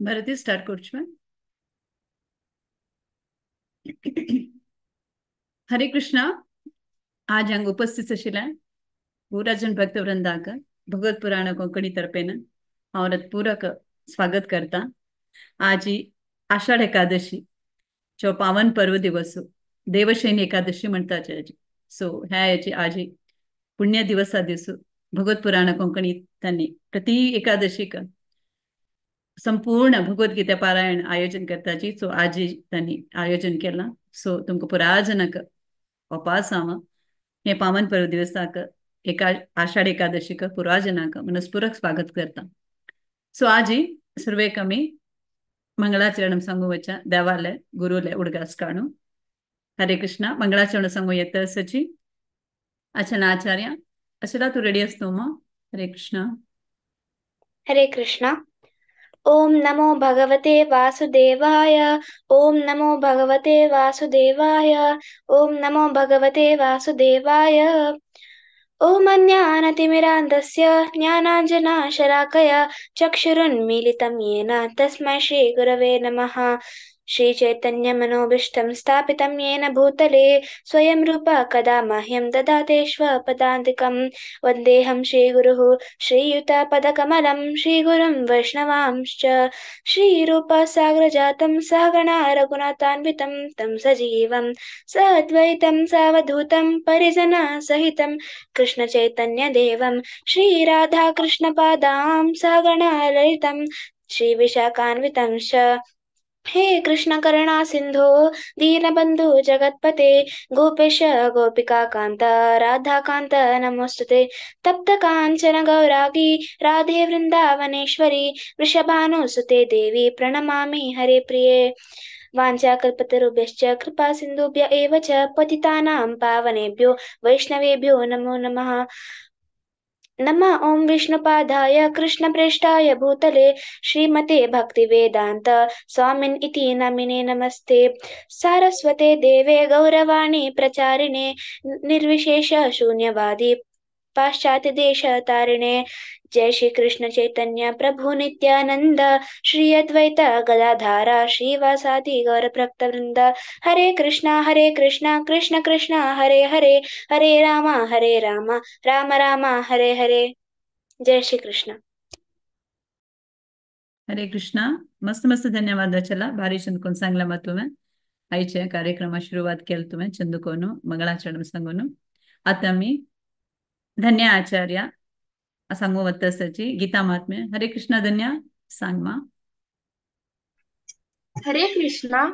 भारती start करचें. हरे कृष्णा. आज हांगा उपस्थित आशिल्ल्या गुराजन भक्तवृंदाक भगवत पुराण कोंकणी तर्फेन हांव रतपूरक स्वागत करता. आज आषाढ एकादशी जो पावन पर्व दिवस, देवशयनी एकादशी म्हणतात. सो ह्या याची आज पुण्य दिवसा दिवस भगवत पुराण कोंकणी त्यांनी प्रति एकादशीक संपूर्ण भगवद्गीता पारायण आयोजन करताची. सो आज त्यांनी आयोजन केलां. सो तुमकां पुराजनक उपास हांव हे पावन पर्व दिवसाक एका आषाढ एकादशीक पुराजनाक मनस्पूरक स्वागत करता. सो आजी सुरवेक आमी मंगळाचरण सांगू वच्या देवाले गुरुले उडगास काणू. हरे कृष्णा. मंगळाचरण सांगू येत सची अचना आचार्य अशला तू रेडी असतो मा. हरे कृष्णा. हरे कृष्णा. ओम नमो भगवते वासुदेवाय. ओम नमो भगवते वासुदेवाय. ओम नमो भगवते वासुदेवाय. ओम अज्ञानतिमिरान्धस्य ज्ञानाञ्जनशलाकया चक्षुरुन्मीलितं येन तस्मै श्रीगुरवे नमः. श्रीचैतन्यमनोभीष्टं स्थापितं येन भूतले स्वयं रूप कदा मह्यं ददाते स्वपदान्तिकं. वन्देऽहं श्रीगुरुः श्रीयुतपदकमलं श्रीगुरुं वैष्णवांश्च. श्रीरूपसागरजातं सहगणा रघुनाथान्वितं तं सजीवं सद्वैतं सावधूतं परिजनसहितं कृष्णचैतन्यदेवं श्रीराधाकृष्णपादां सहगणा ललितं श्रीविशाखान्वितं च. हे कृष्ण करुणा सिंधो दीनबंधु जगत्पते गोपेश गोपिका कांत राधा कांत नमोस्तुते. तप्त कांचन गौरागी राधे वृंदावनेश्वरी वृषभानुसुते देवी प्रणमामि हरे प्रिये. वाञ्छाकल्पतरुभ्यश्च कृपा सिन्धुभ्य एव च पतितानां पावनेभ्यो वैष्णवेभ्यो नमो नमः. नमः ओम विष्णुपादाय कृष्णप्रेष्ठाय भूतले श्रीमते भक्तिवेदांत स्वामिन् इति नामिने नमस्ते. सारस्वते देवे गौरवाणी प्रचारिणे निर्विशेष शून्यवादी पाश्चात्य देश तारिणे. जय श्री कृष्ण चैतन्य प्रभु नित्यानंद श्री अद्वैत गदाधारा श्रीवासादि गौर भक्त वृंद. हरे कृष्णा कृष्ण कृष्ण हरे हरे हरे राम राम राम हरे हरे. जय श्री कृष्ण. हरे कृष्णा. मस्त मस्त धन्यवाद अचला. भारी चंदकोन सांगला मा तुवें. आयच्या कार्यक्रमा सुरवात केली तुवें चंदकोन मंगळाचरण सांगून. आता मी धन्य आचार्य सांगू वत्तसाची गीता महात्म्य. हरे कृष्णा. धन्य सांग मा. हरे कृष्णा.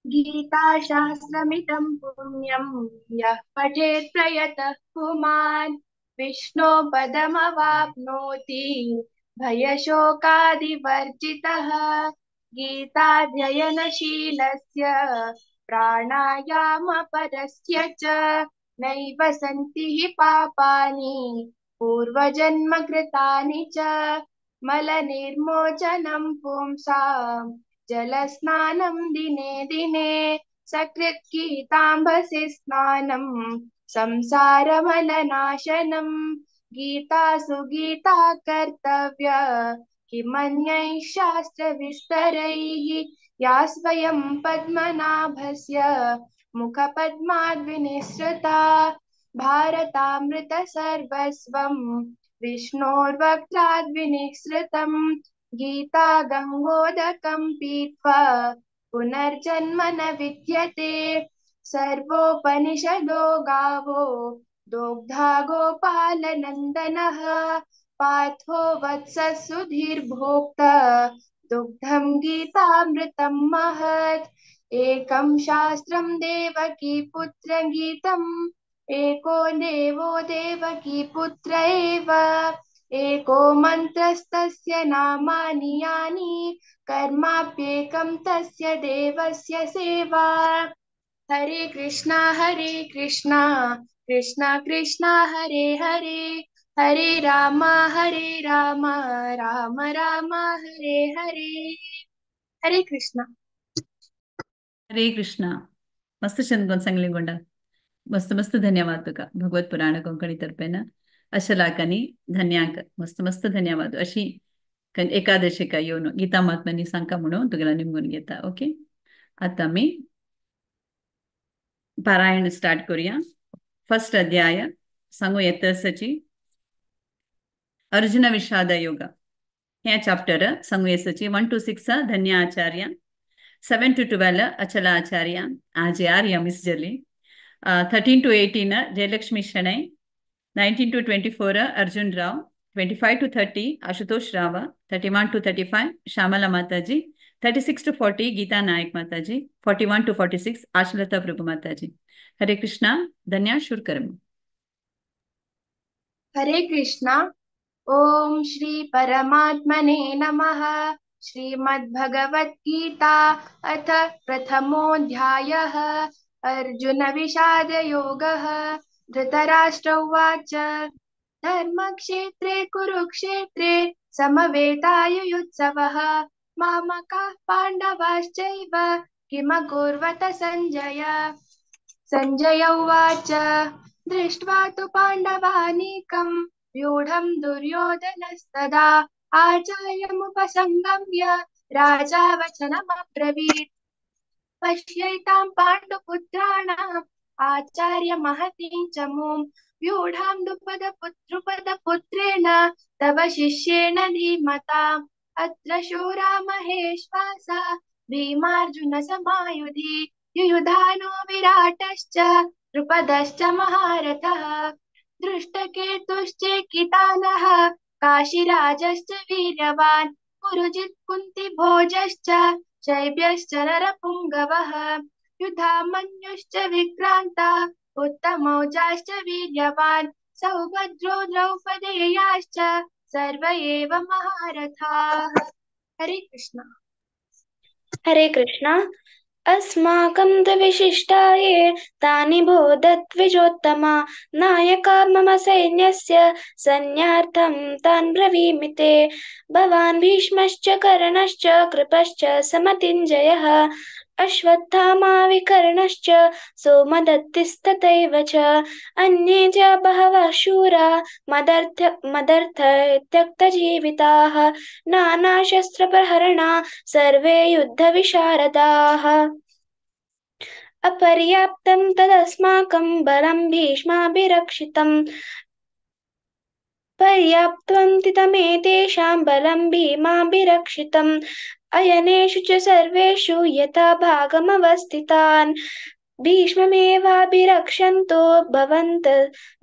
गीता शास्त्रमिदं पुण्यं यः पठेत् प्रयतः पुमान् विष्णो पदमवाप्नोति भयशोकादिवर्जितः. गीताध्ययनशीलस्य प्राणायामपरस्य च नैव सन्ति हि पापानि पूर्वजन्म कृतानि च. मलनिर्मोचनं पुंसां जलस्नानं दिने दिने सकृत् गीताम्भसि स्नानं संसारमलनाशनं. गीता सुगीता कर्तव्य किमन्यैः शास्त्रविस्तरैः या स्वयं पद्मनाभस्य मुखपद्माद्विनिसृता. भारतामृत सर्वस्वं विष्णोर्वक्त्राद्विनिसृतं. गीता गंगोदकं पीत्वा पुनर्जन्म न विद्यते. सर्वोपनिषदो गावो दोग्धा गोपालनन्दनः. पार्थो वत्सः सुधीर्भोक्ता दुग्धं गीतामृतं महत्. एकं शास्त्रं देवकी पुत्रगीतम् एको देवो देवकी पुत्र एव. एको मन्त्रस्तस्य नामानि यानि कर्माप्येकं तस्य देवस्य सेवा. हरे कृष्णा कृष्णा कृष्णा हरे हरे हरे राम राम राम हरे हरे. हरे कृष्णा. हरे कृष्णा. मस्त चंदकोन सांगली गोंडा. मस्त मस्त धन्यवाद तुका भगवत पुराण कोंकणी तर्फेन अशलाकानी धन्याक मस्त मस्त धन्यवाद. अशी एकादशीका येवन गीता महात्म्यांनी सांगका म्हणून तुगेला निमगून घेता. ओके, आतां आमी पारायण स्टार्ट करूया. फर्स्ट अध्याय सांगू येतसची अर्जुन विषाद योग हे चॅप्टर सांगू येसची 1 to 6 Dhanya Acharya, 7 to 12 Achala Acharya, आज आर्य मिस जली, 13 to 18 Jayalakshmi Shenoy, 19 to 24 Arjun Rao, 25 to 30 Ashutosh Rao, 31 to 35 Shyamala Mataji, 36 to 40 Geeta Nayak Mataji, 41 to 46 Ashalatha Prabhu Mataji. Hare Krishna. Dhanya शुरू. हरे कृष्णा. ओम श्री परमात्मने नमः. श्रीमद्भगवद्गीता अथ प्रथमोऽध्यायः. अर्जुन विषादयोगः. धृतराष्ट्र उवाच. धर्मक्षेत्रे कुरुक्षेत्रे समवेतायुयुत्सवः. मामकाः पाण्डवाश्चैव किमकुर्वत सञ्जय. सञ्जय उवाच. दृष्ट्वा तु पाण्डवानीकं व्यूढं दुर्योधनस्तदा आचार्यमुपसंगम्य राजा वचनमब्रवीत्. पश्यैतां पाण्डुपुत्राणाम् आचार्य महतीं च मूं व्यूढां द्रुपदपुत्रेण तव शिष्येण धीमताम्. अत्र शूरा महेश्वासा भीमार्जुन समायुधि युयुधानो विराटश्च द्रुपदश्च महारथः. दृष्टकेतुश्चेकितानः काशीराजश्च वीर्यवान् पुरुजित् कुन्तिभोजश्च शैब्यश्च नरपुङ्गवः. युधामन्युश्च विक्रान्ता उत्तमौजाश्च वीर्यवान् सौभद्रो द्रौपदेयाश्च सर्व एव महारथाः. हरे कृष्ण. हरे कृष्ण. अस्माकं तु विशिष्टाये तानि बोधद्विजोत्तमा नायका मम सैन्यस्य सैन्यार्थं तान् ब्रवीमि ते. भवान् भीष्मश्च कर्णश्च कृपश्च समतिञ्जयः अश्वत्थामा विकर्णश्च सोमदत्तिस्तथैव च. अन्ये च बहवः शूरा मदर्थ मदर्थ त्यक्तजीविताः नानाशस्त्रप्रहरणा सर्वे युद्धविशारदाः. अपर्याप्तं तदस्माकं बलं भीष्माभिरक्षितं पर्याप्तं तमेतेषां बलं भीमाभिरक्षितम्. अयनेषु च सर्वेषु यथा भागमवस्थितान् भीष्ममेवाभिरक्षन्तो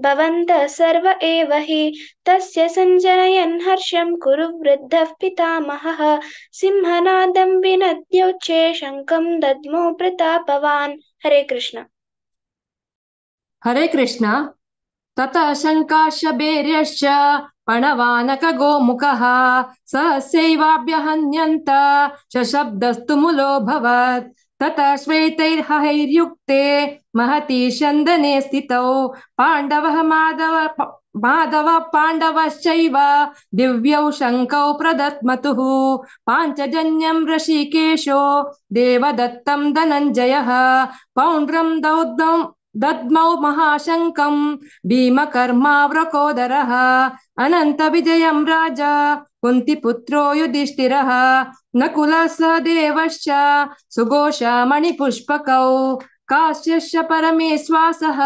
भवन्तः सर्व एव हि. तस्य सञ्जनयन् हर्षं कुरु वृद्धः पितामहः सिंहनादं विनद्योच्चे शङ्खं दद्मौ प्रतापवान्. हरे कृष्ण. हरे कृष्ण. ततः शङ्काशबेर्यश्च पणवानकगोमुखः सहस्यैवाभ्यहन्यन्त शशब्दस्तुमुलोऽभवत्. ततः श्वेतैर्हैर्युक्ते महती शन्दने स्थितौ पाण्डवः माधव पाण्डवश्चैव दिव्यौ शङ्खौ प्रदत्मतुः. पाञ्चजन्यं ऋषिकेशो देवदत्तं धनञ्जयः पौण्ड्रं दद्मौ महाशङ्कं भीमकर्माव्रकोदरः. अनन्तविजयं राजा कुन्तिपुत्रो युधिष्ठिरः नकुलः सहदेवश्च सुघोषा मणिपुष्पकौ. काश्यश्च परमेश्वासः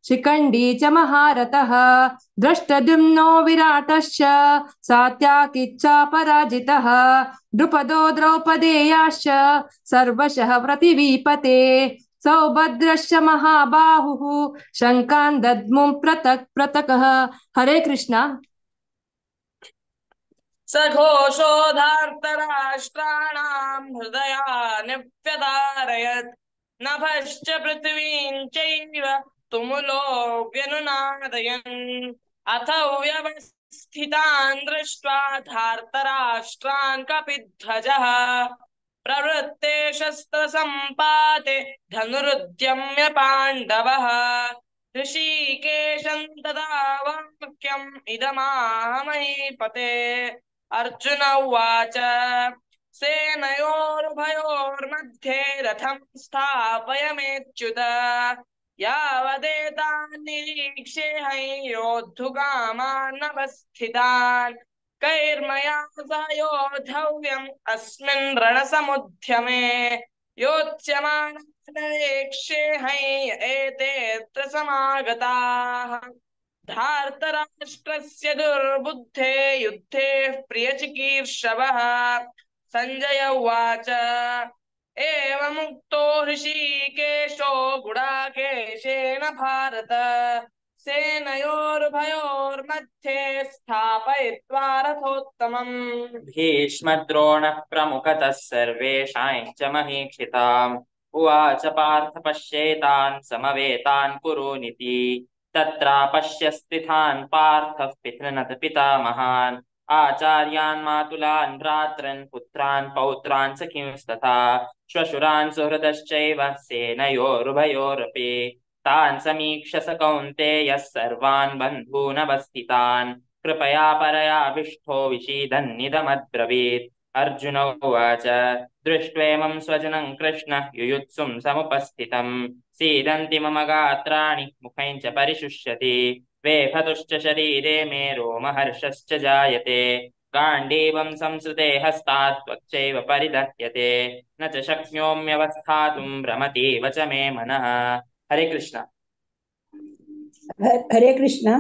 शिखण्डी च महारथः द्रष्टद्युम्नो विराटश्च सात्याकिच्चापराजितः. द्रुपदो द्रौपदेयाश्च सर्वशः प्रतिवीपते. सौभद्रश्च महाबाहुः शङ्कान् दद्मुं पृथक् पृथकः. हरे कृष्ण. सघोषो धार्तराष्ट्राणां हृदयानि व्यदारयत् नभश्च पृथ्वीं चैव तुमुलो व्यनुनादयन्. अथ व्यवस्थितान् दृष्ट्वा धार्तराष्ट्रान् कपिध्वजः प्रवृत्ते शस्त्रसम्पाते धनुरुद्यम्य पाण्डवः. ऋषिकेशं तदा वाक्यम् इदमाह महीपते. अर्जुन उवाच. सेनयोरुभयोर्मध्ये रथं स्थापय मेच्युत यावदेतान् निरीक्षेऽहं योद्धुकामानवस्थितान्. कैर्मया सयोधव्यम् अस्मिन् रणसमुद्यमे योत्स्यमानरेक्षेहै एतेऽत्र समागताः। धार्तराष्ट्रस्य दुर्बुद्धे युद्धे प्रियचिकीर्षवः। संजय उवाच एवमुक्तो हृषीकेशो गुडाकेशेन भारत सेनयोरुभयोर्मध्ये स्थापयित्वा रथोत्तमम्। भीष्मद्रोणः प्रमुखतः सर्वेषां च महीक्षिताम् उवाच पार्थ पश्येतान् समवेतान् कुरूनिति। तत्रापश्यस्थितान् पार्थः पितृनथ पितामहान् आचार्यान् मातुलान् भ्रातॄन् पुत्रान् पौत्रान् सखींस्तथा श्वशुरान् सुहृदश्चैव सेनयोरुभयोरपि। तान् समीक्ष्य स कौन्तेयः सर्वान् बन्धूनवस्थितान् कृपया परयाविष्ठो विषीदन्निदमब्रवीत्। अर्जुन उवाच दृष्ट्वेमं स्वजनं कृष्ण युयुत्सुं समुपस्थितं सीदन्ति मम गात्राणि मुखं च परिशुष्यति वेफतुश्च शरीरे मे रोमहर्षश्च जायते। गाण्डीवं संसृते हस्तात् त्वच्चैव परिदह्यते न च शक्नोम्यवस्थातुं भ्रमतीव च मे मनः। हरे कृष्ण। हरे कृष्ण।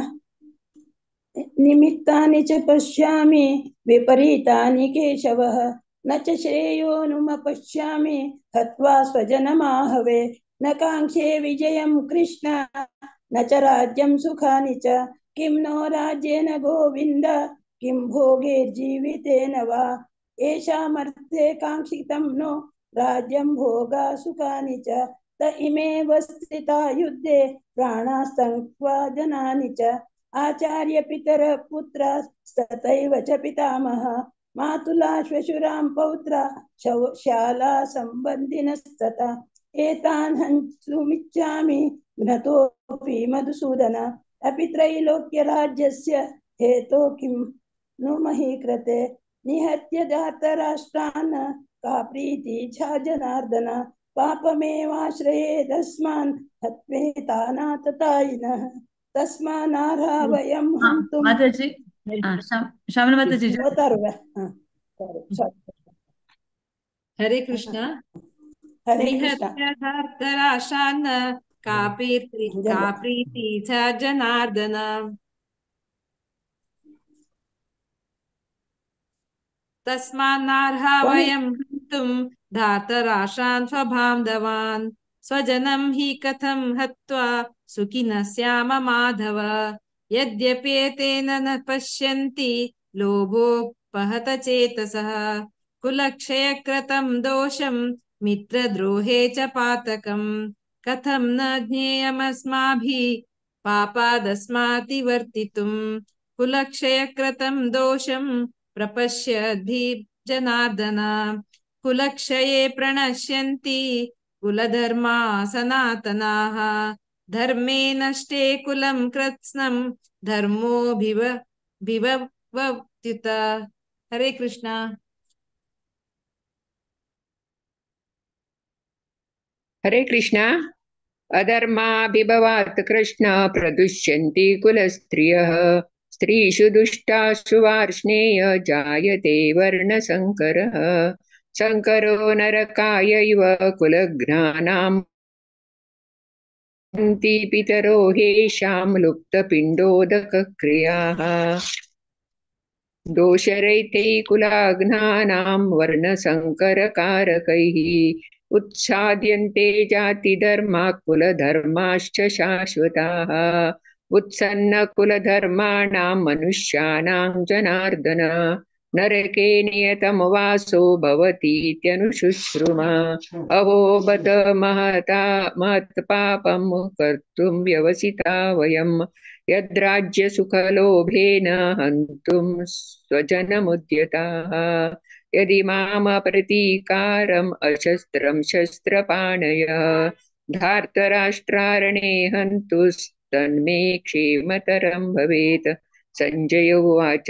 निमित्तानि च पश्यामि विपरीतानि केशवः न च श्रेयोनुमपश्यामि हत्वा स्वजनमाहवे। न काङ्क्षे विजयं कृष्ण न च राज्यं सुखानि च किं नो राज्येन गोविन्द किं भोगैर्जीवितेन वा। एषामर्थे काङ्क्षितं नो राज्यं भोगा सुखानि च त इमेव स्थिता युद्धे प्राणास्तङ्क्त्वा जनानि च। आचार्य पितर पुत्रस्तथैव च पितामह मातुला श्वशुरां पौत्रा शाला सम्बन्धिनस्तथा। एतान् हन्तुमिच्छामि घ्नतोऽपि मधुसूदन अपि त्रैलोक्यराज्यस्य हेतो किं नु महीकृते। निहत्य धार्तराष्ट्रान् का प्रीतिः च जनार्दन पापमेवाश्रयेदस्मान् हत्वेतानाततायिनः तस्मानार्हा वयं हन्तुं। माताजी, श्यामला माताजी। हरे कृष्ण। हरे कृष्ण। धार्तराष्ट्रान् का प्रीतिः च जनार्दन तस्मान्नार्हा वयं हन्तुं धार्तराष्ट्रान् स्वबान्धवान्। स्वजनं हि कथं हत्वा सुखिनः स्याम माधव। यद्यप्येतेन न पश्यन्ति लोभोपहत चेतसः। कुलक्षयकृतं दोषं मित्रद्रोहे च पातकं कथं न ज्ञेयमस्माभिः पापादस्मातिवर्तितुं। कुलक्षयकृतं दोषं प्रपश्यद्भिः जनार्दन। कुलक्षये प्रणश्यन्ति कुलधर्मा सनातनाः। धर्मे नष्टे कुलं कृत्स्नं धर्मो भिववत्युत। हरे कृष्णा। हरे कृष्णा। अधर्माभिभवात् कृष्ण प्रदुष्यन्ति कुलस्त्रियः। स्त्रीषु दुष्टासु वार्ष्णेय जायते वर्णसंकरः। संकरो नरकायैव कुलघ्नानां हन्ति पितरो हेषां लुप्तपिण्डोदकक्रियाः। दोषरहितैः कुलाघ्नानां वर्णसंकरकारकैः उत्साद्यन्ते जातिधर्माः कुलधर्माश्च शाश्वताः। उत्सन्नकुलधर्माणां मनुष्याणां जनार्दन नरके नियतं वासो भवतीत्यनुशुश्रुमा। अहो बत महता महत्पापं कर्तुं व्यवसिता वयं यद्राज्यसुखलोभेन हन्तुं स्वजनमुद्यताः। यदि मामप्रतीकारम् अशस्त्रं शस्त्रपाणयः धार्तराष्ट्रारणे हन्तुस्तन्मे क्षेमतरं भवेत्। संजय उवाच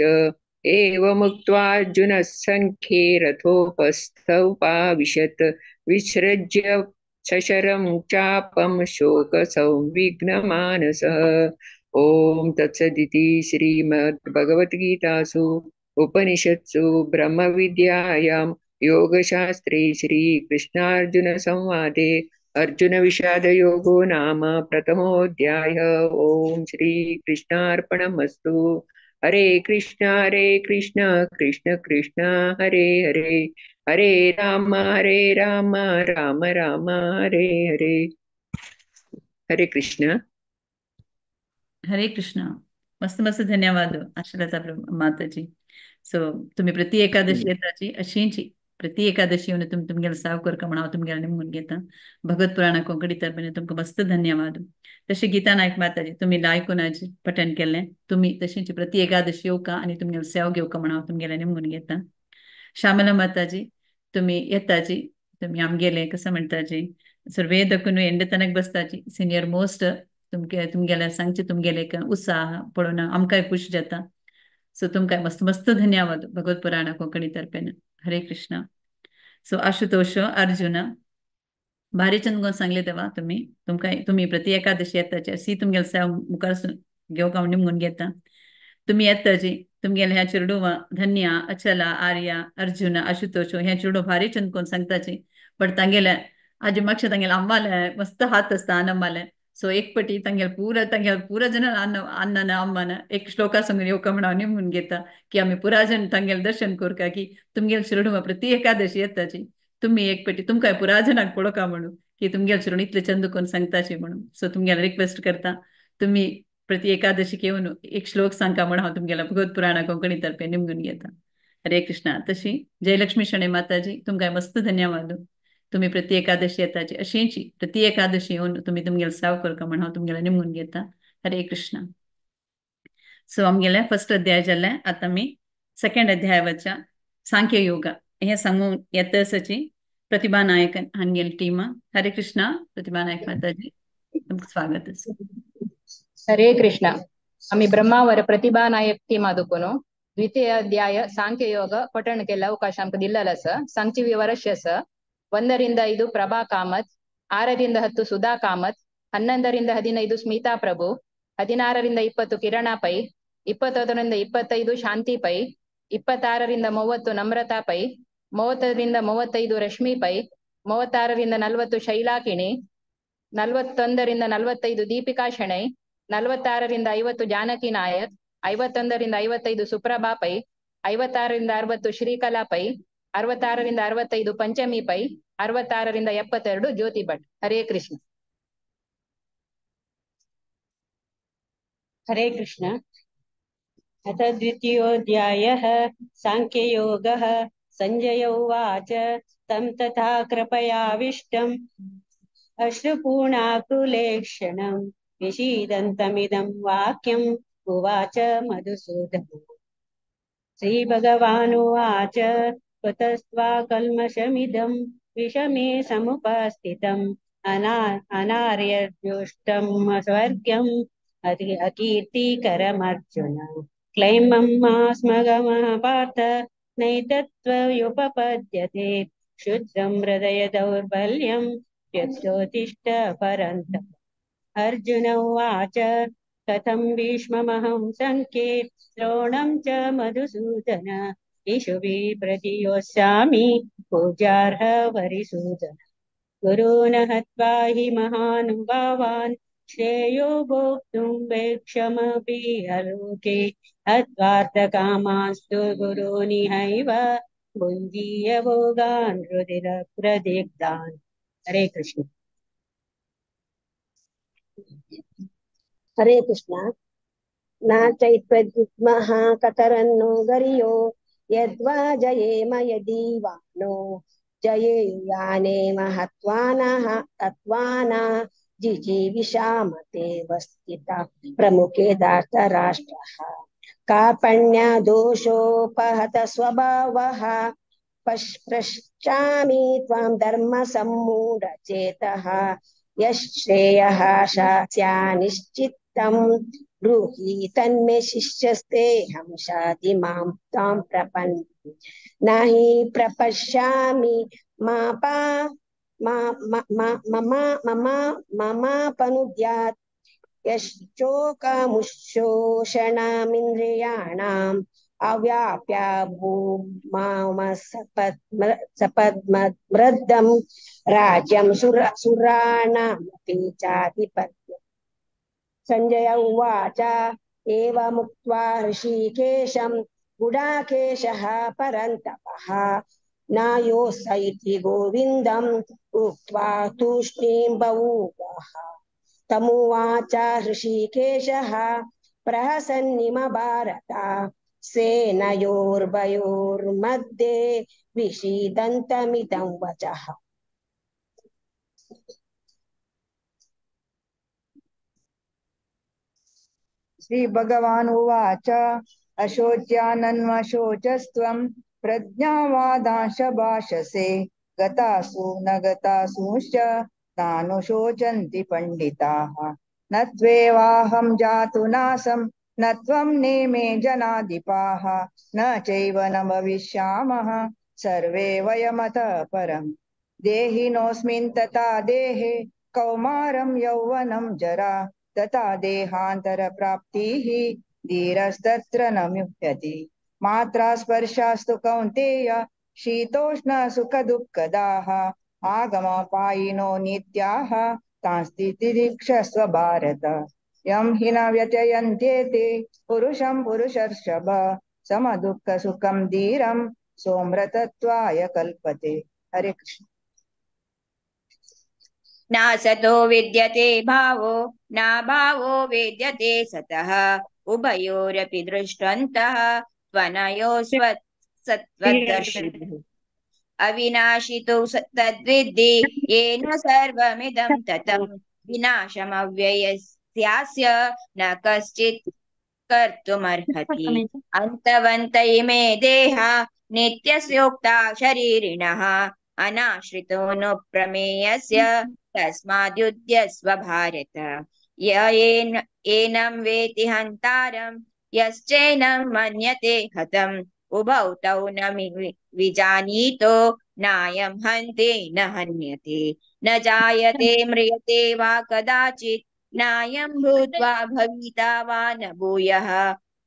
एवमुक्त्वार्जुनः सङ्ख्ये रथोपस्थौ पाविशत्। विसृज्य सशरं चापं शोकसंविघ्नमानसः। ॐ तत्सदिति श्रीमद्भगवद्गीतासु उपनिषत्सु ब्रह्मविद्यायां योगशास्त्रे श्रीकृष्णार्जुनसंवादे अर्जुनविषादयोगो नाम प्रथमोऽध्यायः। ॐ श्रीकृष्णार्पणमस्तु। हरे कृष्ण कृष्ण कृष्ण हरे हरे, हरे राम राम राम हरे हरे। हरे कृष्ण। हरे कृष्ण। मस्त मस्त धन्यवाद आशालता माताजी। सो तुम्ही प्रति एकादशी येताची अशींची प्रति एकादशी येवन तुमी तुमगेले साव करका म्हण हांव तुमगेले निमगून घेता। भगवत पुराणा कोंकणी तर्फेन तुमकां मस्त धन्यवाद। तशें गीता नायक माताजी तुम्ही लायकून आज पठण केलें, तुम्ही तशेंच प्रति एकादशी येवका आनी तुमगेले सेव घेवका म्हण हांव तुमगेले निमगून घेता। श्यामला माताजी तुम्ही येताची, तुम्ही आमगेले कसं म्हणताची सर्वे दकून एंडतनक बसताची, सिनियर मोस्ट तुमके तुमगेले सांगचे तुमगेले उत्साह पळोवन आमकांय खुश जाता। सो तुमकां मस्त मस्त धन्यवाद भगवत पुराणा कोंकणी तर्फेन। हरे कृष्ण। सो आशुतोष अर्जुन भारी चंद सांगले तेव्हा तुम्ही तुमकां तुम्ही प्रति एकादशी येताची अशी तुमगेले सेवा मुखार घेवंक हांव निमगून घेता। तुम्ही येताची तुमगेले ह्या चेडूवा धन्या अचला आर्या अर्जुन आशुतोष ह्या चेडू भारी चंद कोण सांगताची, पण तांगेले आजी मागशे तांगेले अम्माले मस्त हात आसता अनम्माले। सो एक पटी तांगेले पुरा जण अन्नान अम्मान एक श्लोका सांगून येवका म्हण हांव निमगून घेता की आमी पुरा जण तांगेले दर्शन करका की तुमगेले चेडूवा प्रति एकादशी येताची, तुम्ही एक पटी तुमकां पुरा जणांक पळोवका म्हणून की तुमगेले चेडून इतले चंद कोण सांगताची म्हणून। सो तुमगेले रिक्वेस्ट करता तुम्ही प्रति एकादशी येवन एक श्लोक सांगका म्हण हांव तुमगेल्या भगवत पुराणा कोंकणी तर्फे निमगून घेता। हरे कृष्णा। तशी जयलक्ष्मी शणे माताजी तुमकां मस्त धन्यवाद। तुम्ही प्रति एकादशी येताची अशींची प्रति एकादशी येवन तुम्ही तुमगेले साव करका म्हण हांव तुमगेले निमगून घेता। हरे कृष्णा। सो आमगेले फर्स्ट अध्याय जालें, आतां आमी सेकंड अध्याय वचा सांख्य योगा हें सांगून येता आसाची प्रतिभा नायक हांगेली टीमा। हरे कृष्णा प्रतिभा नायक माताजी तुमकां स्वागत आसा। हरे कृष्णा। आमी ब्रह्मावर प्रतिभा नायक टीमा दुकुनो द्वितीय अध्याय सांख्य योग पठण केल्लो अवकाश आमकां दिल्लो आसा। सांगची विवरश आसा। 1 ರಿಂದ 5 ಪ್ರಭಾ ಕಾಮತ್, 6 ರಿಂದ 10 ಸುಧಾ ಕಾಮತ್, 11 ರಿಂದ 15 ಸ್ಮಿತಾ ಪ್ರಭು, 16 ರಿಂದ 20 ಕಿರಣ ಪೈ, 21 ರಿಂದ 25 ಶಾಂತಿ ಪೈ, 26 ರಿಂದ 30 ನಮ್ರತಾ ಪೈ, 30 ರಿಂದ 35 ರಶ್ಮಿ ಪೈ, 36 ರಿಂದ 40 ಶೈಲಾ ಕಿಣಿ, 41 ರಿಂದ 45 ದೀಪಿಕಾ ಶೆಣೈ, 46 ರಿಂದ 50 ಜಾನಕಿ ನಾಯಕ್, 51 ರಿಂದ 55 ಸುಪ್ರಭಾ ಪೈ, 56 ರಿಂದ 60 ಶ್ರೀಕಲಾ ಪೈ, 66 ರಿಂದ 65 ಪಂಚಮಿ ಪೈ, 66 ರಿಂದ 72 ಜ್ಯೋತಿ ಭಟ್। ಹರೇ ಕೃಷ್ಣ. हरे कृष्ण। अथ द्वितीयोऽध्यायः सांख्ययोगः। संजय उवाच तं तथा कृपयाविष्टम् अश्रुपूर्णाकुलेक्षणं विषीदन्तमिदं वाक्यम् उवाच मधुसूदनः। श्रीभगवानुवाच कुतस्त्वा कल्मषमिदं विषमे समुपस्थितम् अनार्यजुष्टं स्वर्ग्यम् अकीर्तिकरमर्जुन। क्लैमं मा स्मगमः पार्थ नैतत्त्वयुपपद्यते क्षुद्रं हृदय दौर्बल्यं व्यक्तोत्तिष्ठ परन्तप। अर्जुन उवाच कथं भीष्ममहं सङ्ख्ये द्रोणं च मधुसूदन इषुभिः प्रतियोत्स्यामि पूजार्ह वरिसूदन। गुरून् हत्वा हि महानुभावान् श्रेयो भोक्तुं वैक्षमपि अलोके हत्वार्थकामांस्तु गुरूनिहैव भुञ्जीय भोगान् रुधिरप्रदिग्धान्। हरे कृष्ण. हरे कृष्ण. न चैत्वद्विद्मः कतरन्नो गरियो यद्वा जयेम यदि वा नो जयेयानेम हत्वानः तत्त्वाना जिजीविषामते वस्थिता प्रमुखे धार्तराष्ट्रः। कार्पण्यदोषोपहत स्वभावः पश्चामि त्वां धर्मसम्मूढचेतः यश्रेयः स्यानिश्चितं ब्रूहि तन्मे शिष्यस्तेऽहं शाधि मां त्वां प्रपन्नं। न हि प्रपश्यामि मा पा मा मा मम मम ममापनुद्यात् यश्चोकमुशोषणमिन्द्रियाणां अव्याप्य भूमामसपद्मवृद्धं राज्यं सुराणामपि चाधिपत्यम्। सञ्जय उवाच एवमुक्त्वा ऋषिकेशं गुडाकेशः परन्तपः नायोऽस इति गोविन्दम् उक्त्वा तूष्णीं बभूवः। तमुवाच ऋषिकेशः प्रहसन्निम भारत सेनयोर्भयोर्मध्ये विषीदन्तमिदं वचः। श्री भगवान् उवाच अशोच्यानन्वशोचस्त्वं प्रज्ञावादांश भाषसे गतासु न गतासूश्च नानुशोचन्ति पण्डिताः। न त्वेवाहं जातु नासं न त्वं नेमे जनाधिपाः न चैव न भविष्यामः सर्वे वयमतः परम्। देहिनोऽस्मिन् तथा देहे कौमारं यौवनं जरा तथा देहान्तरप्राप्तिः धीरस्तत्र न मुह्यति। मात्रा स्पर्शास्तु कौन्तेय शीतोष्ण सुखदुःखदाः आगमपायिनो नित्याः तांस्तितिक्षस्व भारत। यं हि न व्यत्ययन्ते ते पुरुषं पुरुषर्षभ समदुःखसुखं धीरं सोमृतत्वाय कल्पते। हरे कृष्ण। न सतो विद्यते भावो न भावो विद्यते सतः उभयोरपि दृष्टन्तः त्वनयो सत्त्वदर्शिभिः। अविनाशितु तद्विद्धि येन सर्वमिदं ततं विनाशमव्ययस्यास्य न कश्चित् कर्तुमर्हति। अन्तवन्त इमे देहा नित्यस्योक्ता शरीरिणः अनाश्रितो नु प्रमेयस्य तस्माद्युध्यस्व भारत। य एनं वेति हन्तारं यश्चैनं मन्यते हतम् उभौ तौ न विजानीतो नायं हन्ति न हन्यते। न जायते म्रियते वा कदाचित् नायं भूत्वा भविता वा न भूयः।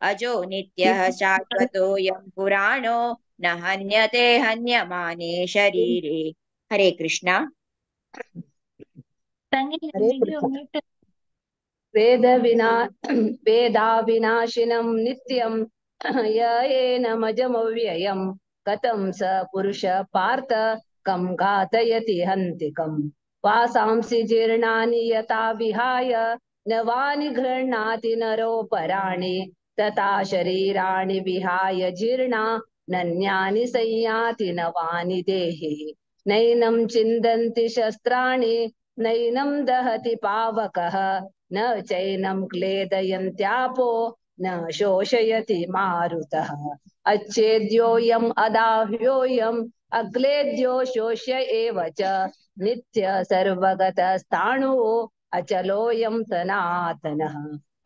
अजो नित्यः शाश्वतोऽयं पुराणो न हन्यते हन्यमाने शरीरे। हरे कृष्णा। हरे कृष्ण। वेदाविनाशिनं नित्यं य एनमजमव्ययं कथं स पुरुष पार्थ कं घातयति हन्तिकम्। वासांसि जीर्णानि यथा विहाय नवानि गृह्णाति नरोपराणि तथा शरीराणि विहाय जीर्णा नन्यानि संयाति नवानि देहे। नैनं छिन्दन्ति शस्त्राणि नैनं दहति पावकः न चैनं क्लेदयन्त्यापो न शोषयति मारुतः। अच्छेद्योऽयम् अदाह्योऽयम् अक्लेद्यो शोष्य एव च नित्य सर्वगतस्थाणुः अचलोऽयं सनातनः।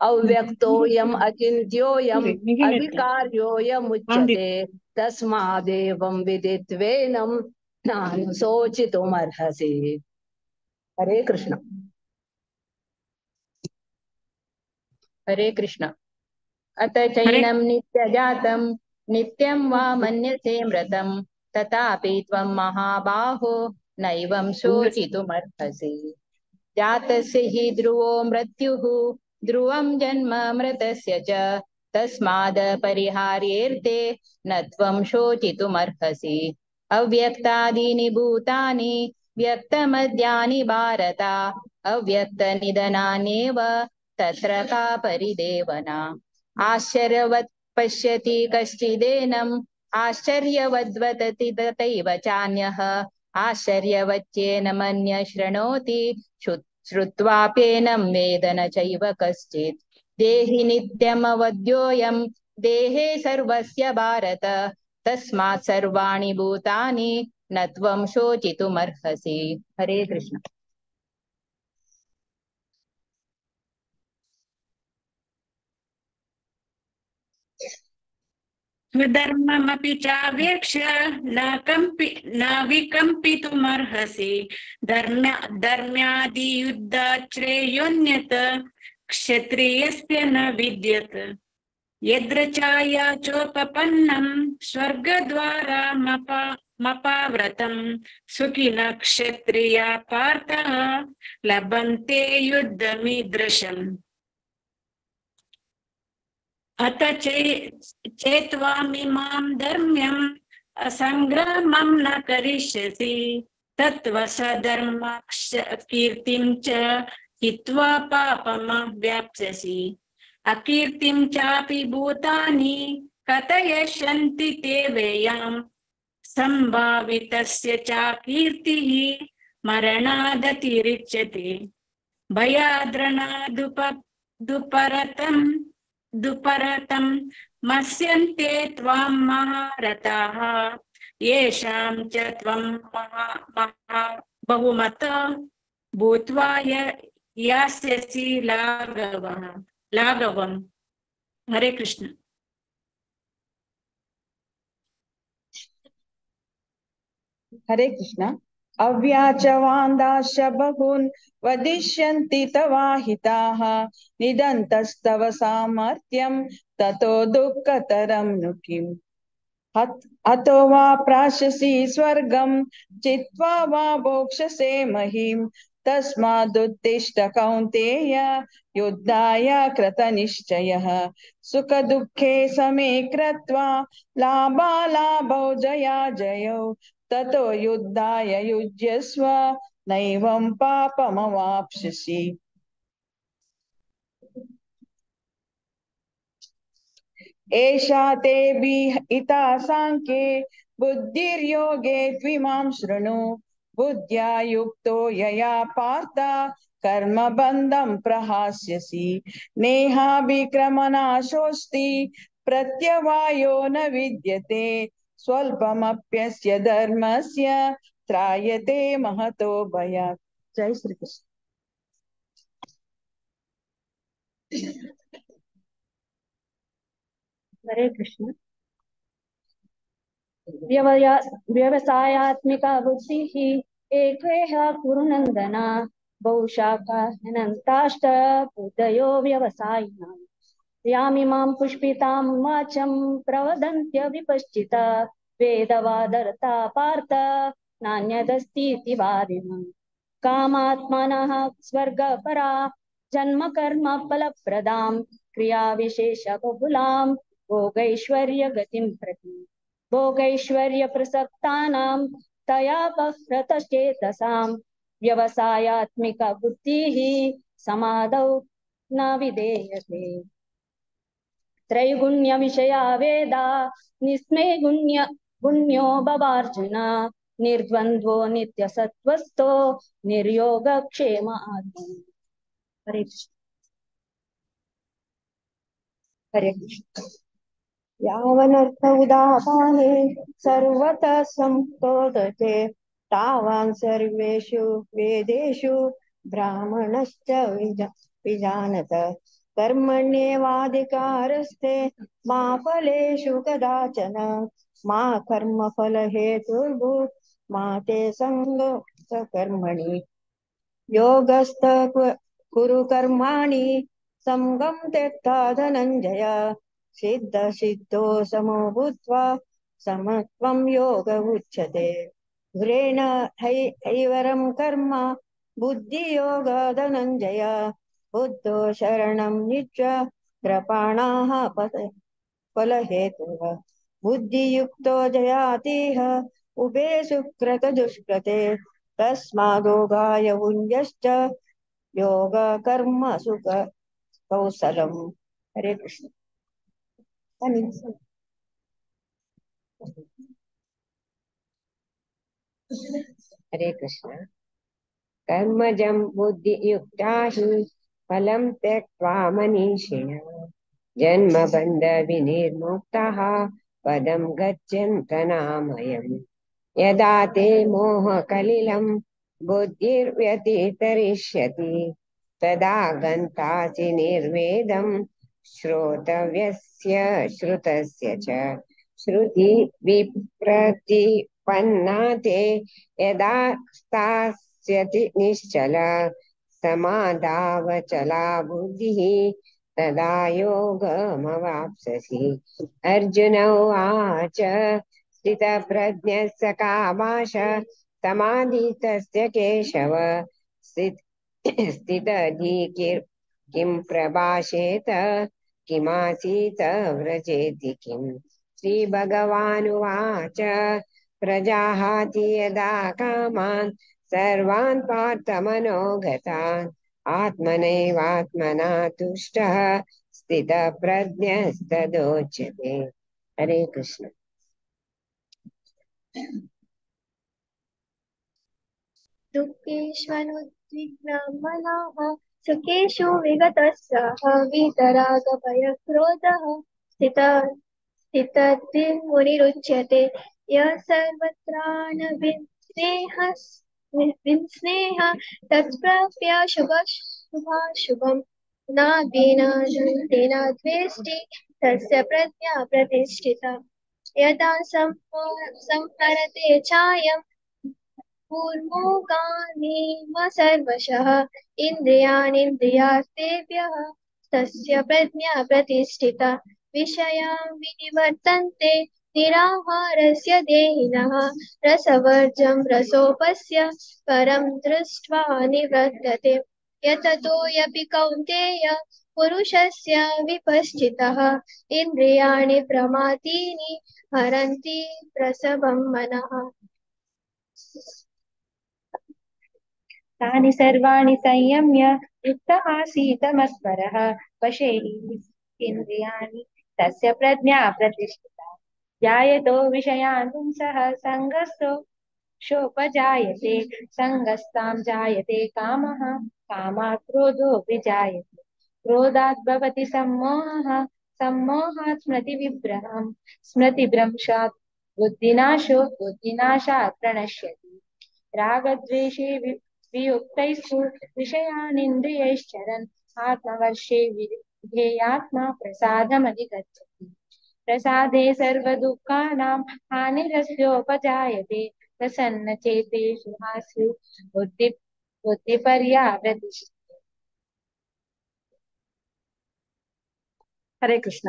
अव्यक्तोऽयम् अचिन्त्योऽयम् अविकार्योऽयमुच्यते तस्मादेवं विदित्वेनं नानुशोचितुमर्हसि। हरे कृष्ण। हरे कृष्ण। अत चैनं नित्यजातं नित्यं वा मन्यसे मृतं तथापि त्वं महाबाहो नैवं शोचितुमर्हसि। जातस्य हि ध्रुवो मृत्युः ध्रुवं जन्म मृतस्य च तस्माद् परिहार्येर्ते न त्वं शोचितुमर्हसि। अव्यक्तादीनि भूतानि व्यक्तमद्यानि भारत अव्यक्तनिधनान्येव तत्र का परिदेवना। आश्चर्यवत् पश्यति कश्चिदेनम् आश्चर्यवद्वदति तथैव चान्यः आश्चर्यवच्चेनमन्य शृणोति श्रुत्वाप्येनं वेद न चैव कश्चित्। देहि नित्यमवद्योऽयं देहे सर्वस्य भारत तस्मात् सर्वाणि भूतानि न त्वं शोचितुमर्हसि। हरे कृष्ण। स्वधर्ममपि चावेक्ष्य न विकम्पितुमर्हसि। धर्म्यादियुद्धात् श्रेयोऽन्यत् क्षत्रियस्य न विद्यते। यद्रचाया चोपपन्नं स्वर्गद्वारामपाव्रतं सुखिनः क्षत्रिया पार्थः लभन्ते युद्धमीदृशम्। अत चेत्त्वामिमां धर्म्यम् असंग्रामं न करिष्यसि तत्त्वसधर्माक्ष कीर्तिं च हित्वा पापमव्याप्स्यसि। अकीर्तिं चापि भूतानि कथयिष्यन्ति ते वेयां संभावितस्य चाकीर्तिः मरणादतिरिच्यते। भयाद्रणादुपरतं दुपरतं मस्यन्ते त्वां महारथाः येषां च त्वं महा महा बहुमत भूत्वा यास्यसि लाघवः लाघवम्। हरे कृष्ण। हरे कृष्ण। अव्याचवान्दाश्च बहून् वदिष्यन्ति तवाहिताः निदन्तस्तव सामर्थ्यं ततो दुःखतरं नु किम्। हतो वा प्राशसि स्वर्गं चित्वा वा भोक्ष्यसे महीं तस्मादुत्तिष्ठ कौन्तेय युद्धाय कृतनिश्चयः। सुखदुःखे समे कृत्वा लाभालाभौ जयाजयौ ततो युद्धाय युज्यस्व नैवं पापमवाप्स्यसि। एषा ते विहिता साङ्ख्ये बुद्धिर्योगे त्विमां शृणु बुद्ध्या युक्तो यया पार्थ कर्मबन्धं प्रहास्यसि। नेहाभिक्रमनाशोऽस्ति प्रत्यवायो न विद्यते स्वल्पमप्यस्य धर्मस्य त्रायते महतो भयात्। जय श्री कृष्ण। हरे कृष्ण। व्यवसायात्मिका बुद्धिः एकेह कुरुनन्दना बहुशाखा अनन्ताष्ट बुद्धयो व्यवसायिनां यामिमां पुष्पितां वाचं प्रवदन्त्य विपश्चिता वेदवादरता पार्थ नान्यदस्तीति वादिनः। कामात्मनः स्वर्गपरा जन्म कर्म फलप्रदां क्रियाविशेषबहुलां भोगैश्वर्यगतिं प्रति भोगैश्वर्यप्रसक्तानां तया अपहृतचेतसां व्यवसायात्मिका बुद्धिः समाधौ न विधेयते। त्रैगुण्य विषया वेदा निस्मे गुण्य गुण्यो भवार्जुन निर्द्वन्द्वो नित्यसत्त्वस्थो निर्योगक्षेम आत्मा। हरे कृष्ण। हरे कृष्ण। यावनर्थ उदापाने सर्वतः संतोदते तावान् सर्वेषु वेदेषु ब्राह्मणश्च विजानत। कर्मण्येवाधिकारस्ते मा फलेषु कदाचन मा कर्मफलहेतुर्भूत् मा ते सङ्गः कर्मणि। योगस्थ कुरु कर्माणि सङ्गं त्यक्त्वा धनञ्जय सिद्ध सिद्धो समो भूत्वा समत्वं योग उच्यते। घ्रेण हैवरं कर्म बुद्धियोग धनञ्जय बुद्धो शरणं निच कृपाणाः फलहेतुः। बुद्धियुक्तो जयातिह उभे सुकृत दुष्कृते तस्मादोगाय पुण्यश्च योग कर्म सुख कौशलम्। हरे कृष्ण। हरे कृष्ण। कर्मजं बुद्धियुक्ता हि फलं त्यक्त्वा मनीषिणः जन्मबन्धविनिर्मुक्ताः पदं गच्छन्तनामयम्। यदा ते मोहकलिलं बुद्धिर्व्यतितरिष्यति तदा गन्तासि निर्वेदं श्रोतव्यस्य श्रुतस्य च। श्रुति विप्रतिपन्ना ते यदा स्थास्यति निश्चला समाधावचला बुद्धिः तदा योगमवाप्स्यसि। अर्जुन उवाच, स्थितप्रज्ञस्य का भाषा समाधितस्य केशव, स्थितधीः किं प्रभाषेत किमासीत व्रजेति किम्। श्रीभगवानुवाच, प्रजाहाति यदा कामान् सर्वान् पार्थमनोगतान् आत्मनैवात्मना तुष्टः स्थितप्रज्ञस्तदोच्यते। हरे कृष्ण। दुःखेष्वनुद्विग्नमनाः सुखेषु विगतस्सः वीतरागभयक्रोधः स्थितधिर्मुनिरुच्यते। यः सर्वत्राणविस्नेह तत्प्राप्य शुभाशुभं न विनाशन्ति न द्वेष्टि तस्य प्रज्ञा प्रतिष्ठिता। यदा संहरते चायं कूर्मोगानीव सर्वशः इन्द्रियाणीन्द्रियार्थेभ्यः तस्य प्रज्ञा प्रतिष्ठिता। विषया विनिवर्तन्ते निराहारस्य देहिनः रसवर्जं रसोपस्य परं दृष्ट्वा निवर्तते। यततोऽपि कौन्तेय पुरुषस्य विपश्चितः इन्द्रियाणि प्रमातीनि हरन्ति प्रसभं मनः। तानि सर्वाणि संयम्य युक्त आसीत मत्परः वशे इन्द्रियाणि तस्य प्रज्ञा प्रतिष्ठिता। जायतो विषयान् पुंसः सङ्गस्तो शोपजायते, सङ्गस्तां जायते कामः, कामात् क्रोधोऽपि जायते, क्रोधात् भवति सम्मोहः, सम्मोहात् स्मृतिविभ्रमं, स्मृतिभ्रंशात् बुद्धिनाशो, बुद्धिनाशात् प्रणश्यति। रागद्वेषे वियुक्तैस्तु विषयानिन्द्रियैश्चरन् आत्मवर्षे विधेयात्मा प्रसादमधिगच्छति। प्रसादे सर्वदुःखानां हानिरस्योपजायते, प्रसन्नचेतेषु हास्यु बुद्धिपर्यावृतिष्ठते। हरे कृष्ण।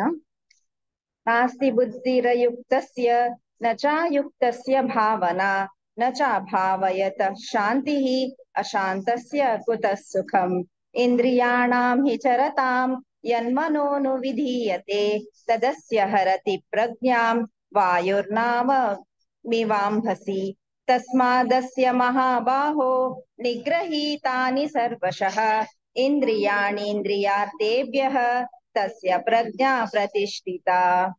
नास्ति बुद्धिरयुक्तस्य न चायुक्तस्य भावना, न चाभावयत शान्तिः अशान्तस्य कुतः सुखम्। इन्द्रियाणां हि चरतां यन्मनोनुविधीयते, तदस्य हरति प्रज्ञां वायुर्नाम मिवाम्भसि। तस्मादस्य महाबाहो निग्रहीतानि सर्वशः इन्द्रियाणीन्द्रियार्थेभ्यः तस्य प्रज्ञा प्रतिष्ठिता।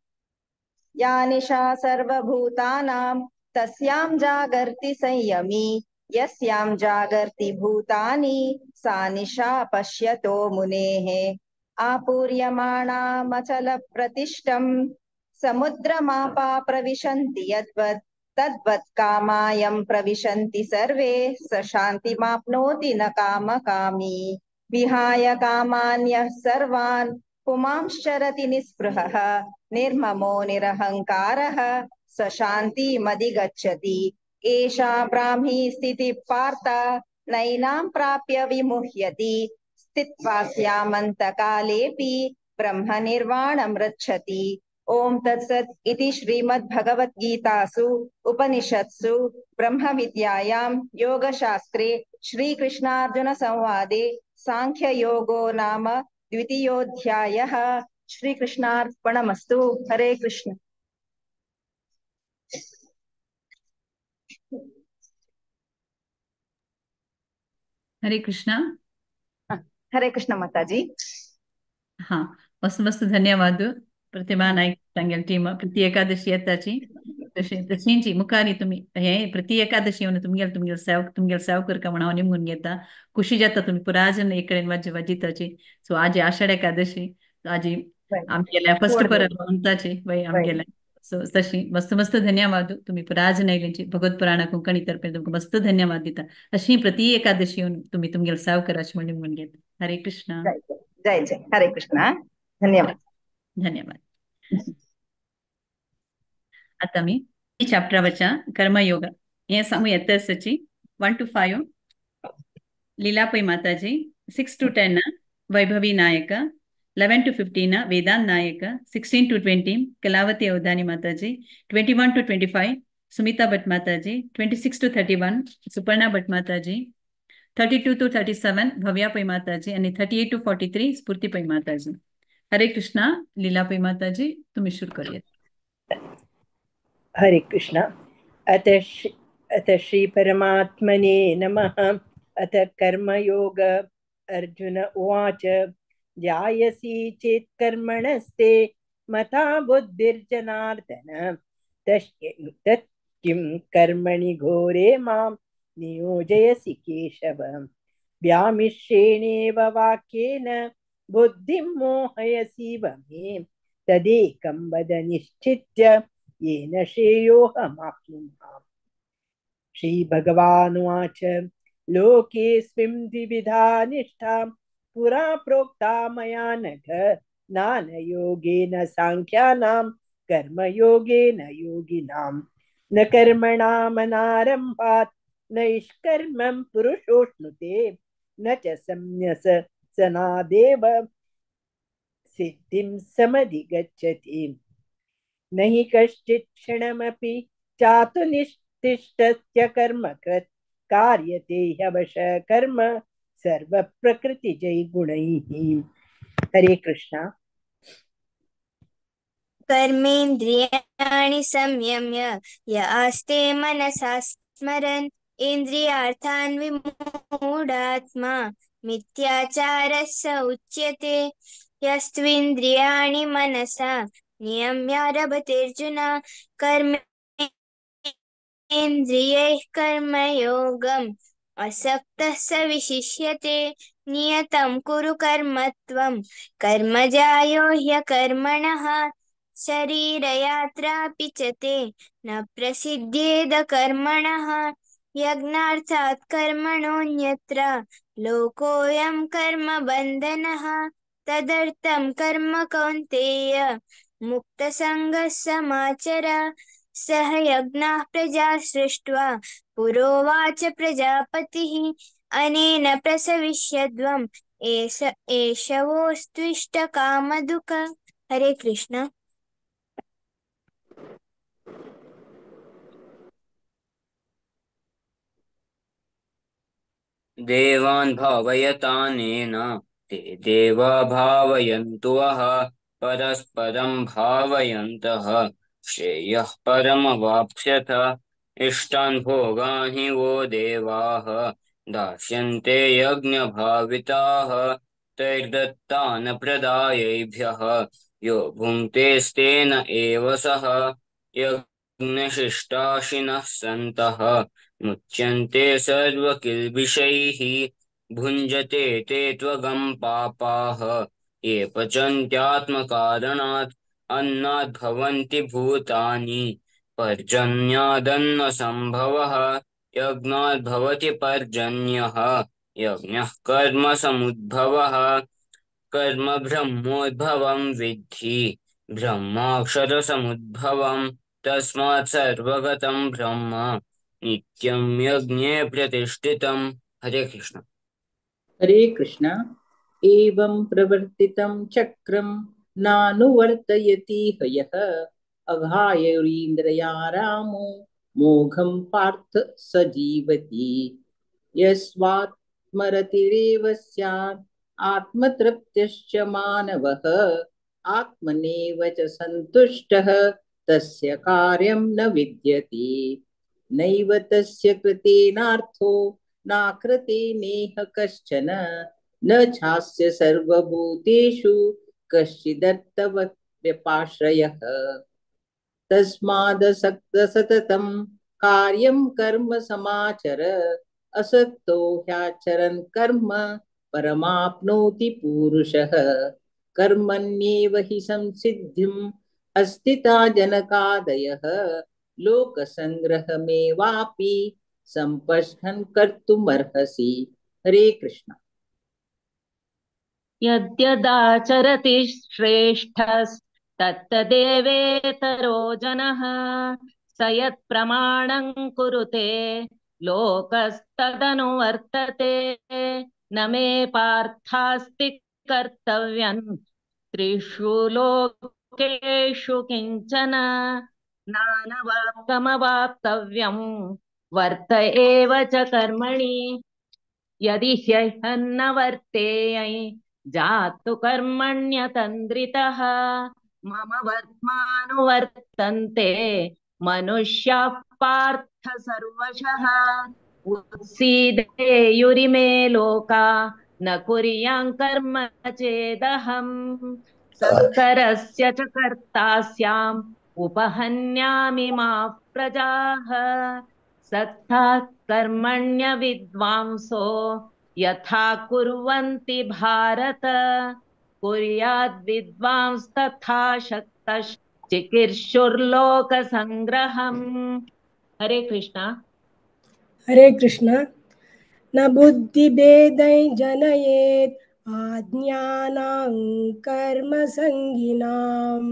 या निशा सर्वभूतानां तस्यां जागर्ति संयमी, यस्यां जागर्ति भूतानि सा निशा पश्यतो मुनेः। आपूर्यमाणामचलप्रतिष्ठं समुद्रमापा प्रविशन्ति यद्वत्, तद्वत् कामायं प्रविशन्ति सर्वे स शान्तिमाप्नोति न कामकामी। विहाय कामान्यः सर्वान् पुमांश्चरति निःस्पृहः, निर्ममो निरहङ्कारः स शान्तिमधिगच्छति। एषा ब्राह्मी स्थितिः पार्थ नैनां प्राप्य विमुह्यति, स्थित्वास्यामन्तकालेऽपि ब्रह्मनिर्वाणमृच्छति। ओम तत्सत् इति श्रीमद्भगवद्गीतासु उपनिषत्सु ब्रह्मविद्यायां योगशास्त्रे श्रीकृष्णार्जुन संवादे सांख्ययोगो नाम द्वितीयोऽध्यायः। श्रीकृष्णार्पणमस्तु। हरे कृष्ण। हरे कृष्णा। हरे कृष्ण माताजी। हाँ, मस्त मस्त धन्यवाद प्रतिभा नाईक तांगेले टीम। प्रति एकादशी येताची तशींची मुखारी तुमी हे प्रति एकादशी येवन तुमगेले तुमगेले सेव तुमगेले सेव करका म्हण हांव निमगून घेता। खुशी जाता तुमी पुराजन एक कडेन वाज्य वाजिताची। सो आज आषाढ एकादशी आजी आमगेल्या फर्स्ट परब म्हणटाची वय आमगेल्या। सो तशी मस्त मस्त धन्यवाद तुम्ही पुराजन आयल्यांची भगवत पुराणा कोंकणी तर्फे तुमकां मस्त धन्यवाद दिता। अशी प्रति एकादशी येवन तुमी तुमगेले सेव करा अशें म्हण निमगून घेता। हरे कृष्णा। जय जय। हरे कृष्णा। धन्यवाद। धन्यवाद। आता मी चॅप्टर वचा कर्मयोग हे सांगू येत सची 1 to 5 Leela Pai Mataji, 6 to 10 Vaibhavi Naik, 11 to 15 Vedant Naik, 16 to 20 Kalavati Avadhani Mataji, 21 to 25 Sumita Bhat Mataji, 26 to 31 Suparna Bhat Mataji, 32 to 37 Bhavya Pai Mataji आणि 38 to 43 Sphurti Pai Mataji. Hare Krishna. Leela Pai Mataji, तुम्ही सुरू करूयात. हरे कृष्णा. अथ श्री परमात्मने नमः. अथ कर्मयोग. अर्जुन उवाच, जायसी चेत् कर्मणस्ते मता बुद्धिर्जनार्दन, तत् किं कर्मणि घोरे मां नियोजयसि केशव. व्यामिश्रेणेव वाक्येन बुद्धिं मोहयसीव मे, तदेकं वद निश्चित्य येन श्रेयोऽहमाप्नुयाम्. श्रीभगवानुवाच, लोकेऽस्मिन् द्विविधा निष्ठा पुरा प्रोक्ता मया नघ, ज्ञानयोगेन साङ्ख्यानां कर्मयोगेन योगिनां. न कर्मणामनारम्भात् नैष्कर्म्यं पुरुषोऽश्नुते, न च संन्यसनादेव सिद्धिं समधिगच्छति. न हि कश्चित् क्षणमपि चातुनिष्ठिष्टस्य कर्मकृत्, कार्यते ह्यवशः कर्म सर्वप्रकृतिजैर्गुणैः. हरे कृष्णा. कर्मेन्द्रियाणि संयम्य य आस्ते मनसा स्मरन्, इन्द्रियार्थान् विमूढात्मा मिथ्याचारः स उच्यते. यस्त्विन्द्रियाणि मनसा नियम्यारभतेऽर्जुन, कर्मेन्द्रियैः कर्मयोगम् असक्तः स विशिष्यते. नियतं कुरु कर्म त्वं कर्मजायो ह्यकर्मणः, शरीरयात्रापि च ते न प्रसिद्ध्येद कर्मणः. यज्ञार्थात् कर्मणोऽन्यत्र लोकोऽयं कर्मबन्धनः, तदर्थं कर्म कौन्तेय मुक्तसङ्गः समाचर. सह यज्ञाः प्रजा सृष्ट्वा पुरोवाच प्रजापतिः, अनेन प्रसविष्यध्वम् एष एषवोस्त्विष्टकामधुक्. हरे कृष्ण. देवान् भावयतानेन ते देवा भावयन्तु वः, परस्परं भावयन्तः श्रेयः परमवाप्स्यथ. इष्टान् भोगान् हि वो देवाः दास्यन्ते यज्ञभाविताः, तैर्दत्तान् प्रदायैभ्यः यो भुङ्क्तेस्तेन एव सः. यज्ञशिष्टाशिनः सन्तः मुच्यन्ते सर्वकिल्बिषैः, भुञ्जते ते त्वगं पापाः ये पचन्त्यात्मकारणात्. अन्नाद् भवन्ति भूतानि पर्जन्यादन्नसम्भवः, यज्ञाद् भवति पर्जन्यः, यज्ञः कर्म समुद्भवः. कर्म ब्रह्मोद्भवं विद्धि ब्रह्माक्षरसमुद्भवं, तस्मात् सर्वगतं ब्रह्म नित्यं यज्ञे प्रतिष्ठितम्. हरे कृष्ण. हरे कृष्ण. एवं प्रवर्तितं चक्रं नानुवर्तयति हयः, अघायुरीन्द्रया रामो मोघं पार्थ स जीवति. यस्वात्मरतिरेव स्यात् आत्मतृप्तिश्च मानवः, आत्मनेव च सन्तुष्टः तस्य कार्यं न विद्यते. नैव तस्य कृतेनार्थो नाकृते नेह कश्चन, न चास्य सर्वभूतेषु कश्चिदर्थव्यपाश्रयः. तस्मादसक्तसततं कार्यं कर्म समाचर, असक्तो ह्याचरन् कर्म परमाप्नोति पुरुषः. कर्मण्येव हि संसिद्धिम् अस्थिता जनकादयः, लोकसंग्रहमेवापि संपश्यन् कर्तुमर्हसि. हरे कृष्ण. यद्यदाचरति श्रेष्ठस्तत्तदेवेतरो जनः, स यत्प्रमाणं कुरुते लोकस्तदनुवर्तते. न मे पार्थास्ति कर्तव्यं त्रिषु लोकेषु किञ्चन नानवाप्तमवाप्तव्यं वर्त एव च कर्मणि। यदि ह्यहन्न वर्तेयै जातु कर्मण्यतन्द्रितः मम वर्त्मानुवर्तन्ते मनुष्याः पार्थ सर्वशः। उत्सीदेयुरिमे लोका न कुर्यां कर्म चेदहं संकरस्य च कर्ता स्याम् उपहन्यामि मा प्रजाः। सत्ता कर्मण्य विद्वांसो यथा कुर्वन्ति भारत कुर्याद् विद्वांस्तथा शक्तश्चिकीर्षुर्लोकसङ्ग्रहम्। हरे कृष्णा। हरे कृष्ण। न बुद्धिभेदै जनयेत् आज्ञानां कर्मसङ्गिनां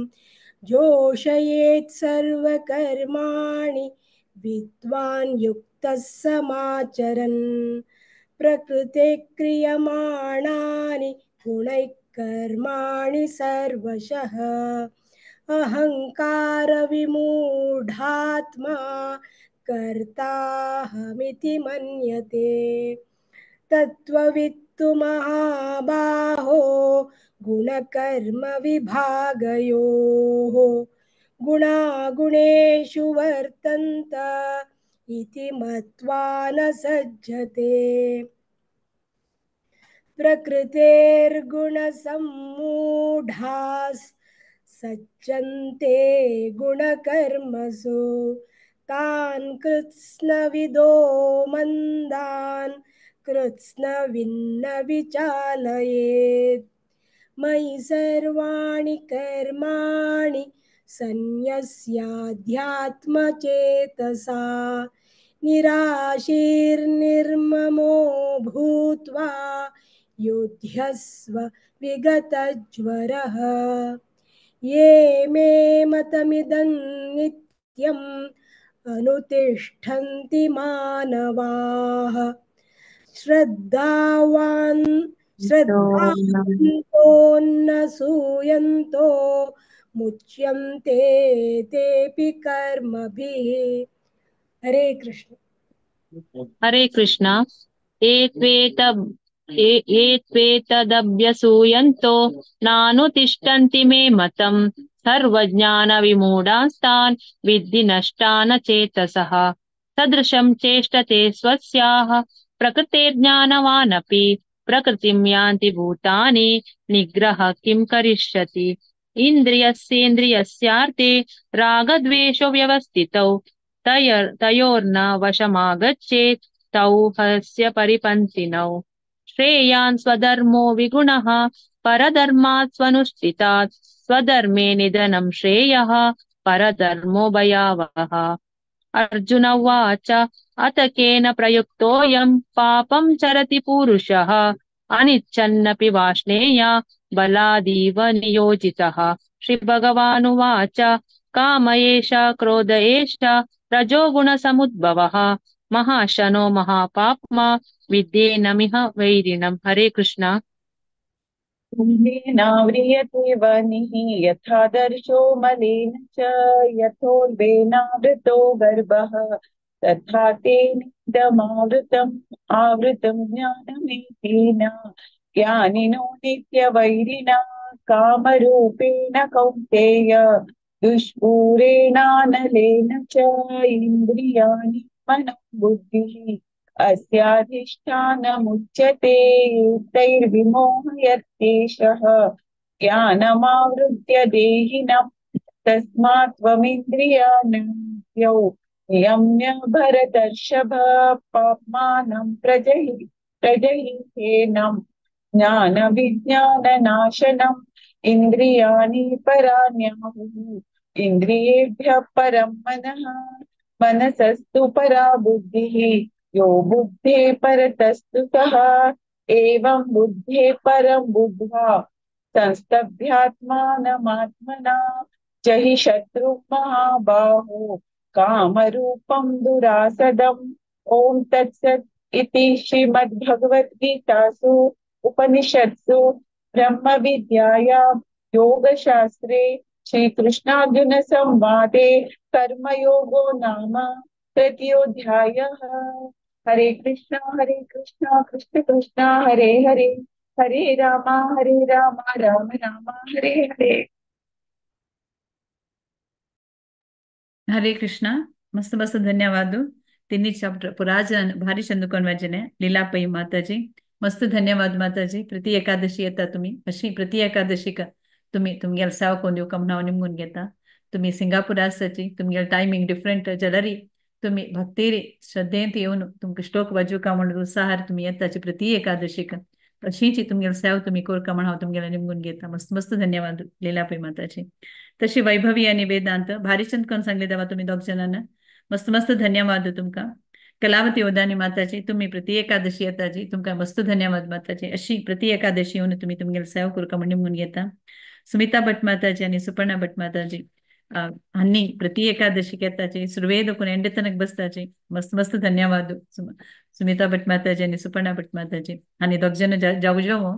जोषयेत् सर्वकर्माणि विद्वान् युक्तः समाचरन्। प्रकृते क्रियमाणानि गुणैः कर्माणि सर्वशः। अहङ्कारविमूढात्मा कर्ताहमिति मन्यते। तत्त्ववित्तु महाबाहो गुणकर्म विभागयोः गुणागुणेषु वर्तन्त इति मत्वा न सज्जते। प्रकृतेर्गुणसम्मूढास् सज्जन्ते गुणकर्मसु तान् कृत्स्नविदो मन्दान् कृत्स्नविन्न विचालयेत्। मयि सर्वाणि कर्माणि सन्न्यस्याध्यात्मचेतसा निराशीर्निर्ममो भूत्वा युध्यस्व विगतज्वरः। ये मे मतमिदं नित्यम् अनुतिष्ठन्ति मानवाः। श्रद्धावान् श्रद्धावन्तोन्न सूयन्तो मुच्यन्ते तेऽपि कर्मभिः। हरे कृष्ण। हरे कृष्ण। एत्वेतदभ्यसूयन्तो नानुतिष्ठन्ति मे मतं सर्वज्ञानविमूढांस्तान् विद्धि नष्टान चेतसः। सदृशं चेष्टते स्वस्याः प्रकृतेर्ज्ञानवानपि प्रकृतिं यान्ति भूतानि निग्रह किं करिष्यति। इन्द्रियस्येन्द्रियस्यार्थे रागद्वेषो व्यवस्थितौ तयोर्न वशमागच्छेत् तौ हस्य परिपन्थिनौ। श्रेयान् स्वधर्मो विगुणः परधर्मात् स्वनुष्ठितात् स्वधर्मे निधनं श्रेयः परधर्मो भयावहः। अर्जुन उवाच अथ केन प्रयुक्तोऽयं पापं चरति पुरुषः अनिच्छन्नपि वाष्णेय बलादीव नियोजितः। श्रीभगवानुवाच काम एष क्रोध एष रजोगुणसमुद्भवः महाशनो महापाप्मा विद्येनमिह वैरिणम्। हरे कृष्ण। नाव्रियते वह्निः यथादर्शो मलेन च यथोर्वेनावृतो गर्भः तथा तेनेदमावृतम् आवृतं ज्ञानमेतेन ज्ञानिनो नित्यवैरिणा कामरूपेण कौन्तेय दुष्पूरेणानलेन च इन्द्रियाणि मनो बुद्धिः अस्याधिष्ठानमुच्यते तैर्विमोहयत्येषः ज्ञानमावृत्य देहिनं तस्मात् त्वमिन्द्रियाण्यौ नियम्य भरतर्षभ पाप्मानं प्रजहि प्रजहिहेनं ज्ञानविज्ञाननाशनम् इन्द्रियाणि पराण्याहुः इन्द्रियेभ्यः परं मनः मनसस्तु परा बुद्धिः यो बुद्धे परतस्तु सः एवं बुद्धे परं बुद्ध्वा संस्तभ्यात्मानमात्मना जहि शत्रुं महाबाहो कामरूपं दुरासदम्। ॐ तत्सत् इति श्रीमद्भगवद्गीतासु उपनिषत्सु ब्रह्मविद्यायां योगशास्त्रे श्रीकृष्णार्जुन संवादे कर्मयोगो नाम तृतीयोऽध्यायः। हरे कृष्णा कृष्ण कृष्ण हरे हरे, हरे रामा राम राम हरे हरे। हरे कृष्णा। मस्त मस्त धन्यवाद। तिन्ही चॅप्टर पुराजन भारी चंदुकोण वाजने लीलापई माताजी, मस्त धन्यवाद माताजी। प्रति एकादशी येता तुम्ही, अशी प्रति एकादशी का तुम्ही तुमगेल सेवा कोण दिवका म्हणून हांव निमगून घेता। तुम्ही सिंगापूर आसाची, तुमगेल टायमिंग डिफरंट जाल्यारी तुम्ही भक्तीरी श्रद्धेंत येवन तुमकां श्लोक वाजूका म्हणून उत्साहार तुम्ही येताची प्रति एकादशीक, अशीच तुमगेल सेवा तुम्ही कोरका म्हणून हांव तुमगेल निमगून घेता। मस्त मस्त धन्यवाद लीलापई माताजी। तशी वैभवी आणि वेदांत भारीचंद कोण सांगले तेव्हा तुम्ही दोग जणांना मस्त मस्त धन्यवाद तुमका। कलावती ओदानी माताजी, तुम्ही प्रति एकादशी येताजी, तुमका मस्त धन्यवाद माताजी। अशी प्रति एकादशी येवन तुम्ही तुमगेल सेवा कोरका म्हणून निमगून घेता। सुमिता भट माताजी आणि सुपर्णा भट माताजी हांनी प्रति एकादशी येताची, सुरवेद कोण एंडे तनक बसताची, मस्त मस्त धन्यवाद सुमिता भट माताजी आणि सुपर्णा भट माताजी। आणि दोग जण जाऊ जाऊ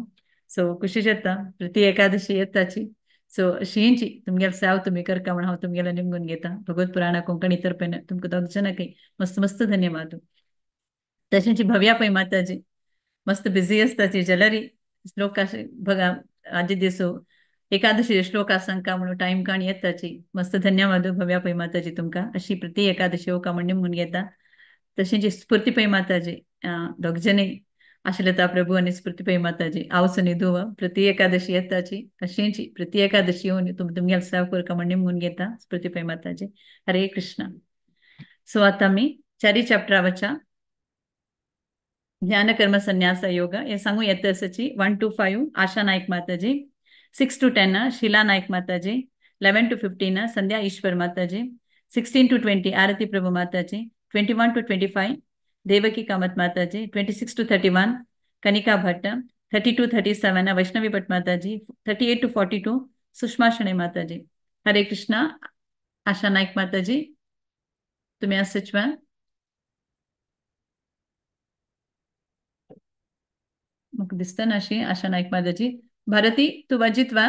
सो खुशी जाता प्रति एकादशी येताची। सो अशींची तुमगेल सेवा तुम्ही करका म्हणून हांव तुमगेला निमगून घेता। भगवत पुराणा कोंकणी तर्फेन तुमकां दोग जणांकय मस्त मस्त धन्यवाद। तशेंच भव्या पै माताजी मस्त बिझी आसताची जाल्यारी श्लोक बघा आजी दिसो एकादशी श्लोक सांगका म्हणून टायम काण येताची, मस्त धन्यवाद भव्या पै माताजी तुमकां। अशी प्रति एकादशी येवका म्हण निमगून घेता। तशेंच स्फूर्ती पै माताजी दोग जनय आशिलता प्रभू आणि स्फूर्ती पै माताजी आवस निधुव प्रति एकादशी येताची, अशींची प्रति एकादशी येवन तुमगेल सेवा करका म्हण निमगून घेता स्फूर्ती पै माताजी। हरे कृष्णा। सो आतां आमी चारी चॅप्टरा वचा ज्ञान कर्म संन्यास योग हे सांगू येता आसाची। 1 to 5 Asha Naik Mataji, 6 to 10 Sheela Naik Mataji, 11 to 15 Sandhya Ishwar Mataji, 16 to 20 Aarti Prabhu Mataji, 21 to 25 Devaki Kamath Mataji, 26 to 31 Kanika Bhat, 32 to 37 Vaishnavi Bhat Mataji, 38 to 42 Sushma Shenoy Mataji. Hare Krishna. Asha Naik Mataji तुम्ही आसाच म्हाका दिसता ना अशी आशा नायक माताजी। भारती तू वाजीत वा।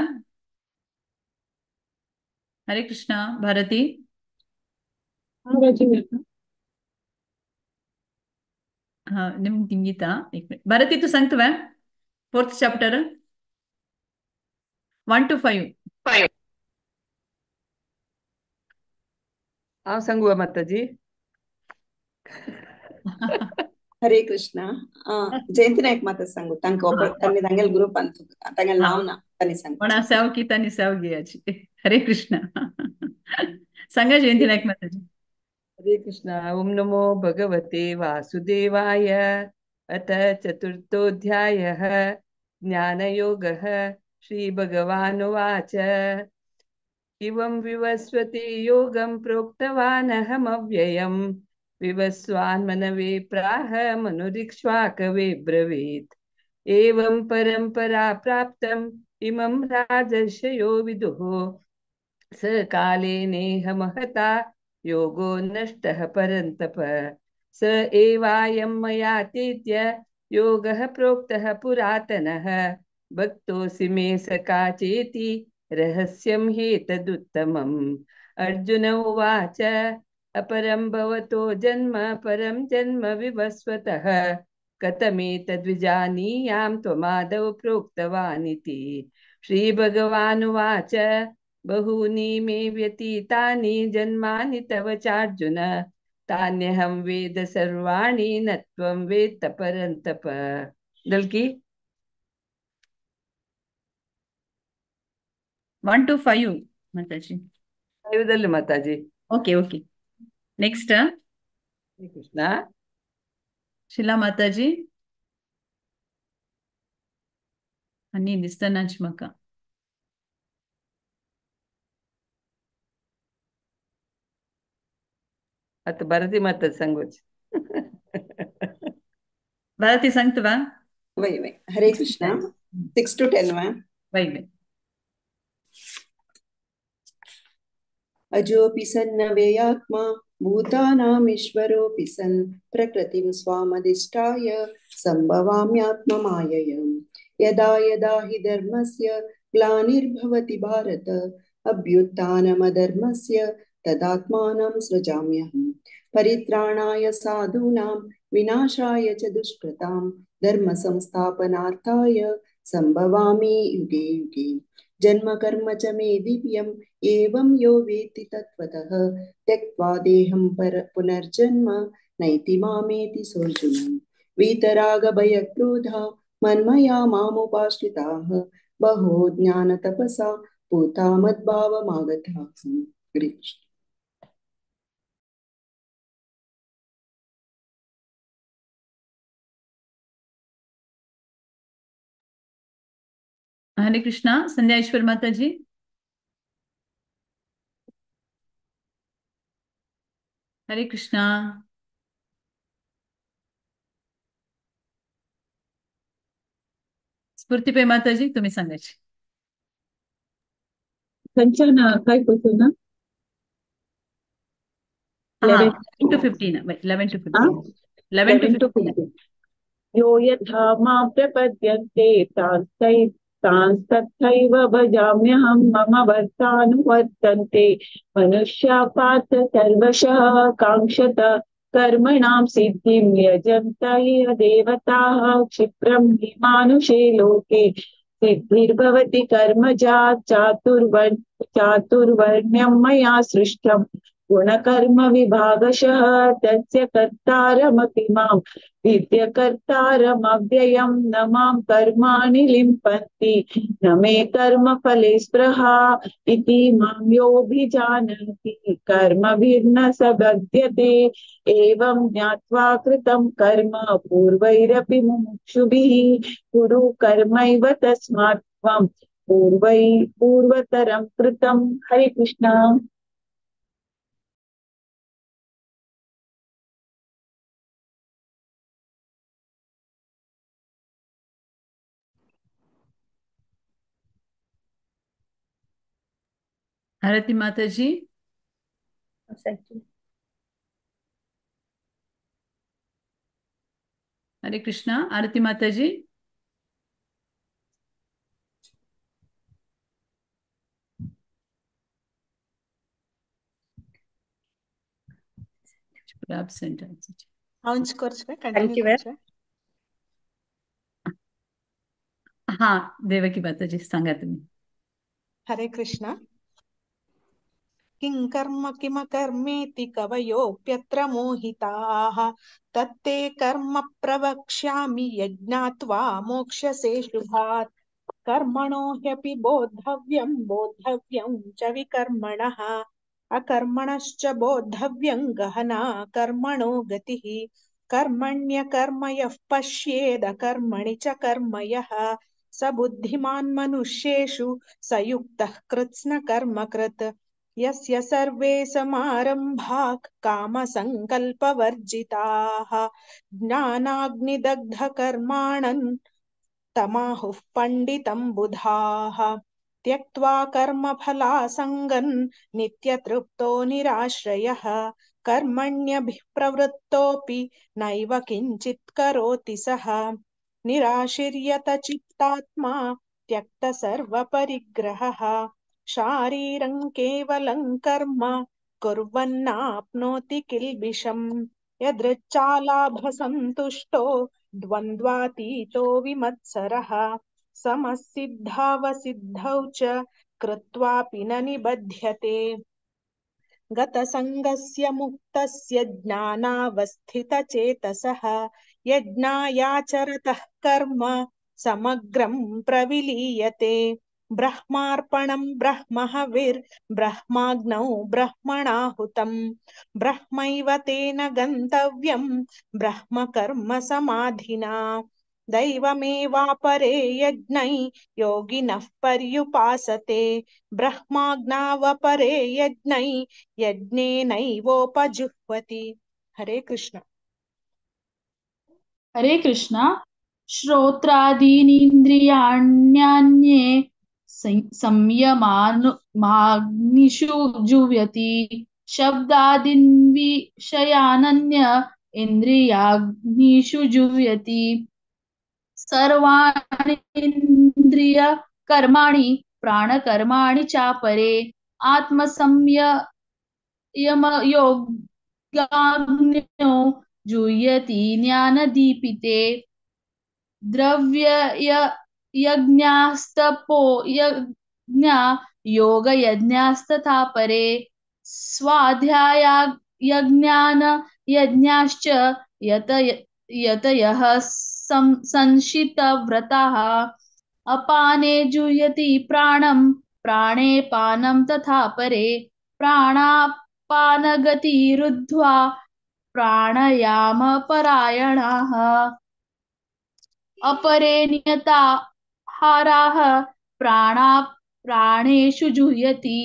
हरे कृष्णा भारती। हा निम गीता एक मिनिट भारती तू सांगतो वा 4th chapter 1 to 5। हांव सांगू माताजी। हरे कृष्णा। जयंती नायक माता सांगू तांकां तांणी तांगेल ग्रुपान तांगेल नांव ना तांणी सांगू कोणा सेव की तांणी सेव घेयाची। हरे कृष्णा। सांगा जयंती नायक माताजी। हरे कृष्णा। ओम नमो भगवते वासुदेवाय। अथ चतुर्थोऽध्यायः ज्ञानयोगः। श्री भगवानुवाच। इवं विवस्वते योगं प्रोक्तवानहमव्ययम् विवस्वान् मनवे प्राह मनुरिक्ष्वाकवे ब्रवीत्। एवं परंपरा प्राप्तम् इमं राजर्षयो विदुः स काले नेह महता योगो नष्टः परन्तप। स एवायं मयातीत्य योगः प्रोक्तः पुरातनः भक्तोऽसि मे सखा चेति रहस्यं ह्येतदुत्तमम्। अर्जुन उवाच। अपरं भवतो जन्म परं जन्म विवस्वतः कथमेतद्विजानीयां त्वमादौ प्रोक्तवानिति। श्रीभगवानुवाच। बहूनि मे व्यतीतानि जन्मानि तव चार्जुन तान्यहं वेद सर्वाणि न त्वं वेत्त परन्तप। दलकी 1 to 5 Mataji. 5 दल माताजी। Okay okay. Next Krishna. Sheela Mataji आनी दिसतनाच म्हाका। आता भारती माता सांगूच। भारती सांगता वा? वय वय। हरे कृष्णा। 6 to 10 वा? वय वय। अजोऽपि सन्नवेयात्मा भूतानामीश्वरोऽपि सन् प्रकृतिं स्वामधिष्ठाय संभवाम्यात्ममाययम्। यदा यदा हि धर्मस्य ग्लानिर्भवति भारत। अभ्युत्थानमधर्मस्य तदात्मानं सृजाम्यहम्। परित्राणाय साधूनां विनाशाय च दुष्कृतां धर्मसंस्थापनार्थाय संभवामि युगे युगे। जन्म कर्म च मे दिव्यम् एवं यो वेत्ति तत्त्वतः त्यक्त्वा देहं पुनर्जन्म नैति मामेति सोऽर्जुनम्। वीतरागभयक्रोधा मन्मया मामुपाश्रिताः बहो ज्ञानतपसा पूता मद्भावमागताः। हरे कृष्ण। हरे कृष्णा। संध्या ईश्वर माता जी। हरे कृष्णा। स्फूर्ती पे माताजी तुम्ही सांगायची। संचना काय क्वेश्चन ना? हा 11 to 15 11 to 15 11 to 15। यो यथा मां प्रपद्यन्ते तांस्तथैव भजाम्यहं मम वर्तानुवर्तन्ते। मनुष्या पार्थ सर्वशः काङ्क्षत कर्मणां सिद्धिं यजन्त इह देवताः क्षिप्रं हि मानुषे लोके सिद्धिर्भवति कर्मजा। चातुर्वर्ण्यं मया सृष्टं गुणकर्म विभागशः तस्य कर्तारमपि मां विद्यकर्तारमव्ययं न मां कर्माणि लिम्पन्ति न मे कर्मफले स्पृहा इति मां योऽभिजानाति कर्मभिर्न स बध्यते। एवं ज्ञात्वा कृतं कर्म पूर्वैरपि मुमुक्षुभिः कुरु कर्मैव तस्मात् त्वं पूर्वतरं कृतं। हरे कृष्ण। आरती माता जी। हरे कृष्णा। आरती माता जी। Absent. Thank you. हा देवकी माताजी सांगा तुम्ही। हरे कृष्णा। किं कर्म किमकर्मेति कवयोऽप्यत्र मोहिताः तत्ते कर्म प्रवक्ष्यामि यज्ञात्वा मोक्ष्यसे शुभात्। कर्मणो ह्यपि बोद्धव्यं बोद्धव्यं च विकर्मणः अकर्मणश्च बोद्धव्यं गहना कर्मणो गतिः। कर्मण्यकर्म यः पश्येदकर्मणि च कर्म यः स बुद्धिमान् मनुष्येषु स युक्तः कृत्स्नकर्मकृत्। यस्य सर्वे समारम्भाः कामसङ्कल्पवर्जिताः ज्ञानाग्निदग्धकर्माणन् तमाहुः पण्डितं बुधाः। त्यक्त्वा कर्मफलासङ्गन् नित्यतृप्तो निराश्रयः कर्मण्यभिप्रवृत्तोऽपि नैव किञ्चित् करोति सः। निराशिर्यत चित्तात्मा त्यक्तसर्वपरिग्रहः शारीरं केवलं कर्म कुर्वन्नाप्नोति किल्बिषम्। यदृच्छालाभसन्तुष्टो द्वन्द्वातीतो विमत्सरः समसिद्धावसिद्धौ च कृत्वापि न निबध्यते। गतसङ्गस्य मुक्तस्य ज्ञानावस्थितचेतसः यज्ञायाचरतः कर्म समग्रं प्रविलीयते। ब्रह्मार्पणं ब्रह्महविर्ब्रह्माग्नौ ब्रह्मणाहुतं ब्रह्मैव तेन गन्तव्यं ब्रह्मकर्म समाधिना। दैवमेवापरे यज्ञै योगिनः पर्युपासते ब्रह्माग्नावपरे यज्ञै यज्ञेनैवोपजुह्वति। हरे कृष्ण। हरे कृष्ण। श्रोत्रादीनीन्द्रियाण्यन्ये संयमाग्निषु जुह्वति शब्दादीन् विषयानन्य इन्द्रियाग्निषु जुह्वति। सर्वाणीन्द्रिय कर्माणि प्राणकर्माणि चापरे आत्मसंयमयोगाग्नौ जुह्यति ज्ञानदीपिते। द्रव्य यज्ञास्तपो यज्ञा योगयज्ञास्तथा परे स्वाध्याय यज्ञान यज्ञाश्च यत यतयः संशितव्रताः। अपाने जुह्यति प्राणं प्राणे पानं तथा परे प्राणापानगतिरुद्ध्वा प्राणायाम परायणाः। अपरे नियताहाराः प्राणा प्राणेषु जुह्यति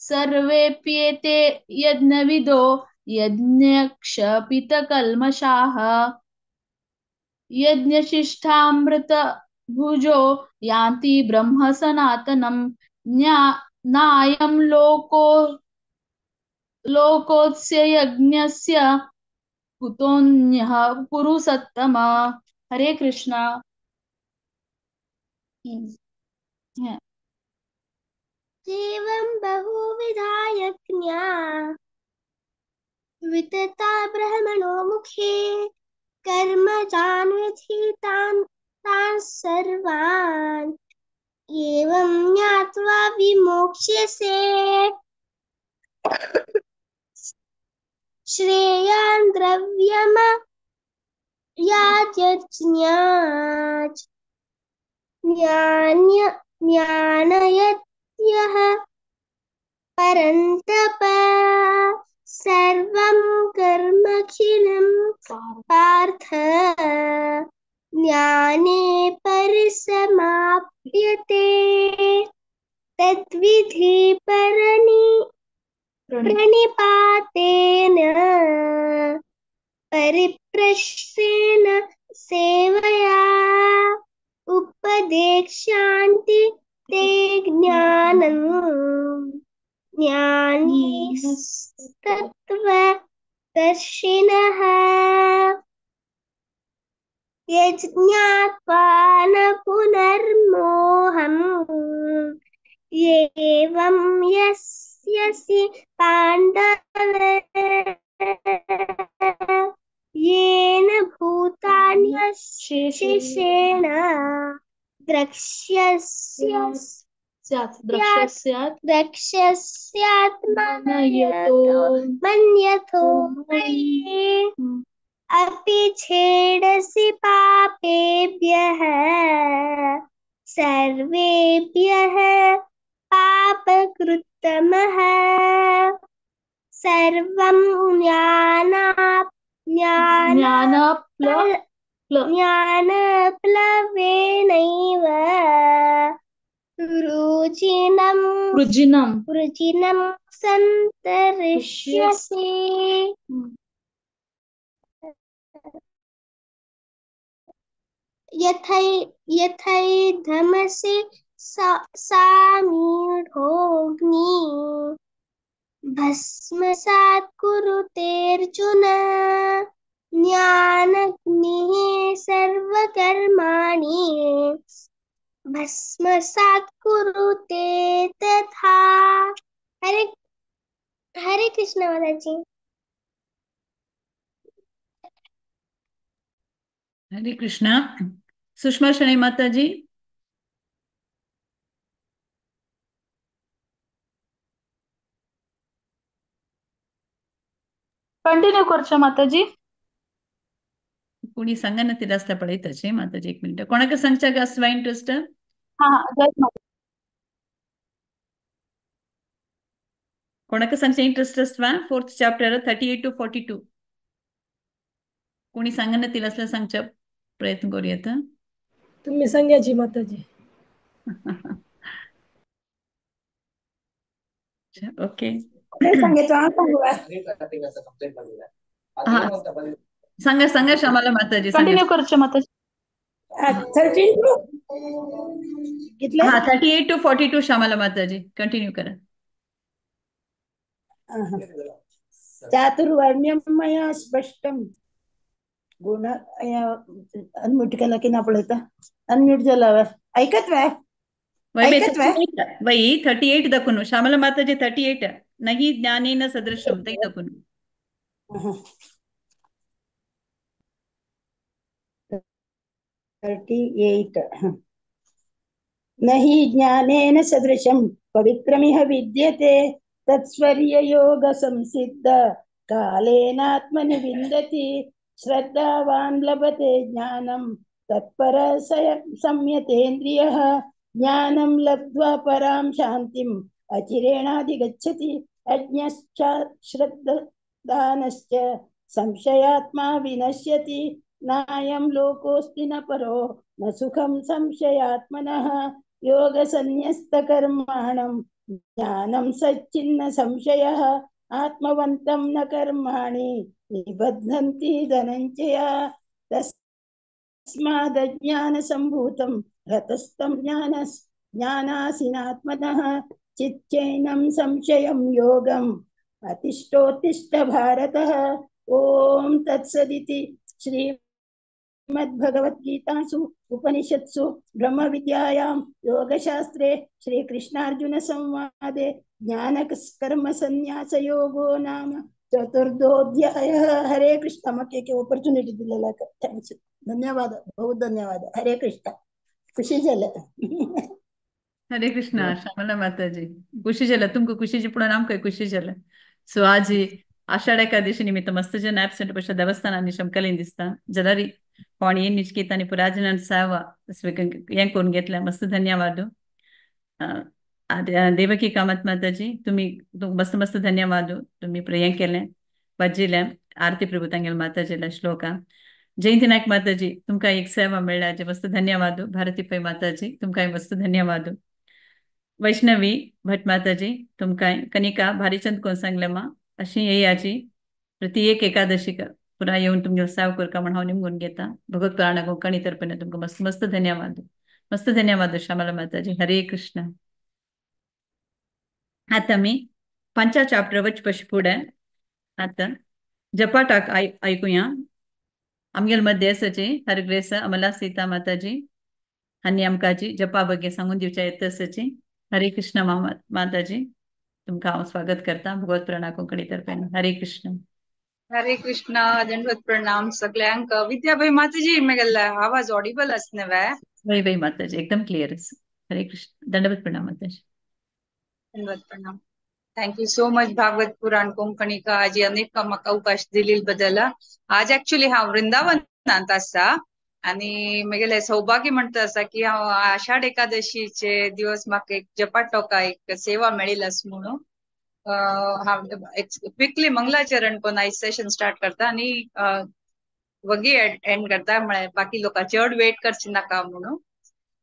सर्वेप्येते यज्ञविदो यज्ञक्षपितकल्मषाः। यज्ञशिष्टामृतभुजो यान्ति ब्रह्म सनातनं नायं लोको लोकोऽस्य यज्ञस्य कुतोऽन्यः कुरु सत्तम। हरे कृष्णा। एवं बहुविधा यज्ञा वितता ब्रह्मणो मुखे कर्म जान्विधितान् तान् सर्वान् एवं ज्ञात्वा विमोक्ष्यसे। श्रेयान् द्रव्यम याद्यज्ञात् ज्ञानयत्यः परन्तप सर्वं कर्मखिलं पार्थ ज्ञाने परिसमाप्यते। तद्विधि प्रणिपातेन परिप्रश्नेन सेवया उपदेक्ष्यन्ति ते ज्ञानं ज्ञानिस्तत्त्वदर्शिनः। यज्ञात्वा न पुनर्मोहम् एवं यस्यसि पाण्डव येन भूतान्यशेषेण द्रक्ष्यस्यात्मनयतो मन्यथो मयि अपि छेडसि पापेभ्यः सर्वेभ्यः पापकृत्तमः। सर्वं ज्ञानप्लवेनैव वृजिनं सन्तरिष्यसि। यथैधमसि सामीढोऽग्नि भस्मसात् कुरुतेऽर्जुन। ज्ञानग्निः सर्वकर्माणि भस्मसात् कुरुते तथा। हरे हरे कृष्ण माताजी। हरे कृष्णा। सुषमा शनि माता जी। कंटिन्यू करचें माताजी। कोणी सांगा ना तिला आसता पळयताचे माताजी एक मिनिट कोणाक सांगच्याक आसवा इंट्रस्ट? हा जय माता। कोणाक सांगचे इंट्रस्ट आसवा? 4th chapter 38 to 42 कोणी सांगा ना तिला असल्यार सांगच्या प्रयत्न करूया. तुम्ही सांगायची माताजी. ओके सांगा सांगा श्यामाला माताजी. कंटिन्यू करचे माताजी. 13 हा 38 to 42 Shyamala Mataji continue करा. चातुर्वर्ण्यं मया स्पष्टं गुण अनम्यूट केला की ना पळयता अनम्यूट जाला. ऐकत वे वय बाई ऐकत वय 38 बाई 38 दाखवून श्यामला माताजी 38 नाही ज्ञानेन सदृशम ते दाखवून. 38. न हि ज्ञानेन सदृशं पवित्रमिह विद्यते तत्स्वर्ययोग संसिद्ध कालेनात्मनि विन्दति श्रद्धावान् लभते ज्ञानं तत्पर संयतेन्द्रियः ज्ञानं लब्ध्वा परां शान्तिम् अचिरेणाधिगच्छति अज्ञश्च श्रद्धानश्च संशयात्मा विनश्यति नायं लोकोऽस्ति न परो न सुखं संशयात्मनः योगसन्न्यस्तकर्माणं ज्ञानं सच्चिन्न संशयः आत्मवन्तं न कर्माणि निबध्नन्ति धनञ्जय तस्मादज्ञानसम्भूतं रतस्तं ज्ञानासीनात्मनः चिच्चैनं संशयं योगम् अतिष्ठोत्तिष्ठ भारतः. ॐ तत्सदिति श्रीमद्भगवद्गीतासु उपनिषत्सु ब्रह्मविद्यायां योगशास्त्रे श्रीकृष्णार्जुनसंवादे ज्ञानकर्मसन्न्यासयोगो नाम चतुर्थोऽध्यायः. हरे कृष्ण. मग एक ऑपॉर्च्युनिटी दिलेला thanks, धन्यवाद, बहुत धन्यवाद. हरे कृष्ण. खुशी झालं. हरे कृष्ण श्यामला माताजी, खुशी झालं तुमका? खुशीचे पुढे नाम काय खुशी झालं. सो आज आषाढ एकादशी निमित्त मस्त जन ऍबसेंट पशा देवस्थानांनी शमकालीन दिसता जाल्यार कोण येन निश्चित आणि पुराजनान सेवा हें करून घेतल्या मस्त धन्यवाद. देवकी कामत माताजी, तुम्ही मस्त मस्त धन्यवाद, तुम्ही हें केलें वाजिलें आरती प्रभू तांगेले माताजीला श्लोका. जयंती नायक माताजी, तुमकां एक सेवा मेळ्ळ्या मस्त धन्यवाद. भारती पै माताजी, तुमकां मस्त धन्यवाद. वैष्णवी भट माताजी, तुमकां. कनिका भारीचंद कोण सांगलें मा अशी येयाची प्रति एक एकादशी पुरा येवन तुमगे सेवा करता म्हण हांव निमगून घेता. भगवत पुराणा कोंकणी तर्फेन तुमकां मस्त मस्त धन्यवाद, मस्त धन्यवाद श्यामला माताजी. हरे कृष्ण. आतां आमी 5 चॅप्टर वचपशी फुडें आतां जपाटाक आयकुया. आमगेले मध्य आसाची हरग्रेस अमला सीता माताजी आनी आमकां जपा बगे सांगून दिवच्या येता आसाची. हरे कृष्ण माताजी, तुमकां हांव स्वागत करता भगवत पुराणा कोंकणी तर्फेन. हरे कृष्ण. हरे कृष्ण. दंडवत प्रणाम सगळ्यांक. विद्याबाई माताजी, मेगेले आवाज ऑडिबल आस न्हय? वय वय माताजी, एकदम क्लियर आसा. हरे कृष्ण. दंडवत प्रणाम माताजी. दंडवत प्रणाम. Thank you so much Bhagwat Purana कोंकणीक आज अनेक म्हाका अवकाश दिली बद्दल. आज एक्चुअली हांव वृंदावनांत आसा आणि म्हगेले सौभाग्य म्हणटा आसा की हांव आषाढ एकादशीचे दिवस म्हाका एक जपाटोका एक सेवा मेळिल आसा म्हणून. हांव क्विकली मंगलाचरण करून आयज सेशन स्टार्ट करता आणि वगी एंड करता, म्हळ्यार बाकी लोकां चड वेट करचे नाका म्हणून.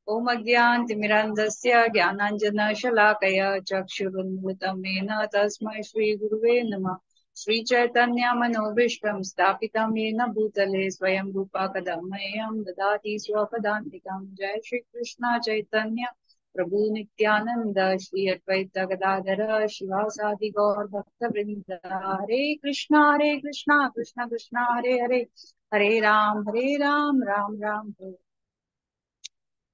ओम अज्ञान तिमिरांधस्य ज्ञानांजन शलाकया चक्षुरुन्मिलितं येन तस्मै श्री गुरुवे नमः. श्री चैतन्य मनोभीष्टं स्थापितं येन भूतले स्वयं रूपा कदा मह्यं ददाति स्वपदान्तिकं. जय श्री कृष्ण चैतन्य प्रभु नित्यानंद श्री अद्वैत गदाधर शिवासादि गौर भक्त वृंद. हरे कृष्णा कृष्ण कृष्ण हरे हरे, हरे राम राम राम हरे.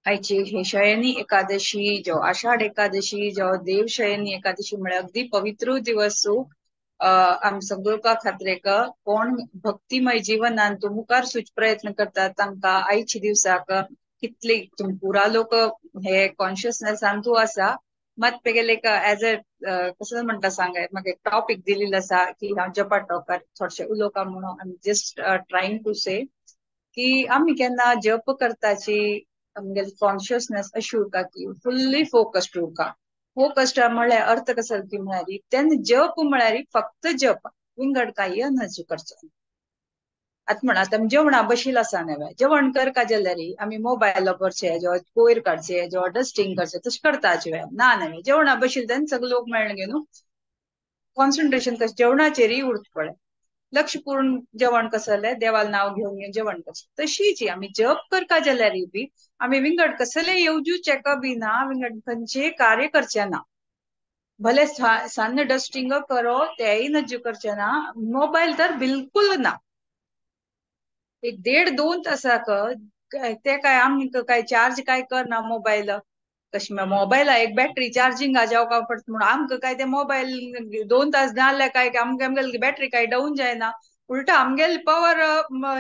आयची हे शयनी एकादशी जो आषाढ एकादशी जो देवशयनी एकादशी म्हळ्यार अगदी पवित्र दिवस. आम सगळ्या खात्रेक कोण भक्तिमय जीवनान तूं मुखार सुच प्रयत्न करता तांकां आयच्या दिवसाक कितले पुरा लोक हे कॉन्शियसनेसान तूं आसा. मात तेगेले एक एज अ कसं म्हणटा सांगाय, म्हाका एक टॉपीक दिलेलो आसा की हांव जपा टॉकार थोडशें उलोवका म्हणून. I am just trying to say की आमी केन्ना जप करताची आमगेले कॉन्शियसनेस अशी उरता की फुल्ली फोकस्ड उरता. फोकस्ड म्हळ्यार अर्थ कसो की म्हळ्यार तेन्ना जप म्हळ्यार फक्त जप, विंगड काय नजू करचो. आतां म्हण आतां आमी जेवणा बशील आसा न्हय, जेवण करका जाल्यार आमी मोबायल वापरचे, जेवा कोयर काडचे, जेवा डस्टिंग करचे, तशें करताचे ना न्हय. जेवणा बशील तेन्ना सगळे लोक मेळ्ळे गे न्हू, कॉन्सन्ट्रेशन कशें जेवणाचेरय उरता पळय, लक्ष पूर्ण जेवण कसं जालें देवाल नाव घेवन घेवन जेवण कसं. तशीच आमी जप करका जाल्यार बी आमी विंगड कसले येवजूचें बी ना, विंगड खंयचें कार्य करचें ना, भले सान्न डस्टिंग करो तेय नज्जू करचें ना, मोबायल तर बिलकुल ना. एक 1.5-2 तासाक ते काय आमकां काय चार्ज काय करना मोबायल, कशी मोबायला एक बॅटरी चार्जिंग जावका पडटा म्हणून आमकां काय ते मोबायल 2 तास जाले काय आमकां आमगेली बॅटरी काय डावन जायना, उलटा आमगेले पावर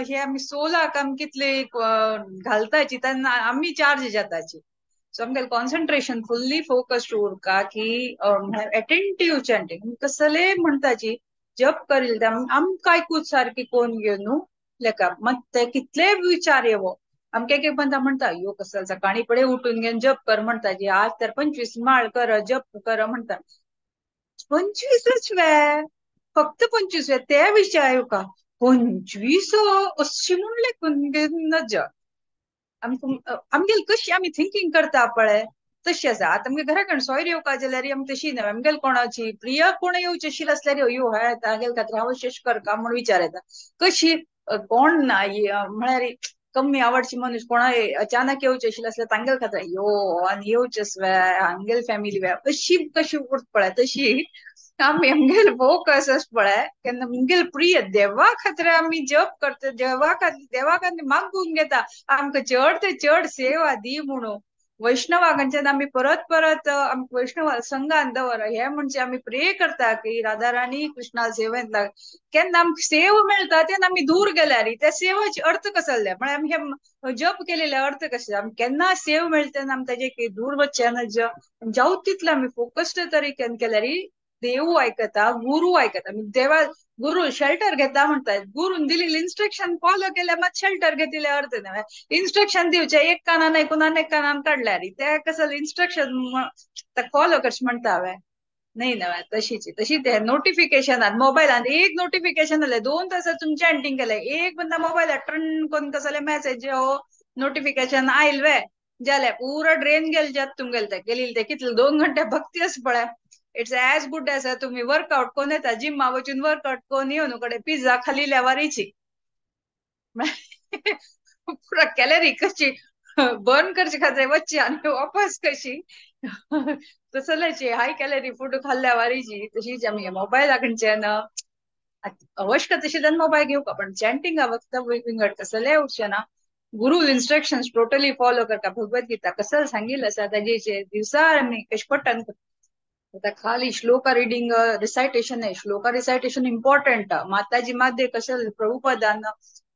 हे आमी सोलाक आमी कितले घालताची तेन्ना आमी चार्ज जाताची. सो आमगेले कॉन्सन्ट्रेशन फुल्ली फोकस्ड उरका की एटेंटीव चॅन्टिंग कसले म्हणटाची जप करील आमकां आयकूच सारकी कोण घेवन लेका मग ते कितले विचार येवो. आमकां एक एक बंदा म्हणटा यो कसल सकाळी पडे उठून घेवन जप कर म्हणटा जी आज तर 25 माळ कर जप कर म्हणटा. 25च वे फक्त 25 वे ते विचार येवका 25 अशी म्हूण लेखून घेवन नज आमकां आमगेली कशी आमी थिंकींग करता पळय तशी आसा. आतां आमगे घरा कडेन सोयरी येवका जाल्यार आमी तशी न्हय, आमगेले कोणाची प्रिय कोण येवची अशी आसल्यार यो हय तागेले खातीर हांव अशें करका म्हूण विचार येता. कशी कोण ना म्हळ्यार कमी आवडची मनीस कोणा अचानक येवचे आशिल्ले आसल्यार तांगेले खातीर यो आनी येवचेच वे आमगेले फॅमिली वे अशी कशी उरत पळय तशी आमी आमगेले फोकस आस पळय केन्ना आमगेले प्रिय देवा खातीर आमी जप करता, देवा खातीर देवा खातीर मागून घेता आमकां चड ते चड सेवा दी म्हणून. वैष्णवांच्यान आमी परत परत आमकां वैष्णव संघान दवर हे म्हणजे आमी प्रे करता की राधा राणी कृष्णा सेवेंत लाग. केन्ना आमकां सेव मेळटा तेन्ना आमी दूर गेल्यार त्या सेवाचे अर्थ कसले म्हळ्यार आमी हे जप केलेले अर्थ कशे आमी केन्ना सेव मेळटा तेन्ना आमी ताजे दूर वचचे ना, जावं तितले आमी फोकस्ड तरीकेन केल्यार देव आयकता गुरू आयकता. देवा गुरू शेल्टर घेता म्हणटात, गुरून दिलेली इन्स्ट्रक्शन फॉलो केल्यार मात शेल्टर घेतिल्ले अर्थ न्हय. इन्स्ट्रक्शन दिवचे एक कानान आयकून आनी एक कानान काडल्यार ते कसले इन्स्ट्रक्शन फॉलो करचें म्हणटा हांवें न्हय न्हय. तशीच तशी ते नोटिफिकेशनान मोबायलान एक नोटिफिकेशन आलें 2 तासां तुमी चॅन्टिंग केलें एक बंदा मोबायलार ट्रन करून कसले मॅसेज हो नोटिफिकेशन आयल वे जालें पुरो ड्रेन गेल जात तुमगेले ते गेली ते कितले 2 घंटे भक्ती आसा पळय. It's as good as तुम्ही वर्कआउट कोण येता जिमा वचून वर्कआउट कोण येवन कडे पिझ्झा खाली वारीची पुरा कॅलरी कशी बर्न करचे खातीर वचची आनी वापस कशी तसल्याची हाय कॅलरी फूड खाल्ल्या वारीची. तशीच आमी मोबायला कडच्यान अवश्य तशी तेन्ना मोबायल घेवका पण चॅन्टिंगा वक्त विंगड कसलें उरचें ना. गुरू इन्स्ट्रक्शन टोटली फॉलो करता. भगवद गीता कसल सांगिल्लें आसा ताजे दिवसा आमी कशें पट्टन आता खाली श्लोका रिडींग रिसायटेशन आहे, श्लोका रिसायटेशन इम्पॉर्टंट. माताजी माध्ये कशें प्रभुपदान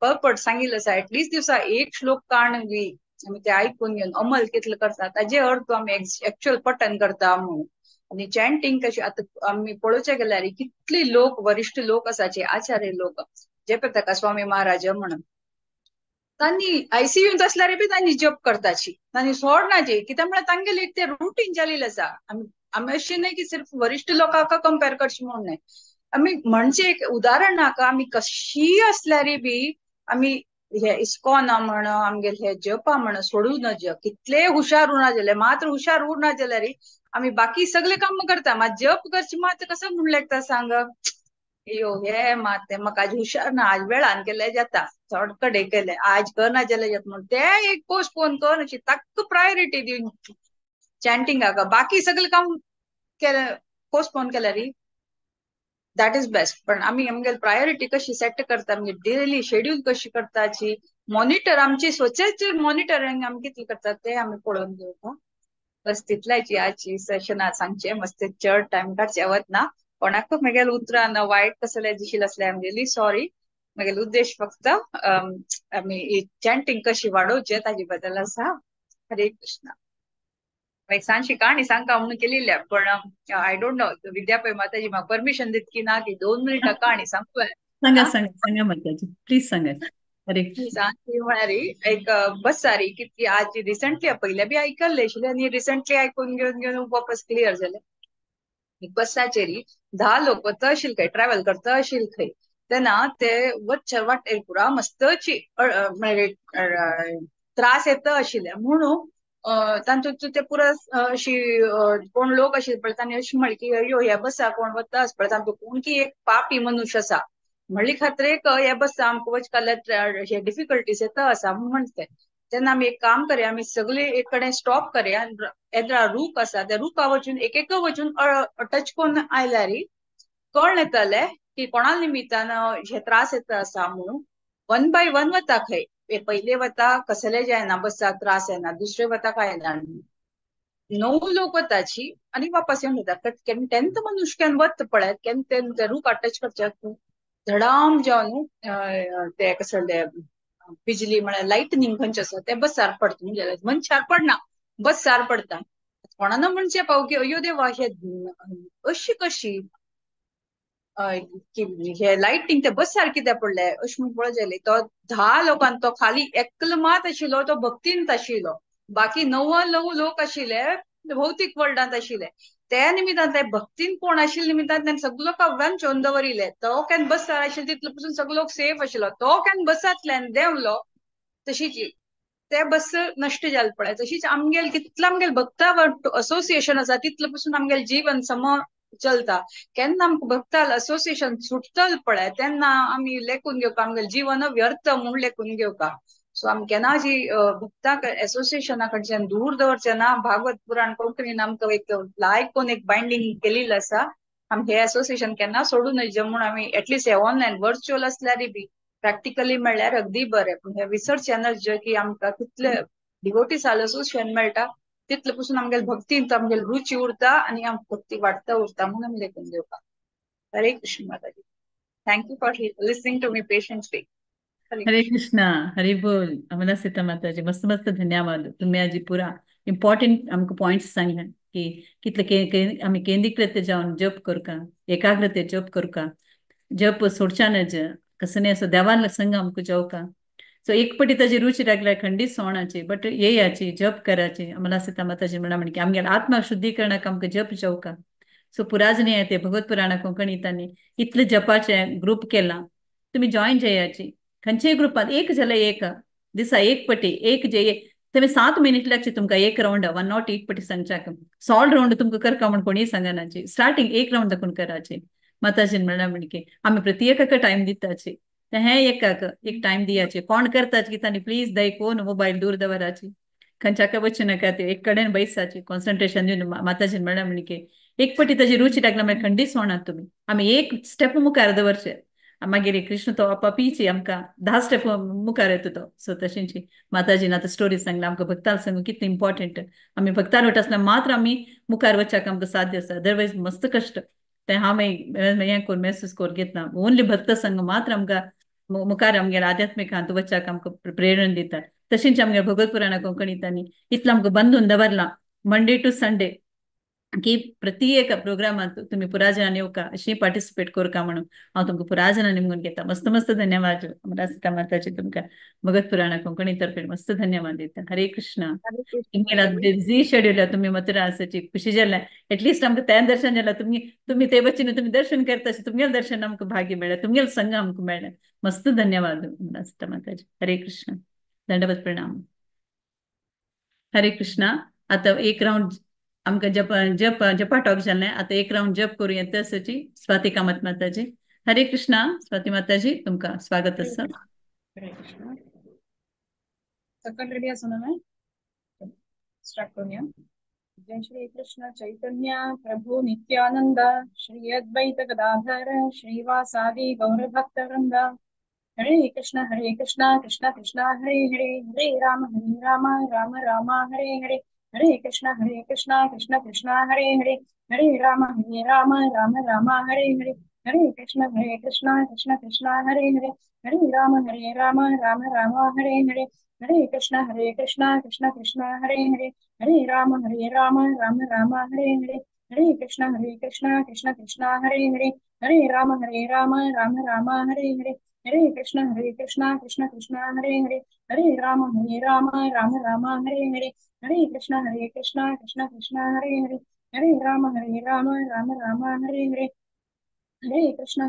पळपट सांगिल्लें आसा एटलिस्ट दिवसा एक श्लोक काण बी आमी ते आयकून घेवन अमल कितले करता ताजे अर्थ आमी एक्चुअल पठन करता म्हणून. आनी चॅन्टिंग कशी आतां आमी पळोवचें गेल्यार कितले लोक वरिश्ठ लोक आसाचे आचार्य लोक जयपताका स्वामी महाराज म्हणून तांणी आयसीयूंत आसल्यार बी तांणी जप करताची तांणी सोडनाची कित्याक म्हळ्यार तांगेले एक ते रुटीन जालेलें आसा. आमी अशें न्हय की सिर्फ वरिश्ठ लोकांक कंपेर करचें म्हूण न्हय, आमी म्हणजे एक उदाहरण नाका आमी कशी आसल्यार बी आमी हे इस्कॉना म्हण आमगेले हे जपा म्हण सोडूं नज. कितले हुशार उरना जाल्यार मात्र हुशार उरना जाल्यार आमी बाकी सगळे काम करता मात जप करचे मात कसो म्हूण लेगता सांग यो हे मात ते म्हाका आज हुशार ना आज वेळान केले जाता चड कडेन केले आज करना जाल्यार जाता म्हूण ते एक पोस्टपोन कर अशी ताका प्रायोरिटी दिवन चॅन्टिंगाक बाकी सगळे काम केले पोस्टपोन केल्यार that is best. पण आमी आमगेली प्रायोरिटी कशी सेट करता आमगे डेली शेड्यूल कशी करताची मॉनिटर आमची स्वताचे मॉनिटरींग आमी कितले करतात ते आमी पळोवन घेवपा. बस तितल्याची आजची सेशनात सांगचें मस्त चड टायम काडचें वतना कोणाकूच म्हगेले उतरान वायट कसलें दिशील आसल्यार आमगेली सॉरी. म्हगेलो उद्देश फक्त आमी चॅन्टिंग कशी वाडोवचें ताजे बद्दल आसा. हरे कृष्णा. एक सांजची काणी सांगता म्हणून केलेली पण I don't know Vidya Pai Mataji म्हाका परमिशन दित की ना की 2 मिनिटां काणी सांगू. सांगा सांगा सांगा माताजी प्लीज सांगा. हरे सांगची म्हळ्यार एक बसारी कितकी आज रिसंटली पयले बी आयकल्ले आशिल्ले आनी रिसंटली आयकून घेवन घेवन वापस क्लियर जालें. एक बसाचेर 10 लोक वता आशिल्ले खंय ट्रॅव्हल करता आशिल्ले खंय तेन्ना ते वचच्या वाटेर पुरा मस्तची म्हळ्यार त्रास येता आशिल्ले म्हणून तांतूत ते पुरा अशी कोण लोक आशिल्ले पळय तांणी अशें म्हणलें की यो ह्या बसा कोण वता आस पळय तांतूत कोण की एक पापी मनुष्य आसा म्हणली खातीर एक ह्या बसा आमकां वचपाक हे डिफिकल्टीज येता आसा म्हूण म्हणटे. तेन्ना आमी एक काम करया आमी सगळे एक कडेन स्टॉप करया येद्रा रूख आसा त्या रुखा वचून एक एक वचून टच करून आयल्यार कळ्ळें येतलें की कोणा निमित्तान हे त्रास येता आसा म्हणून. 1 बाय 1 वता खंय पयले वता कसले जायना बसा त्रास येना दुसरे वता काय येना. 9 लोक वताची आनी वापस येवन वता. केन्ना 10th मनुष्यान वत पळय केन्ना ते रूख अटॅच करच्याक धडाम जावन ते कसले बिजली म्हळ्यार लायटनिंग खंयचे आसा ते बसार पडटा, म्हणजे मनशार पडना बसार पडटा. कोणाना म्हणचे पाव की अयो देवा हे अशी कशी हे लायटींग ते बसार कित्याक पडले अशें म्हूण पळोवंक जाले. तो 10 लोकांक तो खाली एकलो मात आशिल्लो तो भक्तींत आशिल्लो, बाकी 9 लोक आशिल्ले भौतीक वर्ल्डांत आशिल्ले. त्या निमित्तान ते भक्तीन कोण आशिल्ले निमित्तान ताणें सगलो कव्यान चोवन दवरिल्ले. तो केन्ना बसार आशिल्लो तितलो पसून सगलो लोक सेफ आशिल्लो. तो केन्ना बसांतल्यान देंवलो तशीच ते बस नश्ट जालें पळय. तशीच आमगेल कितलो आमगेल भक्ता असोसिएशन आसा तितले पसून आमगेल जीवन सम चलता. केन्ना आमकां भक्ताल असोसिएशन सुटतल पळय तेन्ना आमी लेखून घेवपा आमगेल जीवन व्यर्थ म्हूण लेखून घेवपा. सो आमी केन्ना जी भक्तांक एसोसिएशना कडच्यान दूर दवरचे ना. भागवत पुराण कोंकणीन आमकां एक लायक कोण एक बायंडींग केलेली आसा. आमी हे एसोसिएशन केन्ना सोडूं नये म्हूण आमी एटलिस्ट हे ऑनलायन वर्च्युअल आसल्यारय बी प्रॅक्टिकली मेळ्ळ्यार अगदी बरें. पूण हे विसरचे नज की आमकां कितले डिवोटीस असोसिएशन मेळटा तितले पसून आमगेल भक्तींत आमगेल रुची उरता आनी आमकां भक्ती वाडता उरता म्हणून आमी लेखून घेवपा. हरे कृष्ण माताजी, thank you for listening to me patiently. Hare Krishna, Hari बोल. अमला सीता माताजी, मस्त मस्त धन्यवाद. तुम्ही आज पुरा इम्पॉर्टंट आमकां पॉयंट्स सांगले की कितले आमी केंद्रीकृत जावन जप करका, एकाग्रते जप करका, जप सोडच्या नज कसं असो देवान संग आमकां जेवका. सो एक पटी ताजी रुची लागल्यार खंडीत सोणाची बट येयाची जप कराची. अमला सीता माताजी म्हणा म्हण की आमगेल्या आत्मा शुद्धीकरणाक आमकां जप जेवका. सो पुराजनी येते भगवत पुराणा कोंकणीतांनी इतले जपाचे ग्रुप केला, तुमी जॉईन जायाची खंयच्याय ग्रुपात. एक जाल्यार एक दिसा एक पटी एक जे तुमी 7 मिनिट लागचे तुमकां एक रावंड 108 पटी सांगच्याक सॉल्ड रावंड तुमकां करका म्हण कोणीय सांगनाची. स्टार्टींग एक रावंड दाखोवन कराची. माताजीन म्हणला म्हण की आमी प्रत्येकाक टायम दिताची, हें एकाक एक टायम दियाचे. कोण करताच की तांणी प्लीज दय कोण मोबायल दूर दवराची, खंयच्याक वचूं नाका, ते एक कडेन बैसाची कॉन्सन्ट्रेशन दिवन. माताजीन म्हणला म्हण की एक पटी ताजी रुची लागला म्हळ्यार खंडीत सोणात तुमी. आमी एक स्टेप मुखार दवरचे, मागीर कृष्ण तो आपापीची आमकां 10 स्टेप मुखार येता तो. सो तशेंची माताजीन आतां स्टोरी सांगला आमकां भक्ताल सांगू कितलें इम्पॉर्टंट. आमी भक्ताल वट आसल्यार मात्र आमी मुखार वचपाक आमकां साध्य आसा, अदरवायज मस्त कश्ट. तें हांव हें करून महसूस करून घेतना ओनली भक्त संघ मात्र आमकां मुखार आमगेल्या आध्यात्मिकांत वचपाक आमकां प्रेरणा दिता. तशेंच आमगे भगवत पुराणा कोंकणीतांनी इतलें आमकां बांदून दवरलां मंडे टू संडे की प्रत्येक प्रोग्रामात तुम्ही पुराजनान येवका अशी पार्टिसिपेट करका म्हणून हांव तुमकां पुराजनान निमगून घेता. मस्त मस्त धन्यवाद अमला सीता माताजी, तुमकां भगवत पुराणा कोंकणी तर्फे मस्त धन्यवाद दिता. हरे कृष्ण. तुमगेला बिझी शेड्यूल तुमी मथुरा आसाची खुशी जाल्या एटलिस्ट आमकां तें दर्शन जालां. तुमी तुमी ते बचीन तुमी दर्शन करता तुमगेलें दर्शन आमकां भाग्य मेळ्ळें, तुमगेलें संग आमकां मेळ्ळें. मस्त धन्यवाद अमला सीता माताजी. हरे कृष्ण, दंडवत प्रणाम. हरे कृष्ण. आतां एक रावंड आमकां जप जप जपा टॉक जालें, आतां एक रावंड जप करूया तसची स्वाती कामत माताजी. हरे कृष्णा स्वाती माताजी, तुमकां स्वागत आसा. हरे कृष्णा. सकल रेडी आसा ना? स्टार्ट करूया. जय श्री कृष्ण चैतन्य प्रभु नित्यानंद श्री अद्वैत गदाधर श्रीवासादि गौर भक्त वृंद. हरे कृष्ण कृष्ण कृष्ण हरे हरे, हरे राम राम राम हरे हरे. हरे कृष्ण कृष्ण कृष्ण हरे हरे, हरे राम राम राम हरे हरे. हरे कृष्ण कृष्ण कृष्ण हरे हरे, हरे राम राम राम हरे हरे. हरे कृष्ण कृष्ण कृष्ण हरे हरे, हरे राम राम राम हरे हरे. हरे कृष्ण कृष्ण कृष्ण हरे हरे, हरे राम राम राम हरे हरे. हरे कृष्ण कृष्ण कृष्ण हरे हरे, हरे राम राम राम हरे हरे. हरे कृष्ण कृष्ण कृष्ण हरे हरे, हरे राम राम राम हरे हरे. हरे कृष्ण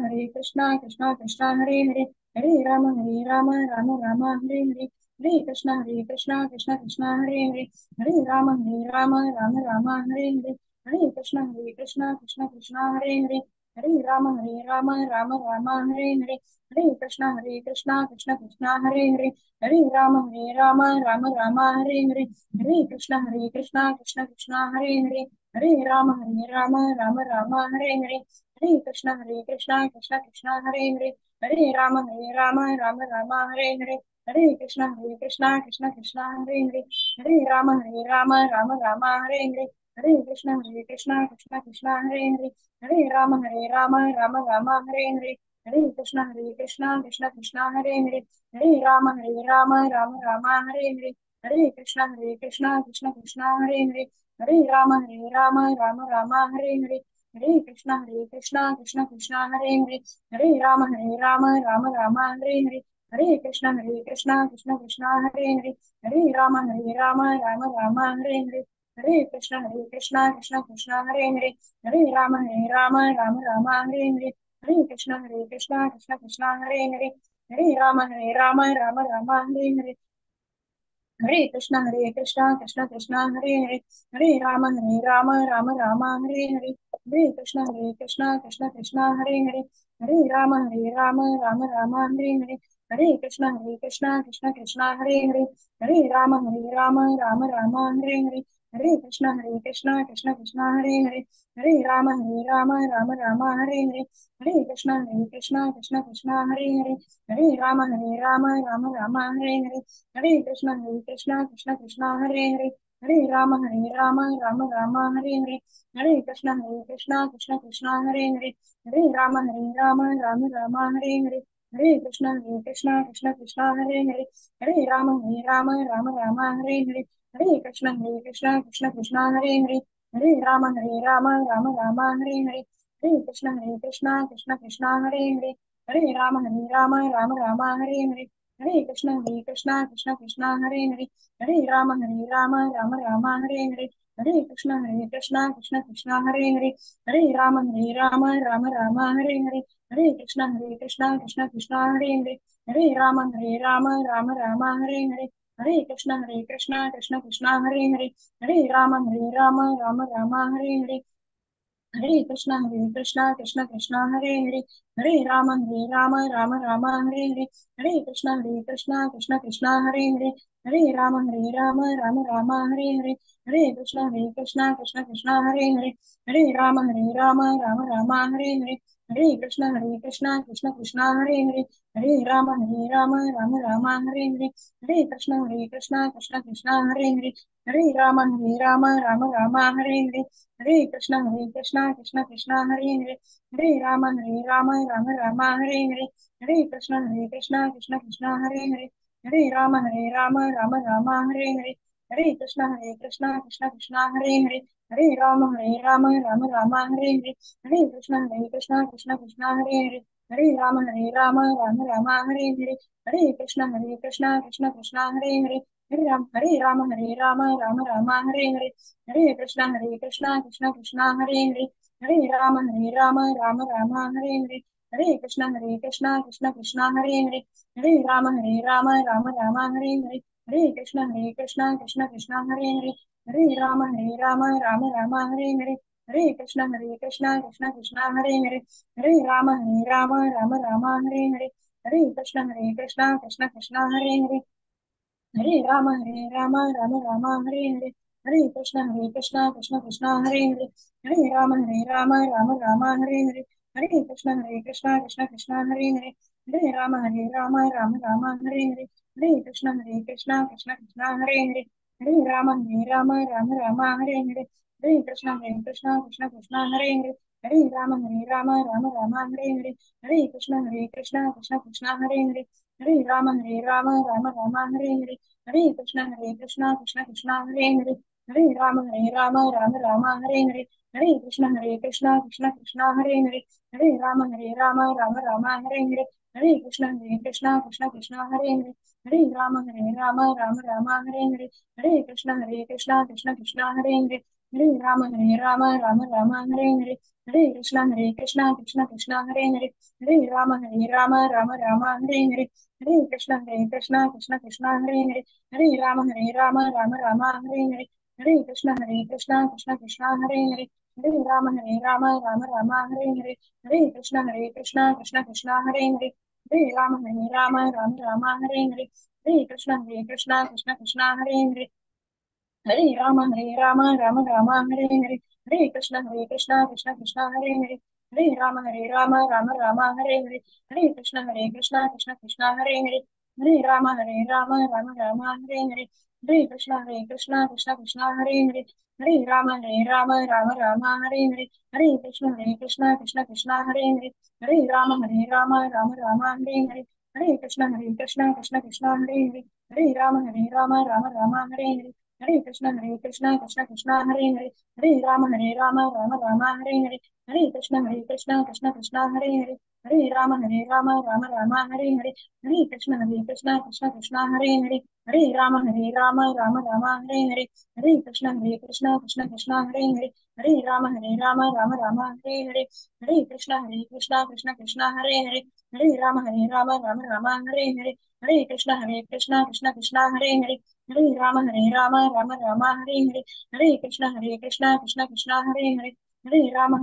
कृष्ण कृष्ण हरे हरे, हरे राम राम राम हरे हरे. हरे कृष्ण कृष्ण कृष्ण हरे हरे, हरे राम राम राम हरे हरे. हरे कृष्ण कृष्ण कृष्ण हरे हरे, हरे राम राम राम हरे हरे. हरे कृष्ण कृष्ण कृष्ण हरे हरे, हरे राम राम राम हरे हरे. हरे कृष्ण कृष्ण कृष्ण हरे हरे, हरे Ram Ram Ram Hare Hare. Hare Krishna Krishna Krishna Hare Hare Hare Rama Rama Rama Hare Hare Hare Krishna Krishna Krishna Hare Hare Hare Rama Rama Rama Hare Hare Hare Krishna Krishna Krishna Hare Hare Hare Rama Rama Rama Hare Hare Hare Krishna Krishna Krishna Hare Hare Hare Rama Rama Rama Hare Hare Hare Krishna Krishna Krishna Hare Hare Hare Rama Rama Rama Hare Hare Hare Krishna Krishna Krishna Hare Hare Hare Rama Rama Rama Hare Hare Hare Krishna Krishna Krishna Hare Hare Hare Rama Rama Rama Hare Hare Hare Krishna Krishna Krishna Hare Hare Hare Rama Rama Rama Hare Hare Hare Krishna Krishna Krishna Hare Hare Hare Rama Rama Rama Hare Hare Hare Krishna Krishna Krishna Hare Hare Hare Rama Rama Rama Hare Hare Hare Krishna Krishna Krishna Hare Hare Hare Rama Rama Rama Hare Hare Hare Krishna Krishna Krishna Hare Hare Hare Rama Rama Rama Hare Hare Hare Krishna Krishna Krishna Hare Hare Hare Rama Rama Rama Hare Hare Hare Krishna Krishna Krishna Hare Hare Hare Rama Rama Rama Hare Hare Hare Krishna Krishna Krishna Hare Hare Hare Rama Rama Rama Hare Hare Hare Krishna Krishna Krishna Hare Hare Hare Rama Rama Rama Hare Hare Hare Krishna Krishna Krishna Hare Hare Hare Rama Rama Rama Hare Hare Hare Krishna Krishna Krishna Hare Hare Hare Rama Rama Rama Hare Hare Hare Krishna Krishna Krishna Hare Hare Hare Rama Rama Rama Hare Hare Hare Krishna Krishna Krishna Hare Hare Hare Rama Rama Rama Hare Hare Hare Krishna Krishna Krishna Hare Hare Hare Rama Rama Rama Hare Hare Hare Krishna Krishna Krishna Hare Hare Hare Rama Rama Rama Hare Hare Hare Krishna Krishna Krishna Hare Hare Hare Rama Rama Rama Hare Hare Hare Krishna Krishna Krishna Hare Hare Hare Rama Rama Rama Hare Hare Hare Krishna Krishna Krishna Hare Hare Hare Rama Rama Rama Hare Hare Hare Krishna Krishna Krishna Hare Hare Hare Rama Rama Rama Hare Hare Hare Krishna Krishna Krishna Hare Hare Hare Rama Rama Rama Hare Hare Hare Krishna Krishna Krishna Hare Hare Hare Rama Rama Rama Hare Hare Hare Krishna Krishna Krishna Hare Hare Hare Rama Rama Rama Hare Hare Hare Krishna Krishna Krishna Hare Hare Hare Rama Rama Rama Hare Hare Hare Krishna Krishna Krishna Hare Hare Hare Rama Rama Rama Hare Hare Hare Krishna Krishna Krishna Hare Hare Hare Rama Rama Rama Hare Hare Hare Krishna Krishna Krishna Hare Hare Hare Rama Rama Rama Hare Hare Hare Krishna Krishna Krishna Hare Hare Hare Rama Rama Rama Hare Hare Hare Krishna Krishna Krishna Hare Hare Hare Rama Rama Rama Hare Hare Hare Krishna Krishna Krishna Hare Hare Hare Rama Rama Rama Hare Hare Hare Krishna Krishna Krishna Hare Hare Hare Rama Rama Rama Hare Hare Hare Krishna Krishna Krishna Hare Hare Hare Rama Rama Rama Hare Hare Hare Krishna Krishna Krishna Hare Hare Hare Rama Rama Rama Hare Hare Hare Krishna Krishna Krishna Hare Hare Hare Rama Rama Rama Hare Hare Hare Krishna Krishna Krishna Hare Hare Hare Rama Rama Rama Hare Hare Hare Krishna Krishna Krishna Hare Hare Hare Rama Rama Rama Hare Hare Hare Krishna Krishna Krishna Hare Hare Hare Rama Rama Rama Hare Hare Hare Krishna Krishna Krishna Hare Hare Hare Rama Rama Rama Hare Hare Hare Krishna Krishna Krishna Hare Hare Hare Rama Rama Rama Hare Hare Hare Krishna Krishna Krishna Hare Hare Hare Rama Rama Rama Hare Hare Hare Krishna Krishna Krishna Hare Hare Hare Rama Rama Rama Hare Hare Hare Krishna Krishna Krishna Hare Hare Hare Rama Rama Rama Hare Hare Hare Krishna Krishna Krishna Hare Hare Hare Rama Rama Rama Hare Hare Hare Krishna Krishna Krishna Hare Hare Hare Rama Rama Rama Hare Hare Hare Krishna Krishna Krishna Hare Hare Hare Rama Rama Rama Hare Hare Hare Krishna Krishna Krishna Hare Hare Hare Rama Rama Rama Hare Hare Hare Krishna Krishna Krishna Hare Hare Hare Rama Rama Rama Hare Hare Hare Krishna Krishna Krishna Hare Hare Hare Rama Rama Rama Hare Hare Hare Krishna Krishna Krishna Hare Hare Hare Rama Rama Rama Hare Hare Hare Krishna Krishna Krishna Hare Hare Hare Rama Rama Rama Hare Hare Hare Krishna Krishna Krishna Hare Hare Hare Rama Rama Rama Hare Hare Hare Krishna Krishna Krishna Hare Hare Hare Rama Rama Rama Hare Hare Hare Krishna Krishna Krishna Hare Hare Hare Rama Rama Rama Hare Hare Hare Krishna Krishna Krishna Hare Hare Hare Rama Rama Rama Hare Hare Hare Krishna Krishna Krishna Hare Hare Hare Rama Rama Rama Hare Hare Hare Krishna Krishna Krishna Hare Hare Hare Rama Rama Rama Hare Hare Hare Krishna Krishna Krishna Hare Hare Hare Rama Rama Rama Hare Hare Hare Krishna Krishna Krishna Hare Hare Hare Rama Rama Rama Hare Hare Hare Krishna Krishna Krishna Hare Hare Hare Rama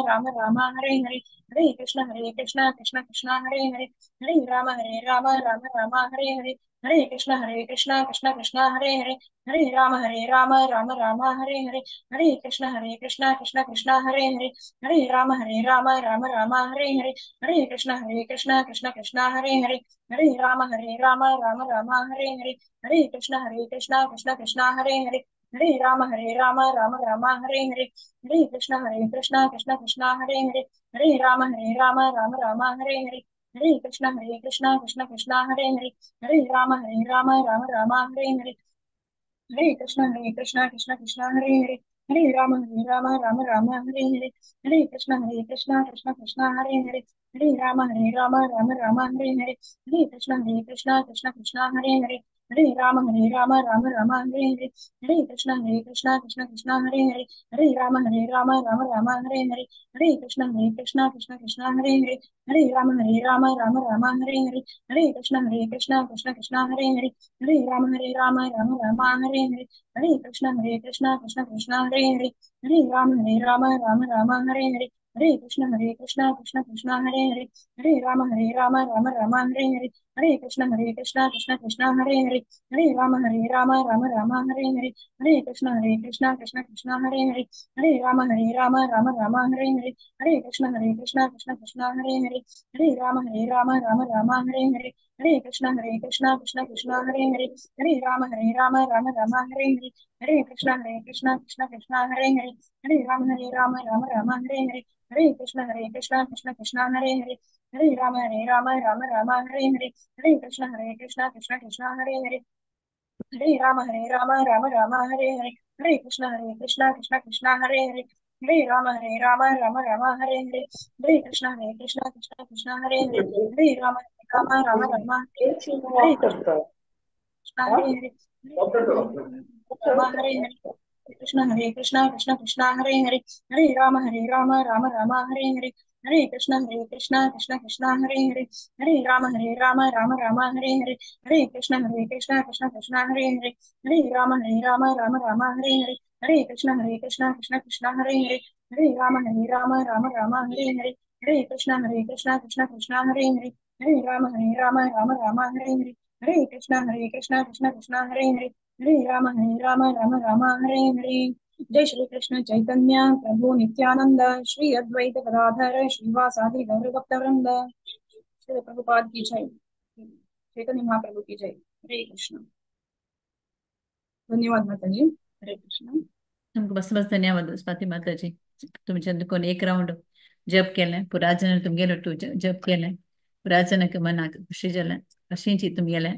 Rama Rama Hare Hare Hare Krishna Krishna Krishna Hare Hare Hare Rama Rama Rama Hare Hare Hare Krishna Krishna Krishna Hare Hare Hare Rama Rama Rama Hare Hare Hare Krishna Krishna Krishna Hare Hare Hare Rama Rama Rama Hare Hare Hare Krishna Krishna Krishna Hare Hare Hare Rama Rama Rama Hare Hare Hare Krishna Krishna Krishna Hare Hare Hare Rama Rama Rama Hare Hare Hare Krishna Krishna Krishna Hare Hare Hare Rama Rama Rama Hare Hare Hare Krishna Krishna Krishna Hare Hare Hare Rama Rama Rama Hare Hare Hare Krishna Krishna Krishna Hare Hare Hare Rama Rama Rama Hare Hare Hare Krishna Krishna Krishna Hare Hare Hare Rama Rama Rama Hare Hare Hare Krishna Krishna Krishna Hare Hare Hare Rama Rama Rama Hare Hare Hare Krishna Krishna Krishna Hare Hare Hare Rama Rama Rama Hare Hare Hare Krishna Krishna Krishna Hare Hare Hare Rama Rama Rama Hare Hare Hare Krishna Krishna Krishna Hare Hare Hare Rama Rama Rama Hare Hare Hare Krishna Krishna Krishna Hare Hare Hare Rama Rama Rama Hare Hare Hare Krishna Krishna Krishna Hare Hare Hare Rama Rama Rama Hare Hare Hare Krishna Krishna Krishna Hare Hare Hare Rama Rama Rama Hare Hare Hare Krishna Krishna Krishna Hare Hare Hare Rama Rama Rama Hare Hare Hare Krishna Krishna Krishna Hare Hare Hare Rama Rama Rama Hare Hare Hare Krishna Krishna Krishna Hare Hare Hare Rama Rama Rama Hare Hare Hare Krishna Krishna Krishna Hare Hare Hare Rama Rama Rama Hare Hare Hare Krishna Krishna Krishna Hare Hare Hare Rama Rama Rama Hare Hare Hare Krishna Krishna Krishna Hare Hare Hare Rama Rama Rama Hare Hare Hare Krishna Krishna Krishna Hare Hare Hare Rama Rama Rama Rama Hare Krishna Hare Hare Rama Hare Hare Krishna Krishna Krishna Hare Hare Hare Rama Rama Rama Hare Hare Hare Krishna Krishna Krishna Hare Hare Hare Rama Rama Rama Hare Hare Hare Krishna Krishna Krishna Hare Hare Hare Rama Rama Rama Hare Hare Hare Krishna Krishna Krishna Hare Hare Hare Rama Rama Rama Hare Hare Hare Krishna Krishna Krishna Hare Hare Hare Rama Rama Rama Hare Hare Hare Krishna Krishna Krishna Hare Hare Hare Rama Rama Rama Hare Hare जय श्री कृष्ण चैतन्य प्रभु नित्यानंद श्री अद्वैत गदाधर श्रीवासादि गौर भक्त वृंद। श्री प्रभुपाद की जय, चैतन्य महाप्रभु की जय। हरे कृष्ण। धन्यवाद माताजी। हरे कृष्ण। तुमकां मस्त मस्त धन्यवाद स्वाती माताजी। तुमच्या कोण एक राउंड जप केलें, पुराजन तुमगेलो टू जप केलें, पुराजनाक मनाक खुशी जालें। अशींच तुमगेलें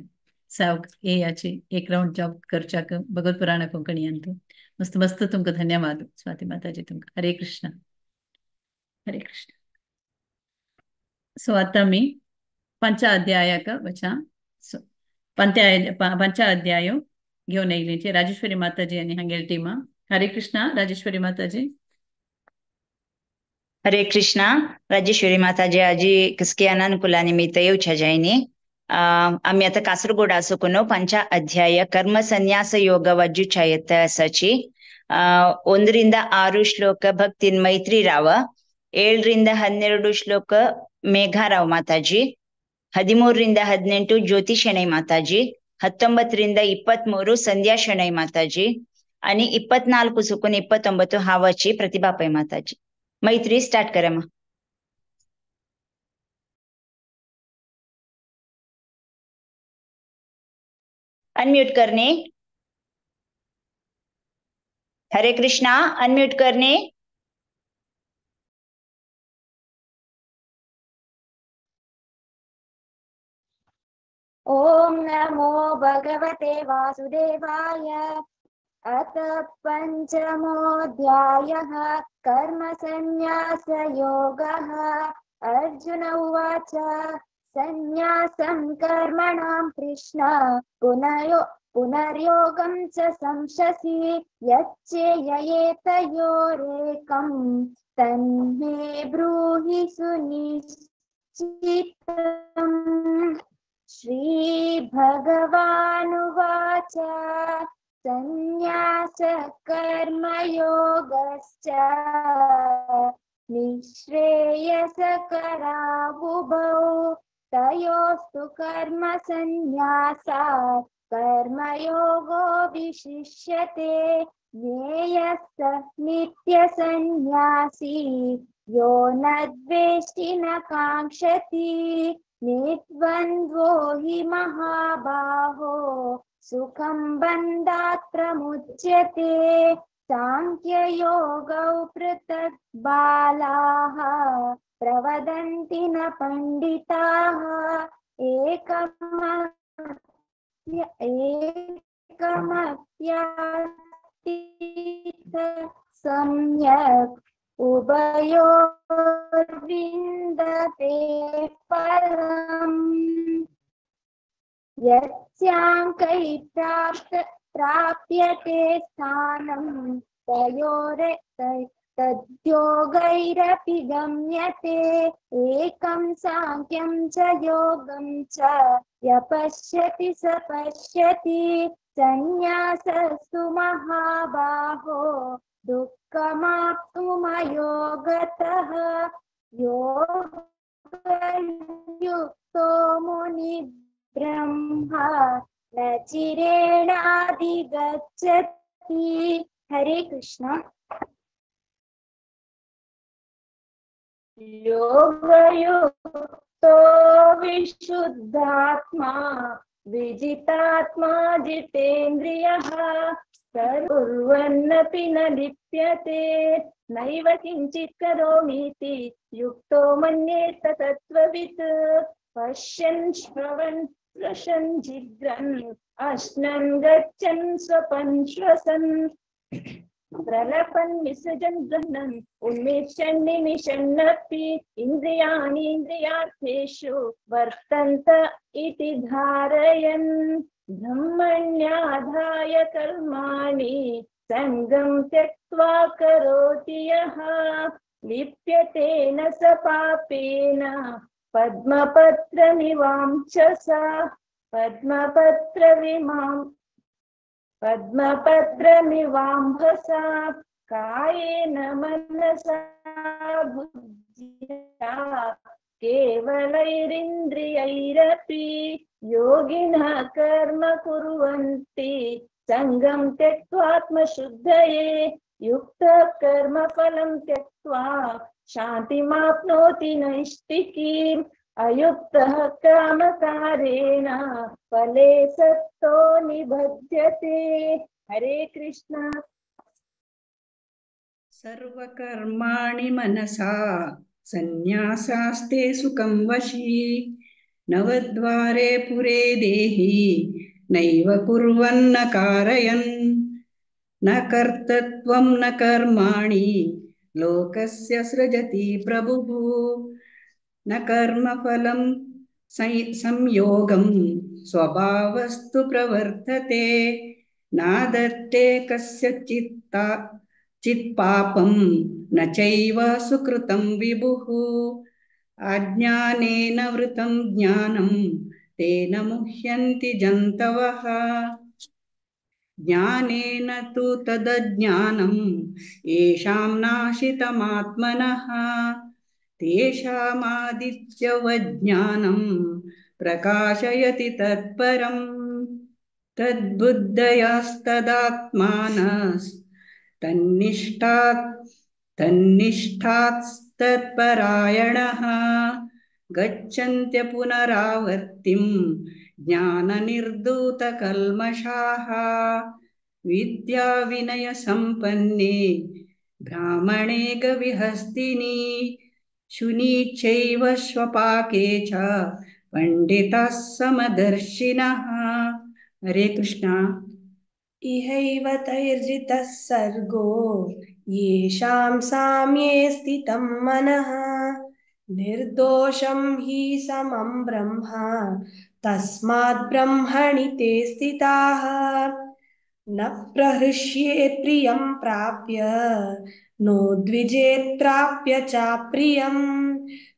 सावक येयाची एक राउंड जप करच्याक भगवत पुराण कोंकणी मस्त मस्त तुमकां धन्यवाद स्वाती माताजी तुमकां। हरे कृष्ण। हरे कृष्ण। सो आतां आमी पंच अध्यायाक वचा। सो पंच अध्यायो घेवन येयली राजेश्वरी माताजी आनी हांगेली टिमा। हरे कृष्णा राजेश्वरी माताजी। हरे कृष्णा राजेश्वरी माताजी आजी किसके अनानुकूला निमित्त येवच्या जायनी। आम्ही आता कासरगोड आसोकुनो पंच अध्याय कर्म संन्यास योग वज्जुचायत आसाची। 1 ರಿಂದ 6 ಶ್ಲೋಕ ಭಕ್ತಿನ್ ಮೈತ್ರಿ ರಾವ, 7 ರಿಂದ 12 ಶ್ಲೋಕ ಮೇಘಾರಾವ್ ಮಾತಾಜಿ, 13 ರಿಂದ 18 ಜ್ಯೋತಿ ಶೆಣೈ ಮಾತಾಜಿ, 19 ರಿಂದ 23 ಸಂಧ್ಯಾ ಶೆಣೈ ಮಾತಾಜಿ आणि 24 सुकून 29 हावाची प्रतिभा पै माताजी। मैत्री स्टार्ट करा मा। अनम्यूट करने। हरे कृष्णा, अनम्यूट करने। ओम नमो भगवते वासुदेवाय। अथ पञ्चमोऽध्यायः कर्मसन्न्यासयोगः। अर्जुन उवाच, सन्न्यासं कर्मणां कृष्ण पुनर्योगं च संशसि, यच्चेयेतयोरेकं तन्मे ब्रूहि सुनिश्चितम्। श्रीभगवानुवाच, सन्न्यासकर्मयोगश्च निःश्रेयसकरावुभौ, तयोस्तु कर्मसन्न्यासात् कर्मयोगो विशिष्यते। ज्ञेयः स नित्यसन्न्यासी यो न द्वेष्टि न काङ्क्षति, निर्द्वन्द्वो हि महाबाहो सुखं बन्धात् प्रमुच्यते। साङ्ख्ययोगौ पृथक् बालाः प्रवदन्ति न पण्डिताः, एकमप्यास्थित सम्यक् उभयोर्विन्दते फलम्। यस्याङ्कैः प्राप्यते स्थानं तद्योगैरपि गम्यते। एकं साङ्ख्यं च योगं च यः पश्यति स पश्यति। सन्न्यासस्तु महाबाहो दुःखमाप्तुमयोगतः। योगयुक्तो मुनिब्रह्म न चिरेणाधिगच्छति। हरे कृष्ण। योगयुक्तो विशुद्धात्मा विजितात्मा जितेन्द्रियः, कुर्वन्नपि न लिप्यते, नैव किञ्चित् करोमीति युक्तो मन्येत तत्त्ववित्। पश्यन् श्रवन् स्पृशन् जिघ्रन् अश्नन् गच्छन् स्वपन् श्वसन् प्रलपन् विसृजन् गृह्णन् उन्मिषन् निमिषन्नपि इन्द्रियाणीन्द्रियार्थेषु वर्तन्त इति धारयन्। ब्रह्मण्याधाय कर्माणि सङ्गं त्यक्त्वा करोति यः, लिप्यते न स पापेन पद्मपत्रमिवां च सा। पद्मपत्रमिवाम्भसा कायेन मनसा बुद्ध्या केवलैरिन्द्रियैरपि योगिनः कर्म कुर्वन्ति सङ्गं त्यक्त्वात्मशुद्धये। युक्तः कर्मफलं त्यक्त्वा शान्तिमाप्नोति नैष्ठिकीम्। अयुक्तः कामकारेण फले सक्तो निबध्यते। हरे कृष्ण। सर्वकर्माणि मनसा सन्न्यासास्ते सुखं वशी, नवद्वारे पुरे देहि नैव कुर्वन्न कारयन्। न कर्तृत्वं न कर्माणि लोकस्य सृजति प्रभुः, न कर्मफलं संयोगं स्वभावस्तु प्रवर्तते। नादत्ते कस्यचित् चित्पापं न चैव सुकृतं विभुः। अज्ञानेन वृतं ज्ञानं तेन मुह्यन्ति जन्तवः। ज्ञानेन तु तदज्ञानं येषां नाशितमात्मनः। तेषामादित्यवज्ञानं प्रकाशयति तत्परम्। तद्बुद्धयास्तदात्मानस्तन्निष्ठात् तन्निष्ठास्तत्परायणः। गच्छन्त्य पुनरावर्तिं ज्ञाननिर्धूतकल्मषाः। विद्याविनयसम्पन्ने ब्राह्मणे गविहस्तिनि शुनीचैव स्वपाके च पण्डिताः समदर्शिनः। हरे कृष्ण। इहैव तैर्जितः सर्गो येषां साम्ये स्थितं मनः निर्दोषं हि समं ब्रह्म तस्मात् ब्रह्मणि ते स्थिताः। न प्रहृष्येत् प्रियं प्राप्य नो द्विजेत् प्राप्य चाप्रियं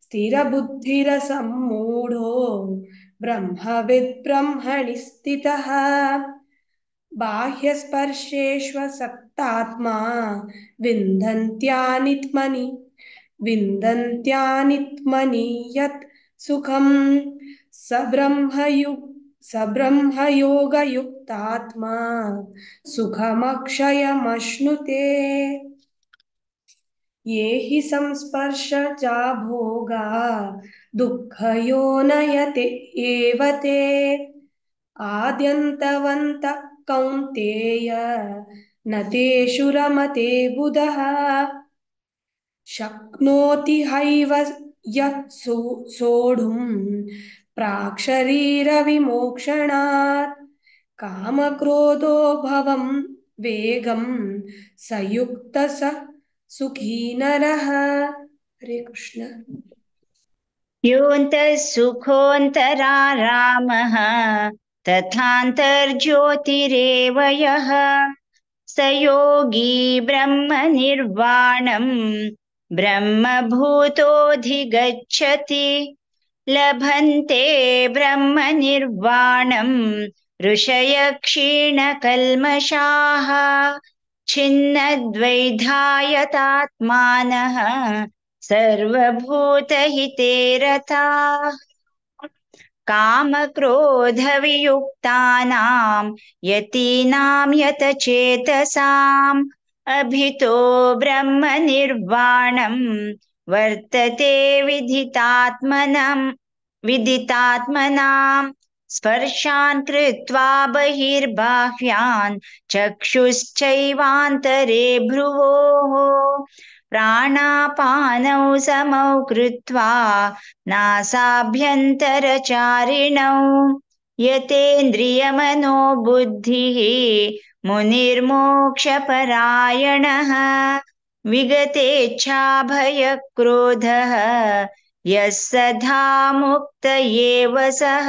स्थिरबुद्धिरसम्मूढो ब्रह्मविद् ब्रह्मणि स्थितः। बाह्यस्पर्शेष्वसक्तात्मा विन्दन्त्यानित्मनि यत् सुखं स ब्रह्मयोगयुक्तात्मा सुखमक्षयमश्नुते। ये हि संस्पर्शजा भोगा दुःखयोनयते एव ते आद्यन्तवन्तः कौन्तेय न तेषु रमते बुधः। शक्नोति हैव यः सोढुं प्राक्शरीरविमोक्षणात् कामक्रोधो भवं वेगं स युक्तः स सुखी नरः। हरे कृष्ण। योऽन्तः सुखोऽन्तरा रामः तथान्तर्ज्योतिरेव यः स योगी ब्रह्मनिर्वाणं ब्रह्मभूतोऽधिगच्छति। लभन्ते ब्रह्मनिर्वाणं ऋषयः क्षीणकल्मषाः छिन्नद्वैधायतात्मानः सर्वभूतहिते रताः। कामक्रोधवियुक्तानां यतीनां यतचेतसाम् अभितो ब्रह्मनिर्वाणं वर्तते विदितात्मनां। स्पर्शान् कृत्वा बहिर्बाह्यान् चक्षुश्चैवान्तरे भ्रुवोः प्राणापानौ समौ कृत्वा नासाभ्यन्तरचारिणौ यतेन्द्रियमनोबुद्धिः मुनिर्मोक्षपरायणः विगतेच्छाभयक्रोधः यः सदा मुक्त एव सः।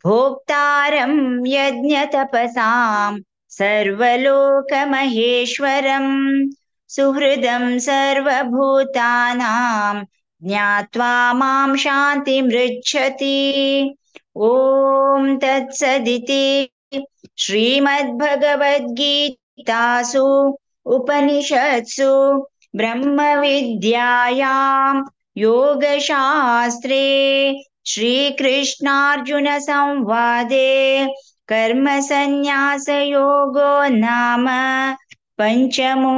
भोक्तारं यज्ञतपसां सर्वलोकमहेश्वरं सुहृदं सर्वभूतानां ज्ञात्वा मां शान्तिमृच्छति। ॐ तत्सदिति श्रीमद्भगवद्गीतासु उपनिषत्सु ब्रह्मविद्यायां योगशास्त्रे श्रीकृष्णार्जुनसंवादे कर्मसन्न्यासयोगो नाम पञ्चमोऽध्यायः।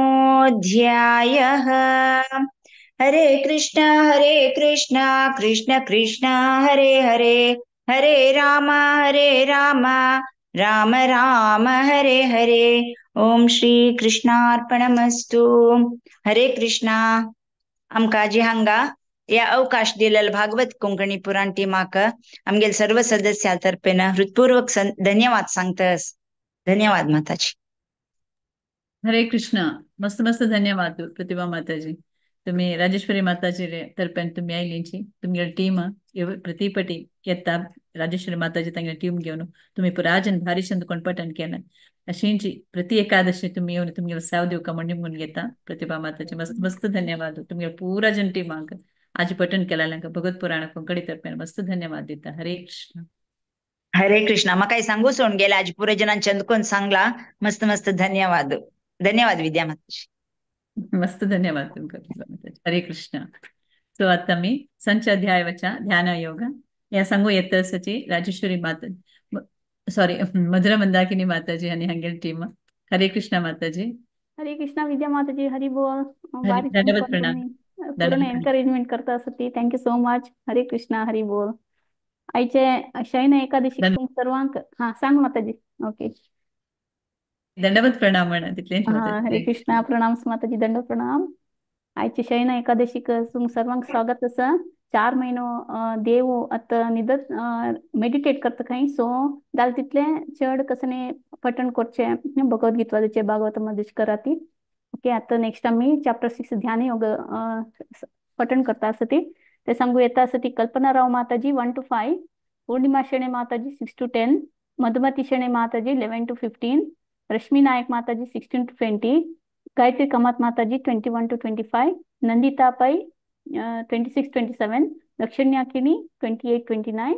हरे कृष्ण कृष्ण कृष्ण हरे हरे, हरे राम राम राम हरे हरे। ओम श्री कृष्णार्पणमस्तु। हरे कृष्णा। आमकां जी हांगा या अवकाश दिलेल भागवत कोंकणी पुराण टीमाक आमगेल सर्व सदस्या तर्फेन हृदपूर्वक धन्यवाद सांगतस। धन्यवाद माताजी। हरे कृष्ण। मस्त मस्त धन्यवाद प्रतिभा माताजी। तुम्ही राजेश्वरी माताजी तर्फेन तुम्ही आयलीची तुमगेल टीम प्रतिपटी येता राजेश्वरी माताजी तांगेले टीम घेवन तुम्ही पुराजन भारी चंद कोणपटन केलें अशींची प्रति एकादशी तुम्ही येवन तुमगेल सेव दिवका म्हणून म्हणून घेता प्रतिभा माताजी। मस्त मस्त धन्यवाद तुमगेल पुरा जन टीमांक आज पठन केलेल्यांक भगवत पुराण कोंकणी तर्फेन मस्त धन्यवाद दिता। हरे कृष्ण। हरे कृष्ण। म्हाका सांगू सोडून गेला आज पुरे जणां चंदकोन सांगला। मस्त मस्त धन्यवाद। धन्यवाद विद्या माताजी। मस्त धन्यवाद तुमकां। हरे कृष्ण। सो आता मी संचाध्यायवचा ध्यान योग या सांगू येत आसाची राजेश्वरी माता सॉरी मधुरा मंदाकिनी माताजी आणि हांगेल टीम। हरे कृष्ण माताजी। हरे कृष्णा विद्या माताजी। हरी बोल। बारीक धन्यवाद प्रणाम। पूर्ण एनकरेजमेंट करता आसा ती। Thank you so much. Hare Krishna. Hari बोल। आयचे शयन एकादशी सर्वांक हा सांग माताजी. ओके, दंडवत प्रणाम म्हणा तितलेंच. हा, हरे कृष्णा, प्रणाम माताजी, दंड प्रणाम. आयचे शयन एकादशीक सर्वांक स्वागत आसा. 4 महिनो देव आतां न्हिदत मेडिटेट करता खंय, सो जाल तितलें चड कसने पठण करचें भगवद्गीताचें, भागवत कराती. ओके, आतां नेक्स्ट आमी चॅप्टर 6 ध्यान योग पठण करता आसा ती ते सांगू येता आसा ती Kalpana Rao Mataji 1 to 5, Purnima Shenoy Mataji 6 to 10, Madhumati Shenoy Mataji 11 to 15, Rashmi Nayak Mataji 16 to 20, Gayatri Kamath Mataji 21 to 25, Nandita Pai 26 27, Dakshanya Kini 28 29,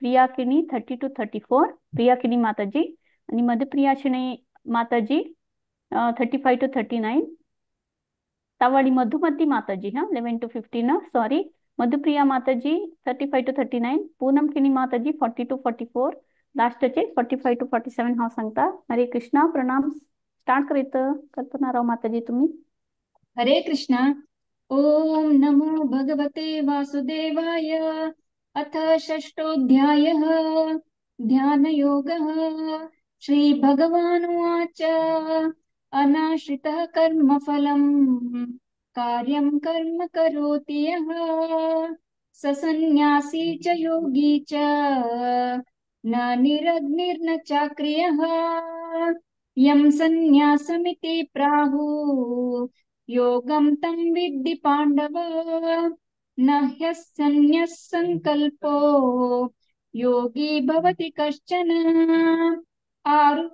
Priya Kini 30 to 34, Priya Kini Mataji आणि Madhupriya Shenoy Mataji 35 to 39, Tawadi Madhumati Mataji हा 11 to 15, sorry Madhupriya Mataji 35 to 39, Poonam Kini Mataji 40 to 44, लास्टचे 45 to 47 हांव सांगता. हरे कृष्णा, प्रणाम. Start करीत कल्पना राव माताजी तुम्ही. हरे कृष्णा. ओम नमो भगवते वासुदेवाय. अथ षष्ठोऽध्यायः ध्यानयोगः. श्री भगवानुवाच. अनाश्रितः कर्मफलं कार्यं कर्म करोति यः स सन्न्यासी च योगी च न निरग्निर्न चाक्रियः. यं सन्न्यासमिति प्राहुः योगं तं विद्धि पाण्डव. न ह्यसन्न्यः संकल्पो योगी भवति कश्चन. आरु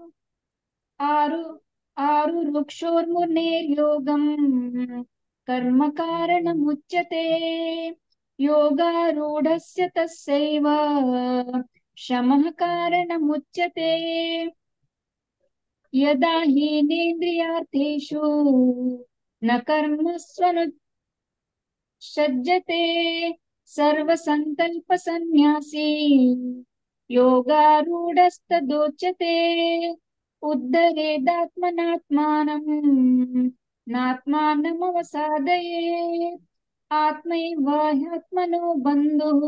आरु आरुरुक्षोर्मुनेर्योगं कर्म कारणमुच्यते. योगारूढस्य तस्यैव शमः कारणमुच्यते. यदा हीनेन्द्रियार्थेषु न कर्मस्वनुसज्जते सर्वसङ्कल्पसन्न्यासी योगारूढस्तदोच्यते. उद्धरेदात्मनात्मानं नात्मानमवसादयेत्. आत्मैव ह्यात्मनो बन्धुः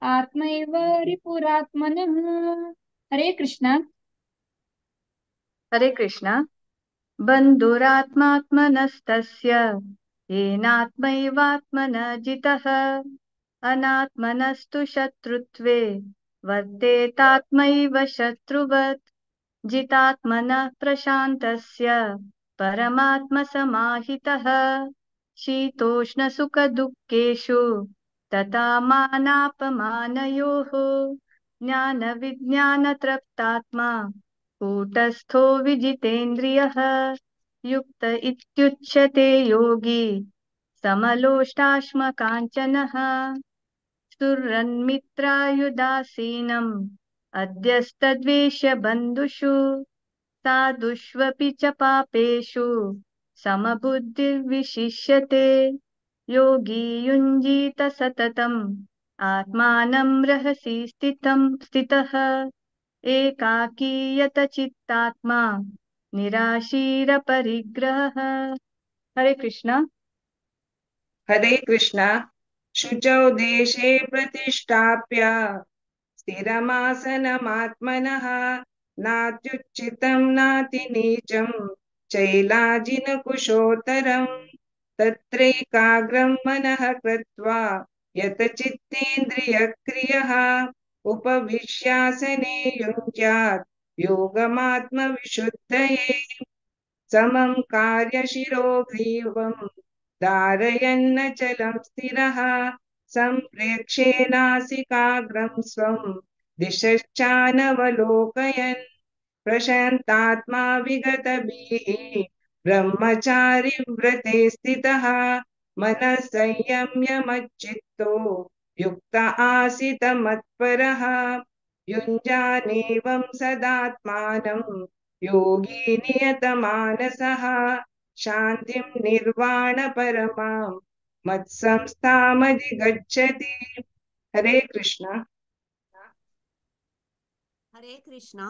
आत्मैव रिपुरात्मनः. हरे कृष्णा. हरे कृष्णा. बन्धुरात्मात्मनस्तस्य येनात्मैवात्मना जितः. अनात्मनस्तु शत्रुत्वे वर्तेतात्मैव शत्रुवत्. जितात्मनः प्रशान्तस्य परमात्मसमाहितः. शीतोष्णसुखदुःखेषु तथा मानापमानयोः. ज्ञानविज्ञानतृप्तात्मा कूटस्थो विजितेन्द्रियः. युक्त इत्युच्यते योगी समलोष्टाश्मकाञ्चनः. सुरन्मित्रायुदासीनम् अद्यस्तद्वेष्य बन्धुषु. साधुष्वपि च पापेषु समबुद्धिर्विशिष्यते. योगी युञ्जीत सततम् आत्मानं रहसि स्थितः. एकाकी यतचित्तात्मा निराशीरपरिग्रहः. हरे कृष्णा. हरे कृष्णा. शुचौ देशे प्रतिष्ठाप्य स्थिरमासनमात्मनः. नात्युच्चितं नातिनीचं चैलाजिनकुशोत्तरं. तत्रैकाग्रं मनः कृत्वा यतचित्तेन्द्रियक्रियः. उपविश्यासने युञ्ज्यात् योगमात्मविशुद्धये. समं कार्यशिरोग्रीवं धारयन्नचलं स्थिरः. सम्प्रेक्षेनासिकाग्रं स्वं दिशश्चानवलोकयन्. प्रशान्तात्मा विगतभिः ब्रह्मचारि व्रते स्थितः. मनः संयम्य मच्चित्तो युक्त आसीत मत्परः. युञ्जानेवं सदात्मानं योगी नियतमानसः. शान्तिं निर्वाणपरमां मत्संस्थामधिगच्छति. हरे कृष्णा. हरे कृष्णा.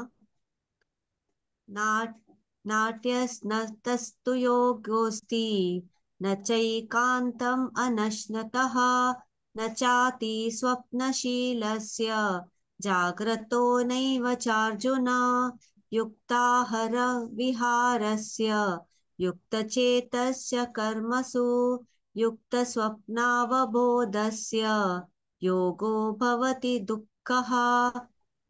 नाट्यस्नतस्तु योगोऽस्ति न चैकान्तम् अनश्नतः. न चाति स्वप्नशीलस्य जाग्रतो नैव चार्जुन। युक्ताहार विहारस्य युक्तचेतस्य कर्मसु युक्तस्वप्नावबोधस्य योगो भवति दुःखः।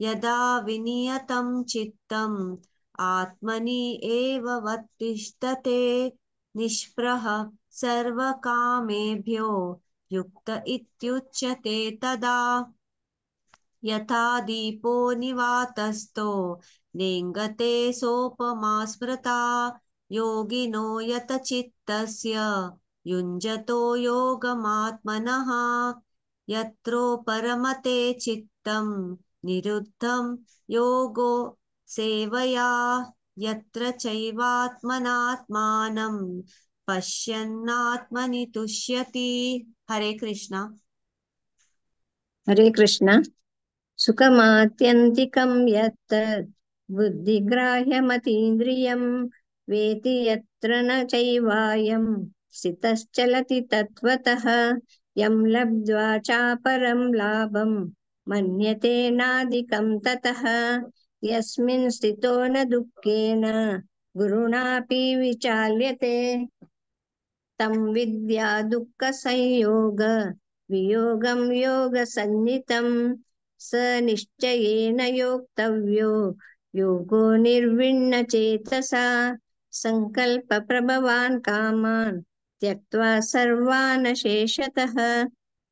यदा विनियतं चित्तम् आत्मनि एव वतिष्ठते निष्पृह सर्वकामेभ्यो युक्त इत्युच्यते तदा। यथा दीपो निवातस्थो नेङ्गते सोपमा स्मृता योगिनो यतचित्तस्य युञ्जतो योगमात्मनः। यत्रो परमते चित्तं निरुद्धं योगो सेवया यत्र चैवात्मनात्मानं पश्यन्नात्मनि तुष्यति। हरे कृष्णा। हरे कृष्णा। सुखमात्यन्तिकं यत्तत् बुद्धिग्राह्यमतीन्द्रियं वेति यत्र न चैवायं स्थितश्चलति तत्त्वतः। यं लब्ध्वा चापरं लाभं मन्यते नाधिकं ततः। यस्मिन् स्थितो न दुःखेन गुरुणापि विचाल्यते। तं विद्या दुःखसंयोग वियोगं योगसन्नितं स निश्चयेन योक्तव्यो योगो निर्विण्ण चेतसा। संकल्प प्रभवान् कामान् त्यक्त्वा सर्वान् शेषतः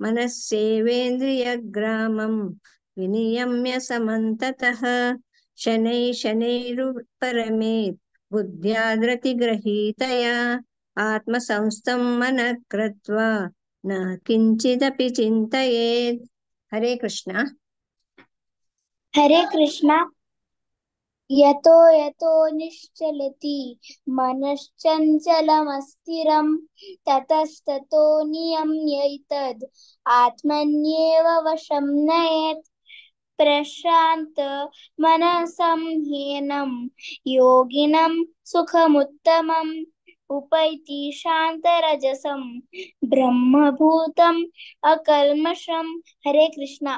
मनस्येवेन्द्रियग्रामं विनियम्य समन्ततः। शनैः शनैरुपरमेत् बुद्ध्या धृतिगृहीतया आत्मसंस्थं मनः कृत्वा न किञ्चिदपि चिन्तयेत्। हरे कृष्णा। हरे कृष्णा। यतो यतो निश्चलति मनश्चञ्चलमस्थिरं ततस्ततो नियम्यैतद् आत्मन्येव वशं नयेत्। प्रशान्त मनसं ह्येनं योगिनं सुखमुत्तमम् उपैति शान्तरजसं ब्रह्मभूतम् अकल्मषम्। हरे कृष्णा।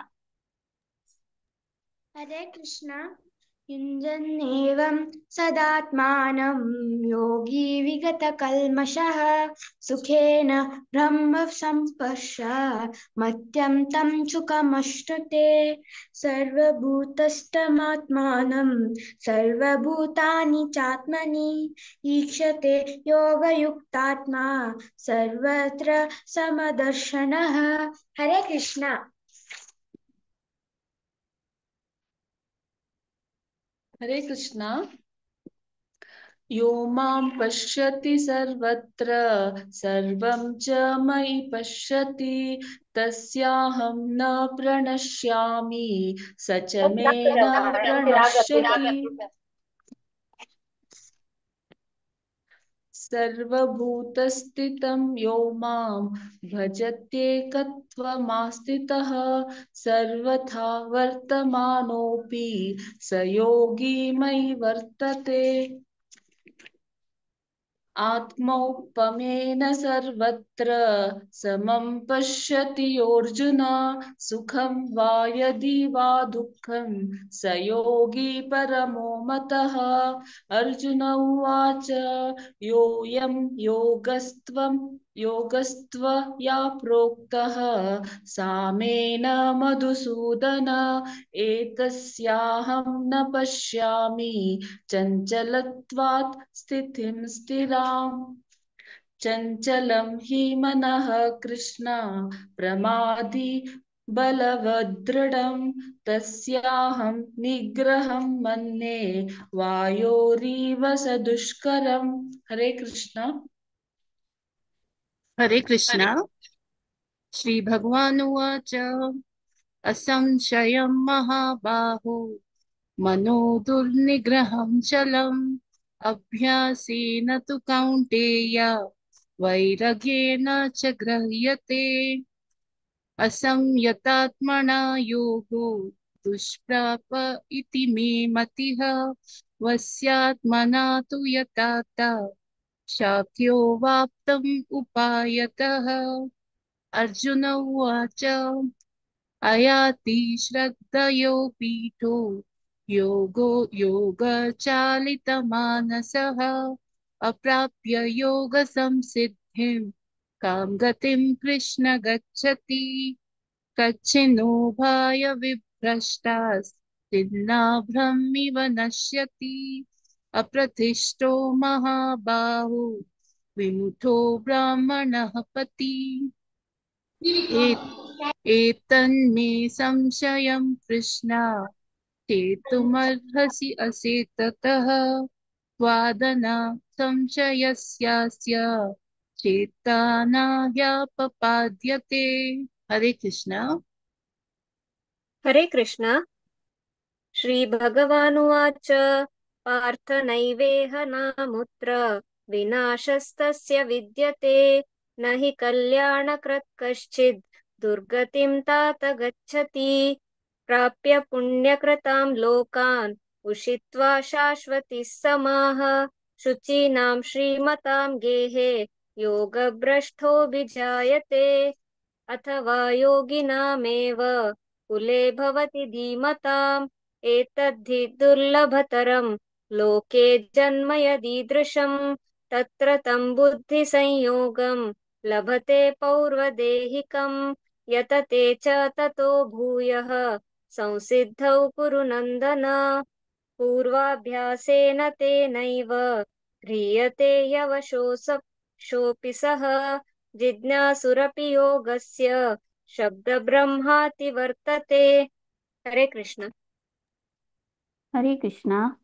हरे कृष्णा। युञ्जन्नेवं सदात्मानं योगी विगतकल्मषः सुखेन ब्रह्म संस्पर्श मत्यं तं सुखमश्नुते। सर्वभूतस्थमात्मानं सर्वभूतानि चात्मनि ईक्षते योगयुक्तात्मा सर्वत्र समदर्शनः। हरे कृष्णा। हरे कृष्णा। यो मां पश्यति सर्वत्र सर्वं च मयि पश्यति तस्याहं न प्रणश्यामि स च मे न प्रणश्यति। सर्वभूतस्थितं यो मां भजत्येकत्वमास्थितः सर्वथा वर्तमानोऽपि स योगी मयि वर्तते। आत्मौपमेन सर्वत्र समं पश्यति योऽर्जुन सुखं वा यदि वा दुःखं स योगी परमो मतः। अर्जुन उवाच योऽयं योगस्त्वया प्रोक्तः सामेन मधुसूदन एतस्याहं न पश्यामि चञ्चलत्वात् स्थितिं स्थिराम्। चञ्चलं हि मनः कृष्ण प्रमादि बलवदृढं तस्याहं निग्रहं मन्ये वायोरिव सदुष्करम्। हरे कृष्ण। हरे कृष्णा। श्री भगवान उवाच असंशयं महाबाहो मनो दुर्निग्रहं चलम् अभ्यासेन तु कौन्तेय वैराग्येन च गृह्यते। असंयतात्मना योगो दुष्प्राप इति मे मतिः वस्यात्मना तु यताता शाक्यो वाप्तम् उपायतः। अर्जुन उवाच अयाति श्रद्धयो पीठो योगो योगचालितमानसः अप्राप्य योग संसिद्धिं कां गतिं कृष्ण गच्छति। कच्छिनो भाय विभ्रष्टास्तिन्नाभ्रमिव नश्यति। अप्रतिष्ठो महाबाहो विमुखो ब्राह्मणः पति। एतन्मे संशयं कृष्ण चेतुमर्हसि असेततः। त्वादना संशयस्यास्य चेतानाह्यापपाद्यते। हरे कृष्णा। हरे कृष्णा। श्री भगवानुवाच पार्थ नैवेह नामुत्र विनाशस्तस्य विद्यते। न हि कल्याणकृत् कश्चिद् दुर्गतिं तात गच्छति। प्राप्य पुण्यकृतां लोकान् उषित्वा शाश्वती समाः। शुचीनां श्रीमतां गेहे योगभ्रष्टोऽभिजायते। अथवा योगिनामेव कुले भवति धीमताम्। एतद्धि दुर्लभतरं लोके जन्म यदीदृशं। तत्र तं बुद्धिसंयोगं लभते पौर्वदेहिकं। यतते च ततो भूयः संसिद्धौ कुरु नन्दन। पूर्वाभ्यासेन तेनैव ह्रियते यवशोऽपि सः। जिज्ञासुरपि योगस्य शब्दब्रह्माति वर्तते। हरे कृष्ण। हरे कृष्णा।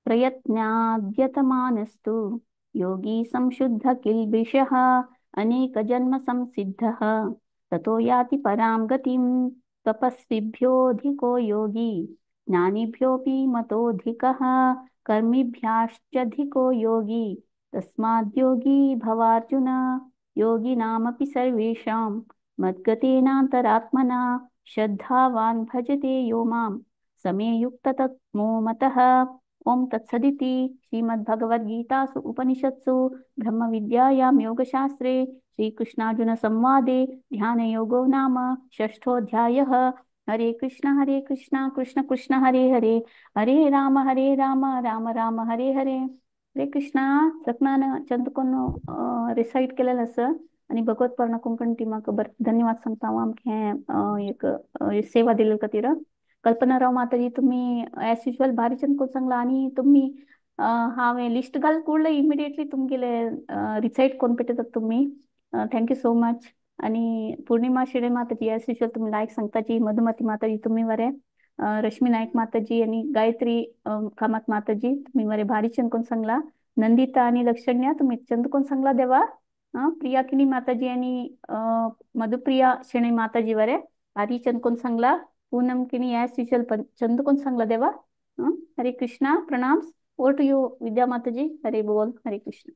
प्रयत्नाद्यतमानस्तु योगी संशुद्ध किल्बिषः अनेकजन्म संसिद्धः ततो याति परां गतिं। तपस्विभ्योऽधिको योगी ज्ञानिभ्योऽपि मतोऽधिकः कर्मिभ्याश्चधिको योगी तस्माद्योगी भवार्जुन। योगिनामपि सर्वेषां मद्गतेनान्तरात्मना श्रद्धावान् भजते यो मां समे युक्ततमो मतः। ओम तत्सदिति श्रीमद्भगवद्गीतासु उपनिषत्सु ब्रह्मविद्यायां योगशास्त्रे श्रीकृष्णार्जुन संवादे ध्यानयोगो नाम षष्ठोऽध्यायः। हरे कृष्ण कृष्ण कृष्ण हरे हरे, हरे राम राम राम हरे हरे। हरे कृष्णा। सपनान चंदकोन रिसाइट केलेलं असं आणि भगवत पुराण कोंकण टीमाक धन्यवाद सांगता हांव आमकां एक सेवा दिल्ले खातीर। कल्पना राव माताजी तुम्ही ॲज युज्युअल भारी चंद सांगला आणि तुम्ही हांवें लिस्ट घाल कुडले इमिडिएटली तुमगेले रिसाइट कोण पेटयतात तुम्ही। Thank you so much. आणि पूर्णिमा शिरे माताजी ॲज युज्युअल तुम्ही लायक सांगताची। मधुमती माताजी तुम्ही वरे, रश्मी नाईक माताजी आणि गायत्री कामत माताजी तुम्ही वरे भारी चंद कोण सांगला। नंदिता आणि लक्षण्या तुम्ही चंद कोण सांगला देवा। प्रिया किणी माताजी आणि मधुप्रिया शेणे माताजी वरे भारी चंद कोण सांगला। पूनम किणी ॲज युज्युअल चंद कोण सांगला देवा। हरे कृष्णा। प्रणाम। ओवर टू you विद्या माताजी। हरे बोल। हरे कृष्ण।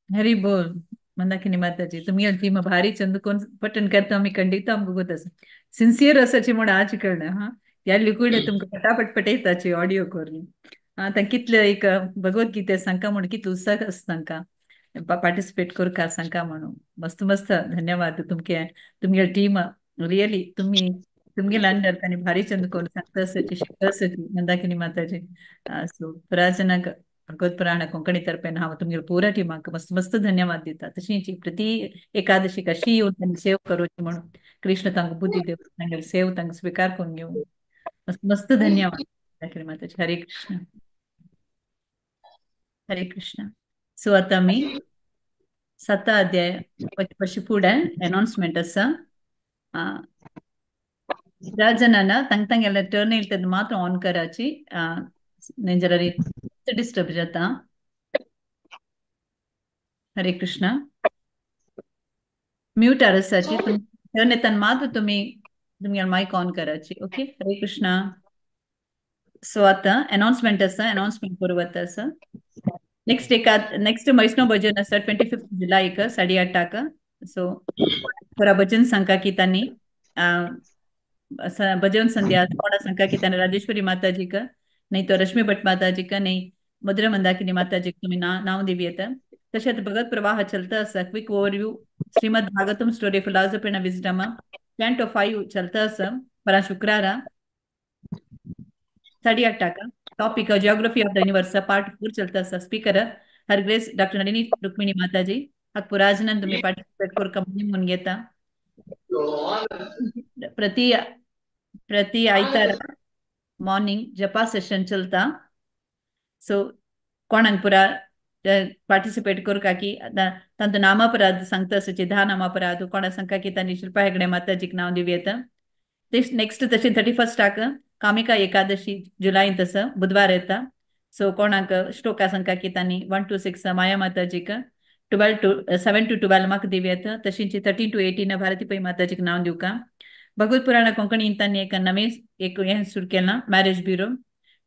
हरी बोल मंदाकिनी माताजी। तुम्ही टीम भारी चंद कोण पटन करता आमी खंडित आमकां गोत आसा सिन्सियर आसाची म्हूण आज कळना। हा ह्या लिक्विड तुमकां पटापट पटयताची ऑडियो करून। आतां कितले एक भगवद्गीता सांगका म्हूण कितलो उत्साह आसा तांकां पार्टिसिपेट करका सांगका म्हणून। मस्त मस्त धन्यवाद तुमके तुमगे टीम रियली तुम्ही तुमगे अंडर तांणी भारी चंद कोण सांगता आसाची शिकता आसाची मंदाकिनी माताजी। सो पुराजनाक भगवत पुराण कोंकणी तर्फेन हांव तुमगे पुरा टिमाक मस्त मस्त धन्यवाद दिता। तशीच प्रति एकादशी कशी येवन तांणी सेव करूची म्हणून कृष्ण तांकां बुद्धी दिव तांगेले सेव तांकां स्विकार करून घेवं। मस्त मस्त धन्यवाद मंदाकिनी माताजी। हरे कृष्ण। हरे कृष्ण। सो आतां आमी साता अध्याय पशी फुडें अनाउन्समेंट आसा। ज्या जणांना तांकां तांगेले टर्न येयले तेन्ना मात्र ऑन कराची नाजाल्यार डिस्टर्ब जाता। हरे कृष्णा। म्यूट आसाची टर्न येताना मात्र तुम्ही तुमगे मायक ऑन कराची। ओके। हरे कृष्णा। सो आतां अनाउन्समेंट आसा। अनाउन्समेंट करूं वता आसा। नेक्स्ट एका नेक्स्ट वैष्णव भजन आसा 25 जुलायक 8:30. सो थोडा भजन सांगका की तांणी भजन संध्या कोणा सांगका की तांणी राजेश्वरी माताजी का नहीं तो रश्मि भट्ट माताजी का नहीं मधुरा मंदाकिनी माताजी तुम्ही नाव दिवी येता। तशेंच भगत प्रवाह चलता आसा. Quick overview Shrimad Bhagavatam story philosophy and wisdom 10 to 5 चलता आसा. परा शुक्रारा 8:30 topic geography of the universe part 4 चलता आसा. Speaker her grace doctor Nalini Rukmini Mataji. हाक पुराजनान तुम्ही पार्टिसिपेट करूंक म्हणून घेता. प्रति प्रति आयतारा मॉर्निंग जपा सेशन चलता. सो कोणाक पुरा पार्टिसिपेट करूंक की तांचो नामापराध सांगता आसची 10 नामापराध कोणा सांगता की तांणी शिल्पा हेगडे माताजीक नांव दिवं येता. नेक्स्ट तशें 31 कामिका एकादशी जुलय तसं बुधवार येता. सो कोणाक श्लोका सांगता की तांणी 1 to 6 माया माताजीक 12 to 7 to 12 म्हाका दिवं येता. तशींच 13 to 18 Bharati Pai माताजीक नांव दिवका. भगवत पुराण कोंकणी तांणी एक नवे एक हें सुरू केलां मॅरेज ब्युरो.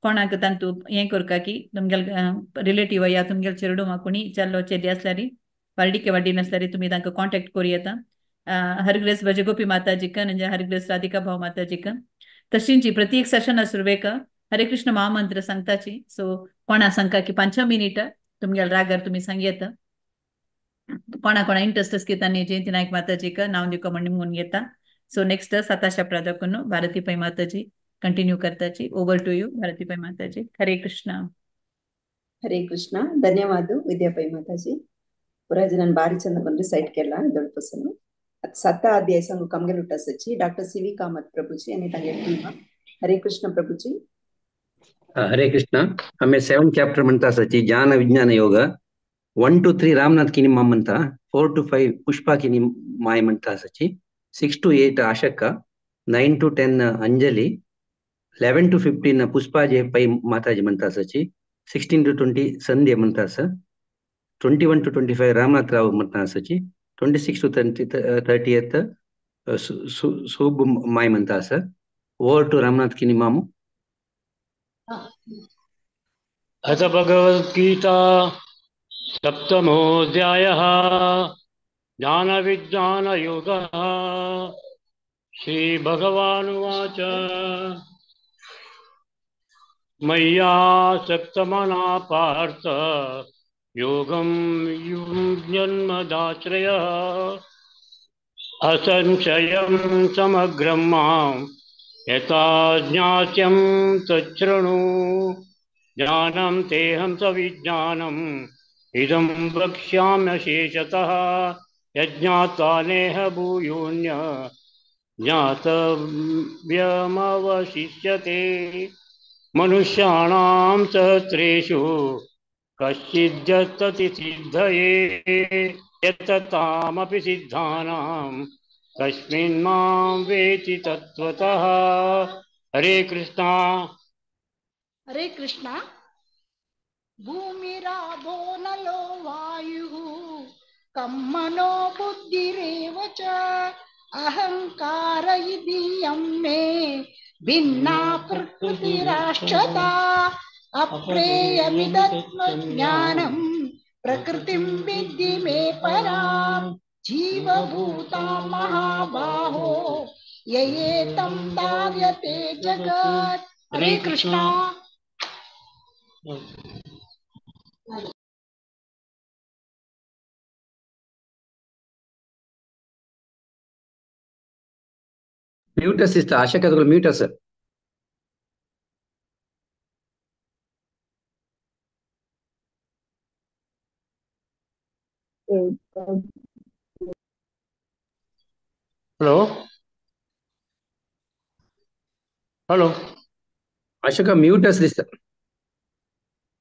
कोणाक तांतू हें करका की तुमगेले रिलेटीव या तुमगेले चेडूं कोणी चलो चेली आसल्यार वार्डिके वाडी नासल्यार तुमी तांकां कॉन्टेक्ट करूं येता. हरग्रेस भजगोपी माताजीक म्हणजे हरग्रेस राधिका भाव माताजीक. तशींच प्रति एक सेशन सुरवेक हरे कृष्ण महामंत्र सांगताची. सो कोणा सांगता की 5 मिनिट तुमगेले रागार तुमी सांग येता. कोणा कोणा इंट्रस्ट आसा की तांणी जयंती नायक माताजीक नांव दिवका म्हणून घेता. सो नेक्स्ट 7 प्रादाकून भारती पै माताजी continue करताची. Over to you Bharati Pai Mataji. Hare Krishna. Hare Krishna. ಧನ್ಯವಾದ ವಿದ್ಯಾ ಪೈ ಮಾತಾಜಿ. ಪುರಾಜನನ್ ಬಾರಿ ಚಂದ ಬಂದ್ರೆ ಸೈಟ್ ಕೇರಳ ದೊಡ್ಡ 7 ಅಧ್ಯಾಯ ಸಂಘ ಕಮ್ಗೆಲ್ ಉಟ್ಟ ಸಚ್ಚಿ ಡಾಕ್ಟರ್ ಸಿ ವಿ ಕಾಮತ್ ಪ್ರಭುಜಿ आणि तांगे टीम. हरे कृष्ण प्रभुजी. हरे कृष्ण. आम्ही 7 चॅप्टर म्हणता सची ज्ञान विज्ञान योग 1 to 3 Ramnath Kini माम म्हणता, 4 to 5 Pushpa Kini my म्हणता सची, 6 to 8 आशक्का, 9 to 10 Anjali, 11 to 15 Pushpa J Pai Mataji म्हणता सची, 16 to 20 संध्या म्हणता स, 21 to 25 Ramnath Rao म्हणता सची, 26 to 30th Sub my म्हणता स. ओवर टू रामनाथ किनी मामू. अथ भगवद्गीता सप्तमोऽध्यायः ज्ञान विज्ञान योगः. श्री भगवानुवाच मय्यासक्तमना पार्थ योगं युञ्जन्मदाश्रयः असंशयं समग्रं मां यथा ज्ञास्यं तच्छृणु. ज्ञानं तेऽहं सविज्ञानम् इदं वक्ष्याम्यशेषतः यज्ञात्वा नेह भूयोऽन्य ज्ञातव्यमवशिष्यते. मनुष्याणां सहस्रेषु कश्चिद्यतति सिद्धये यततामपि सिद्धानां कस्मिन् मां वेति तत्त्वतः. हरे कृष्णा. हरे कृष्णा. भूमिराभो नलो वायुः कं मनो बुद्धिरेव च अहंकार इदीयं मे भिन्ना प्रकृतिराष्ट्रता. अप्रेयमिदत्मज्ञानं प्रकृतिं विद्धि मे परां जीवभूतां महाबाहो ययेतं तार्यते जगत्. हरे कृष्णा. म्यूट सिस्टर आशा का mute sir. Hello hello Ashoka mute sister.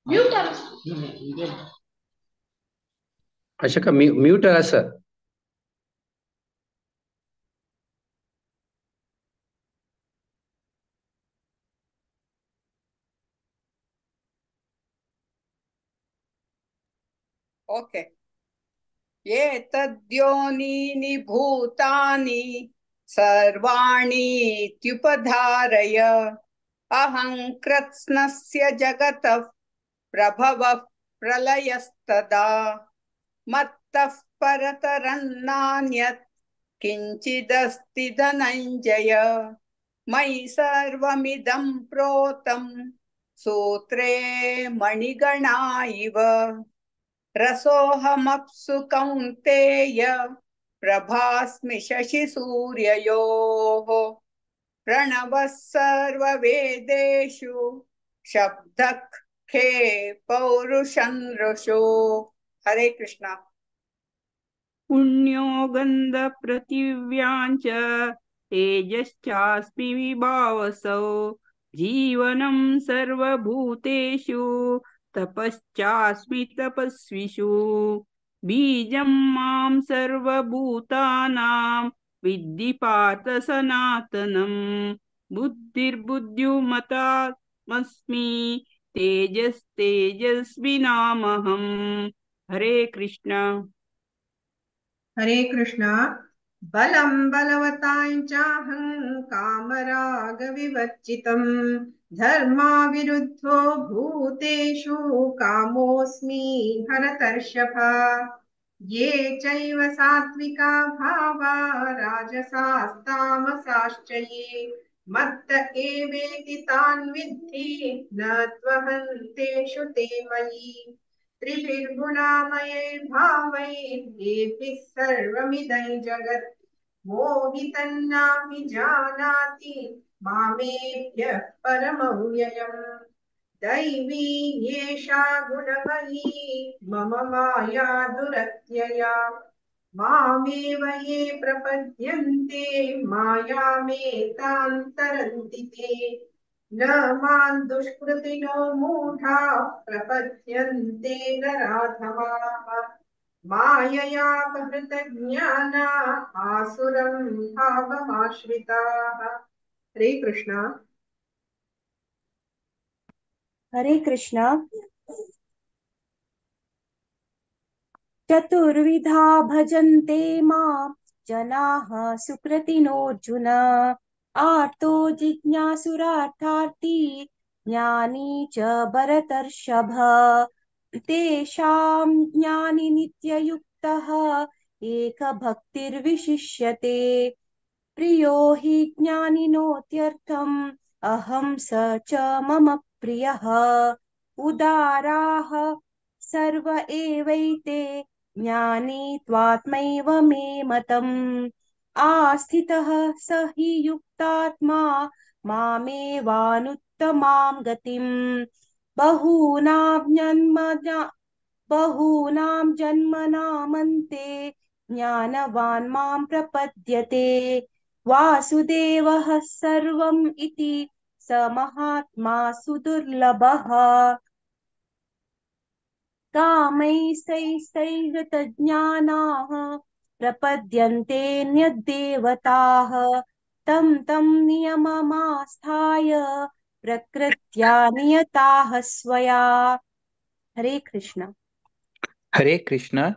Mute Ashoka mute sir. Okay. एतद्योनीनि भूतानि सर्वाणीत्युपधारय अहं कृत्स्नस्य जगतः प्रभवः प्रलयस्तदा मत्तः परतरन्नान्यत् किञ्चिदस्ति धनञ्जय मयि सर्वमिदं प्रोतं सूत्रे मणिगणा इव। रसोऽहमप्सु कौन्तेय प्रभास्मि शशिसूर्ययोः। प्रणवः सर्ववेदेषु शब्दः खे पौरुषं नृषु। हरे कृष्ण। पुण्यो गन्धपृथिव्यां च तेजश्चास्मि विभावसौ। जीवनं सर्वभूतेषु तपश्चास्मि तपस्विषु। बीजं मां सर्वभूतानां विद्धि पार्थ सनातनं। बुद्धिर्बुद्धिमतामस्मि तेजस्तेजस्विनामहम्। हरे कृष्ण। हरे कृष्ण। बलं बलवतां चाहं कामरागविवर्जितं धर्माविरुद्धो भूतेषु कामोऽस्मि भरतर्षभ। ये चैव सात्विका भावा राजसास्तामसाश्च ये मत्त एवेति तान् विद्धि न त्वहं तेषु ते मयि। त्रिभिर्गुणामयैर्भावैर्येभिः सर्वमिदं जगत् मोहितन्नापि जानाति मामेभ्यः परमव्ययम्। दैवी ह्येषा गुणमयी मम माया दुरत्यया मामेव ये प्रपद्यन्ते मायामेतां तरन्ति ते। न मां दुष्कृतिनो मूढाः प्रपद्यन्ते नराधमाः माययापहृतज्ञाना आसुरं भावमाश्रिताः। हरे कृष्ण। हरे कृष्ण। चतुर्विधा भजन्ते मां जनाः सुकृतिनोऽर्जुन। आर्तो जिज्ञासुरार्थार्थी ज्ञानी च भरतर्षभ। तेषां ज्ञानी नित्ययुक्तः एकभक्तिर्विशिष्यते। प्रियो हि ज्ञानिनोत्यर्थम् अहं स च मम प्रियः। उदाराः सर्व एवैते ज्ञानी त्वात्मैव मे मतम्। आस्थितः स हि युक्तात्मा मामेवानुत्तमां गतिम्। बहूनां जन्मनामन्ते ज्ञानवान् मां प्रपद्यते। वासुदेवः सर्वम् इति स महात्मा सुदुर्लभः। कामैस्तैस्तैर्गतज्ञानाः प्रपद्यन्ते न्यद्देवताः। तं तं नियममास्थाय प्रकृत्या नियताः स्वया। हरे कृष्ण। हरे कृष्ण।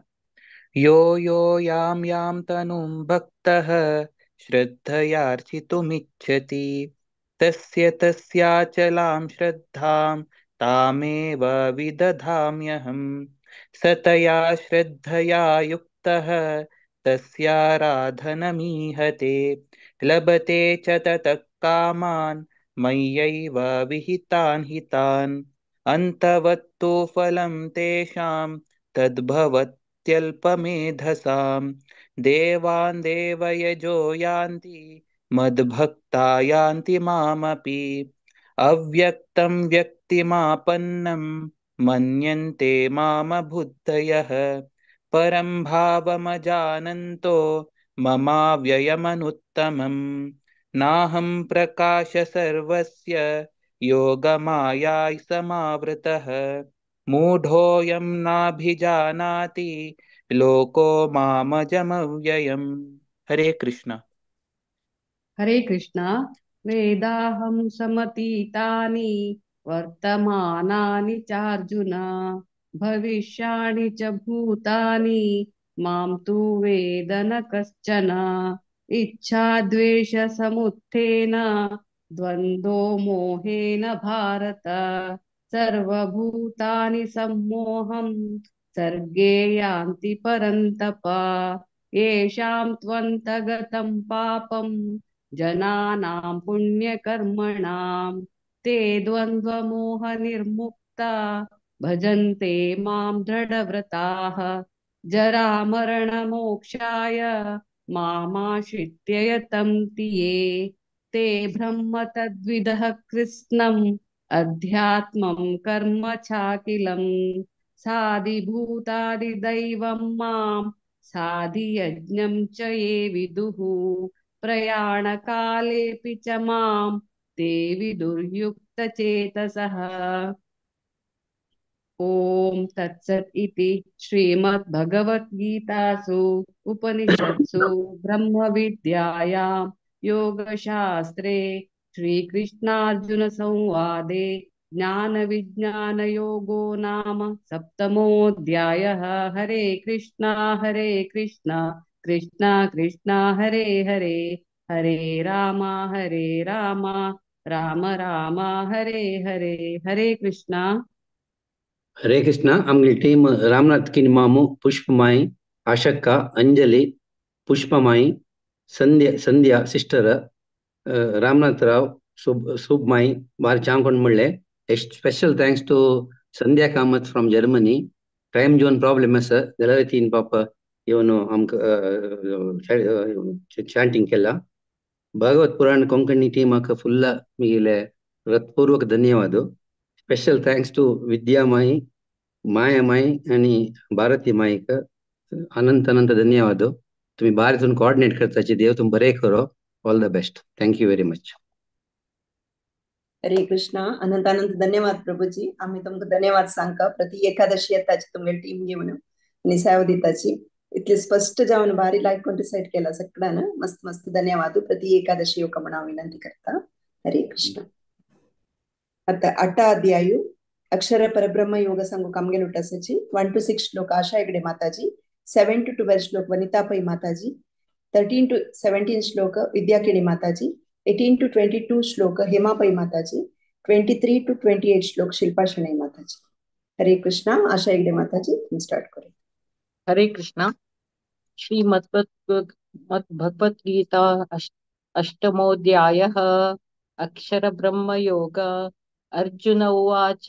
यो यो यां यां तनुं भक्तः श्रद्धयार्चितुमिच्छति तस्य तस्याचलां श्रद्धां तामेव विदधाम्यहम्। सतया श्रद्धया युक्तः तस्याराधनमीहते लभते च ततः कामान् मय्यैव विहितान् हितान्। अन्तवत्तु फलं तेषां तद्भवत्यल्पमेधसां। देवान् देवयजो यान्ति मद्भक्ता यान्ति मामपि। अव्यक्तं व्यक्तिमापन्नं मन्यन्ते मामबुद्धयः। परं भावमजानन्तो ममाव्ययमनुत्तमम्। नाहं प्रकाश सर्वस्य योगमाया समावृतः। मूढोऽयं नाभिजानाति लोको मामजमव्ययम्। हरे कृष्ण। हरे कृष्ण। वेदाहं समतीतानि वर्तमानानि चार्जुन भविष्याणि च भूतानि मां तु वेद न कश्चन। इच्छाद्वेषसमुत्थेन द्वन्द्वो मोहेन भारत सर्वभूतानि सम्मोहं सर्गे यान्ति परन्तप। येषां त्वन्तगतं पापं जनानां पुण्यकर्मणां ते द्वन्द्वमोहनिर्मुक्ता भजन्ते मां दृढव्रताः। जरामरणमोक्षाय मामाश्रित्य यतन्ति ये ते ब्रह्म तद्विदः कृत्स्नम् अध्यात्मं कर्म चाखिलम्। साधिभूतादिदैवं मां साधियज्ञं च ये विदुः प्रयाणकालेऽपि च मां ते विदुर्युक्तचेतसः। ॐ तत्सत् इति श्रीमद्भगवद्गीतासु उपनिषत्सु ब्रह्मविद्यायां योगशास्त्रे श्रीकृष्णार्जुनसंवादे ज्ञानविज्ञानयोगो नाम सप्तमोऽध्यायः। हरे कृष्णा कृष्णा कृष्णा हरे हरे, हरे राम राम राम हरे हरे। हरे कृष्णा। हरे कृष्णा। आमगेली टीम रामनाथ किनी मामू, पुष्पमाई, आशक्का, अंजलि, पुष्पमाई, संध्या, संध्या सिस्टर, रामनाथ राव, सुबमाई बार चांकोण म्हणले. Special thanks to Sandhya Kamath from Germany. Time zone problem आसा जाल्यार तीन पाप येवन आमकां चांटिंग केला. भागवत पुराण कोंकणी टीमाक फुल्ल मिगिले हृत्पूर्वक धन्यवाद. स्पेशल thanks to विद्या माई, माया माई आणि भारती माईक अनंत अनंत धन्यवाद. तुम्ही बारीतून कोऑर्डिनेट करताची, देव तुम बरे करो. All the best. Thank you very much. Hare Krishna. अनंत अनंत धन्यवाद प्रभुजी. आम्ही तुमकां धन्यवाद सांगता प्रति एकादशी येताची तुमगे टीम घेवन आनी सेवा दिताची इतले स्पष्ट जावन बारी लायक कोण डिसायड केला सगळ्यांना मस्त मस्त धन्यवाद. प्रति एकादशी येवका म्हण हांव विनंती करता. हरे कृष्ण. आता अट्टा अध्यायु अक्षर परब्रह्म योग सांगू कामगेल उठासाची 1 to 6 श्लोक आशा हेगडे माताजी, 7 to 12 श्लोक वनिता पै माताजी, 13 to 17 श्लोक विद्याकिणी माताजी, 18 to 22 श्लोक हेमा पै माताजी, 23 to 28 श्लोक शिल्पा शणै माताजी. हरे कृष्णा. आशा हेगडे माताजी तुम स्टार्ट करें. हरे कृष्णा. श्रीमद् भगवद गीता अष्टमोऽध्यायः अक्षर ब्रह्म योग. अर्जुन उवाच,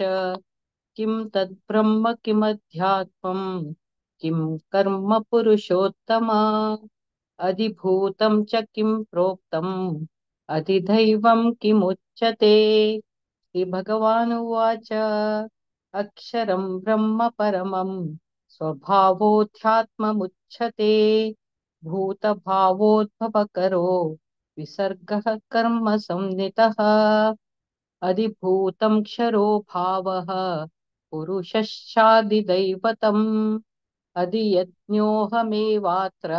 किं तद् ब्रह्म किमध्यात्मं किं कर्म पुरुषोत्तम अधिभूतं च किं प्रोक्तम् अधिदैवं किमुच्यते. श्री भगवानुवाच, अक्षरं ब्रह्म परमं स्वभावोऽध्यात्ममुच्यते भूतभावोद्भवकरो विसर्गः कर्म संज्ञितः. अधिभूतं क्षरो भावः पुरुषश्चादिदैवतम् अधियज्ञोऽहमेवात्र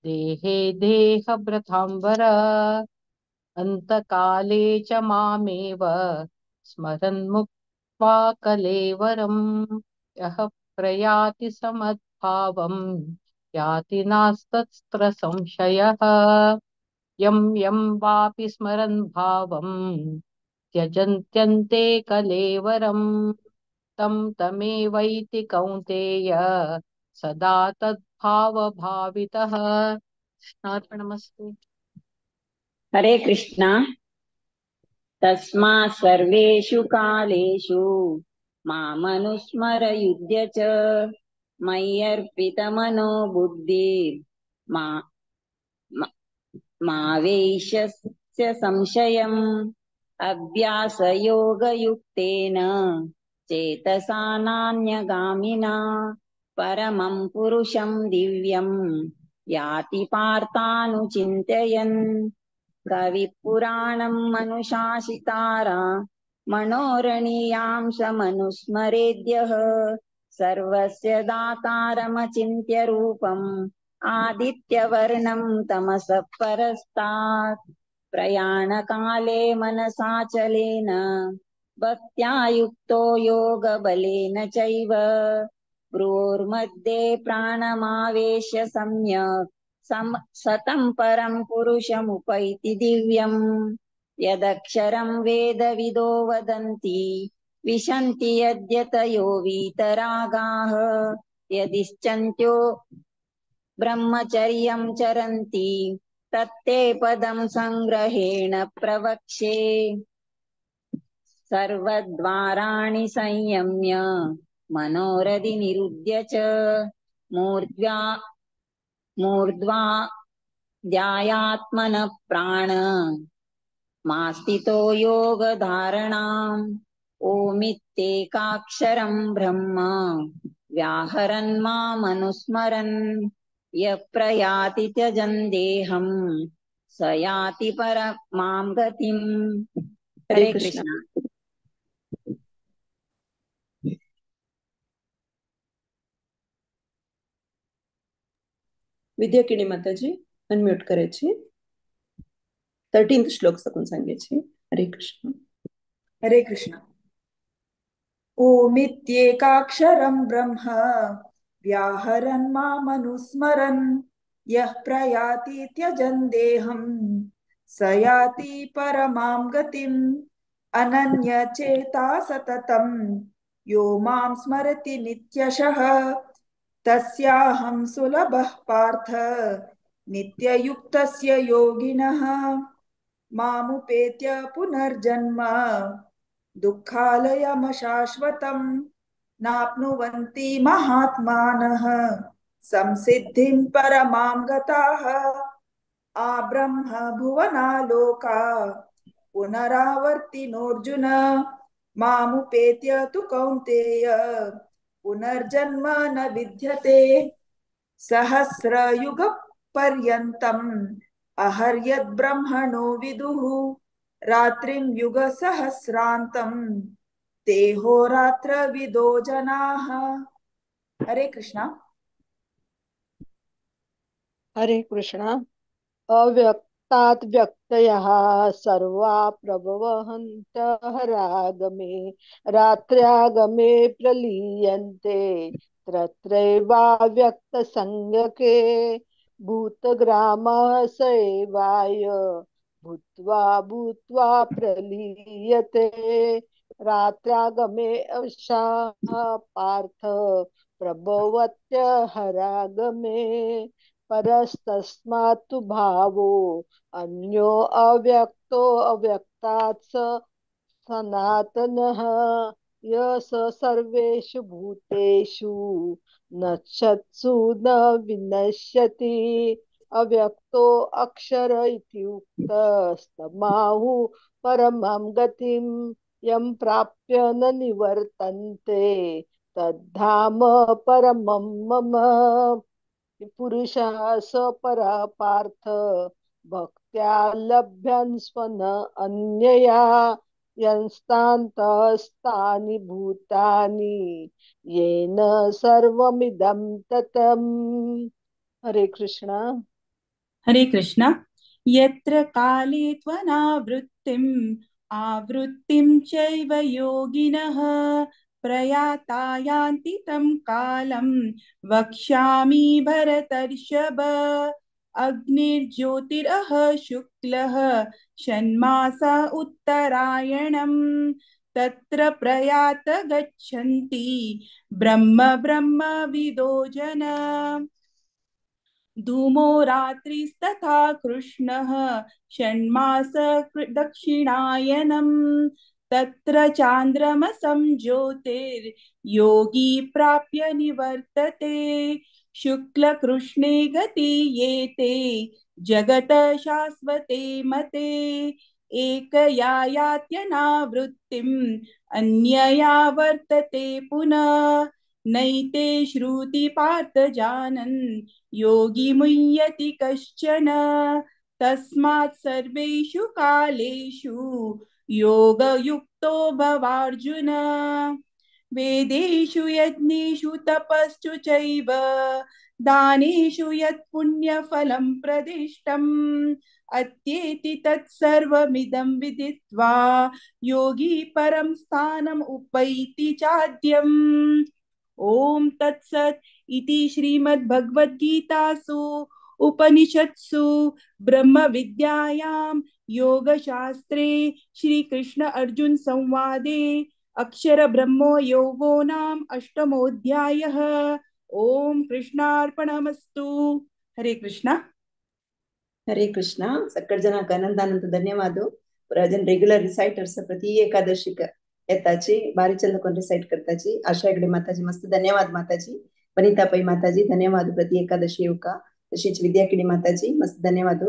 देहे देहभृतांवर. अन्तकाले च मामेव स्मरन्मुक्त्वा कलेवरं यः प्रयाति समद्भावं याति नास्तत्र संशयः. यं यं वापि स्मरन् भावं त्यजन्त्यन्ते कलेवरं तं तमेवैति कौन्तेय सदा तद्भावभावितः. कृष्णार्पणमस्तु. हरे कृष्णा. तस्मात् सर्वेषु कालेषु मामनुस्मर युध्य च मय्यर्पितमनो बुद्धिर्मा मा वेश्यस्य संशयम्. अभ्यासयोगयुक्तेन चेतसा नान्यगामिना परमं पुरुषं दिव्यं याति पार्थानुचिन्तयन्. कविपुराणं मनुशासितारा मनोरणीयां समनुस्मरेद्यः. सर्वस्य दातारमचिन्त्य रूपम् आदित्यवर्णं तमसः परस्तात्. प्रयाणकाले मनसाचलेन भक्त्या युक्तो योगबलेन चैव भ्रूर्मध्ये प्राणमावेश्य सम्यक् सतं परं पुरुषमुपैति दिव्यम्. यदक्षरं वेदविदो वदन्ति विशन्ति यद्यतयो वीतरागाः. यदिच्छन्त्यो ब्रह्मचर्यं चरन्ति तत्ते पदं संग्रहेण प्रवक्षे. सर्वद्वाराणि संयम्य मनोरदि निरुध्य च मूर्ध्वा मूर्ध्वा ध्यायात्मनः प्राण मास्तितो योगधारणाम्। ओमित्येकाक्षरं ब्रह्म व्याहरन् मामनुस्मरन् यः प्रयाति त्यजन् देहं स याति परमां गतिम्। हरे हरे कृष्ण। कृष्ण। विद्या किणी माताजी अनम्यूट करायची। 13th श्लोक सकून सांगायची। हरे कृष्ण। हरे कृष्ण। ओमित्येकाक्षरं ब्रह्म व्याहरन् मामनुस्मरन् यः प्रयाति त्यजन् देहं स याति परमां गतिम्। अनन्यचेता सततं यो मां स्मरति नित्यशः तस्याहं सुलभः पार्थ नित्ययुक्तस्य योगिनः। मामुपेत्य पुनर्जन्म दुःखालयमशाश्वतं नाप्नुवन्ति महात्मानः संसिद्धिं परमां गताः। आब्रह्म भुवनालोका पुनरावर्तिनोऽर्जुन मामुपेत्य तु कौन्तेय पुनर्जन्म न विद्यते। सहस्रयुगपर्यन्तम् अहर्यद्ब्रह्मणो विदुः रात्रिं युगसहस्रान्तं तेहोरात्रविदो जनाः। हरे कृष्णा। हरे कृष्णा। अव्यक्तात् व्यक्तयः सर्वा प्रभवहन्तहरागमे रात्र्यागमे प्रलीयन्ते तत्रैवाव्यक्तसंज्ञके भूतग्रामः स एवाय भूत्वा भूत्वा प्रलीयते। रात्र्यागमे अवशाः पार्थ प्रभवत्य हरागमे परस्तस्मात् तु भावो अन्यो अव्यक्तो अव्यक्तात् स सनातनः य स सर्वेषु भूतेषु नश्यत्सु न विनश्यति। अव्यक्तो अक्षर इति उक्तस्तमाहु परमां गतिं यं प्राप्य न निवर्तन्ते तद्धाम परमं मम। पुरुषः स परः पार्थ भक्त्या लभ्यन् स्वन अन्यया यंस्तान्तस्तानि भूतानि येन सर्वमिदं ततम्। हरे कृष्णा। हरे कृष्णा। यत्र काले त्वनावृत्तिम् आवृत्तिं चैव योगिनः प्रयाता यान्ति तं कालं वक्ष्यामि भरतर्षभ। अग्निर्ज्योतिरः शुक्लः षण्मासा उत्तरायणं तत्र प्रयात गच्छन्ति ब्रह्म ब्रह्मविदो जना। धूमो रात्रिस्तथा कृष्णः षण्मास दक्षिणायनं तत्र चान्द्रमसं ज्योतिर्योगी प्राप्य निवर्तते। शुक्लकृष्णे गतीयेते जगत शाश्वते मते। एकया यात्यनावृत्तिम् अन्यया वर्तते पुनः। नैते श्रुति पार्थ जानन् योगी मुह्यति कश्चन। तस्मात् सर्वेषु कालेषु योगयुक्तो भवार्जुन। वेदेषु यज्ञेषु तपस्सु चैव दानेषु यत्पुण्यफलं प्रदिष्टम् अत्येति तत्सर्वमिदं विदित्वा योगी परं स्थानम् उपैति चाद्यम्। ॐ तत्सत् इति श्रीमद्भगवद्गीतासु उपनिषत्सु ब्रह्मविद्यायां योगशास्त्रे श्रीकृष्ण अर्जुन संवादे अक्षर ब्रह्मो योगो नाम अष्टमोऽध्यायः। ॐ कृष्णार्पणमस्तु। हरे कृष्ण। हरे कृष्ण। ಸಕ್ಕರ್ ಜನಕ್ಕೆ ಅನಂತ ಅನಂತ ಧನ್ಯವಾದ. ಪುರಾಜನ್ ರೆಗ್ಯುಲರ್ ರಿಸೈಟರ್ಸ್ ಪ್ರತಿ ಏಕಾದಶಿಕ येताची बारी चंद कोण रिसाइट करताची आशा हेगडे माताजी मस्त धन्यवाद माताजी। वनिता पै माताजी धन्यवाद प्रति एकादशी येवका। तशीच विद्याकिणी माताजी मस्त धन्यवाद।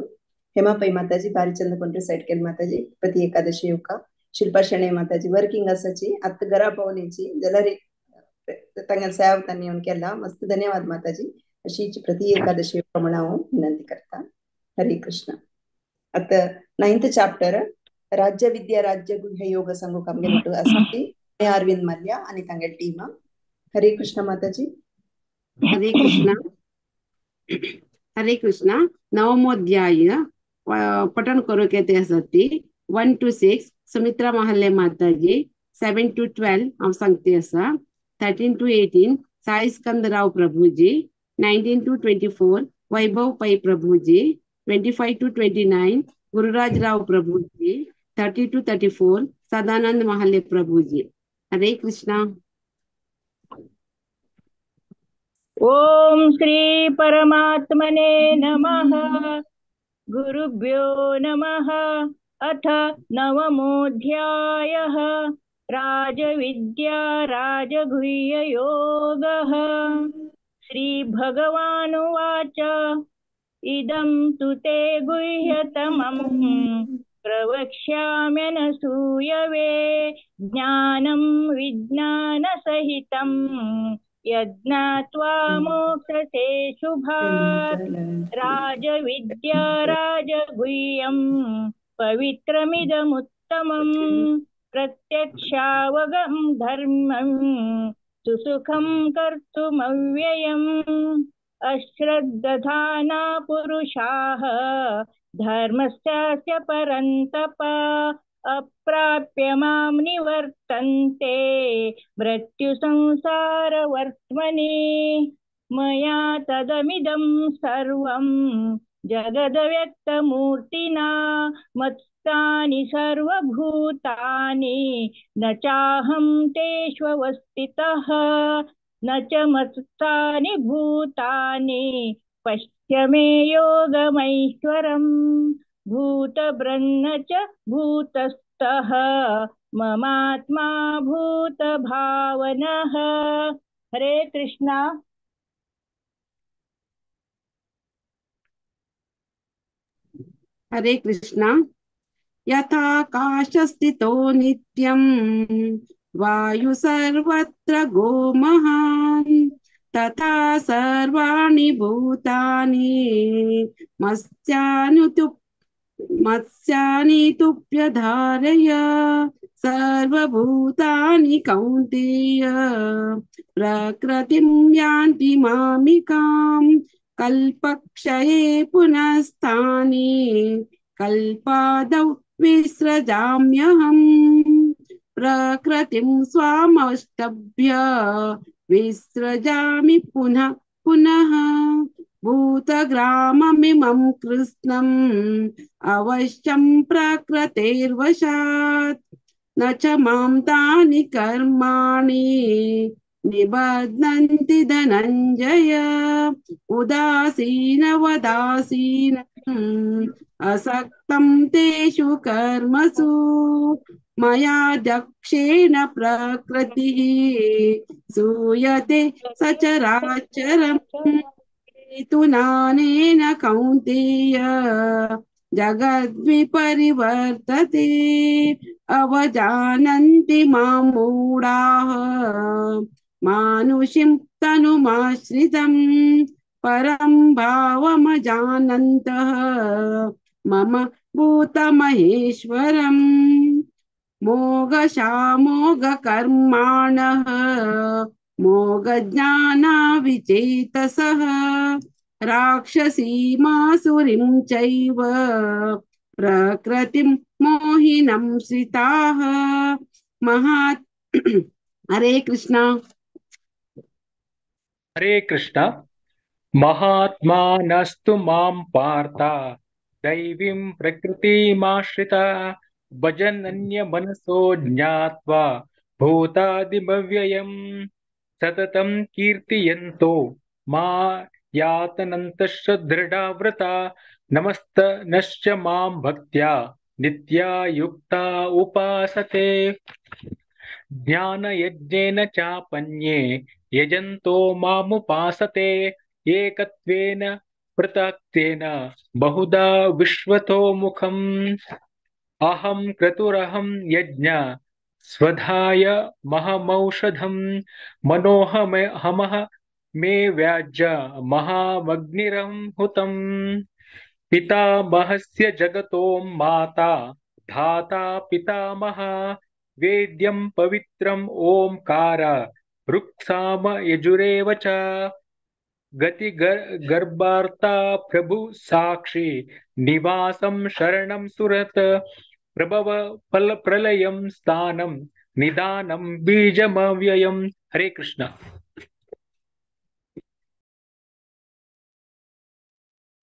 हेमा पै माताजी बारी चंद कोण रिसाइट केले माताजी प्रति एकादशी येवका। शिल्पा शेणे माताजी वर्किंग असाची आत घरा पावलीची जाल्यार तांगेले सेव तांणी येवन केला मस्त धन्यवाद माताजी। अशीच प्रति एकादशी म्हण हांव विनंती करता। हरे कृष्ण। आता 9th chapter राज्य विद्या राज्य गुह्य योग सांगू कामगेल आसा अरविंद मल्ल्या आणि तांगेले टीम। हरे कृष्ण माताजी। हरे कृष्ण। हरे कृष्ण। नवमोध्याय पठन करूंक येते आसा ती 1 to 6 Sumitra Mahalle Mataji, 7 to 12 हांव सांगती आसा, 13 to 18 Sai Skandrao Prabhuji, 19 to 24 Vaibhav Pai Prabhuji, 25 to 29 Gururaj Rao Prabhuji, 30 to 34 Sadanand Mahalle Prabhuji. Hare Krishna. Om Shri परमात्मने नमः। गुरुभ्यो नमः। अथ नवमोऽध्यायः राजविद्या राजगुह्ययोगः। श्री भगवानुवाच इदं तु ते गुह्यतमं प्रवक्ष्याम्यनसूयवे ज्ञानं विज्ञानसहितं यज्ञात्वा मोक्षसे शुभात्। राजविद्या राजगुह्यं पवित्रमिदमुत्तमं प्रत्यक्षावगं धर्मं सुसुखं कर्तुमव्ययम्। अश्रद्दधाना पुरुषाः धर्मस्यास्य परन्तप अप्राप्य मां निवर्तन्ते मृत्युसंसारवर्त्मनि। मया तदमिदं सर्वं जगदव्यक्तमूर्तिना मत्स्थानि सर्वभूतानि न चाहं तेष्वस्थितः न च मत्स्थानि भूतानि पश्य मे योगमैश्वरम्। भूतब्रह्म च भूतस्थः ममात्मा भूतभावनः। हरे कृष्णा। हरे कृष्णा। यथाकाशस्थितो नित्यं वायु सर्वत्र गोमहान् तथा सर्वाणि भूतानि मत्स्यानि तुभ्यधारय सर्वभूतानि कौन्तेय प्रकृतिं यान्ति मामिकां कल्पक्षये पुनस्तानि कल्पादौ विसृजाम्यहम्। प्रकृतिं स्वामष्टभ्य विसृजामि पुनः पुनः भूतग्राममिमं कृत्स्नम् अवश्यं प्रकृतेर्वशात्। न च मां तानि कर्माणि निबध्नन्ति धनञ्जय उदासीनवदासीनम् असक्तं तेषु कर्मसु मया दक्षेण प्रकृतिः सूयते सचराचरम्। हेतुनानेन कौन्तेय जगद्विपरिवर्तते अवजानन्ति मां मूढाः मानुषीं तनुमाश्रितं परं भावमजानन्तः मम भूतमहेश्वरम्। मोघशामोघकर्माणः मोघज्ञानाविचेतसः राक्षसीमासुरीं चैव प्रकृतिं मोहिनं श्रिताः। महा हरे कृष्णा। हरे कृष्ण। महात्मानस्तु मां पार्थ दैवीं प्रकृतिमाश्रिता भजनन्य मनसो ज्ञात्वा भूतादिमव्ययम् सततं कीर्तयन्तो मा यातनन्तश्च दृढाव्रता नमस्त नश्च मां भक्त्या नित्या युक्ता उपासते। ज्ञानयज्ञेन चापन्ये यजन्तो मामुपासते एकत्वेन पृथक्तेन बहुधा विश्वतो मुखम्। अहं क्रतुरहं यज्ञ स्वधाय महमौषधं मनोहमः मे व्याज्य महामग्निरहं हुतम्। पितामहस्य जगतो माता धाता पितामह वेद्यं पवित्रम् ओंकार ऋक्साम यजुरेव च गति गर्भार्ता प्रभु साक्षी निवासं शरणं सुरत प्रभव फल प्रलयं स्थानं निदानं बीजमव्ययम्। हरे कृष्ण।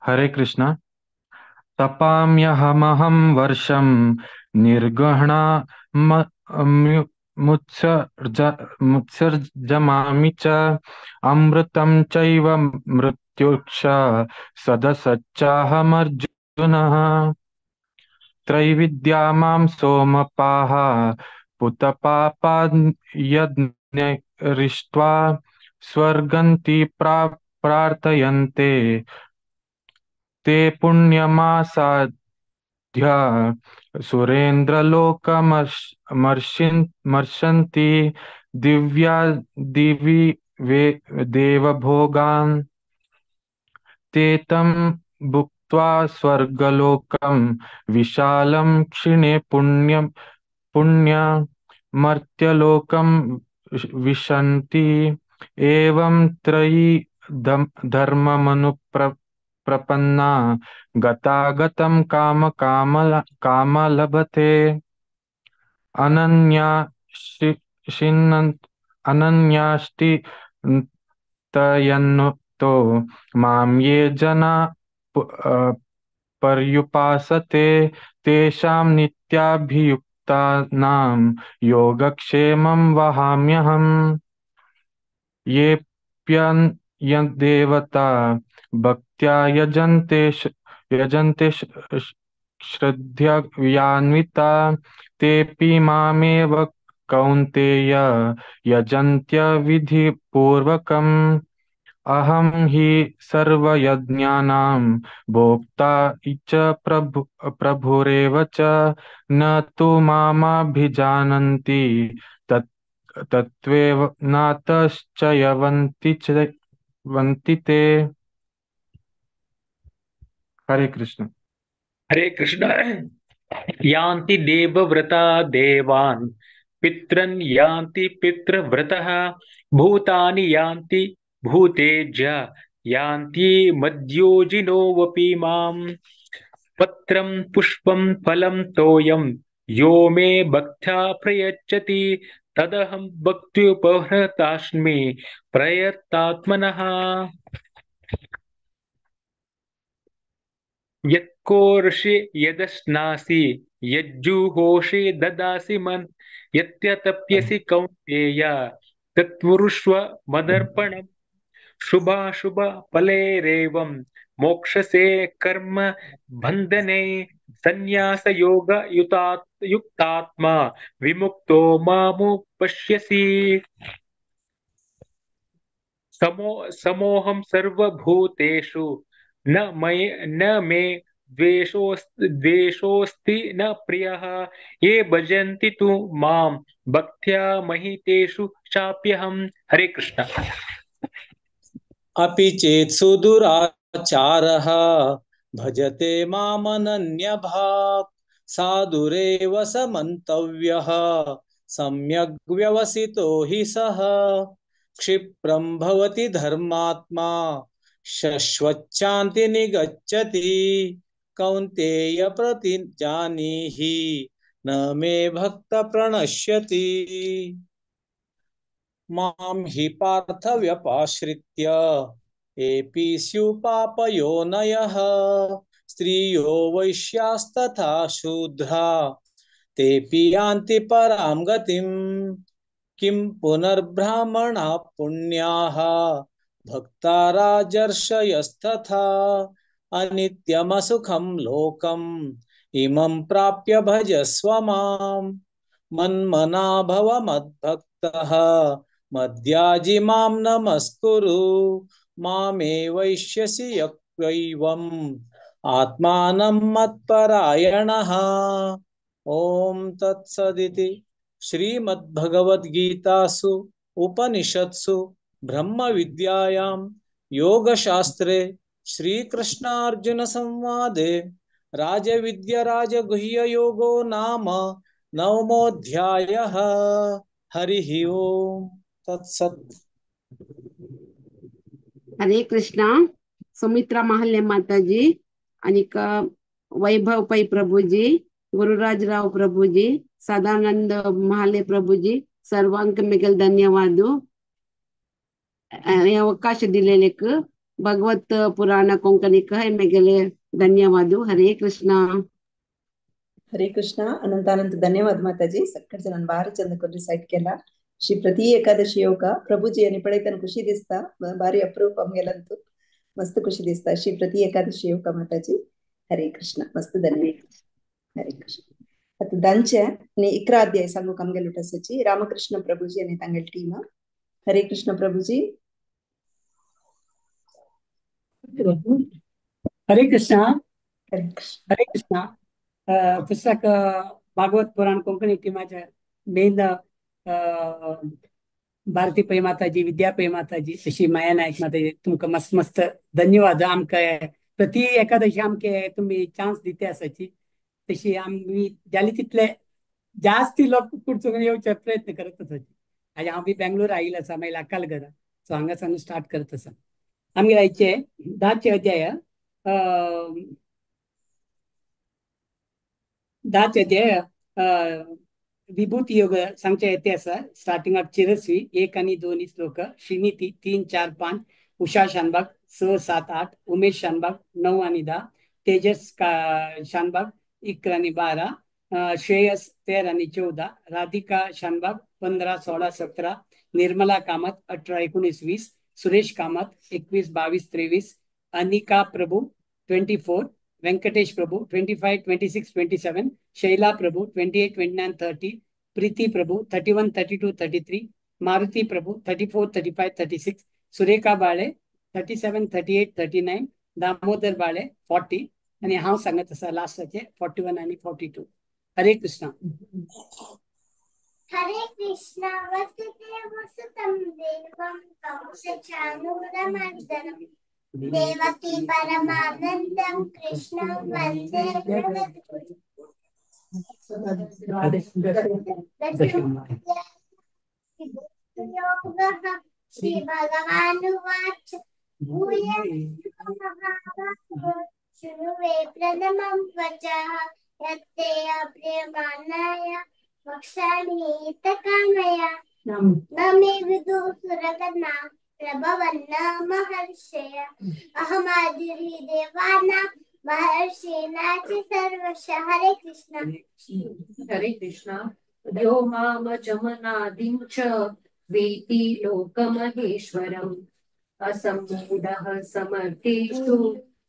हरे कृष्ण। तपाम्यहमहं वर्षं निर्गहणा मुत्सर्जमामि च अमृतं चैव मृत्युक्ष सदसच्चाहमर्जुनः। त्रैविद्या मां सोमपाः पुतपापायज्ञरिष्ट्वा स्वर्गन्ति प्रार्थयन्ते ते पुण्यमासाद्य सुरेन्द्रलोकमर्षन्ति दिव्या दिवि देवभोगान् ते तं भुक्त्वा स्वर्गलोकं विशालं क्षीणे पुण्यं पुण्य मर्त्यलोकं विशन्ति। एवं त्रयी धर्ममनुप्रपन्ना गतागतं काम काम काम लभते। अनन्या अनन्याष्टि तयन्तो मां ये जना पर्युपासते तेषां नित्याभियुक्तानां योगक्षेमं वहाम्यहम्। येऽप्यन्यदेवता भक्त्या यजन्ते यजन्ते श्रद्धयान्विता तेऽपि मामेव कौन्तेय यजन्त्यविधिपूर्वकम्। अहं हि सर्वयज्ञानां भोक्ता च प्रभुरेव च न तु मामाभिजानन्ति तत्त्वेव नातश्च यवन्ति च वन्ति ते। हरे कृष्ण। हरे कृष्ण। यान्ति देवव्रता देवान् पितॄन् यान्ति पितृव्रतः भूतानि यान्ति भूतेज्य यान्ति मद्योजिनोऽपि माम्। पत्रं पुष्पं फलं तोयं यो मे भक्त्या प्रयच्छति तदहं भक्त्युपहृतास्मि प्रयत्तात्मनः। यत्कोर्षि यदश्नासि यज्जुहोषि ददासि मन यत्यतप्यसि कौन्तेय तत्कुरुष्व मदर्पणम्। शुभाशुभ फलैरेवं मोक्षसे कर्म बन्धने संन्यास योग युक्तात्मा विमुक्तो मामुपश्यसि। समोहं सर्वभूतेषु न मे द्वेषोऽस्ति न प्रियः। ये भजन्ति तु मां भक्त्या मयि तेषु चाप्यहम्। हरे कृष्ण। अपि चेत् सुदुराचारः भजते मामनन्यभाक् साधुरेव समन्तव्यः सम्यग् व्यवसितो हि सः। क्षिप्रं भवति धर्मात्मा शश्वच्छान्ति निगच्छति कौन्तेय प्रतिजानीहि न मे भक्त प्रणश्यति। मां हि पार्थ व्यपाश्रित्य एपि स्युपापयोनयः स्त्रियो वैश्यास्तथा शूद्रा तेऽपि यान्ति परां गतिम्। किं पुनर्ब्राह्मणाः पुण्याः भक्ता राजर्षयस्तथा अनित्यमसुखं लोकम् इमं प्राप्य भजस्व माम्। मन्मना भव मद्भक्तः मद्याजि मां नमस्कुरु मामे वैश्यसि यक्वैवम् आत्मानं मत्परायणः। ॐ तत्सदिति श्रीमद्भगवद्गीतासु उपनिषत्सु ब्रह्मविद्यायां योगशास्त्रे श्रीकृष्णार्जुन संवादे राजविद्या राजगुह्य योगो नाम नवमोऽध्यायः। हरिः ओम तत्सत्। हरे कृष्णा। सुमित्रा महाले माताजी आणि वैभव पै प्रभुजी, गुरुराजराव प्रभुजी, सदानंद महाले प्रभुजी, सर्वांक मेगल धन्यवाद। अवकाश दिलेले भगवत पुराण कोंकणीक मेगले धन्यवाद। हरे कृष्णा। हरे कृष्णा। अनंत अनंत धन्यवाद माताजी। सक्कट जन भारी चंद कोरी साइड केला। श्री प्रति एकादशी योग प्रभुजी आणि पळयतन खुशी दिसता, भारी अप्रूप आमगेलंतू मस्त खुशी दिसता। श्री प्रति एकादशी योग माताजी। हरे कृष्ण। मस्त धन्यवाद। हरे कृष्ण। आता दांचे आणि 11 अध्याय सांगू आमगेल उठासाची रामकृष्ण प्रभुजी आणि तांगेल टीम। हरे कृष्ण प्रभुजी। हरे कृष्णा। हरे कृष्ण। हरे कृष्णा। पुस्तक भागवत पुराण कोंकणी टीमाच्या मेन भारती पै माताजी, विद्या पै माताजी, तशी माया नायक माताजी, तुमकां मस्त मस्त धन्यवाद। आमकां प्रति एकादशी आमके तुमी चान्स दिते आसाची, तशी आमी जाले तितले जास्ती लोक कुडचून येवचे प्रयत्न करत आसाची। आज हांव बी बेंगलोर आयिल्लो आसा, मागीर लाकाल घरा, सो हांगा स्टार्ट करत आसा। आमगे आयचे 10 अध्याय 10 अध्याय विभूती योग सांगचे येते आसा। स्टार्टिंगाक चिरस्वी 1 आणि 2 श्लोक, श्रीनीती 3 4 5, उषा शानबाग 6 7 8, उमेश शानबाग 9 आणि 10, तेजस शानबाग 11 आणि 12, श्रेयस 13 आणि 14, राधिका शानबाग 15 16 17, निर्मला कामत 18 19 20, सुरेश कामत 21 22 23, अनिका प्रभु 24, वेंकटेश प्रभु 25 26 27, शैला प्रभु 28 29 30, प्रीति प्रभु 31 32 33, मारुति प्रभु 34 35 36, सुरेखा बाळे 37 38 39, दामोदर बाळे 40 आणि हांव सांगत आसा लास्टाचे 41 आणि 42। हरे कृष्णा। हरे कृष्णा। वसुदेव सुतं देवं कंसचाणूरमर्दनं देवकी परमानन्दं कृष्णं वन्दे जगद्गुरुं। योगः श्री भगवानुवाच भूय महाभागो शृणु मे प्रथमं वचः यत्ते अप्रियमाणाय वक्ष्यामि हितकामया न मे विदुः सुरगणा प्रभवन्न महर्षय अहमादिर्हि देवानां महर्षीणां च सर्वशः। हरे कृष्णा। हरे कृष्णा। यो मामजमनादिं च वेति लोकमहेश्वरम् असम्मूढः समर्थेषु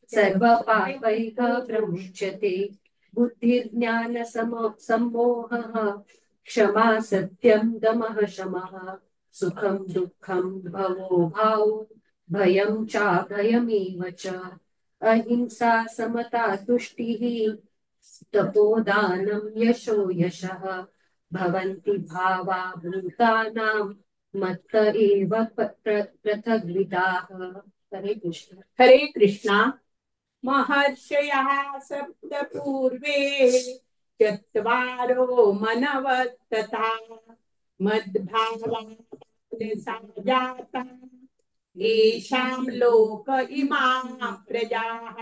सर्वपापैः प्रमुच्यते। बुद्धिर्ज्ञान सम्मोहः क्षमा सत्यं दमः शमः सुखं दुःखं भवो भावो भयं चाभयमेव च अहिंसा समता तुष्टिः तपोदानं यशो यशः भवन्ति भावा भूतानां मत्त एव पृथग्विदाः। हरे कृष्ण। हरे कृष्णा। महर्षयः सप्त पूर्वे चत्वारो मनवस्तथा मद्भावा जाता येषां लोक इमा प्रजाः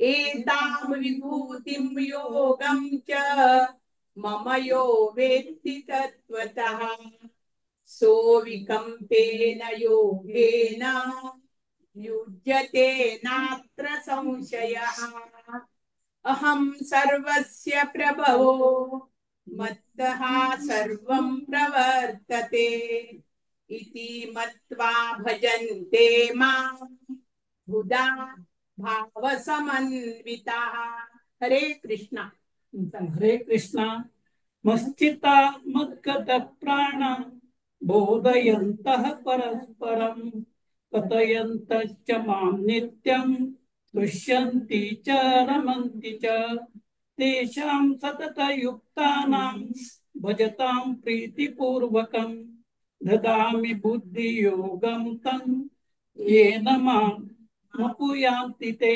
एतां विभूतिं योगं च मम यो वेत्ति तत्त्वतः सोऽविकम्पेन योगेन युज्यते नात्र संशयः। अहं सर्वस्य प्रभवो मत्तः सर्वं प्रवर्तते इति मत्वा भजन्ते मां बुधा भावसमन्विताः। हरे कृष्णा। हरे कृष्णा। मश्चिता मद्गत प्राण बोधयन्तः परस्परं कथयन्तश्च मां नित्यं तुष्यन्ति च रमन्ति च तेषां सततयुक्तानां भजतां प्रीतिपूर्वकं ददामि बुद्धियोगं तं येन मां मपुयान्ति ते।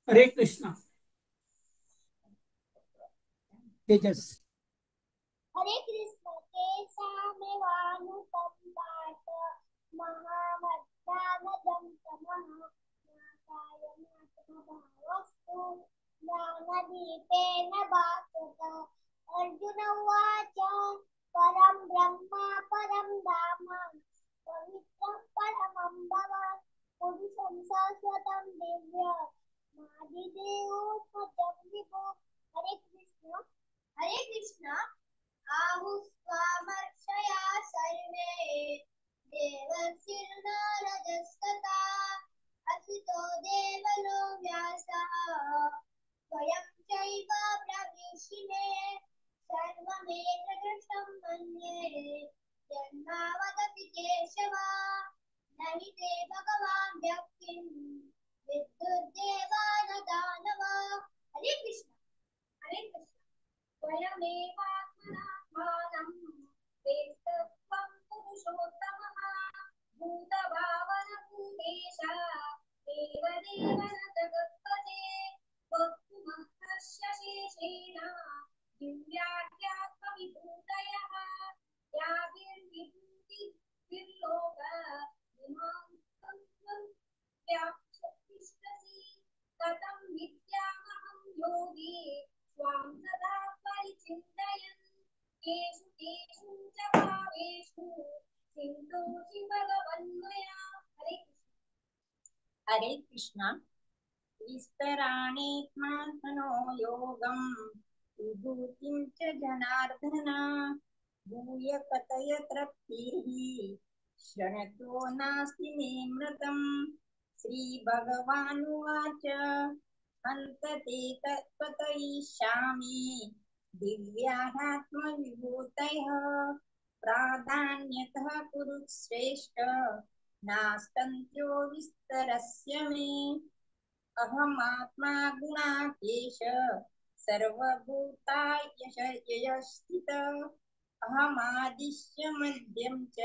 हरे कृष्णा। तेजस। हरे कृष्ण। तेषामेवानुकम्पार्थ महावद्दानदं तमः नाशाय नात्मभावस्तु ज्ञानदीपेन भास्वत। अर्जुन उवाच परं ब्रह्म परं धाम पवित्रं परमं भवान् पुरुषं शाश्वतं दिव्यमादिदेवोऽस्मजं विभो। हरे कृष्ण। हरे कृष्ण। आहुस्त्वामर्षया सर्वे देवर्षिर्नारदस्तथा असितो देवलो व्यासः स्वयं चैव ब्रवीषि मे सर्वमेतदृष्टं मन्ये जन्मावदति केशव न हि ते भगवान् व्यक्तिं विद्युर्देवा न दानव। हरे कृष्ण। हरे कृष्ण। स्वयमेवात्मनात्मानं वेत्तत्वं पुरुषोत्तमः भूतभावनभूतेश देवदेव न जगत्पते वक्तुमहर्ष्य शेषेण दिव्याख्यात्मविभूतयः याभिर्विभूतिर्लोक इमां त्वं व्याप्य तिष्ठसि कथं विद्यामहं योगी स्वां सदा परिचिन्तयन् केषु केषु च भावेषु चिन्तोषि भगवन्मया। हरे कृष्ण। हरे कृष्ण। विस्तराणेत्मात्मनो योगं विभूतिं च जनार्दन भूय कथय तृप्तिः शृणुतो नास्ति मे मृतम्। श्री भगवानुवाच हन्त ते तत्कथयिष्यामि दिव्यात्मविभूतयः प्राधान्यतः कुरु श्रेष्ठ नास्तन्त्यो विस्तरस्य मे। अहमात्मा गुणाकेश सर्वभूतायस्थित अहमादिश्य मध्यं च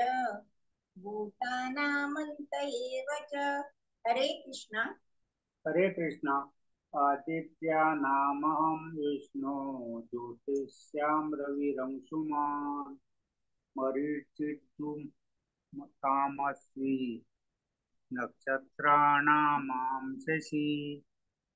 भूतानामन्त एव च। हरे कृष्णा। हरे कृष्णा। आदित्यानामहं विष्णु ज्योतिष्यां रविरंशुमान् मरीचिदुतामस्मि नक्षत्राणामां शशि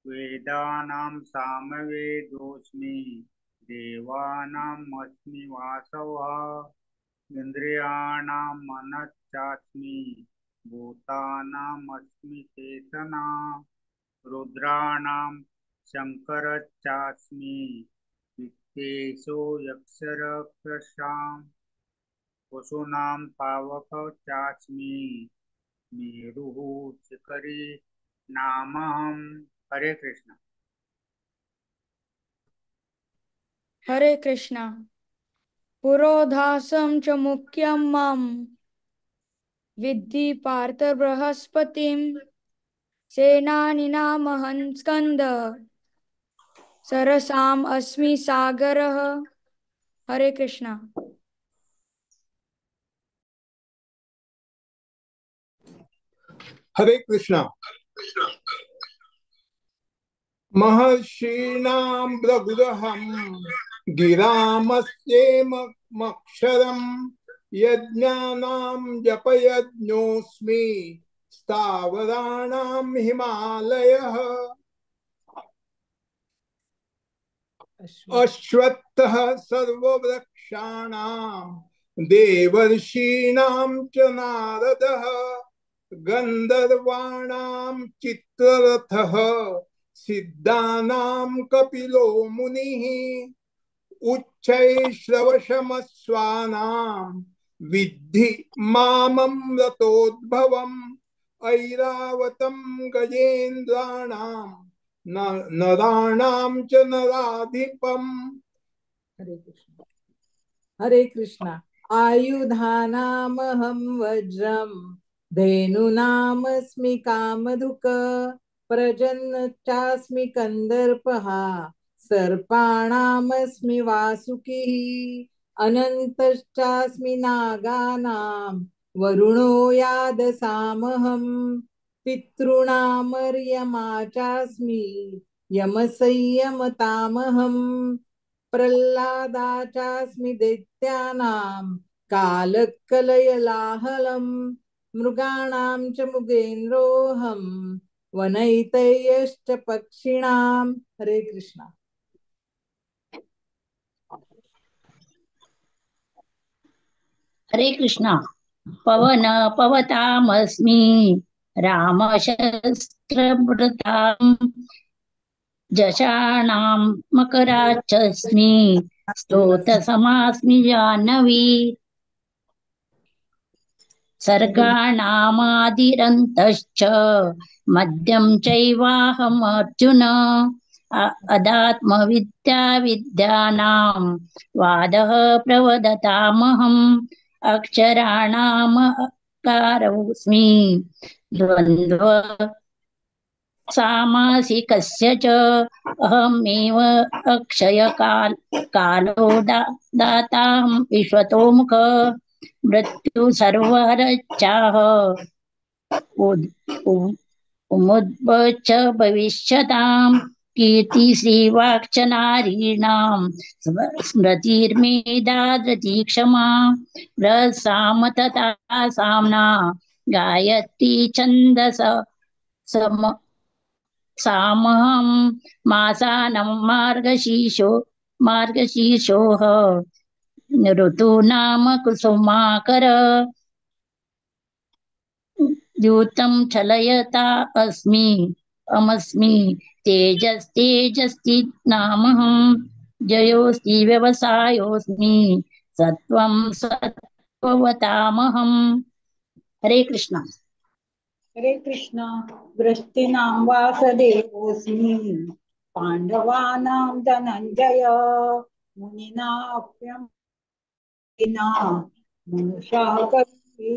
वेदानां सामवेदोऽस्मि देवानामस्मि वासवः इन्द्रियाणां मनश्चास्मि भूतानामस्मि चेतना रुद्राणां शंकरश्चास्मि वित्तेशो यक्षरक्षसां पशूनां पावकश्चास्मि मेरुः शिखरी नामहं। हरे कृष्ण। हरे कृष्णा। पुरोधासं च मुख्यं मां विद्धि पार्थ बृहस्पतिं सेनानीनामहं स्कन्द सरसाम् अस्मि सागरः। हरे कृष्णा। हरे कृष्णा। महर्षीणां भृगुरहं गिरामस्येमक्षरं यज्ञानां जपयज्ञोऽस्मि स्थावराणां हिमालयः। अश्वत्थः सर्ववृक्षाणां देवर्षीणां च नारदः गन्धर्वाणां चित्ररथः सिद्धानां कपिलो मुनिः उच्चैश्रवशमस्वानां विद्धि माममृतोद्भवम् ऐरावतं गजेन्द्राणां नराणां च नराधिपम्। हरे कृष्ण हरे कृष्ण। आयुधानामहं वज्रं धेनूनामस्मि कामधुक् प्रजन्न चास्मि कन्दर्पः सर्पाणामस्मि वासुकिः अनन्तश्चास्मि नागानां वरुणो यादसामहं पितॄणामर्यमा चास्मि यमसंयमतामहं प्रह्लादा चास्मि दैत्यानां कालकलयलाहलं मृगाणां च मृगेन्द्रोऽहं वनैतयश्च पक्षिणां। हरे कृष्णा। हरे कृष्णा। पवन पवतामस्मि रामशस्त्रभृतां जशानां मकराचस्मि स्तोतसमास्मि जाह्नवी सर्गाणामादिरन्तश्च मद्यं चैवाहमर्जुन अदात्मविद्या विद्यानां वादः प्रवदतामहम् अक्षराणामकारोऽस्मि द्वन्द्व सामासिकस्य च अहमेव अक्षयकाल कालो दाताहं विश्वतोमुख मृत्यु सर्वहरच्चाह उमुद्वच भविष्यतां कीर्ति श्रीवाक्च नारीणां स्मृतिर्मेधा धृति क्षमा बृहत्साम तथा साम्ना गायत्री छन्दस सामहं मासानं मार्गशीर्षो मार्गशीर्षोः ऋतूनाम कुसुमाकर द्यूतं चलयता अस्मि अमस्मि तेजस्तेजस्ति नामहं जयोस्ति व्यवसायोऽस्मि सत्वं सत्त्ववतामहं। हरे कृष्णा। हरे कृष्णा। वृष्टिनां वासुदेवोऽस्मि पाण्डवानां धनञ्जय मुनिनाप्यं मनुषाः कवि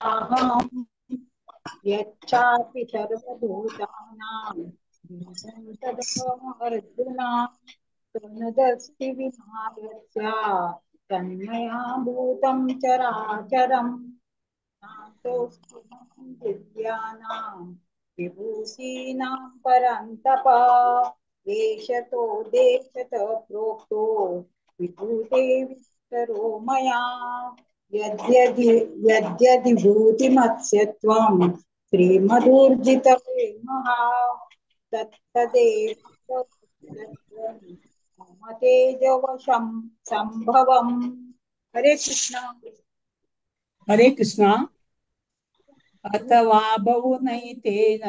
अहं यच्चापि सर्वभूतानां बीजं तदहमर्जुन त्वमदस्ति विनायस्य तन्मया भूतं चराचरं नान्तोऽस्ति दिव्यानां विभूषीणां परन्तप देशतो देशतः प्रोक्तो विभूते विस्तरो मया यद्यदि यद्यदिभूतिमत्स्य त्वं श्रीमदूर्जितवे महा तत्तदेव मम तेजवशं संभवम्। हरे कृष्णा। हरे कृष्णा। अथवा बहुनैतेन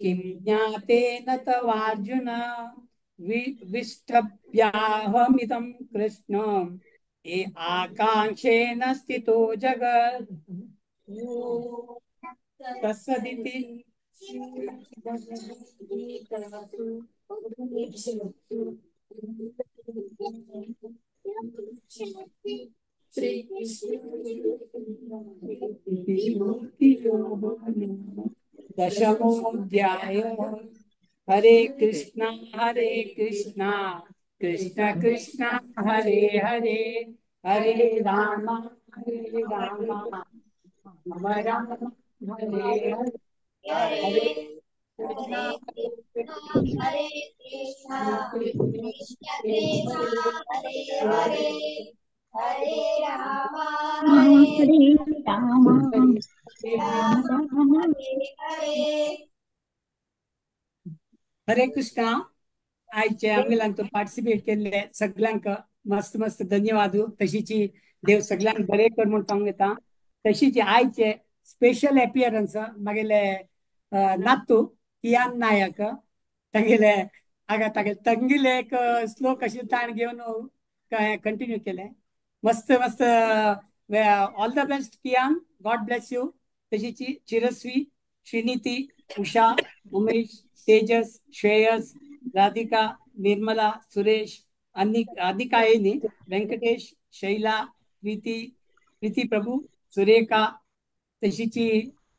किं ज्ञातेन तवार्जुन विष्टभ्याहमिदं कृष्णं ये आकांक्षेण स्थितो जगत्। तत्सदिति। दशमोऽध्याय। हरे कृष्णा कृष्ण कृष्ण हरे हरे हरे राम राम राम हरे हरे। हरे कृष्णा हरे कृष्णा कृष्ण कृष्ण हरे हरे हरे राम हरे राम राम हरे हरे। हरे कृष्णा। आयचे आमगेल्यांक पार्टिसिपेट केल्ले सगळ्यांक मस्त मस्त धन्यवाद। तशीची देव सगळ्यांक बरे कर म्हूण सांगूं येता। तशीची आयचे स्पेशल एपियरन्स मागेले नातू कियान नायक तागेले आगा तागेले तंगिले एक श्लोक अशें ताण घेवन कंटिन्यू केले। मस्त मस्त All the best Kiyan, God bless you. तशीच चिरस्वी, श्रीनिती, उषा, उमेश, तेजस, श्रेयस, राधिका, निर्मला, सुरेश, अनिका येनी, व्यंकटेश, शैला, प्रीती, प्रीती प्रभू, सुरेखा, तशीची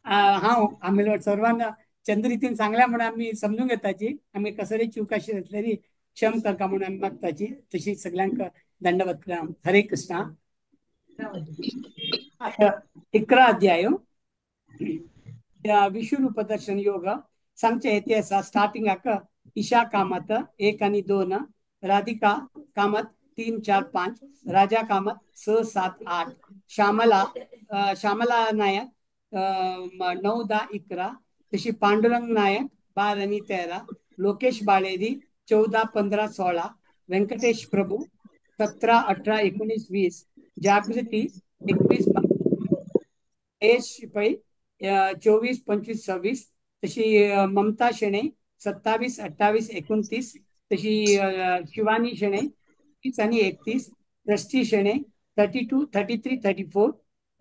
हांव आमी सर्वांना चंद्रितीन सांगल्या म्हणून आमी समजून घेताची. आमी कसरी चूक अशी जातली क्षम करका म्हणून आमी मागताची. तशी सगळ्यांक दंडवत प्रणाम. हरे कृष्णा. 11 अध्याय विश्वरूप दर्शन योग सांगचे हेते आसा. स्टार्टिंगाक ईशा कामत 1 आणि 2, राधिका कामत 3, 4, 5, राजा कामत 6, 7, 8, श्यामला श्यामला नायक 9, 10, 11, तशी पांडुरंग नायक 12 आणि 13, लोकेश बाळेरी 14, 15, 16, व्यंकटेश प्रभू 17, 18, 19, 20, जागृती 21, यश पै 24, 25, 26, तशी ममता शेणे 27, 28, 29, तशी शिवानी शेणे 30 आणि 31, दृष्टी शेणे 32, 33, 34,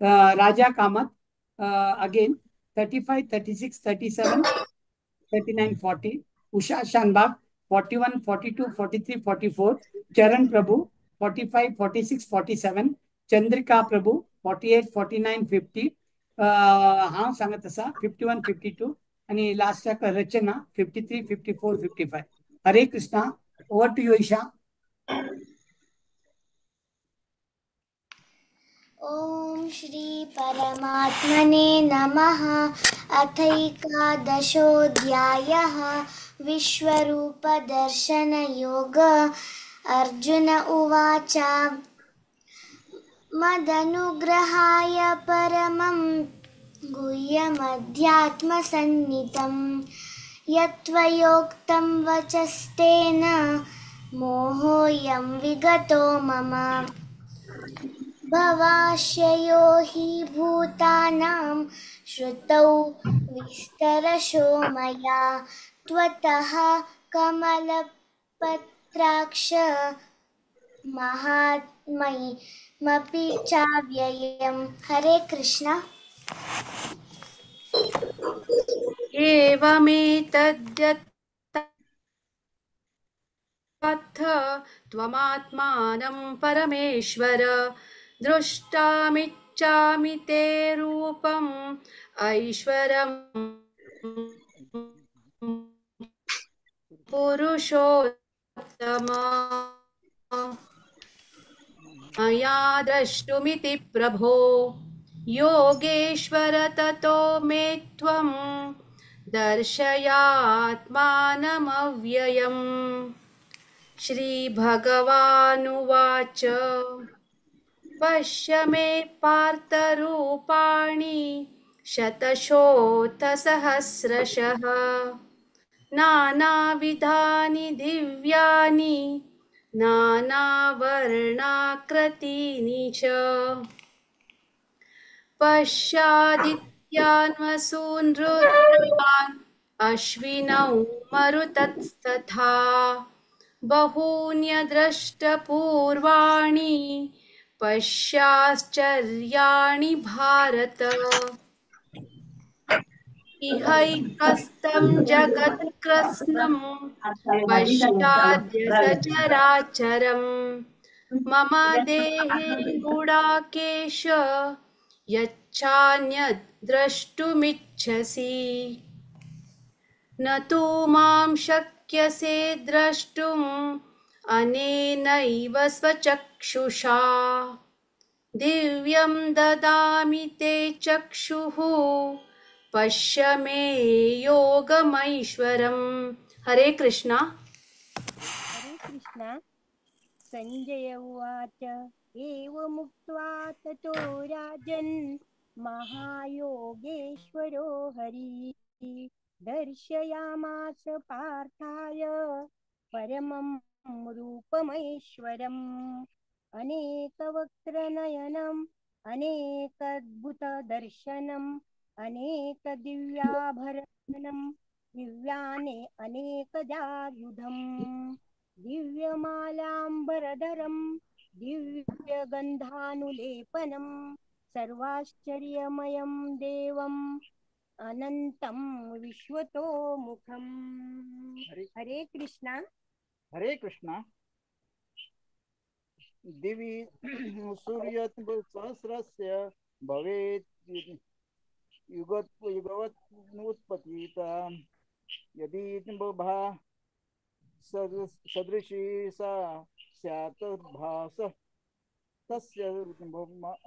Raja Kamat again 35, 36, 37, 39, 40, Usha Shanbhag 41, 42, 43, 44, Charan Prabhu 45, 46, 47, Chandrika Prabhu 48, 49, 50, हांव सांगत आसा 51, 52 आणि लास्टाक Rachana 53, 54, 55. Hare Krishna. Over to you Isha. Om Shri परमात्मने नमः. अथैकादशोऽध्यायः विश्वरूपदर्शनयोग. अर्जुन उवाच, मदनुग्रहाय परमं गुह्यमध्यात्मसन्नितं यत्त्वयोक्तं वचस्तेन मोहोऽयं विगतो मम. भवाश्रयो हि भूतानां श्रुतौ विस्तरशो मया त्वतः कमलपत्राक्ष महात्मयमपि चाव्ययम्. हरे कृष्ण. एवमेतद्यथार्थ त्वमात्मानं परमेश्वर द्रष्टामिच्छामि ते रूपम् ऐश्वरं पुरुषोत्तम मया द्रष्टुमिति प्रभो योगेश्वर ततो मे त्वं दर्शयात्मानमव्ययम्. श्रीभगवानुवाच, पश्य मे पार्थरूपाणि शतशोऽथ सहस्रशः नानाविधानि दिव्यानि नानावर्णाकृतीनि च. पश्यादित्यान् वसून् रुद्रान् अश्विनौ मरुतस्तथा बहून्यद्रष्टपूर्वाणि पश्याश्चर्याणि भारत. इहैकस्तं जगत्कृत्स्नं पश्याद्य सचराचरं मम देहे गुडाकेश यच्छान्यद् द्रष्टुमिच्छसि. न तु मां शक्यसे द्रष्टुम् अनेनैव स्वचक्षुषा दिव्यं ददामि ते चक्षुः पश्य मे योगमैश्वरम्. हरे कृष्णा. हरे कृष्णा. संजय उवाच, एवमुक्त्वा ततो राजन् महायोगेश्वरो हरिः दर्शयामास पार्थाय परमं रूपमैश्वरम्. अनेकवक्त्रनयनम् अनेकद्भुतदर्शनम् अनेकदिव्याभरणं दिव्याने अनेकजायुधम् दिव्यमालाम्बरधरं दिव्यगन्धानुलेपनं सर्वाश्चर्यमयं देवम् अनन्तं विश्वतोमुखम्। हरे कृष्णा। हरे कृष्णा। दिवि सूर्यसहस्रस्य भवेत् युगवत् उत्पतिता यदि भा सदृशी सा स्यात् भासः तस्य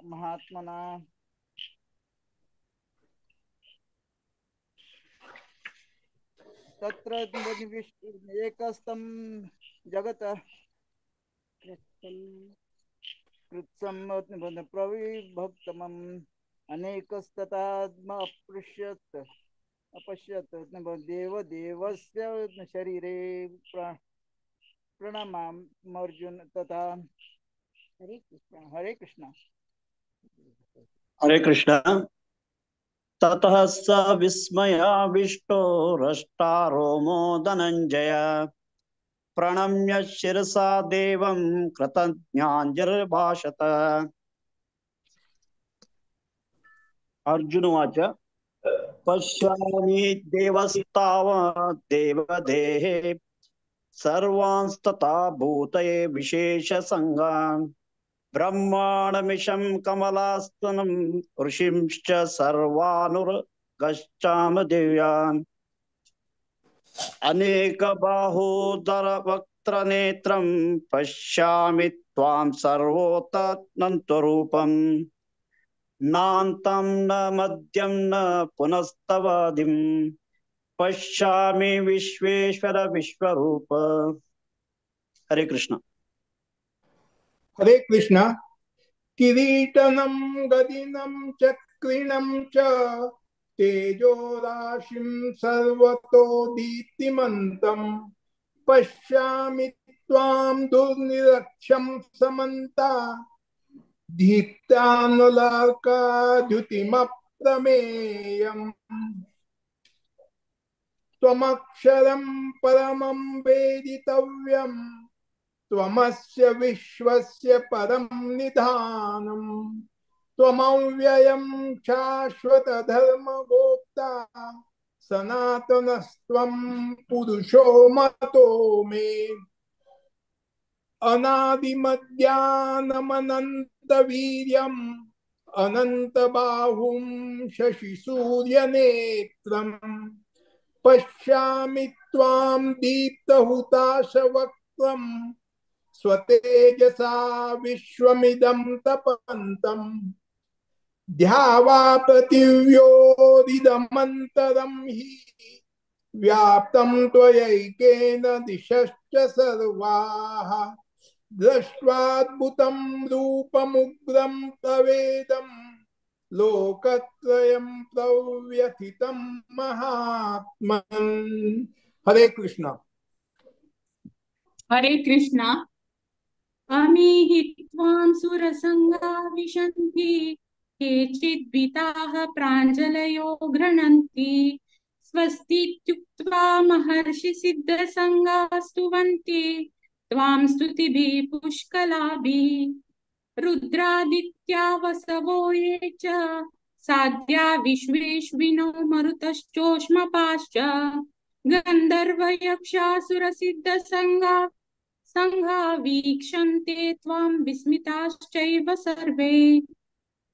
महात्मना। तत्र एकस्तं जगतः कृत्सं प्रविभक्तमम् अनेकस्तथात्मपश्यत् अपश्यत् देवदेवस्य शरीरे प्रणामामर्जुन तथा। हरे कृष्ण। हरे कृष्ण। हरे कृष्ण। ततः स विस्मयाविष्टो रष्टारोमो धनञ्जय प्रणम्य शिरसा देवं कृतज्ञाञ्जलिर्भाषत। अर्जुनवाच पश्यामि देवस्तावत् देवदेहे सर्वांस्तथा भूतये विशेषसङ्गान् ब्रह्माणमिशं कमलास्तनं ऋषिंश्च सर्वानुर्गच्छाम दिव्यान्। अनेकबाहोदरवक्त्रनेत्रं पश्यामि त्वां सर्वोत्तनन्तरूपं नान्तं न मध्यं न पुनस्तवादिं पश्यामि विश्वेश्वर विश्वरूप। हरे कृष्ण। हरे कृष्ण। किरीटनं गदिनं चक्रिणं च तेजोराशिं सर्वतो दीप्तिमन्तं पश्यामि त्वां दुर्निरक्षं समन्ता दीप्तानुलार्काद्युतिमप्रमेयम्। त्वमक्षरं परमं वेदितव्यं त्वमस्य विश्वस्य परं निधानं त्वमव्ययं शाश्वतधर्मगोप्ता सनातनस्त्वं पुरुषो मतो मे। अनादिमध्यानमनन्तवीर्यम् अनन्तबाहुं शशिसूर्यनेत्रं पश्यामि त्वां दीप्तहुताशवक्त्रं स्वतेजसा विश्वमिदं तपन्तम्। ध्यावा पृथिव्योरिदमन्तरं हि व्याप्तं त्वयैकेन दिशश्च सर्वाः। दृष्ट्वाद्भुतं रूपमुग्रं तवेदं लोकत्रयं प्रव्यथितं महात्मन्। हरे कृष्ण। हरे कृष्ण। अमीहि त्वां सुरसङ्गा विशन्ति केचिद्विताः प्राञ्जलयो गृह्णन्ति स्वस्तीत्युक्त्वा महर्षिसिद्धसङ्गा स्तुवन्ति त्वां स्तुतिभिः पुष्कलाभिः। रुद्रादित्या वसवो ये च साध्या विश्वेश्विनो मरुतश्चोष्मपाश्च गन्धर्वयक्षासुरसिद्धसङ्गा संघा वीक्षन्ते त्वां विस्मिताश्चैव सर्वे।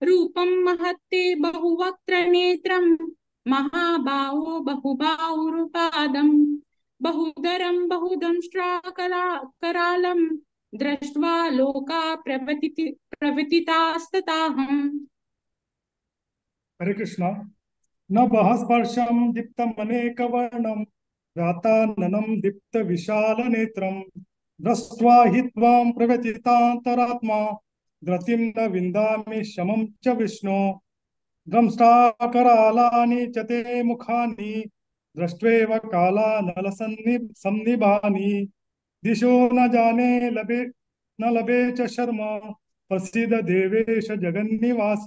रूपं महत्ते बहुवक्त्रनेत्रं महाबाहो बहुबाहुरुपादं बहुधरं बहुदंष्ट्राकरालं दृष्ट्वा लोका प्रवतितास्तताहम्। हरे कृष्ण। नभः स्पर्शं दीप्तमनेकवर्णं व्याताननं दीप्तविशालनेत्रं दृष्ट्वा हि त्वां प्रव्यथितान्तरात्मा धृतिं न विन्दामि शमं च विष्णो। दंष्ट्राकरालानि च ते मुखानि दृष्ट्वेव कालानलसन्निभानि दिशो न जाने लभे न लभे च शर्म प्रसीद देवेश जगन्निवास।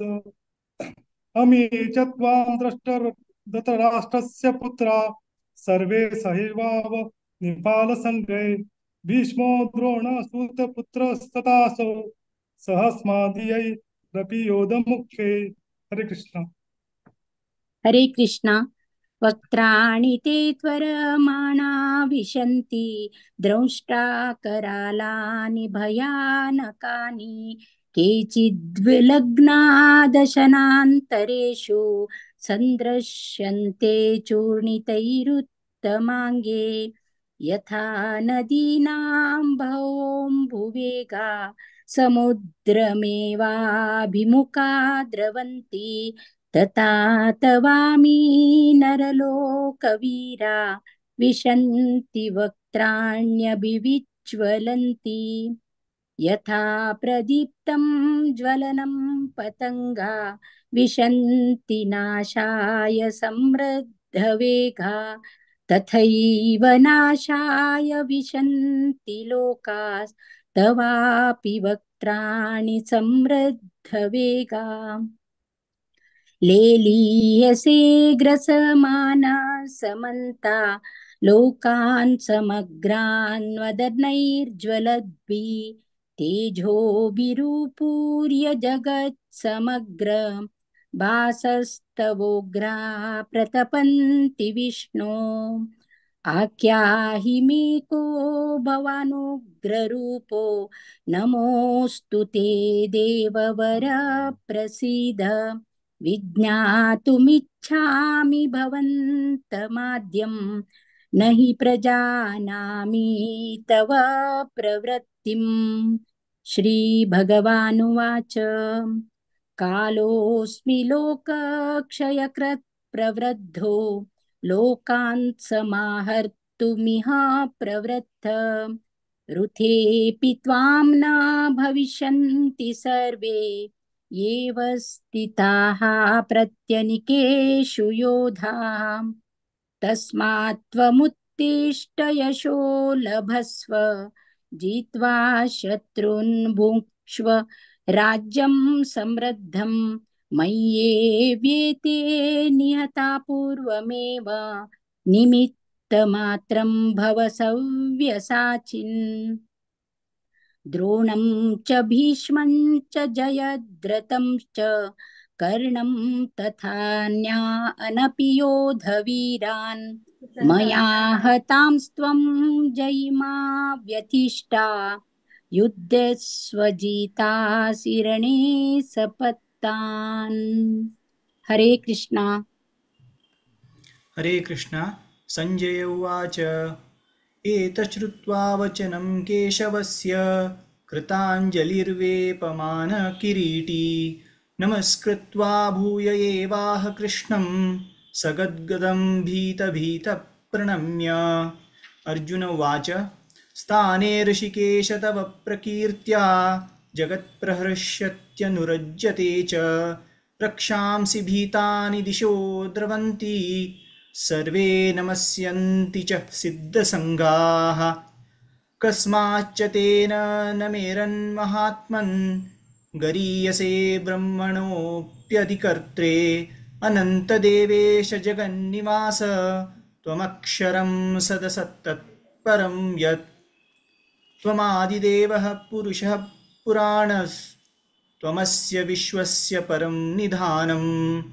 अमी च त्वां धृतराष्ट्रस्य पुत्रा सर्वे सहैवाव निपालसङ्गे भीष्मो द्रोणसूतपुत्रस्तथासौ सहस्मादियैरपि योधमुख्ये। हरे कृष्ण। हरे कृष्ण। वक्त्राणि ते त्वरमाणा विशन्ति द्रंष्टा करालानि भयानकानि केचिद्विलग्ना दशनान्तरेषु सन्दृश्यन्ते चूर्णितैरुत्तमाङ्गे यथा नदीनां बहोऽम्बुवेगा समुद्रमेवाभिमुखा द्रवन्ति तथा तवामि नरलोकवीरा विशन्ति वक्त्राण्यभिविज्वलन्ति यथा प्रदीप्तं ज्वलनं पतङ्गा विशन्ति नाशाय समृद्धवेगा तथैव नाशाय विशन्ति लोकास्तवापि वक्त्राणि समृद्धवेगा लेलीयसे ग्रसमाना समन्ता लोकान् समग्रान् वदनैर्ज्वलद्भिः तेजोभिरूपूर्य जगत्समग्रं भासस्तवोग्रा प्रतपन्ति विष्णो। आख्याहि मे को भवानुग्ररूपो नमोऽस्तु ते देववर प्रसीद। विज्ञातुमिच्छामि भवन्तमाद्यं न हि प्रजानामि तव प्रवृत्तिम्। श्रीभगवानुवाच कालोऽस्मि लोकक्षयकृत् प्रवृद्धो लोकान् समाहर्तुमिह प्रवृत्त। ऋतेऽपि त्वां न भविष्यन्ति सर्वे येव स्थिताः प्रत्यनिकेषु योधाः। तस्मात् त्वमुत्तिष्ठ यशो लभस्व जित्वा शत्रून् भुङ्क्ष्व राज्यं समृद्धं। मय्येव्येते निहता पूर्वमेव निमित्तमात्रं भव सव्यसाचिन्। द्रोणं च भीष्मं च जयद्रथं च कर्णं तथान्यानपि योधवीरान्। मया हतांस्त्वं जयिमा व्यथिष्ठा युद्धस्वजितासि रणे सपत्तान्। हरे कृष्णा। हरे कृष्ण। संजय उवाच एतच्छ्रुत्वा वचनं केशवस्य कृताञ्जलिर्वेपमान किरीटी नमस्कृत्वा भूय एवाह कृष्णं सगद्गदं भीतभीतः प्रणम्य। अर्जुन उवाच स्थाने ऋषिकेश तव प्रकीर्त्या जगत्प्रहर्ष्यत्यनुरज्यते च रक्षांसि भीतानि दिशो द्रवन्ति सर्वे नमस्यन्ति च सिद्धसङ्गाः। कस्माच्च तेन न मेरन्महात्मन् गरीयसे ब्रह्मणोऽप्यधिकर्त्रे अनन्तदेवेश जगन्निवास त्वमक्षरं सदसत्तत्परं यत् त्वमादिदेवः पुरुषः पुराणस्त्वमस्य विश्वस्य परं निधानम्।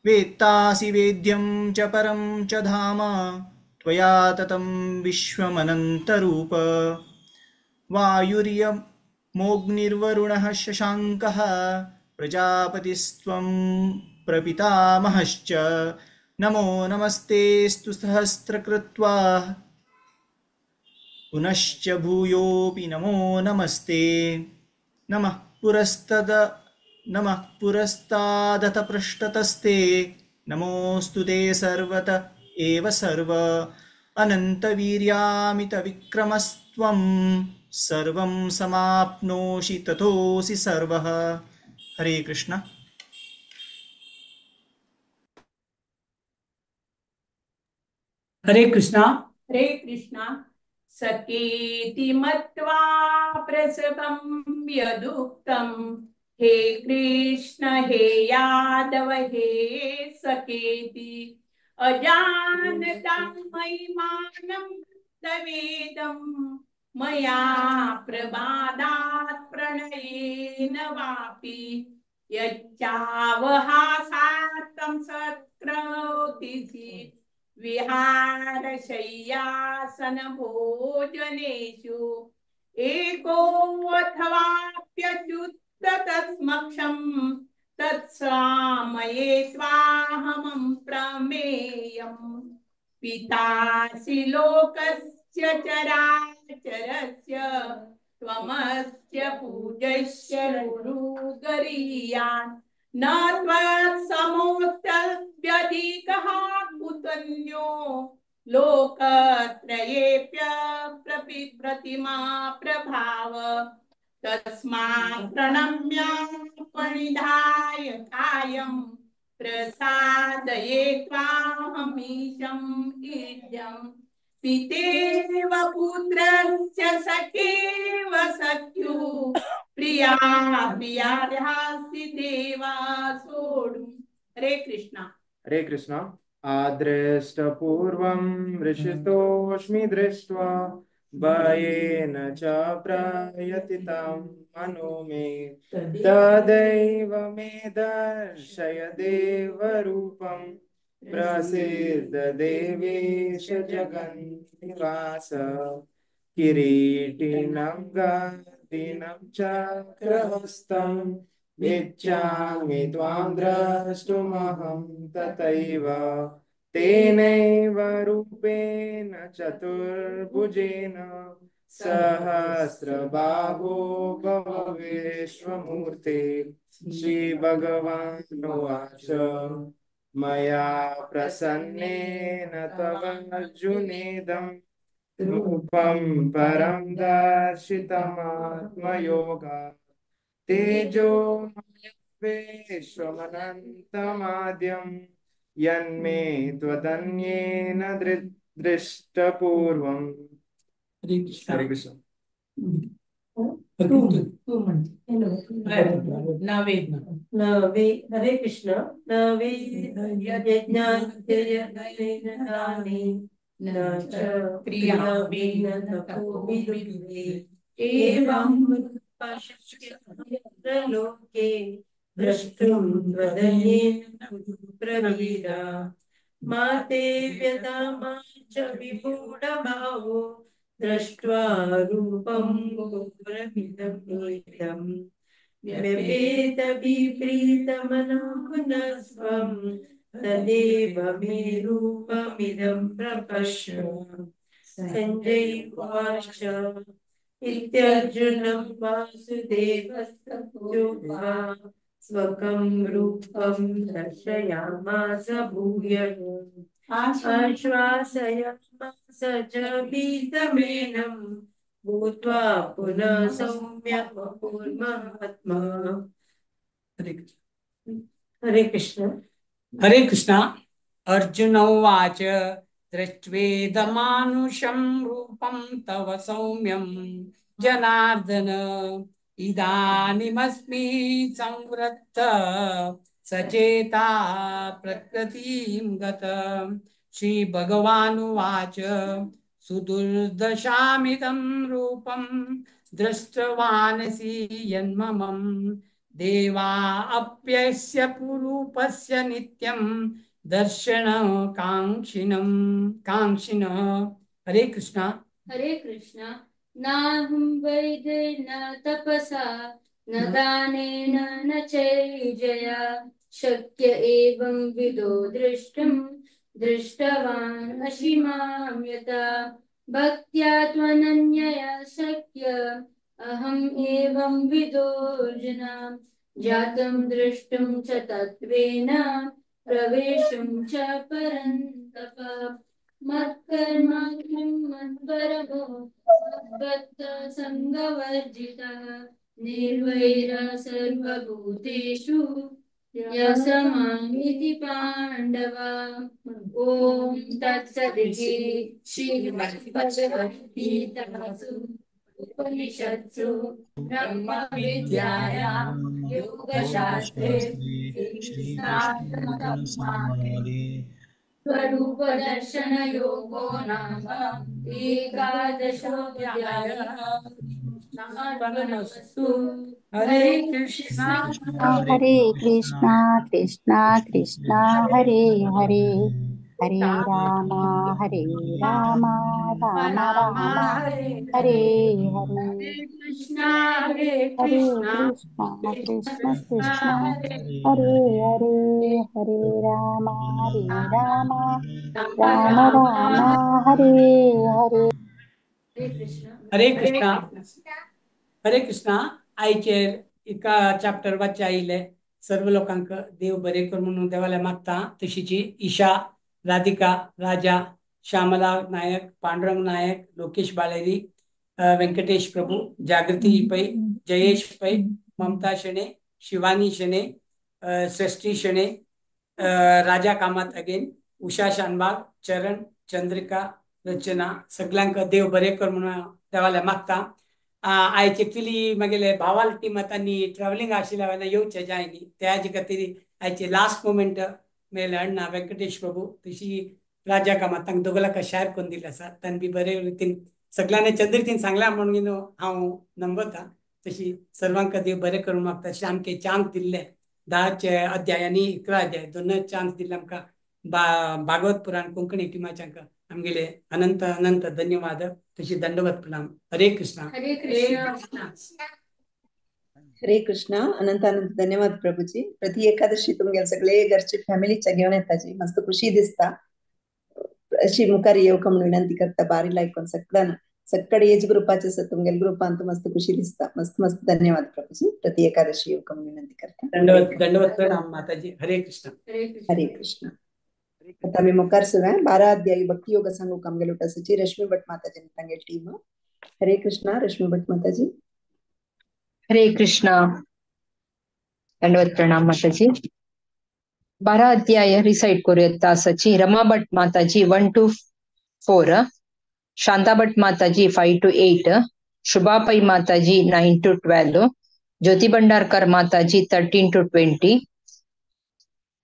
वेत्तासि वेद्यं च परं च धाम त्वया ततं विश्वमनन्तरूप। वायुर्यमोऽग्निर्वरुणः शशाङ्कः प्रजापतिस्त्वं प्रपितामहश्च। नमो नमस्तेऽस्तु सहस्रकृत्वा पुनश्च भूयोऽपि नमो नमस्ते। नमः पुरस्तादथ पृष्ठतस्ते नमोऽस्तु ते सर्वत एव सर्व। अनन्तवीर्यामितविक्रमस्त्वं सर्वं समाप्नोषि ततोऽसि सर्वः। हरे कृष्ण। हरे कृष्णा। हरे कृष्णा। सकेति मत्वा प्रसभं यदुक्तं हे कृष्ण हे यादव हे सकेति। अजानतां महिमानं तवेदं मया प्रमादात् प्रणयेन वापि यच्चावहासात्तं सत्क्रोतिसि विहारशय्यासनभोजनेषु एकोऽथवाप्यच्युत तत्स्मक्षं तत्सामये त्वाहमं प्रमेयम्। पितासि लोकस्य चराचरस्य त्वमस्य पूजस्य गुरुगरीयान् न त्वत्समोऽस्त्यधिकः कुतन्यो लोकत्रयेऽप्यप्रपि प्रतिमा प्रभाव। तस्मात् प्रणम्य प्रणिधाय कायं प्रसादये त्वाहमीशम् ईड्यम्। पितेव पुत्रस्य सखेव सख्युः प्रिया प्रियार्हासि देवा सोढुम्। हरे कृष्णा। हरे कृष्णा। आदृष्टपूर्वं ऋषितोऽस्मि दृष्ट्वा भयेन च प्रयतितं मनो मे तदैव मे दर्शय देवरूपं प्रसिद्ध देवेश जगन्निवास। किरीटिनं गदिनं चक्रहस्तं इच्छामि त्वां द्रष्टुमहं तथैव तेनैव रूपेण चतुर्भुजेन सहस्रबाहो भव विश्वमूर्ते। श्रीभगवानुवाच मया प्रसन्नेन तव अर्जुनेदं रूपं परं दर्शितमात्मयोगात् तेजो विश्वमनन्तमाद्यं यन्मे त्वदन्येन दृष्टपूर्वम्। हरे कृष्ण। हरे कृष्ण। हरे कृष्ण। न वेद यज्ञात्ययदानि न च क्रियाभिर्न तपोभिर्विधे एवं लोके द्रष्टुं त्वदन्येन प्रवीरा। मा ते व्यथा मा च विमूढभावो दृष्ट्वा रूपं घोरमिदं व्यपेतविप्रीतमनोगुणस्वं तदेव मे रूपमिदं प्रपश्य। सञ्जय उवाच इत्यर्जुनं वासुदेवस्तुत्वा स्वकं रूपं दर्शयामास भूयः। आश्वासयामास च भीतमेनं भूत्वा पुनः सौम्य वपुर्महात्मा। हरे कृष्ण। हरे कृष्ण। अर्जुन उवाच दृष्ट्वेदमानुषं रूपं तव सौम्यं जनार्दन इदानीमस्मि संवृत्त सचेता प्रकृतिं गत। श्री भगवानुवाच सुदुर्दशामिदं रूपं दृष्टवानसि यन्ममं देवा अप्यस्य पुरूपस्य नित्यं दर्शन कांक्षिणं कांक्षिणः। हरे कृष्णा। हरे कृष्णा। नाहं वैद्येन तपसा न दानेन न चैजया शक्य एवं विदो द्रष्टुं दृष्टवान् असि मां यथा। भक्त्या त्वनन्यया शक्य अहम् एवं विदोऽर्जुन जातं द्रष्टुं च तत्त्वेन प्रवेशं च परन्तप। मत्कर्माख्यं मत्परमो मद्भक्तसङ्गवर्जितः निर्वैरः सर्वभूतेषु यः पाण्डव। ॐ तत्सदिति श्रीमद्भगवद्गीतासु उपनिषत्सु ब्रह्मविद्यायां योगशास्त्रे श्रीकृष्णार्जुनसंवादे स्वरूपदर्शनयोगो नाम एकादशोऽध्यायः। अर्पणमस्तु। हरे कृष्णा हरे कृष्णा कृष्णा कृष्णा हरे हरे, हरे राम हरे राम राम राम हरे हरे। कृष्णा हरे हरे कृष्णा कृष्णा कृष्ण कृष्ण हरे हरे, हरे राम हरे राम राम राम हरे हरे। हरे कृष्णा हरे कृष्णा। आयचेर एका चॅप्टर वाचचे आयिल्ले सर्व लोकांक देव बरें कर म्हणून देवाल्या मागता। तशीची ईशा, राधिका, राजा, श्यामला नायक, पांडुरंग नायक, लोकेश बाळेरी, व्यंकटेश प्रभू, जागृती पै, जयेश पै, ममता शेणे, शिवानी शेणे, सृष्टी शेणे, राजा कामत अगेन, उषा शानबाग, चरण, चंद्रिका, रचना सगळ्यांक देव बरें कर म्हणून देवाल्या मागता। आयज एक्चुली मागेले भावाल टीम आतां ट्रॅव्हलिंग आशिल्ल्या वेळार येवचें जाय न्ही, त्याजे खातीर आयचे लास्ट मोमेंट मेले अण्णा व्यंकटेश प्रभू तशी राजा कामत तांकां दोगांक शेअर करून दिल्लें आसा। तांणी बी बरे रितीन सगळ्यांनी चंद्रितीन सांगल्या म्हणून हांव नंबता। तशी सर्वांक देव बरें करूंक मागता। तशें आमकां चान्स दिल्ले 10 अध्याय आनी 11 अध्याय दोनूय चान्स दिल्ले आमकां भागवत पुराण कोंकणी टिमाच्यांक आमगेले अनंत अनंत धन्यवाद। तशी दंडवत प्रणाम। हरे कृष्णा हरे कृष्णा हरे कृष्णा। अनंत अनंत धन्यवाद प्रभूजी। प्रति एकादशी तुमगेले सगळे घरचे फॅमिलीच्या घेवन येताची मस्त खुशी दिसता। अशी मुखार येवका म्हणून विनंती करता। बारी लायकून सगळ्यांना सगळे एज ग्रुपाचे आसा तुमगेले ग्रुपान मस्त खुशी दिसता। मस्त मस्त धन्यवाद प्रभूजी। प्रति एकादशी येवका म्हणून विनंती करता। दंडवत दंडवत प्रणाम माताजी। हरे कृष्णा हरे कृष्णा। आता आमी मुखार सुव्या 12 अध्यायी भक्ती योग सांगूक आमगेले उठासाची रश्मी भट माताजी तांगेली टीम। हरे कृष्णा रश्मी भट माताजी। हरे कृष्णा। दंडवत प्रणाम माताजी। 12 अध्याय रिसाइट करूया तासाची। रमा भट माताजी 1 to 4, Shanta Bhat Mataji 5 to 8, Shubha Pai Mataji 9 to 12, Jyoti Bhandarkar Mataji 13 to 20।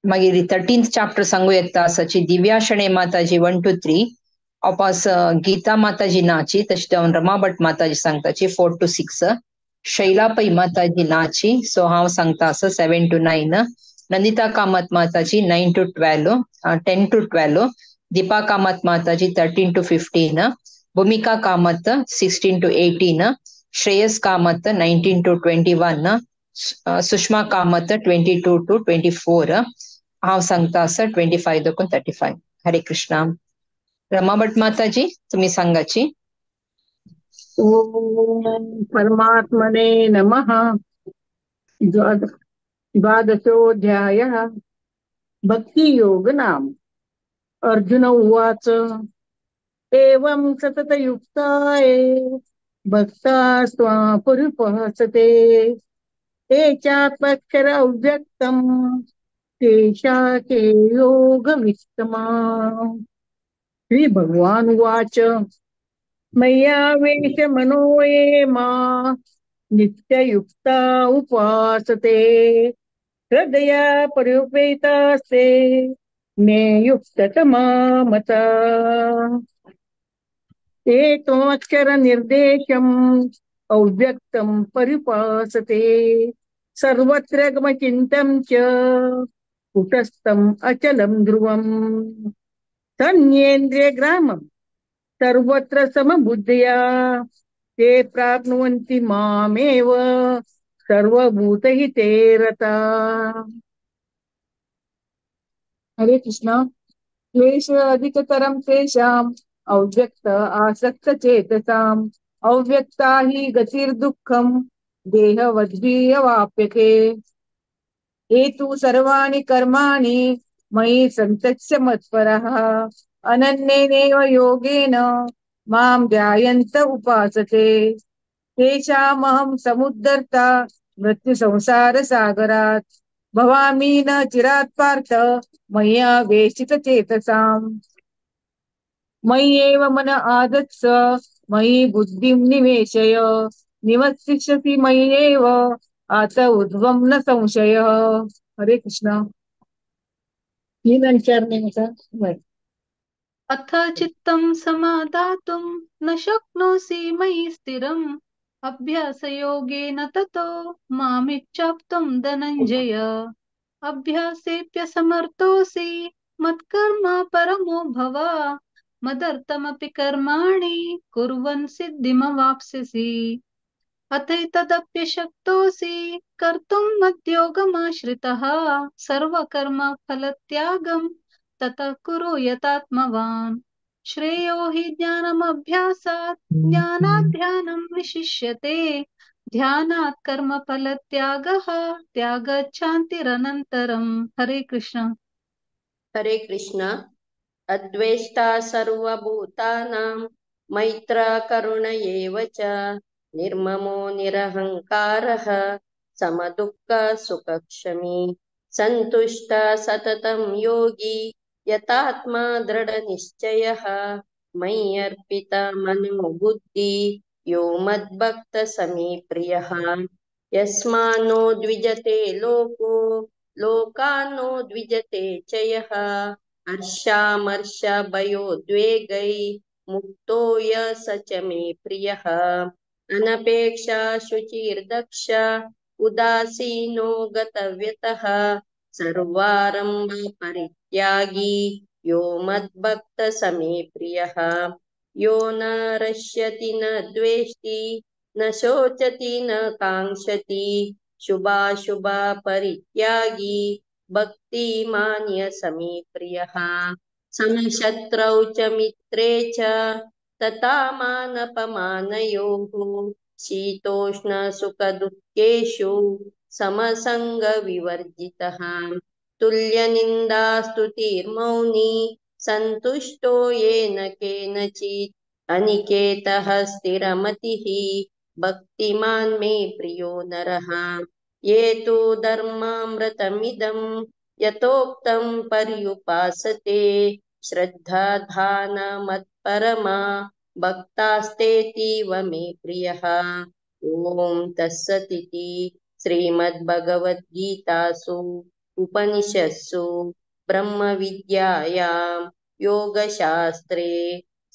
मागीर 13th chapter सांगू येता तासाची दिव्या शणे माताजी 1 to 3, वापस गीता माताजी नाची तशें जावन रमा भट माताजी सांगताची 4 to 6, Shaila Pai Mataji नाची सो हांव सांगता आसा 7 to 9, Nandita Kamat Mataji 9 to 12, 10 to 12, Deepa Kamat Mataji 13 to 15, Bhumika Kamat 16 to 18, Shreyas Kamat 19 to 21, Sushma Kamat 22 to 24, हांव सांगता आसा 25 देखून 35। हरे कृष्णा। रमा भट माताजी तुम्ही सांगाची। ओम परमात्मने नमः। द्वादशोऽध्यायः भक्ति योग नाम। अर्जुन उवाच एवं सततयुक्ताये भक्तास्त्वां पर्युपासते ते चात्मक्षर अव्यक्तं तेषां के योगवित्तमा। श्री भगवान उवाच मय्यावेश मनो ये मा नित्ययुक्ता उपासते हृदया पर्युपेतास्ते मे युक्ततमा मता। एतमक्षर निर्देशम् अव्यक्तं पर्युपासते सर्वत्र गमचिन्तं च कुटस्थम् अचलं ध्रुवम् तन्येन्द्रियग्रामं सर्वत्र समबुद्धया ते प्राप्नुवन्ति मामेव सर्वभूतहिते रता। हरे कृष्णा। क्लेश अधिकतरं तेषाम् अव्यक्त आसक्त चेतसाम् अव्यक्ता हि गतिर्दुःखं देहवद्भिरवाप्यते। एतु सर्वाणि कर्माणि मयि संत्यज्य मत्परः अनन्येनैव योगेन मां ध्यायन्त उपासते तेषामहं समुद्धर्ता मृत्युसंसारसागरात् भवामि न चिरात् पार्थ मय्या वेशितचेतसाम्। मय्येव मन आदत्स मयि बुद्धिं निवेशय निवसिष्यसि मय्येव आत ऊर्ध्वं न संशयः। हरे कृष्णा। तीन आणि चार नाही का? अथ चित्तं समादातुं न शक्नोषि मयि स्थिरम् अभ्यासयोगेन ततो मामिच्छाप्तुं धनञ्जय। अभ्यासेऽप्यसमर्थोऽसि मत्कर्म परमो भव मदर्थमपि कर्माणि कुर्वन् सिद्धिमवाप्स्यसि। अथैतदप्यशक्तोऽसि कर्तुं मद्योगमाश्रितः सर्वकर्मफलत्यागं ततः कुरु यतात्मवान्। श्रेयो हि ज्ञानमभ्यासात् ज्ञानात् ध्यानं विशिष्यते ध्यानात् कर्मफलत्यागः त्यागाच्छान्तिरनन्तरम्। हरे कृष्ण। हरे कृष्ण। अद्वेष्टा सर्वभूतानां मैत्र करुण एव च निर्ममो निरहंकारः समदुःख सुखक्षमी संतुष्ट सततं योगी यतात्मा दृढनिश्चयः मयि अर्पित मनोबुद्धि यो मद्भक्त समे प्रियः। यस्मान्नो द्विजते लोको लोकान्नो द्विजते च यः हर्षामर्ष भयोद्वेगै मुक्तो य स च मे प्रियः। अनपेक्षा शुचिर्दक्ष उदासीनो गतव्यतः सर्वारंभ परित्यागी यो मद्भक्त समे प्रियः। यो न रश्यति न द्वेष्टि न शोचति न कांक्षति शुभाशुभा परित्यागी भक्तिमान्य समे प्रियः। समशत्रौ च मित्रे च तथा मानपमानयोः शीतोष्ण सुखदुःखेषु समसङ्गविवर्जितः। तुल्यनिन्दास्तुतिर्मौनी सन्तुष्टो येन केनचित् अनिकेतः स्थिरमतिः भक्तिमान् मे प्रियो नरः। ये तु धर्मामृतमिदं यथोक्तं पर्युपासते श्रद्धाधानमत्परमा भक्तास्तेतीव मे प्रियः। ॐ तत्सदिति श्रीमद्भगवद्गीतासु उपनिषत्सु ब्रह्मविद्यायां योगशास्त्रे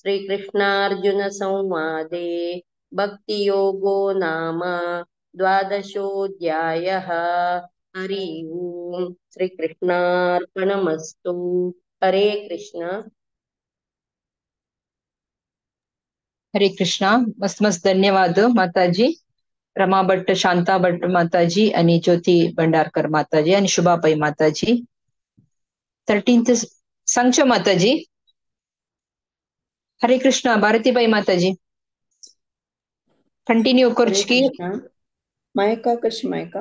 श्रीकृष्णार्जुनसंवादे भक्तियोगो नाम द्वादशोऽध्यायः। हरि ओम। श्रीकृष्णार्पणमस्तु। हरे कृष्ण। हरे कृष्णा। मस्त मस्त धन्यवाद माताजी। रमा भट्ट, शांता भट्ट माताजी आणि ज्योती भंडारकर माताजी आणि शुभाबाई माताजी। 13th सांगचो माताजी। हरे कृष्णा। भारतीबाई माताजी कंटिन्यू हरे करच की? कृष्णा। मायका कशी मायका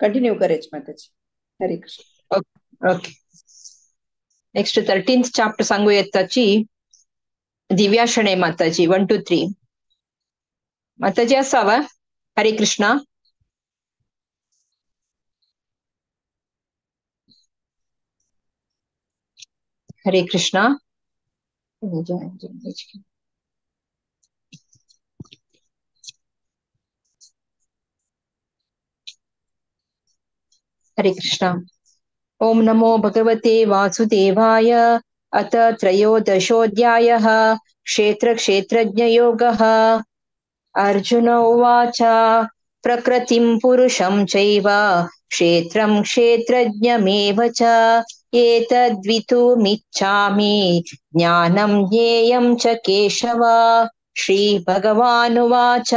कंटिन्यू करायची Mataji. Hare Krishna. Okay. Next 13th chapter सांगू येताची दिव्या शणे माताजी 1 2 3 माताजी असावा। हरे कृष्णा। हरे कृष्णा। हरे कृष्णा। ओम नमो भगवते वासुदेवाय। अथ त्रयोदशोऽध्यायः क्षेत्र क्षेत्रज्ञयोगः। अर्जुन उवाच प्रकृतिं पुरुषं चैव क्षेत्रं क्षेत्रज्ञमेव च एतद्वितुमिच्छामि ज्ञानं ज्ञेयं च केशव। श्रीभगवानुवाच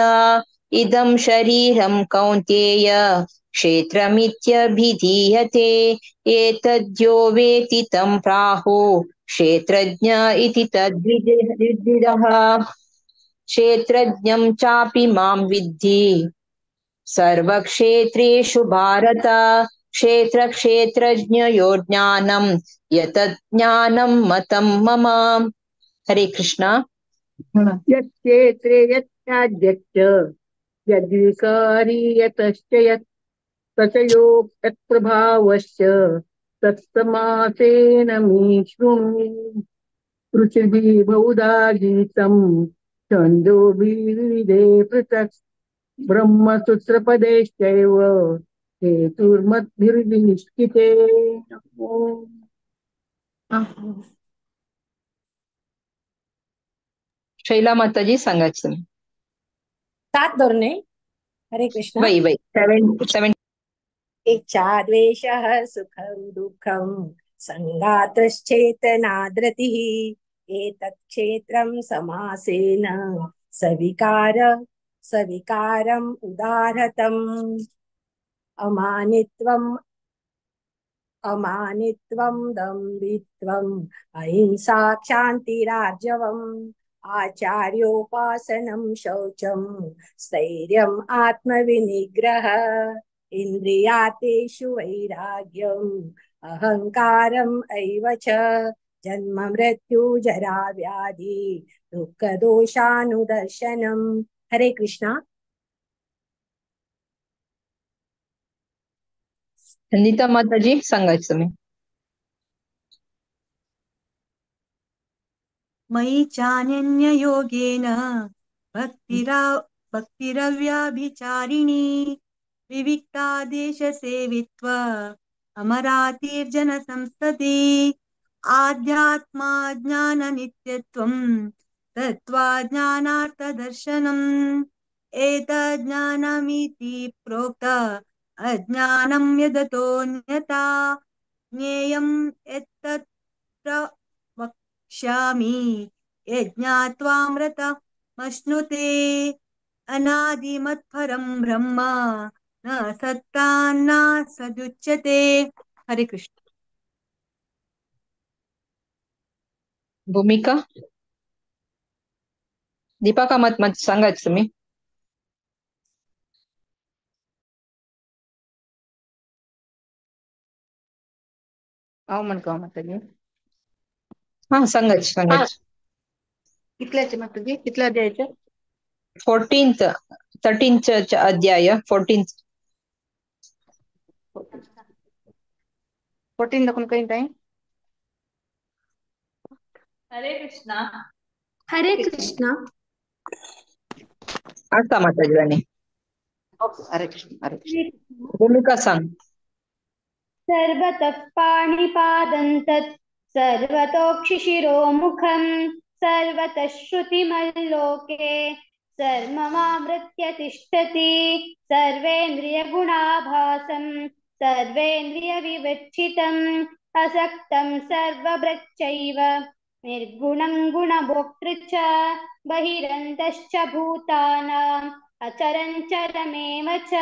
इदं शरीरं कौन्तेय क्षेत्रमित्यभिधीयते एतद्यो वेति तं प्राहु क्षेत्रज्ञ इति तद्विदिदः। क्षेत्रज्ञं चापि मां विद्धि सर्वक्षेत्रेषु भारत क्षेत्र क्षेत्रज्ञयो ज्ञानं यतज्ञानं मतं मम। हरे कृष्णा। यत्क्षेत्रे यत्याद्यच्च यद्विकारी यतश्च यत् तचयो यत्प्रभावश्च तत्समासेन मे शृणु। पृथिवी बहुधा गीतं छन्दोभिर्विविधे पृथक् ब्रह्मसूत्रपदेश्चैव हेतुर्मद्भिर्विनिश्चिते। शैला माताजी सांगाच तुम्ही. 7 धरून. हरे कृष्ण. बाई बाई 7 7. इच्छा द्वेषः सुखं दुःखं संघातश्चेतना धृतिः एतत् क्षेत्रं समासेन सविकार सविकारम् उदाहृतम्. अमानित्वम् अमानित्वं दम्भित्वम् अहिंसा क्षान्तिरार्जवम् आचार्योपासनं शौचं स्थैर्यम् आत्मविनिग्रह इन्द्रियातेषु वैराग्यम् अहंकारम् एव च जन्म मृत्यु जरा व्याधि दुःखदोषानुदर्शनम्. हरे कृष्णा. नीता माताजी सांगायचं तुम्ही. मयि चानन्ययोगेन भक्तिरव्याभिचारिणी विविक्ता देशसेवित्व अमरातीर्जन संसदि आध्यात्मा ज्ञाननित्यत्वं तत्त्वा ज्ञानार्थदर्शनम् एतज्ज्ञानमिति प्रोक्त अज्ञानं यदतोऽन्यथा ज्ञेयं एतत् प्रवक्ष्यामि यज्ञात्वामृतमश्नुते. अनादिमत्परं ब्रह्म न सत्तान्न सदुच्यते. हरे कृष्ण. भूमिका दीपा कामत मत सांगायचं तुम्ही. हांव म्हणका माताजी. हा सांगायचं सांगायचं. कितल्याचे माताजी, कितल्या अध्यायाचे? 14th 13th अध्याय 14th. 14 दाखवून काही टाइम. हरे कृष्णा. हरे कृष्णा. आता माताजी राणी. हरे कृष्ण. हरे कृष्ण. भूमिका सांग. सर्वतः पाणिपादं तत् सर्वतोक्षिशिरोमुखं सर्वतः श्रुतिमल्लोके सर्वमावृत्य तिष्ठति. सर्वेन्द्रियगुणाभासं सर्वेन्द्रियविवक्षितम् असक्तं सर्वभृच्चैव निर्गुणं गुणभोक्तृ च बहिरन्तश्च भूतानाम् अचरं चरमेव च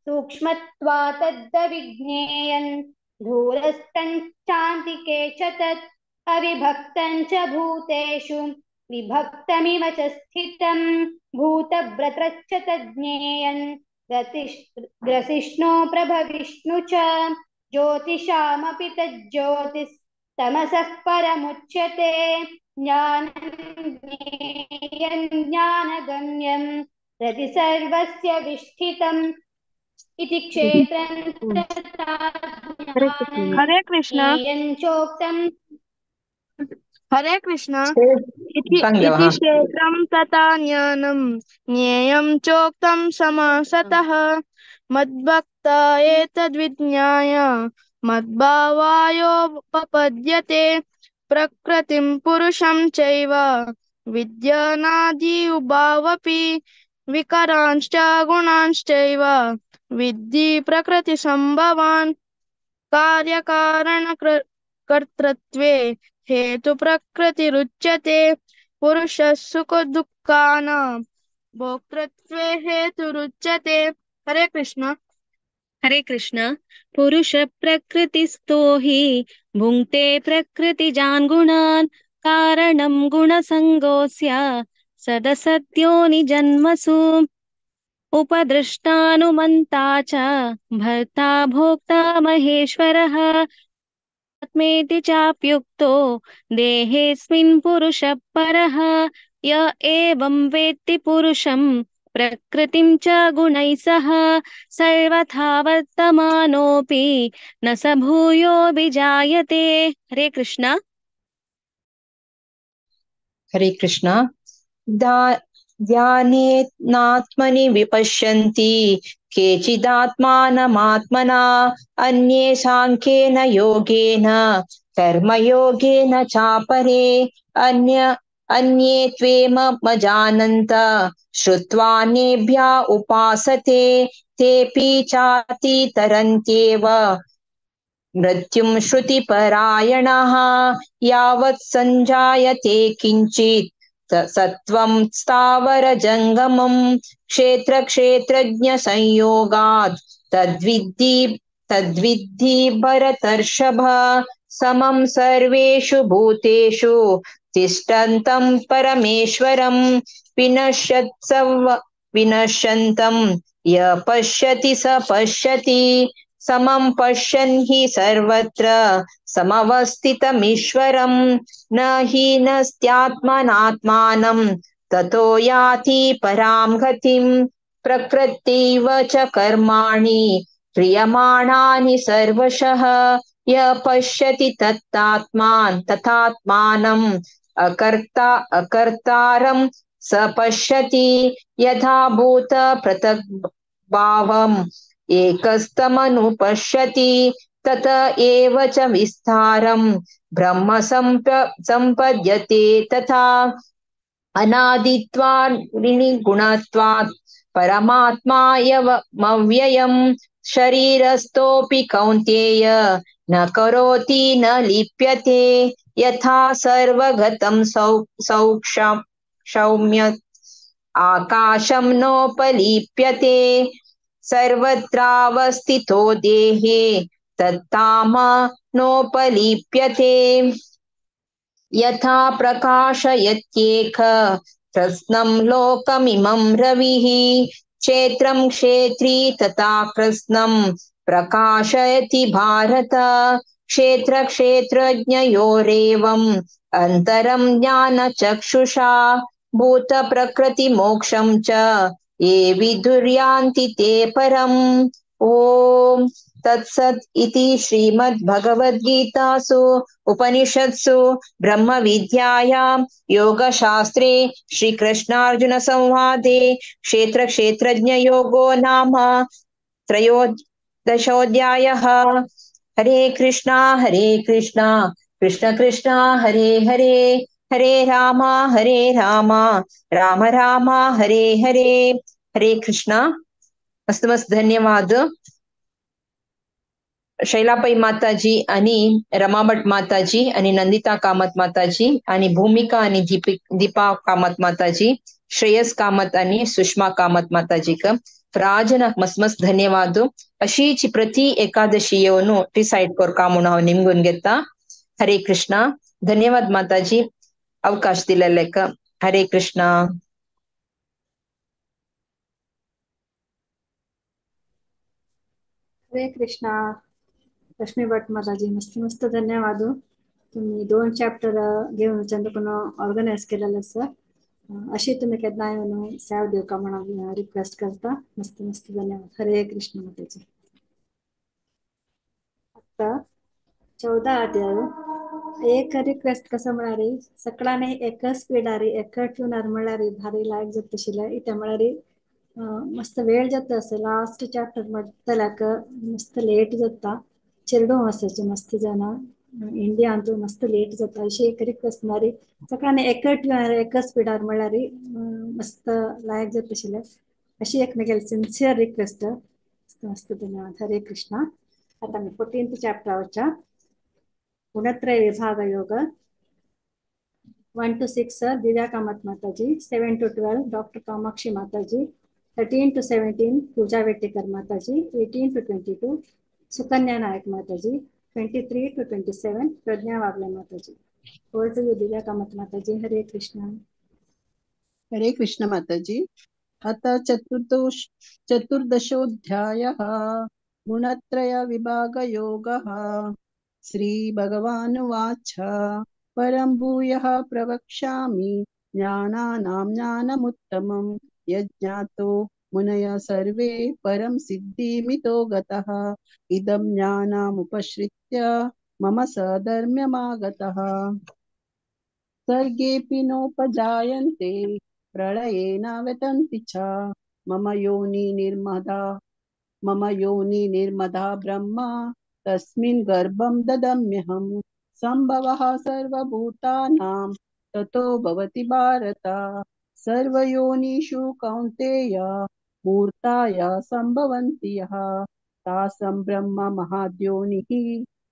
सूक्ष्मत्वा तद्विज्ञेयं धूरस्थं चान्तिके च तत् अविभक्तं च भूतेषु विभक्तमिव च स्थितं भूतव्रतश्च तज्ज्ञेयं ग्रसिष्णो प्रभविष्णु च ज्योतिषामपि तज्ज्योतिस्तमसः परमुच्यते. ज्ञानं ज्ञेयं ज्ञानगम्यं हृदि सर्वस्य विष्ठितम् इति क्षेत्रं तथा हरे कृष्ण. ज्ञेयं चोक्तं. हरे कृष्ण. इति सांगा. इति हा क्षेत्रं तथा ज्ञानं ज्ञेयं चोक्तं समासतः. मद्भक्त एतद्विज्ञाय मद्भावायोपपद्यते. प्रकृतिं पुरुषं चैव विद्यानादि उभावपि विकारांश्च गुणांश्चैव विद्धि प्रकृतिसम्भवान्. कार्यकारण कर्तृत्वे हेतु प्रकृतिरुच्यते. पुरुषः सुखदुःखानां भोक्तृत्वे हेतुरुच्यते. हरे कृष्ण. हरे कृष्ण. पुरुष प्रकृतिस्थो हि भुङ्क्ते प्रकृतिजान् गुणान् कारणं गुणसङ्गोऽस्य सदसद्यो निजन्मसु. उपद्रष्टानुमन्ता च भर्ता भोक्ता महेश्वरः आत्मेति चाप्युक्तो देहेऽस्मिन् पुरुषः परः. य एवं वेत्ति पुरुषं प्रकृतिं च गुणैः सह सर्वथा वर्तमानोऽपि न स भूयोऽभिजायते. हरे कृष्ण. हरे कृष्ण. ध्यानेनात्मनि विपश्यन्ति केचिदात्मानमात्मना अन्ये साङ्ख्येन योगेन कर्मयोगेन चापरे अन्य अन्ये त्वेममजानन्त श्रुत्वान्येभ्य उपासते तेऽपि चातितरन्त्येव मृत्युं श्रुतिपरायणः। यावत् सञ्जायते किञ्चित् सत्त्वं स्थावरजङ्गमं क्षेत्रक्षेत्रज्ञसंयोगात् तद्विद्धि भरतर्षभ। समं सर्वेषु भूतेषु तिष्ठन्तं परमेश्वरं विनश्यन्तं य पश्यति स पश्यति। समं पश्यन् हि सर्वत्र समवस्थितमीश्वरं न हि नस्त्यात्मनात्मानं ततो याति परां गतिं। प्रकृत्यैव च कर्माणि क्रियमाणानि सर्वशः य पश्यति तत्तात्मान् तथात्मानम् अकर्तारं स पश्यति। यथा भूत पृथग्भावम् एकस्तमनुपश्यति तत एव च विस्तारं ब्रह्म सम्पद्यते तथा। अनादित्वात् परमात्मायमव्ययं शरीरस्थोऽपि कौन्तेय न करोति न लिप्यते। यथा सर्वगतं सौक्ष्म्य आकाशं नोपलिप्यते। सर्वत्रावस्थितो देहे तत्ताम नोपलिप्यते। यथा प्रकाशयत्येक कृत्स्नं लोकमिमं रविः क्षेत्रं क्षेत्री तथा कृत्स्नं प्रकाशयति भारत। क्षेत्र क्षेत्रज्ञयोरेवम् अन्तरं ज्ञानचक्षुषा भूतप्रकृतिमोक्षं च ये विदुर्यान्ति ते परम्। ॐ तत्सत् इति श्रीमद्भगवद्गीतासु उपनिषत्सु ब्रह्मविद्यायां योगशास्त्रे श्रीकृष्णार्जुनसंवादे क्षेत्रक्षेत्रज्ञयोगो नाम त्रयोदशोऽध्यायः। हरे कृष्णा कृष्ण कृष्ण हरे हरे, हरे राम राम राम हरे हरे। हरे कृष्णा। मस्त मस्त धन्यवाद शैलापाई माताजी आणि रमाभट माताजी आणि नंदिता कामत माताजी आणि भूमिका आणि दीपा कामत माताजी, श्रेयस कामत आणि सुषमा कामत माताजी क प्राजनक मस्त मस्त धन्यवाद। अशीच प्रति एकादशी येऊन डिसाइड करका म्हणून हांव निमगून घेता। हरे कृष्णा। धन्यवाद माताजी अवकाश दिलेले। हरे कृष्णा। हरे कृष्णा। लक्ष्मी भट माताजी मस्त मस्त धन्यवाद। तुम्ही 2 चॅप्टर घेऊन चंद्रकोण ऑर्गनायज केलेलं सर। अशी तुम्ही केन्ना येवन सेव दिवका म्हणून रिक्वेस्ट करता। मस्त मस्त धन्यवाद। हरे कृष्ण माताजी। आता 14 अध्याय एक रिक्वेस्ट कसं म्हळ्यार सगळ्यांनी एकच स्पीडार एकच ट्युनार म्हळ्यार भारी लायक जाता आशिल्लें। इत्या म्हळ्यार मस्त वेळ जाता असं लास्ट चॅप्टर म्हणटल्याक मस्त लेट जाता, चेडूं आसाचे मस्त जाणां इंडियांतू मस्त लेट जाता। अशी एक रिक्वेस्ट म्हळ्यार सगळ्यांनी एकच ट्युनार एकच स्पीडार म्हळ्यार मस्त लायक जाता आशिल्लें। अशी एक म्हगेली सिन्सियर रिक्वेस्ट। मस्त मस्त धन्यवाद। हरे कृष्णा। आता मी 14th चॅप्टराच्या गुणत्रय विभाग योग 1 to 6 Divya Kamat Mataji, 7 to 12 doctor Kamakshi Mataji, 13 to 17 Pooja Vettikar Mataji, 18 to 22 Sukanya Nayak Mataji, 23 to 27 Pragya Wagle Mataji. Over to you Divya Kamat Mataji. Hare Krishna. Hare Krishna Mataji. आता चतुर्दशोऽध्यायः गुणत्रय विभागयोगः। श्री भगवानुवाच परं भूयः प्रवक्ष्यामि ज्ञानानां ज्ञानमुत्तमं यज्ञातो मुनय survey परं सिद्धिमितो गतः। इदं ज्ञानमुपश्रित्य मम सधर्म्यमागतः। सर्गेऽपि नोपजायन्ते प्रलये न व्यतन्ति च। मम योनि निर्मदा ब्रह्म तस्मिन् गर्भं ददम्यहं। सम्भवः सर्वभूतानां ततो भवति भारत। सर्वयोनिषु कौन्तेय मूर्ताय सम्भवन्ति यः तासं ब्रह्म महाद्योनिः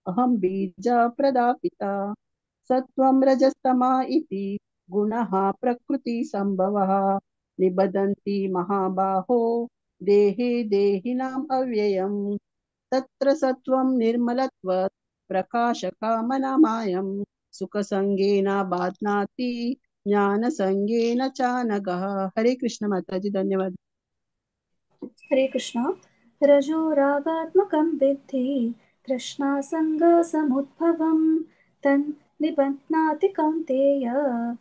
अहं बीजप्रदापिता। सत्त्वं रजस्तमा इति गुणः प्रकृतिसम्भवः निबध्नन्ति महाबाहो देहे देहिनाम् अव्ययम्। तत्र सत्त्वं निर्मलत्वात् प्रकाशकामनामायं सुखसंगेन बाध्नाति ज्ञानसंगेन चानघः। हरे कृष्ण माताजी, धन्यवाद। हरे कृष्ण। रजो रागात्मकं विद्धि तृष्णासङ्गसमुद्भवं तन् निबध्नाति कौन्तेय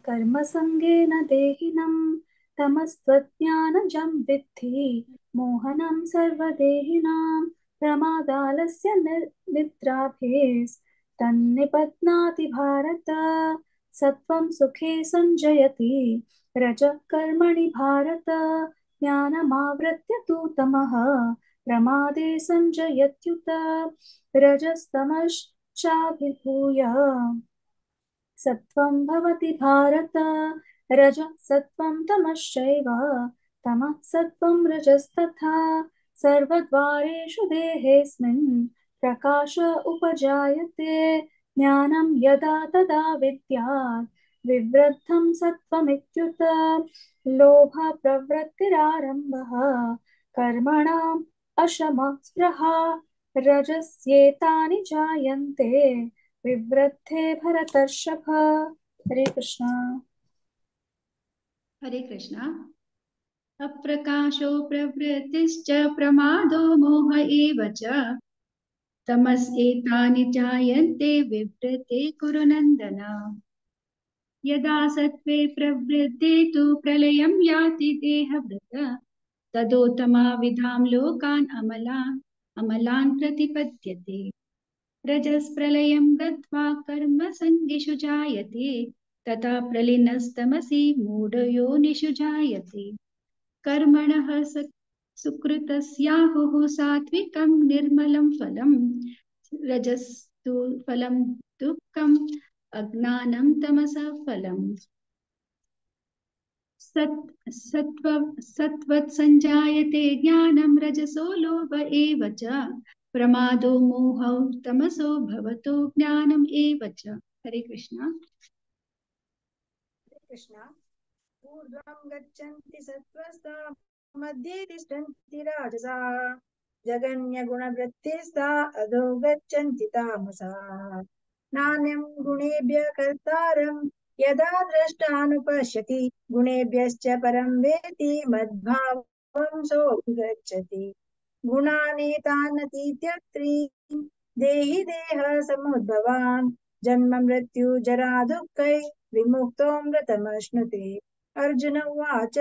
कर्मसङ्गेन देहिनं। तमस्त्वज्ञानजं विद्धि मोहनं सर्वदेहिनां प्रमादालस्य निद्राभिस्तन्निबध्नाति भारत। सत्त्वं सुखे सञ्जयति रजः कर्मणि भारत। ज्ञानमावृत्य तु तमः प्रमादे सञ्जयत्युत। रजस्तमश्चाभिभूय सत्त्वं भवति भारत। रजः सत्त्वं तमश्चैव तमः सत्त्वं रजस्तथा। सर्वद्वारेषु देहेऽस्मिन् प्रकाश उपजायते। ज्ञानं यदा तदा विद्यात् विवृद्धं सत्त्वमित्युत। लोभप्रवृत्तिरारम्भः कर्मणाम् अशमः स्पृहा रजस्येतानि जायन्ते विवृद्धे भरतर्षभ। हरे कृष्ण। हरे कृष्ण। अप्रकाशो प्रवृत्तिश्च प्रमादो मोह एव च तमस् एतानि जायन्ते विवृते कुरु नन्दन। यदा सत्त्वे प्रवृद्धे तु प्रलयं याति देहभृत तदोत्तमाविधां लोकान् अमलान् प्रतिपद्यते। रजस्प्रलयं गत्वा कर्मसङ्गिषु जायते तथा प्रलीनस्तमसि मूढयोनिषु जायते। कर्मणः सुकृतस्याहुः सात्विकं निर्मलं फलं रजस्तु फलं दुःखम् अज्ञानं तमसः फलम्। सत्त्वत् संजायते ज्ञानं रजसो लोभ एव च प्रमादो मोहौ तमसो भवतो ज्ञानम् एव च। हरे कृष्ण। हरे कृष्ण। ऊर्ध्वं गच्छन्ति सत्त्वस्ता मध्ये तिष्ठन्ति राजसा जघन्यगुणवृत्तिस्ता अधो गच्छन्ति तामसा। नान्यं गुणेभ्यः कर्तारं यदा द्रष्टानुपश्यति गुणेभ्यश्च परं वेति मद्भावं सोऽभिगच्छति। गुणानेतानतीत्यत्रीन् देहि देह समुद्भवान् जन्म मृत्यु जरा दुःखै विमुक्तोऽमृतमश्नुते। अर्जुन उवाच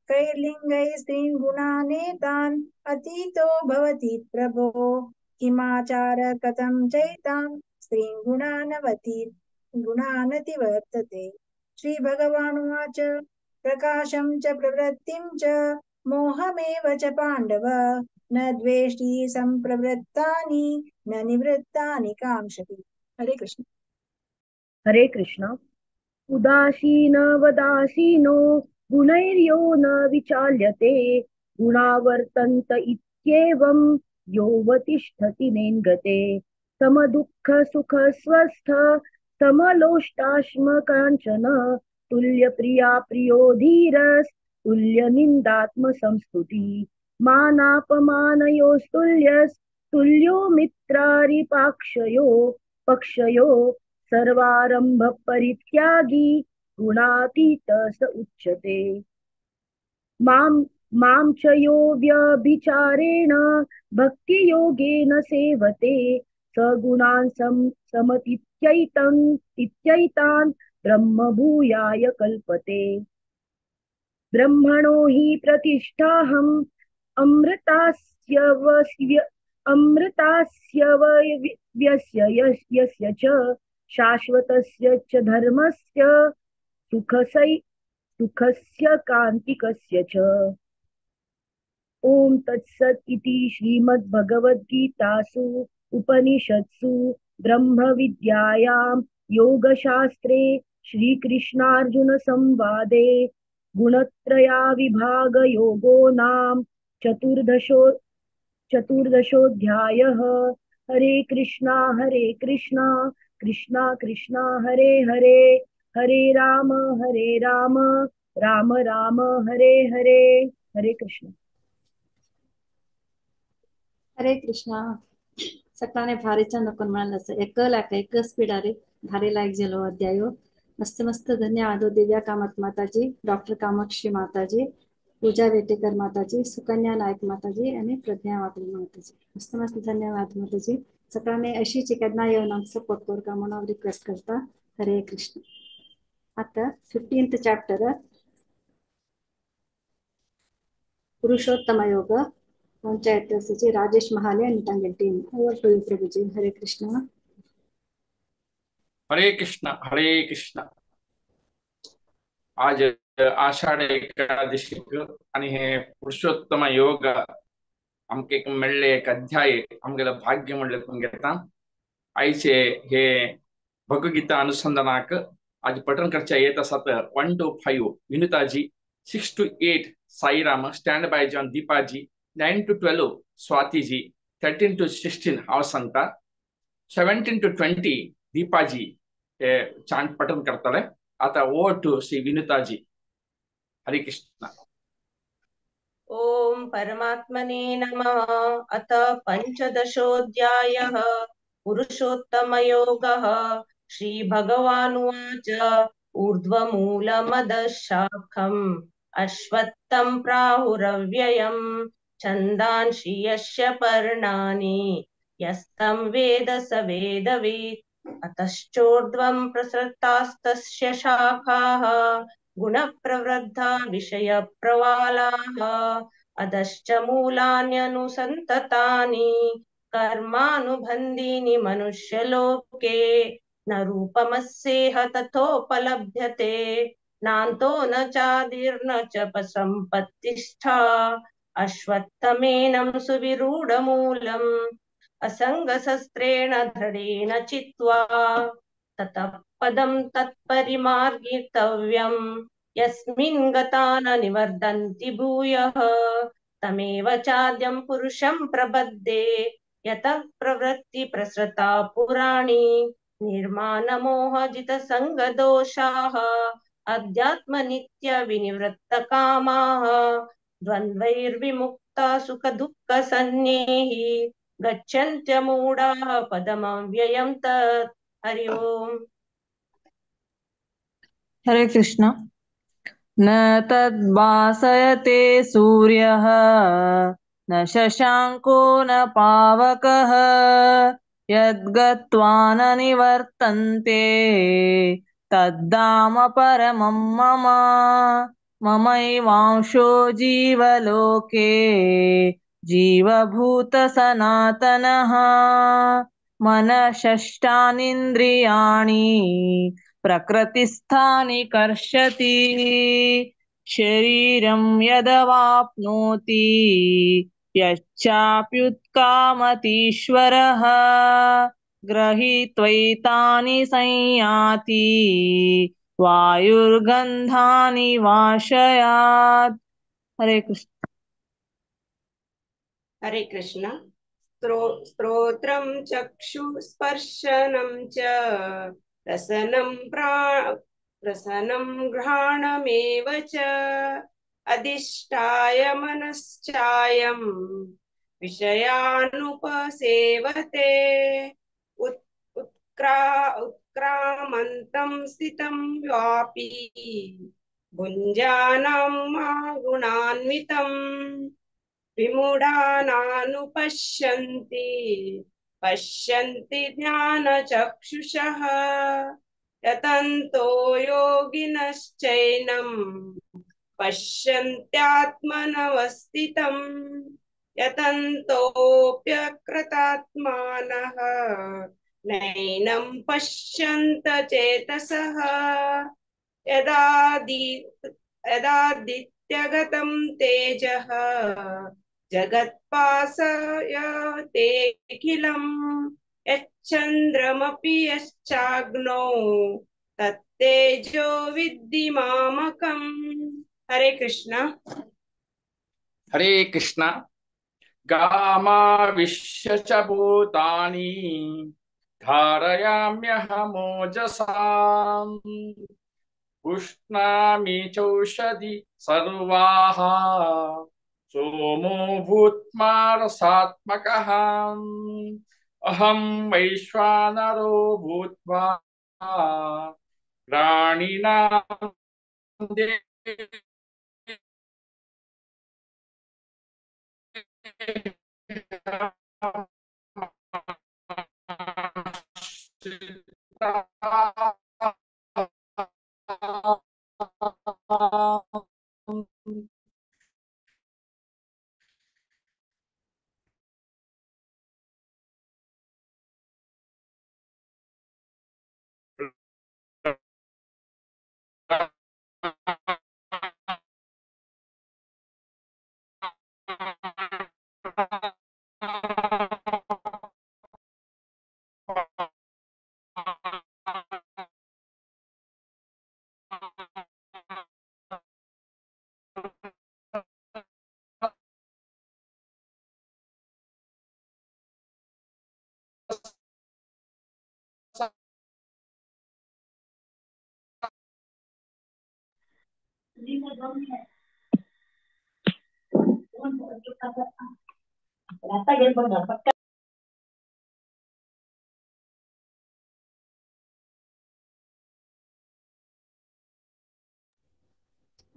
कैर्लिङ्गैस्त्रीन् गुणानेतान् अतीतो भवति प्रभो किमाचार कथं चैतां स्त्रीन् गुणानतिवर्तते। श्रीभगवानुवाच प्रकाशं च प्रवृत्तिं च मोहमेव च पाण्डव न द्वेष्टि सम्प्रवृत्तानि न निवृत्तानि काङ्क्षति। हरे कृष्ण। हरे कृष्ण। उदासीन वदासीनो गुणैर्यो न विचाल्यते गुणावर्तन्त इत्येवं योऽवतिष्ठति नेङ्गते। समदुःख सुख स्वस्थ समलोष्टाश्म काञ्चन तुल्यप्रिया प्रियो धीरस्तुल्यनिन्दात्म संस्तुति मानापमानयोस्तुल्यस्तुल्यो मित्रारिपाक्षयो पक्षयो सर्वारंभ परित्यागी गुणातीत स उच्यते। मां च यो व्यभिचारेण भक्तियोगेन सेवते स गुणान् समतीत्यैतान् ब्रह्मभूयाय कल्पते। ब्रह्मणो हि प्रतिष्ठाहम् अमृतास्यवस्य यस्य च शाश्वतस्य च धर्मस्य सुखस्य कान्तिकस्य च। ॐ तत्सत् इति श्रीमद्भगवद्गीतासु उपनिषत्सु ब्रह्मविद्यायां योगशास्त्रे श्रीकृष्णार्जुन संवादे गुणत्रया विभागयोगो नाम चतुर्दशोऽध्यायः। हरे कृष्णा कृष्णा कृष्णा हरे हरे, हरे राम राम राम हरे हरे। हरे कृष्ण। हरे कृष्णा। सकाळने भारी चंद कोण म्हणाल एक लाख एक स्पीडारे भारी लायक झालो अध्याय। मस्त मस्त धन्यवाद दिव्या कामत माताजी, डॉक्टर कामाक्षी माताजी, पूजा वेटेकर माताजी, सुकन्या नायक माताजी आणि प्रज्ञा वाकळे माताजी। मस्त मस्त धन्यवाद माताजी। सकाळने अशीच केन्ना येवन आमकां सपोर्ट करता म्हणून हांव रिक्वेस्ट करता। हरे कृष्ण। आता 15th chapter Purushottama Yoga panchayat सचिव राजेश महाले आणि तांगेल team. Over to you Prabhuji. Hare Krishna. Hare Krishna Hare Krishna. आज आषाढ एकादशीक आणि हे पुरुषोत्तम योग आमकां एक मेळ्ळे एक अध्याय आमगेले भाग्य म्हणले करून घेता। आयचे हे भगवद्गीता अनुसंधानाक आज पठण करच्या येत आसात 1 to 5 Vinitaji, 6 to 8 Sairam, stand by John Deepaji, 9 to 12 Swatiji, 13 to 16 हांव सांगता, 17 to 20 दीपाजी हे चांट पठण करतले। आता ओवर टू श्री विनुताजी। हरे कृष्ण। ओम परमात्मने नमः। अथ पंचदशोऽध्यायः पुरुषोत्तमयोगः। श्री भगवानुवाच ऊर्ध्वमूलमदः शाखम् अश्वत्थं प्राहुरव्ययम् छन्दांसि यस्य पर्णानि यस्तं वेद स वेदवित्। अतश्चोर्ध्वं प्रसृतास्तस्य शाखाः गुणप्रवृद्धा विषयप्रवालाः अधश्च मूलान्यनुसन्ततानि कर्मानुबन्धीनि मनुष्यलोके न रूपमस्येह तथोपलभ्यते नान्तो न चादिर्न च सम्पत्तिष्ठा अश्वत्थमेनं सुविरूढमूलम् असङ्गशस्त्रेण दृढेन चित्वा ततः पदं तत्परिमार्गितव्यं यस्मिन् गता न निवर्तन्ति भूयः तमेव चाद्यं पुरुषं प्रपद्ये यतः प्रवृत्ति प्रसृता पुराणी निर्माणमोहजितसङ्गदोषाः अध्यात्मनित्यविनिवृत्तकामाः द्वन्द्वैर्विमुक्ता सुखदुःखसंज्ञैः गच्छन्त्यमूढाः पदमव्ययं तत्। हरि ओम। हरे कृष्ण। न तद्भासयते सूर्यः न शशाङ्को न पावकः यद्गत्वा न निवर्तन्ते तद्धाम परमं मम ममैवांशो जीवलोके जीवभूत सनातनः। मनःषष्ठानीन्द्रियाणि प्रकृतिस्थानि कर्षति शरीरं यदवाप्नोति यच्चाप्युत्कामतीश्वरः गृहीत्वैतानि संयाति वायुर्गन्धानि वाशयात्। हरे कृष्ण। हरे कृष्ण। स्त्रोत्रं चक्षु स्पर्शनं च रसनं रसनं घ्राणमेव च अधिष्ठाय मनश्चायं विषयानुपसेवते उत्क्रामन्तं स्थितं व्यापी भुञ्जानां मा गुणान्वितं विमूढानानुपश्यन्ति पश्यन्ति ज्ञानचक्षुषः यतन्तो योगिनश्चैनं पश्यन्त्यात्मनवस्थितं यतन्तोऽप्यकृतात्मानः नैनं पश्यन्त चेतसः। यदादित्यगतं तेजः जगत्पासयतेऽखिलं यच्चन्द्रमपि यश्चाग्नौ तत् तेजो विद्धि मामकम्। हरे कृष्णा। हरे कृष्णा। गामाविश्य च भूतानि धारयाम्यहमोजसा उष्णामि चौषधि सर्वाः सोमो भूत्वा रसात्मकः अहं वैश्वानरो भूत्वा प्राणिनां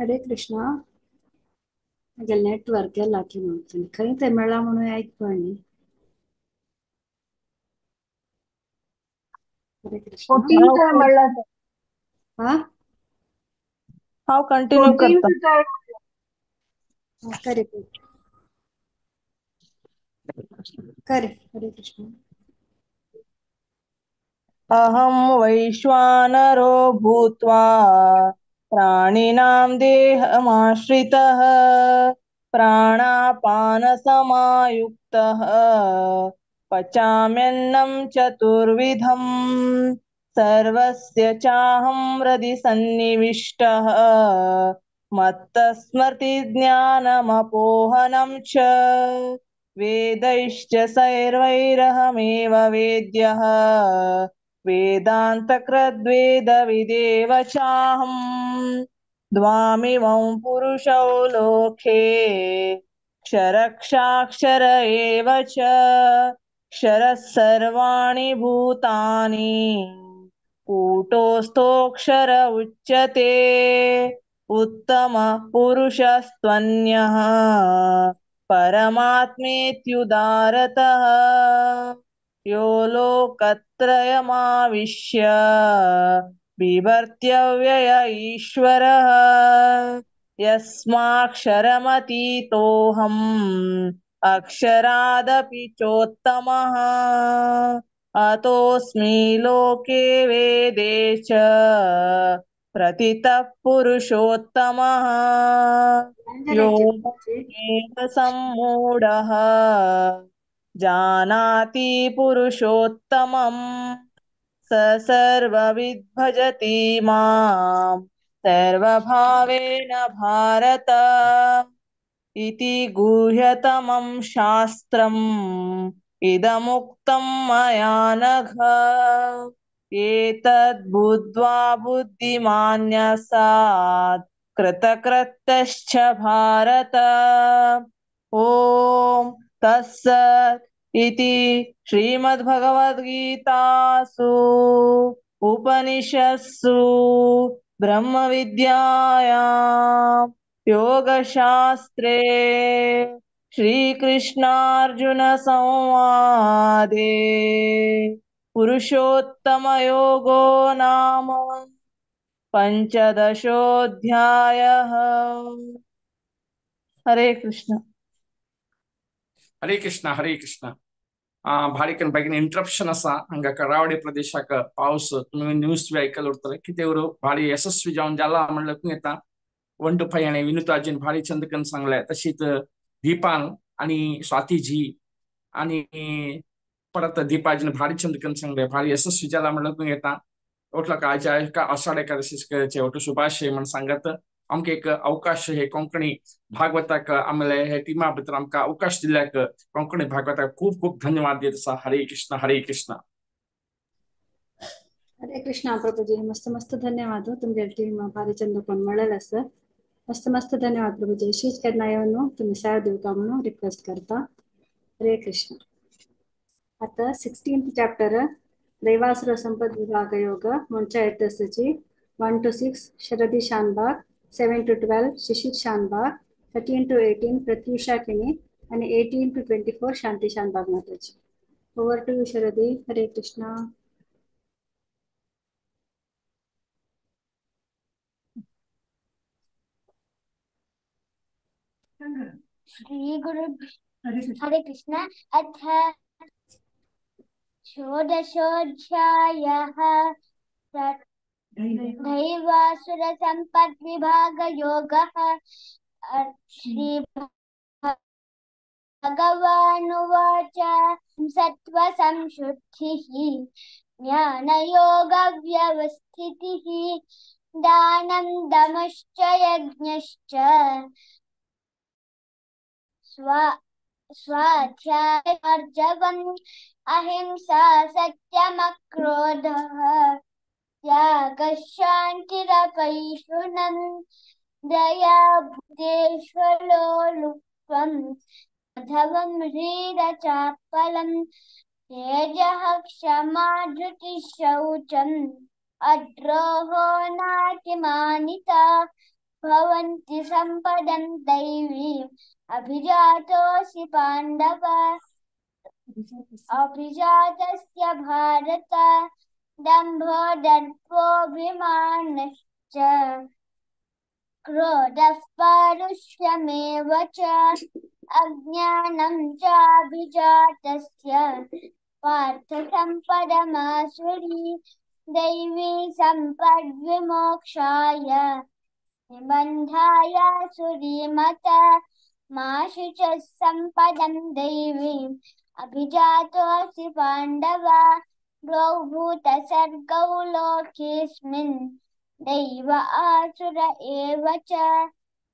हरे कृष्णा. म्हगेलें नेटवर्क गेलां की म्हणून खंय तें मेळ्ळां म्हणून आयकपा न्ही. हरे कृष्णा. हा हांव कंटिन्यू करता. करे करे. हरे कृष्ण. अहं वैश्वानरो भूत्वा प्राणिनां देहमाश्रितः प्राणापानसमायुक्तः पचाम्यन्नं चतुर्विधं सर्वस्य चाहं हृदि सन्निविष्टः मत्तस्मृतिज्ञानमपोहनं च वेदैश्च सर्वैरहमेव वेद्यः वेदान्तकृद्वेदविदेव चाहं द्वामिमौ पुरुषौ लोके क्षरक्षाक्षर एव च क्षरः सर्वाणि भूतानि कूटस्थोऽक्षर उच्यते उत्तम पुरुषस्त्वन्यः परमात्मेत्युदारतः यो लोकत्रयमाविश्य बिभर्त्यव्यय ईश्वरः यस्माक्षरमतीतोऽहम् अक्षरादपि चोत्तमः अतोऽस्मि लोके वेदे च प्रतितः पुरुषोत्तमः यो एव सम्मूढः जानाति पुरुषोत्तमं स सर्वविद् भजति मां सर्वभावेन भारत इति गुह्यतमं शास्त्रम् इदमुक्तं मया नघ एतद् बुद्ध्वा बुद्धिमान्यसात् कृतकृत्यश्च भारत. ॐ तत्सत् इति श्रीमद्भगवद्गीतासु उपनिषत्सु ब्रह्मविद्यायां योगशास्त्रे श्रीकृष्णार्जुन संवादे पुरुषोत्तमयोगो नाम पंचदशोऽध्यायः. हरे कृष्ण. हरे कृष्ण. हरे कृष्ण. भारीकन बेगीन इंटरप्शन आसा हांगा करावडी प्रदेशाक पावस तुमी न्यूज बी आयकल उरतले कितें उरूं भारी यशस्वी जावन जाला म्हणल्यार येता 1 to 5 आनी विनुताजीन भारी चंद करून सांगलें. तशीच दीपान आनी स्वातीजी आनी परत दीपाजीन भारी चंद करून सांगलें भारी यशस्वी जाला म्हणल्यार येता. ओटला आयच्या एका आषाढ एकादशीचे ओटू शुभाशय म्हण सांगत आमकां एक अवकाश हे कोंकणी भागवताक आमले हे टिमा भितर आमकां अवकाश दिल्याक कोंकणी भागवताक खूब खूब धन्यवाद दित आसा. हरे कृष्ण हरे कृष्ण. हरे कृष्णा प्रभुजी, मस्त मस्त धन्यवाद. तुमगे टीम भारी चंद कोण मेळ्ळें आसा. मस्त मस्त धन्यवाद प्रभुजी. अशीच केन्ना येवन तुमी साय दिवका म्हणून रिक्वेस्ट करता. हरे कृष्ण. आता 16th chapter दैवासुर संपद विभाग योग म्हणच्या येतची 1 to 6 Sharadi Shanbhag, 7 to 12 Shishir Shanbhag, 13 to 18 Pratyusha Kini आणि 18 to 24 Shanti Shanbhag Mataji. Over to you Sharadi. Hare Krishna. Shri Guru Hare Krishna. अथ षोडशोऽध्यायः दैवासुर संपद् विभाग योगः. श्री भगवानुवाच सत्त्व संशुद्धिः ज्ञानयोग व्यवस्थितिः दानं दमश्च यज्ञश्च स्वाध्यायार्जवम् अहिंसा सत्यमक्रोधः त्यागः शान्तिरपैशुनम् दया भूतेष्वलोलुप्त्वं माधवं ह्रीरचापलं तेजः क्षमा धृतिः शौचम् अद्रोहो नातिमानिता भवन्ति सम्पदं दैवीम् अभिजातोऽसि पाण्डव अभिजातस्य भारत दम्भो दर्पोऽभिमानश्च क्रोधः पारुष्यमेव च अज्ञानं चाभिजातस्य पार्थ सम्पदमासुरी दैवी सम्पद्विमोक्षाय निबन्धाय सुरीमता मा शुचः सम्पदं दैवीम् अभिजातोऽसि पाण्डव द्वौ भूतसर्गौ लोकेऽस्मिन् दैव आसुर एव च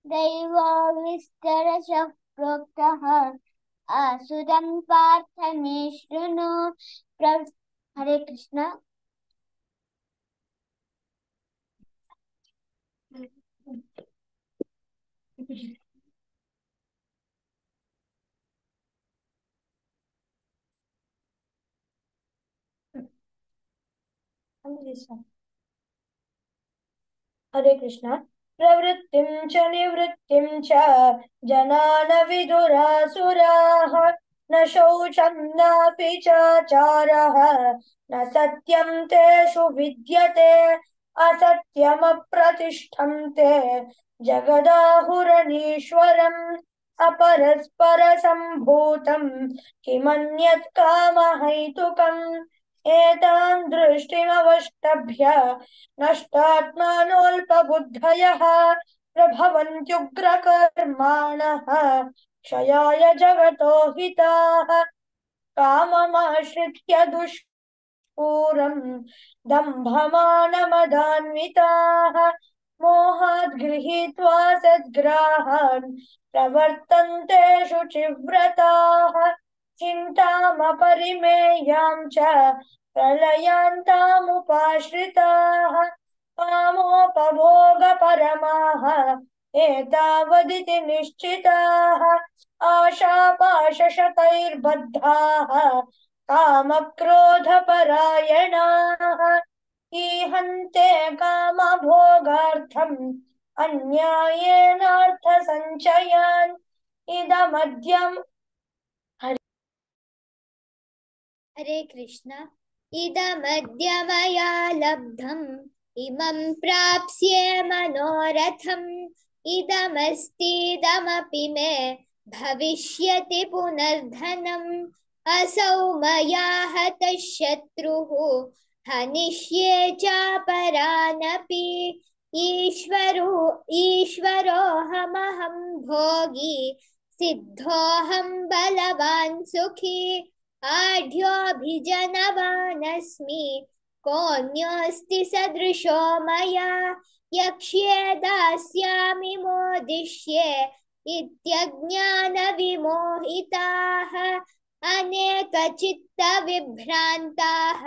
दैवो विस्तरशः प्रोक्तः आसुरं पार्थ मे शृणु. हरे कृष्ण. हरे कृष्ण. प्रवृत्तिं च निवृत्तिं च जनान विदुरासुराः न शौचं नापि चाचारः न सत्यं तेषु विद्यते असत्यमप्रतिष्ठं ते जगदाहुरनीश्वरम् अपरस्परसम्भूतं किमन्यत् कामहैतुकम् एतां दृष्टिमवष्टभ्य नष्टात्मानोऽल्पबुद्धयः प्रभवन्त्युग्रकर्माणः क्षयाय जगतो हिताः काममाश्रित्य दुष्पूरं दम्भमानमदान्विताः मोहाद् गृहीत्वा सद्ग्राहान् प्रवर्तन्ते शुचिव्रताः चिन्तामपरिमेयां च प्रलयान्तामुपाश्रिताः कामोपभोगपरमाः एतावदिति निश्चिताः आशापाशशतैर्बद्धाः कामक्रोधपरायणाः ईहन्ते कामभोगार्थम् अन्यायेनार्थसञ्चयान् इदमद्यम्. हरे कृष्ण. इदमद्य मया लब्धम् इमं प्राप्स्ये मनोरथम् इदमस्तीदमपि मे भविष्यति पुनर्धनम् असौ मया हतः शत्रुः हनिष्ये चापरानपि ईश्वरोऽहमहं भोगी सिद्धोऽहं बलवान् सुखी आढ्योऽभिजनवानस्मि कोऽन्योऽस्ति सदृशो मया यक्ष्ये दास्यामि मोदिष्ये इत्यज्ञानविमोहिताः अनेकचित्तविभ्रान्ताः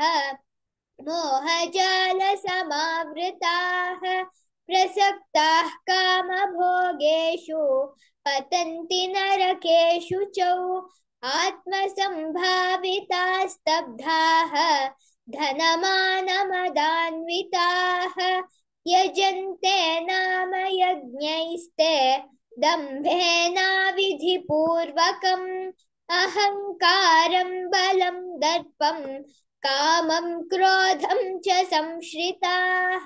मोहजालसमावृताः प्रसक्ताः कामभोगेषु पतन्ति नरकेषु च आत्मसंभाविताः स्तब्धाः धनमानमदान्विताः यजन्ते नाम यज्ञैस्ते दम्भेनाविधिपूर्वकम् अहङ्कारं बलं दर्पं कामं क्रोधं च संश्रिताः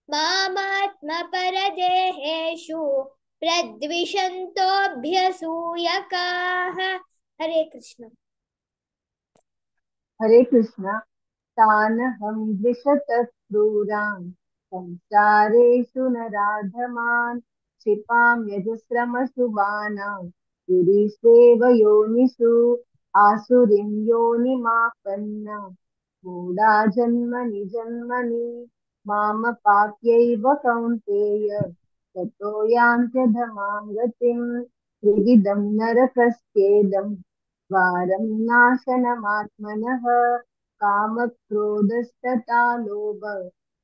मामात्मपरदेहेषु प्रद्विषन्तोऽभ्यसूयकाः। हरे कृष्ण। हरे कृष्ण। तानहं द्विषतः क्रूरान् संसारेषु नराधमान् क्षिपां यजस्रमशुभानां गिरीष्वेव योनिषु आसुरीं योनिमापन्ना मूढा जन्मनि जन्मनि मामपाप्यैव कौन्तेय ततो यान्त्यधमां गतिं त्रिविधं नरकस्येदं द्वारं नाशनमात्मनः कामक्रोधस्तथा लोभ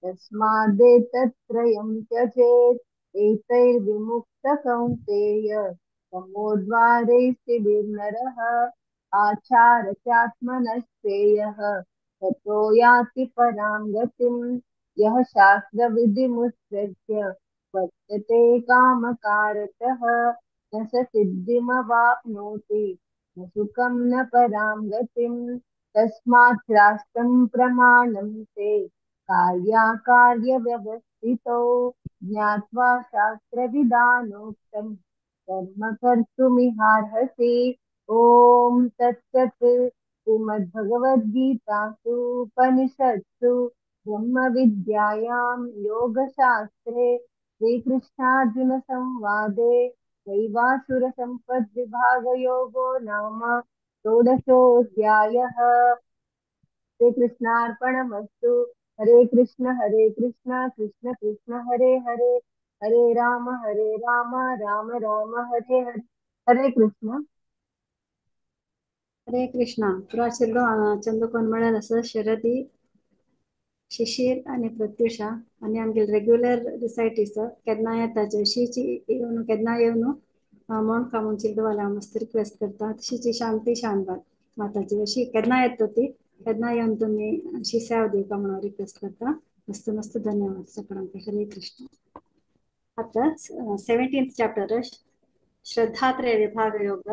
तस्मादेतत्त्रयं त्यजेत् एतैर्विमुक्तः कौन्तेय तमोद्वारैस्त्रिभिर्नरः आचार चात्मनश्रेयः ततो याति परां गतिं यः शास्त्रविधिमुत्सृज्य वर्तते कामकारतः न स सिद्धिमवाप्नोति न सुखं न परां गतिं तस्मात् शास्त्रं प्रमाणं ते कार्याकार्यव्यवस्थितौ ज्ञात्वा शास्त्रविधानोक्तं कर्म कर्तुमिहार्हसि। ॐ तत्सत्। श्रीमद्भगवद्गीतासु उपनिषत्सु ब्रह्मविद्यायां योगशास्त्रे श्रीकृष्णार्जुनसंवादे दैवासुरसम्पद्विभागयोगो नाम षोडशोऽध्यायः। श्रीकृष्णार्पणमस्तु। हरे कृष्ण कृष्ण कृष्ण हरे हरे, हरे राम राम राम हरे हरे। हरे कृष्ण। हरे कृष्णा। पुरा चेडो चंदू म्हळ्यार आसा शरदी, शिशीर आनी प्रत्युषा आनी आमगे रेग्युलर रिसायटीस केन्ना येता अशीची येवन केन्ना येवन म्हूण कामून चेडवाल्या हांव मस्त रिक्वेस्ट करता. तशीची शांती शानभाग माताजी अशी केन्ना येता ती केन्ना येवन तुमी अशी सेवा दिवपा म्हणून रिक्वेस्ट करता. मस्त मस्त धन्यवाद सगळ्यांक. हरे कृष्ण. आतां 17th chapter श्रद्धात्रय विभाग योग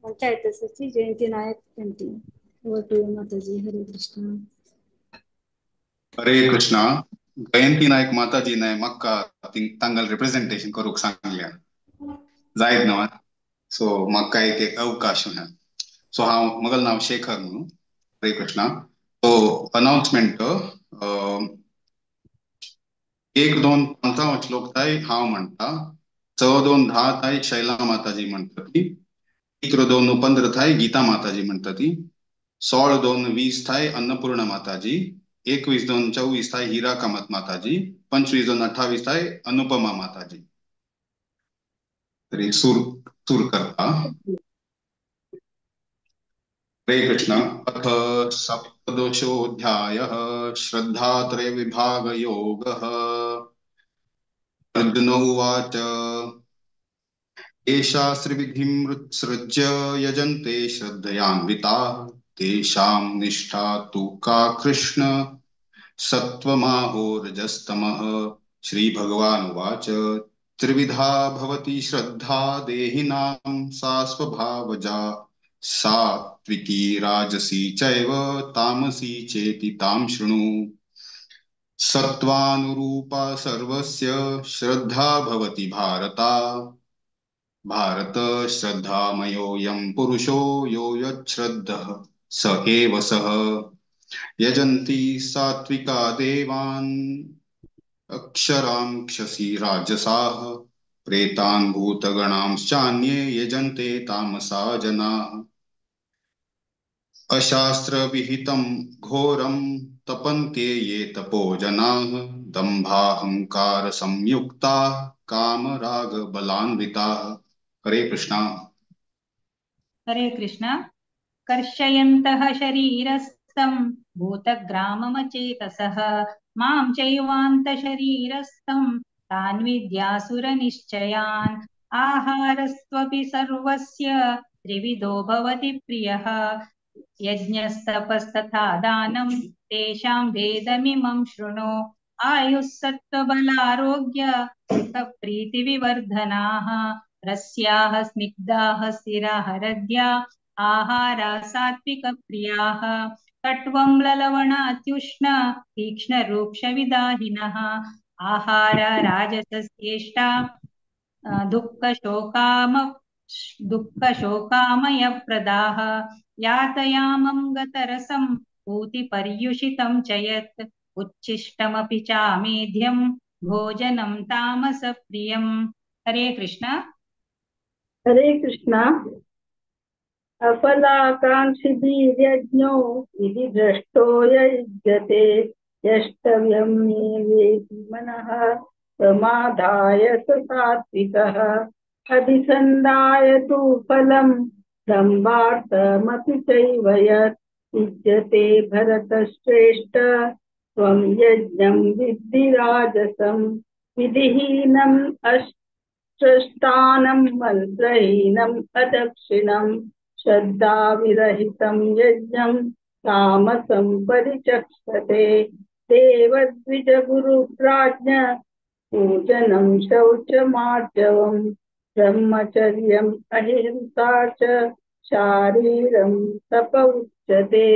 पंचायत सचिव Jayanti Nayak MT. Over to you Mataji. Hare Krishna. Hare Krishna. Jayanti Naik Mataji ने म्हाका तांगल रिप्रेझेंटेशन करूंक सांगल्या जायत न्हू, सो म्हाका एक एक अवकाश मेळ्ळा. सो हांव म्हगेलें नांव शेखर म्हणून. हरे कृष्णा. सो अनाउन्समेंट 1 2 5 श्लोक ताय हांव म्हणटा, 6 2 10 ताय शैला माताजी म्हणटा ती, 11 2 15 थाय गीता माताजी म्हणटा ती, 16 2 20 थाय अन्नपूर्णा माताजी, 21 2 24 थाय हीरा कामत माताजी, 25 2 28 थाय अनुपमा माताजी. तरी सूर सूर करता. हरे कृष्ण. अथ सप्तदशोऽध्यायः श्रद्धात्रय विभाग योगः. अर्जुन उवाच एषा त्रिविधिमुत्सृज्य यजन्ते श्रद्धयान्विताः तेषां निष्ठा तु का कृष्ण सत्त्वमाहोरजस्तमः. श्रीभगवानुवाच त्रिविधा भवति श्रद्धा देहिनां सा स्वभावजा सात्विकी राजसी चैव तामसी चेति तां शृणु. सत्त्वानुरूपा सर्वस्य श्रद्धा भवति भारता भारत श्रद्धामयोऽयं पुरुषो यो यच्छ्रद्धः स एव सः. यजन्ति सात्विका देवान् अक्षरां क्षसि राजसाः प्रेतान् भूतगणांश्चान्ये यजन्ते तामसा जनाः. अशास्त्रविहितं घोरं तपन्ते ये तपो जनाः दम्भाहंकार संयुक्ता काम राग बलान्विताः। हरे कृष्णा। हरे कृष्ण। कर्षयन्तः शरीरस्थं भूतग्राममचेतसः मां चैवान्तशरीरस्थं तान् विद्यासुरनिश्चयान्। आहारस्त्वपि सर्वस्य त्रिविधो भवति प्रियः यज्ञस्तपस्तथा दानं तेषां भेदमिमं शृणु। आयुः सत्त्वबलारोग्य सुखप्रीतिविवर्धनाः रस्याः स्निग्धाः स्थिराः हृद्या आहारा सात्विकप्रियाः कट्वं ललवणात्युष्ण तीक्ष्णरूक्षविदाहिनः आहार राजसस्येष्टा दुःखशोकामयप्रदाः यातयामं गतरसं पूतिपर्युषितं च यत् उच्छिष्टमपि चामेध्यं भोजनं तामसप्रियम्। हरे कृष्ण। हरे कृष्ण। अफलाकांक्षिभिर्यज्ञो विधिभ्रष्टो युज्यते यष्टव्यं मे वेति मनः प्रमादाय स सात्विकः अभिसन्धाय तु फलं दम्भार्थमपि चैव यत् युज्यते भरतश्रेष्ठ त्वं यज्ञं विद्धि राजसं विधिहीनम् अष्टानं मन्त्रहीनम् अदक्षिणं श्रद्धाविरहितं यज्ञं तामसं परिचक्षते। देवद्विजगुरुप्राज्ञ पूजनं शौचमार्जवं ब्रह्मचर्यम् अहिंसा च शारीरं तप उच्यते।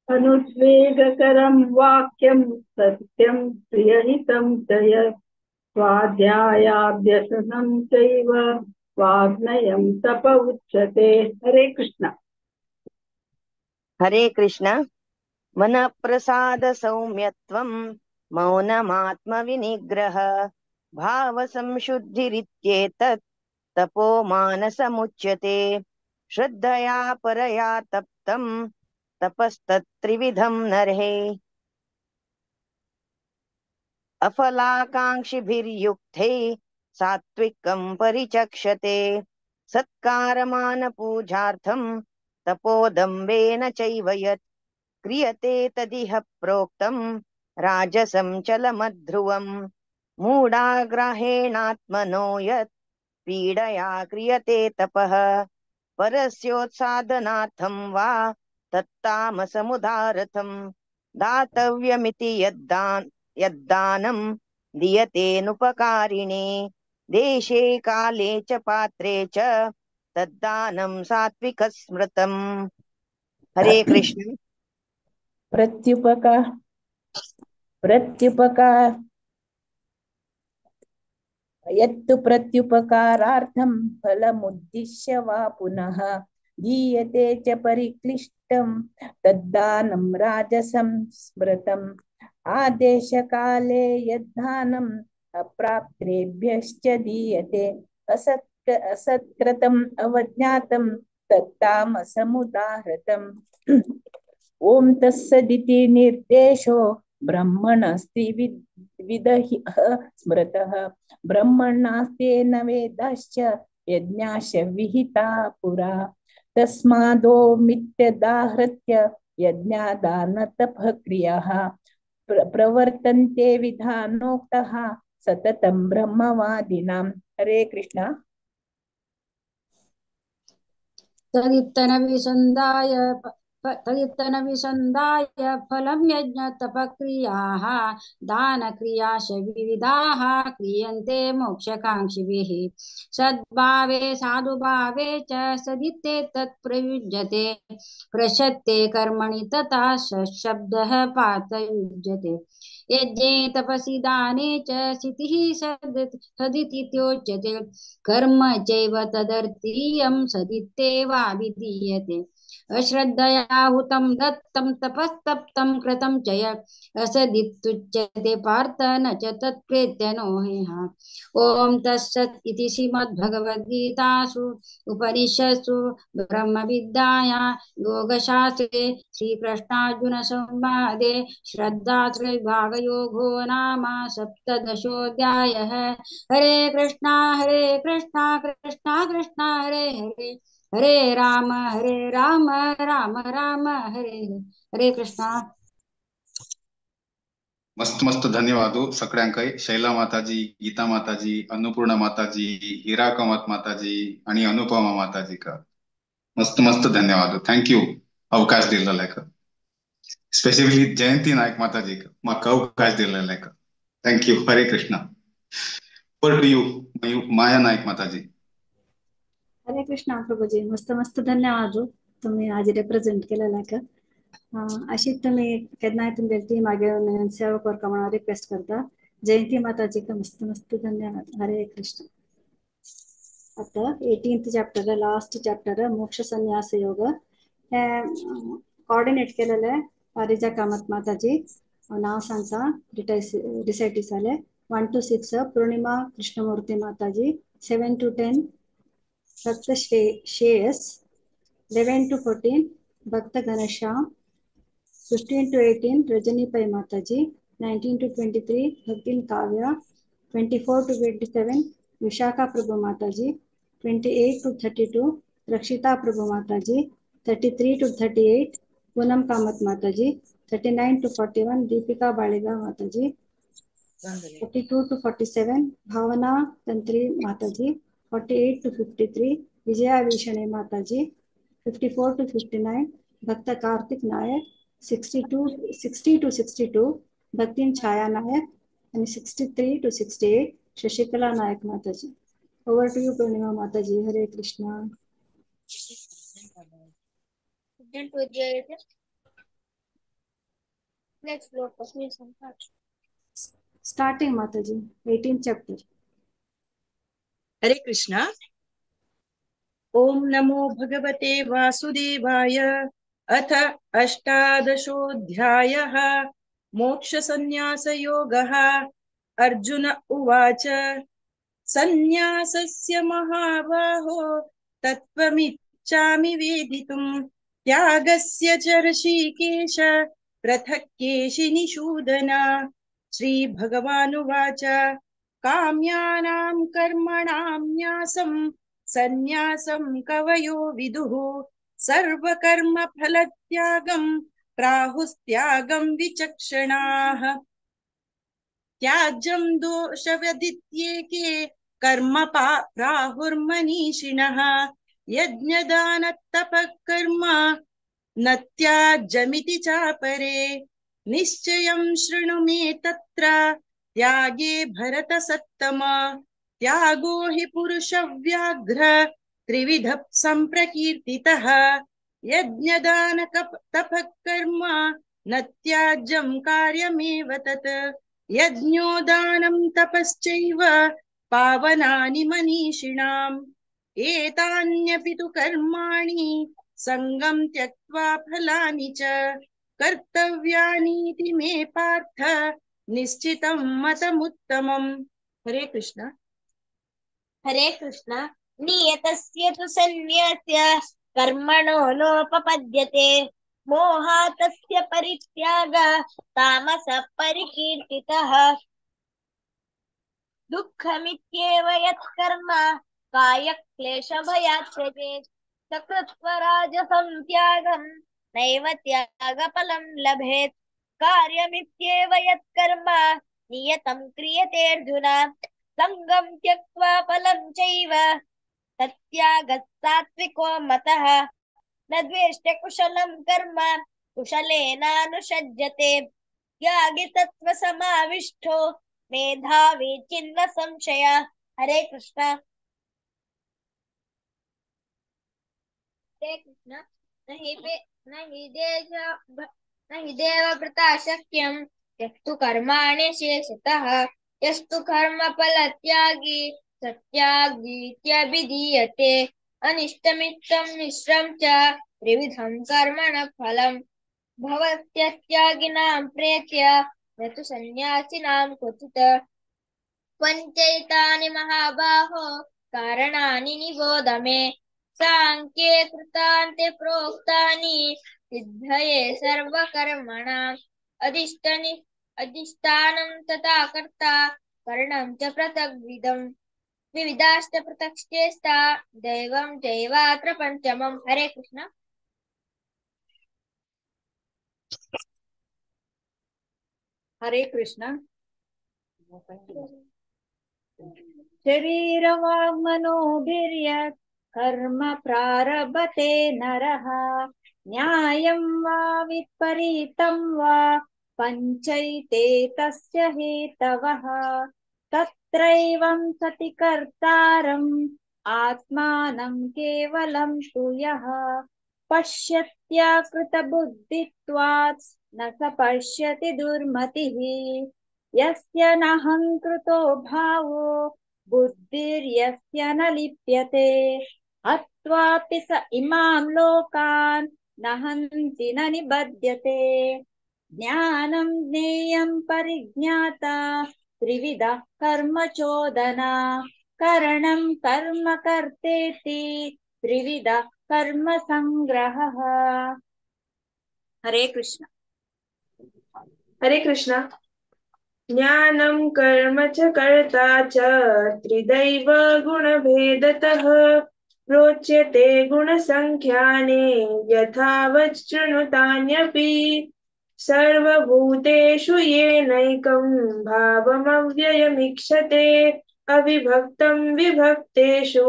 अनुद्वेगकरं वाक्यं सत्यं प्रियहितं च यत् स्वाध्यायाभ्यसनं चैव वाग्नयं तप उच्यते। हरे कृष्ण। हरे कृष्ण। मनप्रसाद सौम्यत्वं मौनमात्मविनिग्रह भावसंशुद्धिरित्येतत् तपो मानसमुच्यते। श्रद्धया परया तप्तं तपस्तत्त्रिविधं नरहे। अफलाकांक्षिभिर्युक्ते सात्विकं परिचक्षते। सत्कारमानपूजार्थं तपोदम्भेन चैव यत् क्रियते तदिह प्रोक्तं राजसं चलमध्रुवम्। मूढाग्रहेणात्मनो यत् पीडया क्रियते तपः परस्योत्साधनार्थं वा तत्तामसमुदारथं दातव्यमिति यद्दानं दीयतेऽनुपकारिणे देशे काले च पात्रे च तद्दानं सात्विकस्मृतम्। हरे कृष्ण। प्रत्युपकार यत्तु प्रत्युपकारार्थं फलमुद्दिश्य वा पुनः दीयते च परिक्लिष्टं तद्दानं राजसं स्मृतम्। आदेशकाले यद्दानम् अप्राप्तेभ्यश्च दीयते असत्कृतम् अवज्ञातं तत्तामसमुदाहृतम्। ओम तत्सदिति निर्देशो ब्रह्मणस्ति विदहि स्मृतः। ब्रह्मणास्तेन वेदाश्च यज्ञाश्च विहिता पुरा। तस्मादो मित्यदाहृत्य यज्ञादानतपक्रियाः प्रवर्तन्ते विधानोक्तः सततं ब्रह्मवादिनां। हरे कृष्ण। तदित्तनविसन्धाय फलं यज्ञतपक्रियाः दानक्रियाश्च विविधाः क्रियन्ते मोक्षकाङ्क्षिभिः। सद्भावे साधुभावे च सदिते तत्प्रयुज्यते प्रशस्ते कर्मणि तथा शब्दः पातयुज्यते। यज्ञे तपसि दाने च स्थितिः सदित्योच्यते कर्म चैव तदर्थीयं सदित्येवाभिधीयते। अश्रद्धया हुतं दत्तं तपस्तप्तं कृतं च यत् असदित्युच्यते पार्थ न च तत्प्रेत्य नो हेह। ॐ तत्सत् इति श्रीमद्भगवद्गीतासु उपनिषत्सु ब्रह्मविद्यायां योगशास्त्रे श्रीकृष्णार्जुनसंवादे श्रद्धात्रयविभागयोगो नाम सप्तदशोऽध्यायः। हरे कृष्णा कृष्णा कृष्णा हरे हरे, हरे राम राम राम हरे हरे। हरे कृष्णा। मस्त मस्त धन्यवाद सगळ्यांकय, शैला माताजी, गीता माताजी, अन्नपूर्णा माताजी, हिरा कामत माताजी आणि अनुपमा माताजी का मस्त मस्त धन्यवाद। Thank you अवकाश दिलेला, स्पेसिफिकली जयंती नायक माताजी का म्हाका अवकाश दिलेला। Thank you. Hare Krishna. Over to you Maya Naik Mataji. Hare Krishna Prabhuji, मस्त मस्त धन्यवाद तुम्ही आज रिप्रेझेंट केलेला का। अशीच तुम्ही केन्नाय तुमगे टीम घेवन सेवा करता म्हणून रिक्वेस्ट करता। जयंती माताजी का मस्त मस्त धन्यवाद। हरे कृष्ण। आता 18th chapter, last chapter, मोक्ष संन्यास योग कॉर्डिनेट केलेले पारिजा कामत माताजी। नाव सांगता रिसायटीस आले 1 to 6 Purnima Krishnamurthy Mataji, 7 to 10 Bhakt Shreyas, 11 to 14 Bhakt Ghanshyam, 15 to 18 Rajani Pai Mataji, 19 to 23 Bhaktin Kavya, 24 to 27 Vishakha Prabhu Mataji, 28 to 32 Rakshita Prabhu Mataji, 33 to 38 Poonam Kamath Mataji, 39 to 41 Deepika Baliga Mataji, 42 to 47 Bhavana Tantri Mataji, 48 to 53 Vijaya Vishane Mataji, 54 to 59 Bhakta Karthik Nayak, 60 to 62 Bhaktin Chhaya Nayak and 63 to 68 Shashikala Nayak Mataji. Over to you Purnima Mataji. Hare Krishna. Starting Mataji, 18th chapter. Hare Krishna. Om नमो भगवते वासुदेवाय। अथ अष्टादशोऽध्यायः मोक्षसंन्यासयोगः। अर्जुन उवाच, संन्यासस्य महाबाहो तत्त्वमिच्छामि वेदितुं, त्यागस्य च ऋषिकेश पृथक् केशिनिषूदन। श्रीभगवानुवाच, काम्यानां कर्मणां न्यासं संन्यासं कवयो विदुः, सर्वकर्मफलत्यागं प्राहुस्त्यागं विचक्षणाः। त्याज्यं दोषवदित्येके कर्म प्राहुर्मनीषिणः, यज्ञदानतपः कर्म न त्याज्यमिति चापरे। निश्चयं शृणु मे तत्र त्यागे भरतसत्तम, त्यागो हि पुरुषव्याघ्र त्रिविध संप्रकीर्तितः। यज्ञदानतपः कर्म न त्याज्यं कार्यमेव तत्, यज्ञो दानं तपश्चैव पावनानि मनीषिणाम्। एतान्यपि तु कर्माणि सङ्गं त्यक्त्वा फलानि च कर्तव्यानीति मे पार्थ निश्चितं मतमुत्तमम्। हरे कृष्ण। हरे कृष्ण। नियतस्य तु सन्न्यास्य कर्मणो नोपपद्यते, मोहातस्य परित्याग तामसः परिकीर्तितः। दुःखमित्येव यत्कर्म कायक्लेशभयात् त्यजेत्, सकृत्वा राजसं त्यागं नैव त्यागफलं लभेत्। कार्यमित्येव यत्कर्म नियतं क्रियतेऽर्जुन, सङ्गं त्यक्त्वा फलं चैव तत्त्यागः सात्विको मतः। न द्वेष्ट्य कुशलं कर्म कुशलेनानुषज्यते, त्यागी सत्त्वसमाविष्टो मेधावी छिन्न संशय। हरे कृष्ण। हरे कृष्ण। नहि देवव्रता शक्यं त्यक्तु कर्माणि शेषतः, यस्तु कर्मफलत्यागी सत्यागीत्यभिधीयते। अनिष्टमिष्टं मिश्रं च त्रिविधं कर्मणः फलं भवत्यत्यागिनां प्रेत्य न तु सन्न्यासिनां क्वचित्। पञ्चैतानि महाबाहो कारणानि निबोध मे। साङ्ख्ये कृतान्ते प्रोक्तानि सिद्धये सर्वकर्मणाम्। अधिष्ठानं तथा कर्ता करणं च पृथग्विधम्। विविधाश्च पृथक् दैवं चैवात्र पञ्चमम्। हरे कृष्ण। हरे कृष्ण। शरीरवाङ्मनोभिर्यत् कर्म प्रारभते नरः न्यायं वा विपरीतं वा पञ्चैते तस्य हेतवः। तत्रैवं सति कर्तारम् आत्मानं केवलं तु यः पश्यत्याकृतबुद्धित्वात् न स पश्यति दुर्मतिः। यस्य नाहङ्कृतो भावो बुद्धिर्यस्य न लिप्यते। हत्वापि स इमां लोकान् न हन्ति न निबध्यते। ज्ञानं ज्ञेयं परिज्ञाता त्रिविधा कर्म चोदना। करणं कर्म कर्तेति त्रिविधा कर्म संग्रहः। हरे कृष्ण। हरे कृष्ण। ज्ञानं कर्म च कर्ता च त्रिदैव गुणभेदतः प्रोच्यते गुणसंख्याने यथावत् शृणुतान्यपि। सर्वभूतेषु येनैकं भावमव्ययमीक्षते अविभक्तं विभक्तेषु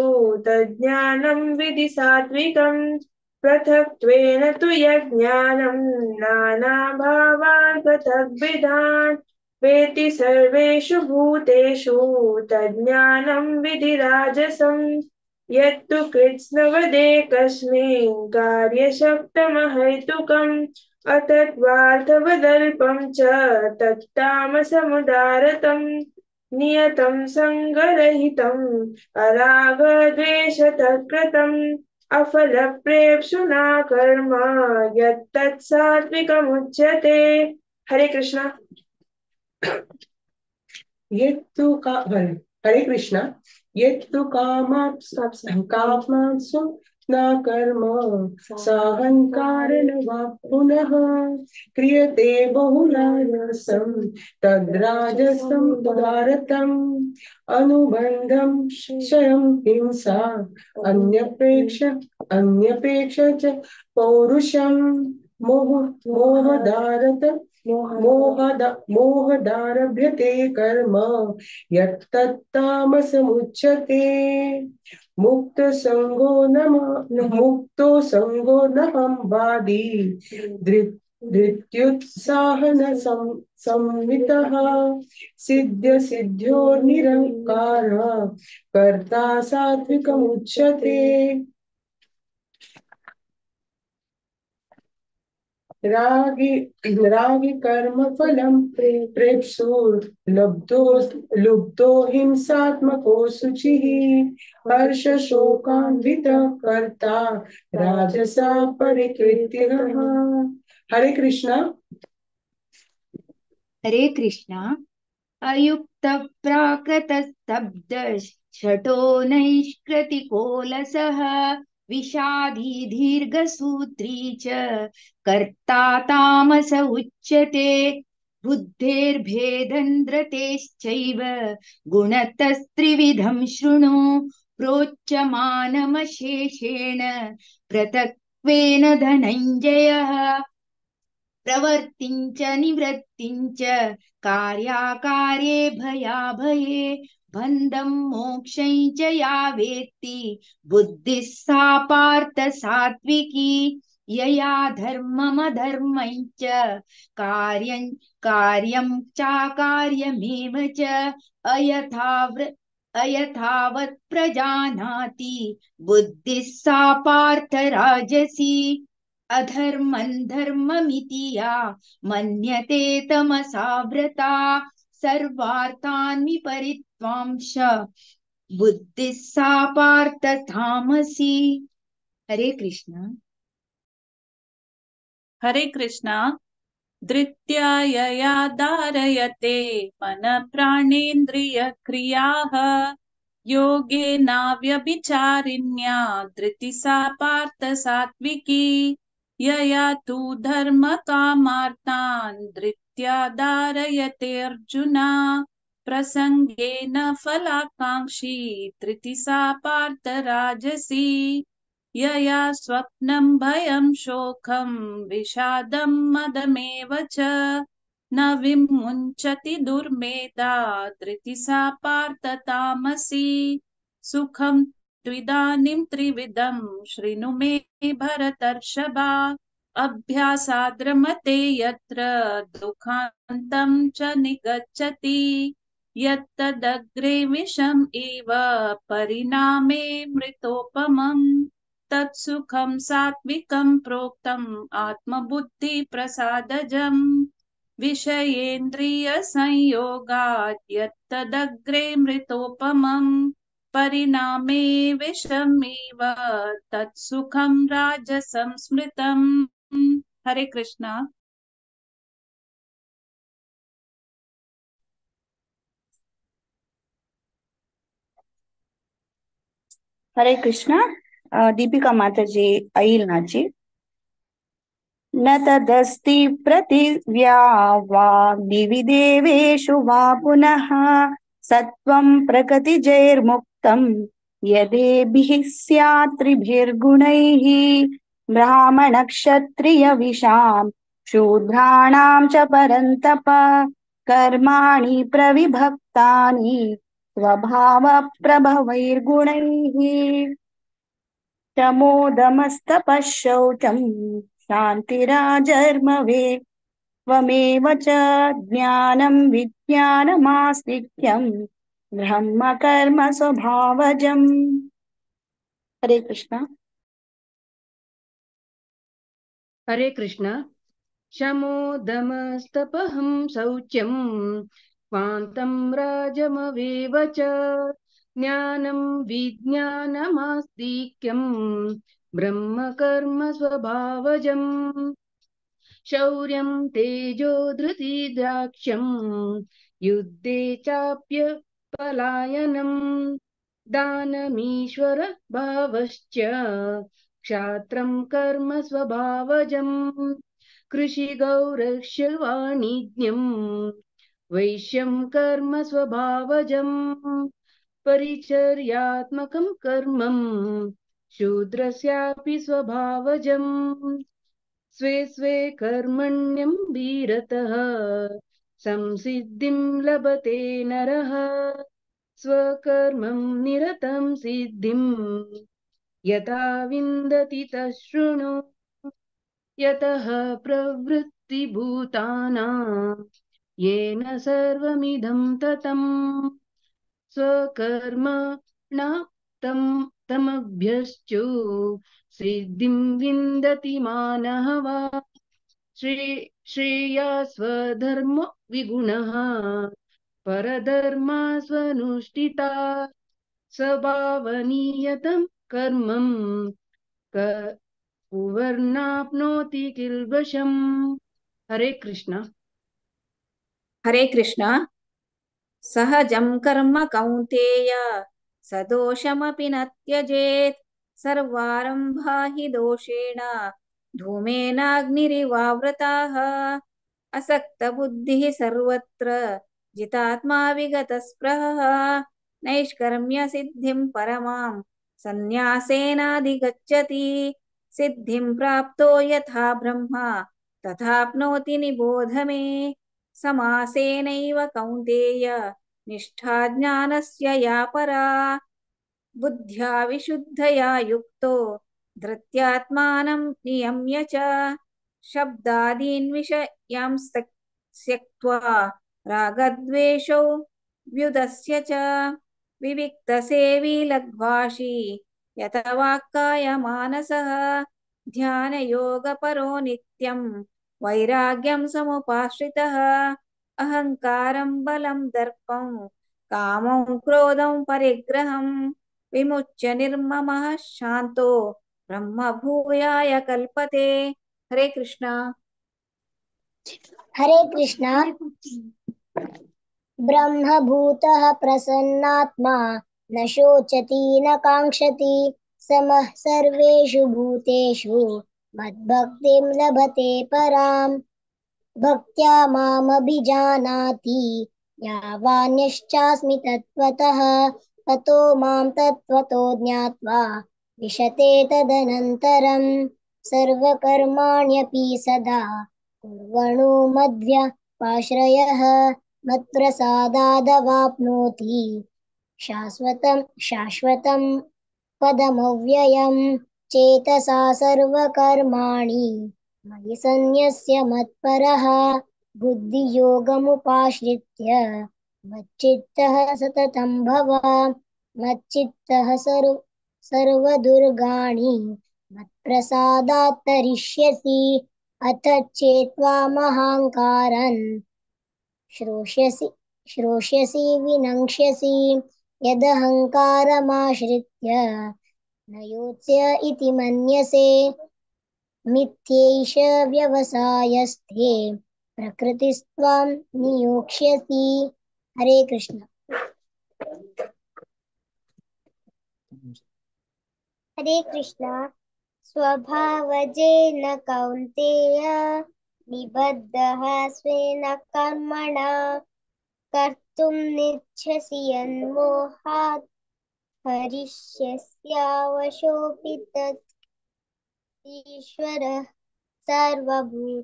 तज्ज्ञानं विधि सात्विकम्। पृथक्त्वेन तु यज्ञानं नानाभावान् पृथग्विधान् वेति सर्वेषु भूतेषु तज्ज्ञानं विधि राजसं। यत्तु कृत्स्नवदेकस्मिन् कार्यशक्तमहैतुकम् अतत्वार्थवदल्पं च तत्तामसमुदारतम्। नियतं सङ्गरहितम् अरागद्वेषतत्कृतम् अफलप्रेप्सुना कर्म यत्तत् सात्विकमुच्यते। हरे कृष्ण। यत्तु का हरे कृष्ण। यत्तु कामात्सु न कर्म साहंकारेण वा पुनः क्रियते बहुलायासं तद्राजसं उदारतम्। अनुबन्धं क्षयं हिंसा अन्यपेक्ष अन्यपेक्ष च पौरुषं मोहदारत मोहदारभ्यते कर्म यत्तत्तामसमुच्यते। मुक्तसङ्गो मुक्तो संगो नहं वादी धृत्युत्साहन संवितः सिद्ध सिद्ध्योर्निरङ्कार कर्ता सात्विकमुच्यते। रागी रागी कर्म फलं प्रेप्सुर् लब्धो लुब्धो हिंसात्मको शुचिः हर्ष शोकान्वित कर्ता राजसा परिकृतिः। हरे कृष्णा। हरे कृष्णा। अयुक्त प्राकृत स्तब्ध शटो नैष्कृतिकोलसः विषादी दीर्घसूत्री च कर्ता तामस उच्यते। बुद्धेर्भेदन्द्रतेश्चैव गुणतस्त्रिविधं शृणु प्रोच्यमानमशेषेण पृथक्त्वेन धनञ्जयः। प्रवृत्तिं च निवृत्तिं च कार्याकार्ये भयाभये बन्धं मोक्षं च या वेत्ति बुद्धिः सा पार्थ सात्विकी। यया धर्ममधर्मं च कार्यं कार्यं चाकार्यमेव च अयथावत् प्रजानाति बुद्धिः सा पार्थ राजसी। अधर्मं धर्ममिति या मन्यते तमसावृता सर्वार्थान् विपरीत्वांश बुद्धिः सा पार्थ तामसी। हरे कृष्ण। हरे कृष्णा। धृत्या यया धारयते मन प्राणेन्द्रिय क्रियाः योगेनाव्यभिचारिण्या धृति सा पार्थ सात्विकी। यया तु धर्म कामार्थान् धृत्या धारयते अर्जुन प्रसंगेन फलाकांक्षी धृति सा पार्थ राजसी। यया स्वप्नं भयं शोकं विषादं मदमेव च न विमुञ्चति दुर्मेधा धृति सा पार्थ तामसी। सुखं त्विदानीं त्रिविधं शृणु मे भरतर्षभा अभ्यासाद्रमते यत्र दुःखान्तं च निगच्छति। यत्तदग्रे विषम् इव परिणामे मृतोपमम् तत्सुखं सात्विकं प्रोक्तम् आत्मबुद्धिप्रसादजम्। विषयेन्द्रिय संयोगात् यत्तदग्रे मृतोपमम् परिणामे विषमिव तत्सुखं राजसं स्मृतम्। हरे कृष्णा। हरे कृष्णा। दीपिका माताजी अहिलनाची। न तदस्ति पृथिव्या वा दिवि देवेषु वा पुनः सत्त्वं प्रकृतिजैर्मुक्तं यदेभिः स्यात् त्रिभिर्गुणैः ब्राह्मणक्षत्रियविषां शूद्राणां च परन्तप कर्माणि प्रविभक्तानि स्वभावप्रभवैर्गुणैः। शमोदमस्तपः शौचं शान्तिराजर्मवे त्वमेव च ज्ञानं विज्ञानमास्तिक्यं ब्रह्म कर्म स्वभावजम्। हरे कृष्णा। हरे कृष्णा। शमोदमस्तपहं शौच्यं क्वान्तं राजमवेव च ज्ञानं विज्ञानमास्तिक्यं ब्रह्म कर्म स्वभावजम्। शौर्यं तेजो धृतिदाक्ष्यं युद्धे चाप्य पलायनं दानमीश्वर भावश्च क्षात्रं कर्म स्वभावजम्। कृषिगौरक्ष्य वाणिज्यं वैश्यं कर्म स्वभावजम्। परिचर्यात्मकं कर्मं शूद्रस्यापि स्वभावजम्। स्वे स्वे कर्मण्यं वीरतः संसिद्धिं लभते नरः। स्वकर्मं निरतं सिद्धिं यथा विन्दति तच्छृणु। यतः प्रवृत्तिभूतानां येन सर्वमिदं ततं स्वकर्मणा तं तमभ्यश्चु सिद्धिं विन्दति मानः। श्रेया स्वधर्म विगुणः परधर्मा स्वनुष्ठिता स्वभावनीयतं कर्मं कुवर्णाप्नोति किल्बषम्। हरे कृष्णा। हरे कृष्णा। सहजं कर्म कौन्तेय सदोषमपि न त्यजेत्। सर्वारम्भा हि दोषेण धूमेनाग्निरिवावृताः। असक्तबुद्धिः सर्वत्र जितात्मा विगतस्पृहः। नैष्कर्म्य सिद्धिं परमां सन्न्यासेनाधिगच्छति। सिद्धिं प्राप्तो यथा ब्रह्मा तथाप्नोति निबोध मे। समासेनैव कौन्तेय निष्ठा ज्ञानस्य या परा। बुद्ध्या विशुद्धया युक्तो धृत्यात्मानं नियम्य च शब्दादीन् विषयांस्त्यक्त्वा रागद्वेषौ व्युदस्य च विविक्तसेवी लघ्वाशी यत वाक्कायमानसः। ध्यानयोगपरो नित्यं वैराग्यं समुपाश्रितः। अहंकारं बलं दर्पं कामं क्रोधं परिग्रहं विमुच्य निर्ममः शान्तो ब्रह्मभूयाय कल्पते। हरे कृष्णा. हरे कृष्णा. ब्रह्मभूतः प्रसन्नात्मा न शोचति न काङ्क्षति समः सर्वेषु भूतेषु मद्भक्तिं लभते पराम्. भक्त्या मामभिजानाति यावान्यश्चास्मि तत्त्वतः ततो मां तत्त्वतो ज्ञात्वा विशते तदनन्तरं सर्वकर्माण्यपि सदा कुर्वणो मद्व्यपाश्रयः मत्प्रसादादवाप्नोति शाश्वतं शाश्वतं पदमव्ययम्. चेतसा सर्वकर्माणि मयि सन्न्यस्य मत्परः बुद्धियोगमुपाश्रित्य मच्चित्तः सततं भव. मच्चित्तः सर्वदुर्गाणि मत्प्रसादात् तरिष्यसि. अथ चेत्वा महाङ्कारन् श्रोष्यसि श्रोष्यसि विनङ्क्ष्यसि यदहङ्कारमाश्रित्य न योत्स्य इति मन्यसे. मिथ्यैष व्यवसायस्ते प्रकृतिस्त्वां नियोक्ष्यसि. हरे कृष्ण. हरे कृष्ण. स्वभावजेन कौन्तेय निबद्धः स्वेन कर्मणा कर्तुं निच्छसि यन्मोहात् हरिष्यस्यावशोऽपि तत्. ईश्वरः सर्वभूतानां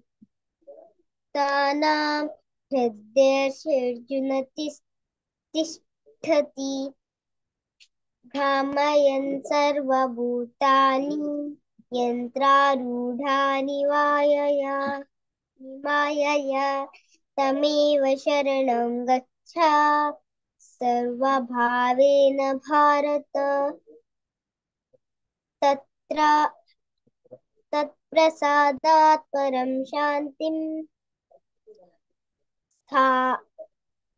हृदयेऽर्जुन तिष्ठति भ्रामयन् सर्वभूतानि यन्त्रारूढानि मायया मायया तमेव शरणं गच्छ सर्वभावेन भारत. तत्र तत्प्रसादात् परं शान्तिं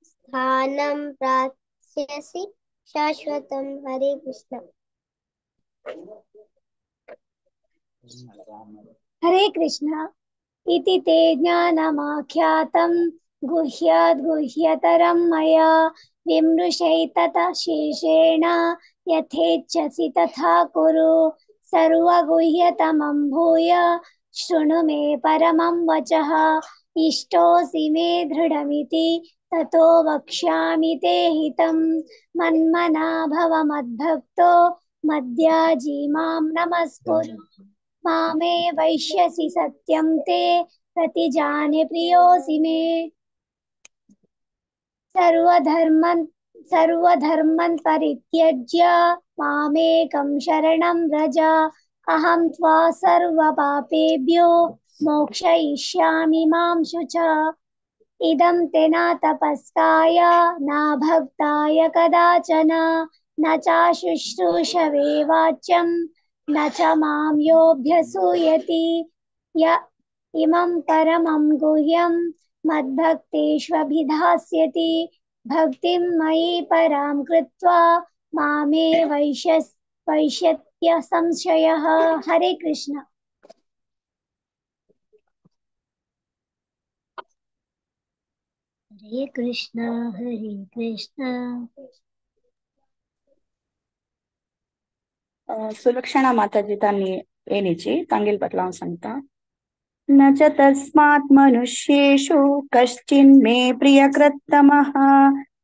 स्थानं प्राप्स्यसि शाश्वतं. हरे कृष्ण. हरे कृष्ण. इति ते ज्ञानमाख्यातं गुह्याद् गुह्यतरं मया विमृशैतत शेषेण यथेच्छसि तथा कुरु. सर्वगुह्यतमं भूय शृणु मे परमं वचः. इष्टोऽसि मे दृढमिति ततो वक्ष्यामि ते हितं. मन्मना भव मद्भक्तो मद्याजी मां नमस्कुरु. मामे वैश्यसि सत्यं ते प्रतिजाने प्रियोऽसि मे. सर्वधर्मन् परित्यज्य मामेकं शरणं व्रज. अहं त्वा सर्वपापेभ्यो मोक्षयिष्यामि मां शुच. इदं ते न तपस्काय न भक्ताय कदाचन न चाशुश्रूषवे वाच्यं न च मां योऽभ्यसूयति. य इमं परमं गुह्यं मद्भक्तेष्वभिधास्यति. भक्तिं मयि परां कृत्वा मामे वैश्यत्य संशयः. हरे कृष्ण. हरे कृष्ण हरे कृष्ण. सुलक्षणा माताजी तांणी येण्याची तांगेल बदलाव सांगता. न च तस्मात् मनुष्येषु कश्चिन्मे प्रियकृत्तमः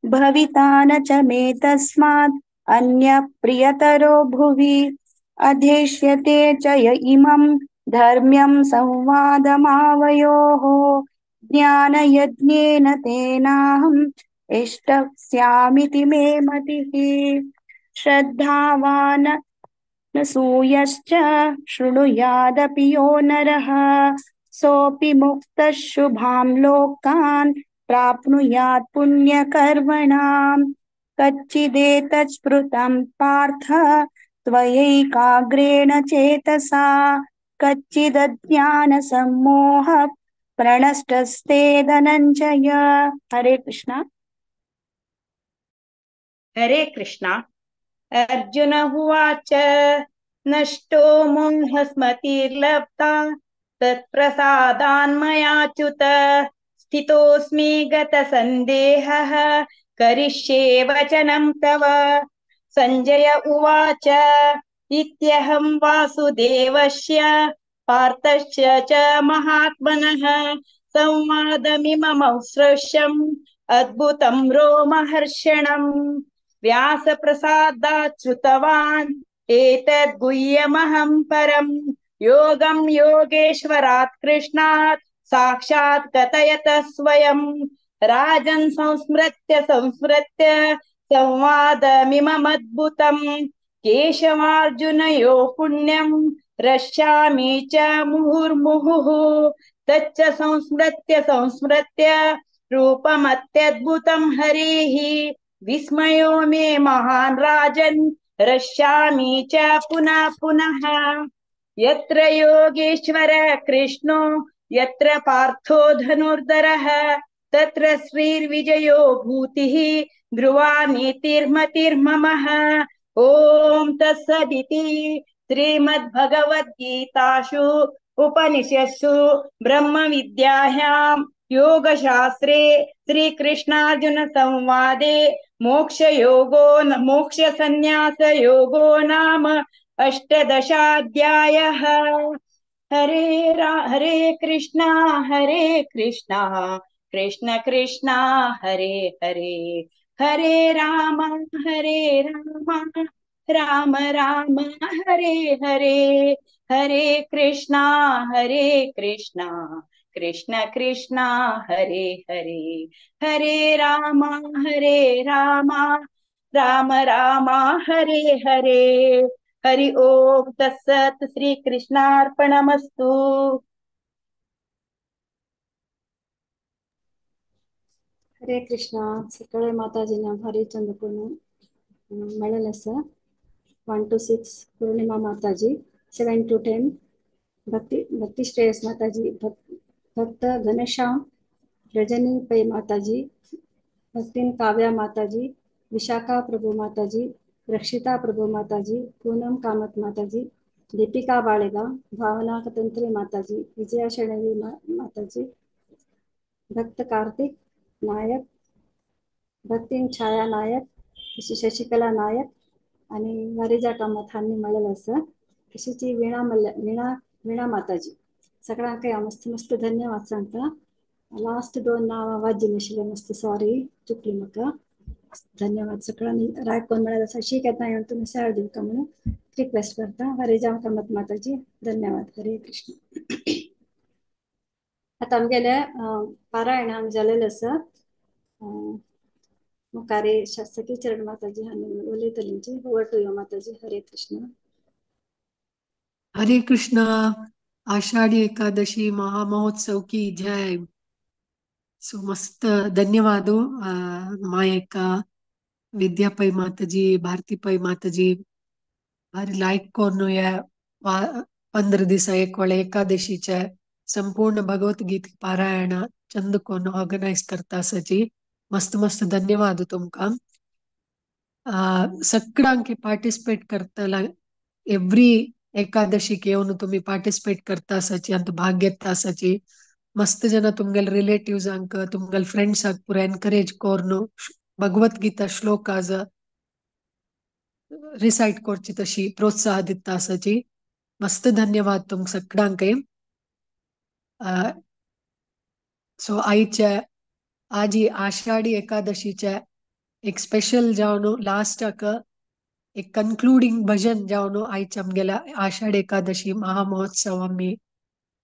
भविता न च मे तस्मात् अन्य प्रियतरो भुवि. अधेष्यते च य इमं धर्म्यं संवादमावयोः ज्ञानयज्ञेन तेनाहम् इष्टस्यामिति मे मतिः. श्रद्धावान् न सूयश्च शृणुयादपि यो नरः सोऽपि मुक्तः शुभां लोकान् प्राप्नुयात् पुण्यकर्मणाम्. कच्चिदेतत्स्मृतं पार्थ त्वयैकाग्रेण चेतसा कच्चिदज्ञानसम्मोह प्रणष्टस्ते धनञ्जय. हरे कृष्णा. हरे कृष्णा. अर्जुन उवाच नष्टो मोहस्मतिर्लब्धा तत्प्रसादान्मयाच्युत स्थितोऽस्मि गतसन्देहः करिष्ये वचनं तव। सञ्जय उवाच इत्यहं वासुदेवस्य पार्थस्य च महात्मनः संवादमिममौश्रव्यम् अद्भुतं रोमहर्षणम्। व्यासप्रसादाच्युतवान् एतद्गुह्यमहं परं योगं योगेश्वरात् कृष्णात् साक्षात् कथयत स्वयं। राजन् संस्मृत्य संस्मृत्य संवादमिममद्भुतं केशवार्जुनयो पुण्यं रक्ष्यामि च मुहुर्मुहुः। तच्च संस्मृत्य संस्मृत्य रूपमत्यद्भुतं हरेः विस्मयो मे महान् राजन् रक्ष्यामि च पुनः पुनः। यत्र योगेश्वर कृष्णो यत्र पार्थो धनुर्धरः तत्र श्रीर्विजयो भूतिः ध्रुवा नीतिर्मतिर्ममः। ॐ तत्सदिति श्रीमद्भगवद्गीतासु उपनिषत्सु ब्रह्मविद्यायां योगशास्त्रे श्रीकृष्णार्जुन संवादे मोक्षयोगो मोक्षसन्न्यासयोगो नाम अष्टदशाध्यायः। हरे हरे कृष्णा कृष्ण कृष्ण हरे हरे, हरे राम राम राम हरे हरे, हरे कृष्णा कृष्ण कृष्ण हरे हरे, हरे राम राम राम हरे हरे। हरि ओम तत्सत् श्री कृष्णार्पणमस्तु। हरे कृष्णा। सकाळे माताजीना भारी चंद्रपूर्ण मेळेल आसा। 1 to 6 Purnima Mataji, 7 to 10 Bhakti Bhakti Shreyas Mataji, Bhakt Ghanshyam Rajani Pai Mataji, Bhaktin Kavya Mataji, Vishakha Prabhu Mataji, Rakshita Prabhu Mataji, Poonam Kamat Mataji, Deepika Baliga, Bhavana Katantre Mataji, Vijaya Shenoy Mataji, Bhakt Kartik Nayak, Bhaktin Chhaya Nayak, Shashikala Nayak आणि वारिजा कामत हांणी मेळ्ळेलें आसा। तशीच वीणा मल्ल वीणा वीणा माताजी सगळ्यांक हांव मस्त मस्त धन्यवाद सांगता। लास्ट 2 नांवां वाज्य नाशिल्लें, मस्त सॉरी चुकली म्हाका। धन्यवाद सगळ्यांनी राय कोण मेळ्ळें आसा शीक येतना येवन तुमी सेवा दिवका म्हणून रिक्वेस्ट करता। वारिजा कामत माताजी धन्यवाद। हरे कृष्ण। आतां आमगेलें पारायण हांगा जालेलें आसा। मुखारे सखी चरण माताजी हांणी उलयतलींची। Over to you Mataji. Hare Krishna. Hare Krishna. Ashadhi Ekadashi महामहोत्सव की जय। सो मस्त धन्यवाद मायका विद्या पै माताजी, भारती पै माताजी भारी लायक कोर्नु या 15 दिसा एक वेळ एकादशीच्या संपूर्ण भगवद्गीता पारायण चंद कोण ऑर्गनाइज करता आसाची। मस्त मस्त धन्यवाद तुमका। सगळ्यांकी पार्टिसिपेट करतला एव्हरी एकादशीक येवन तुम्ही पार्टिसिपेट करता आसाची आनी भाग घेता आसाची। मस्त जन तुमगेले रिलेटिव्सांक तुमगेले फ्रेंड्सांक पुरा एनकरेज करून भगवद्गीता श्लोकाज रिसाइट करची तशी प्रोत्साह दिता आसाची। मस्त धन्यवाद तुमकां सगळ्यांकय। सो आयच्या आजी आषाढी एकादशीच्या एक स्पेशल जावन लास्टाक एक कन्क्लूडिंग भजन जावन आयच्या आमगेल्या आषाढ एकादशी महामहोत्सव आमी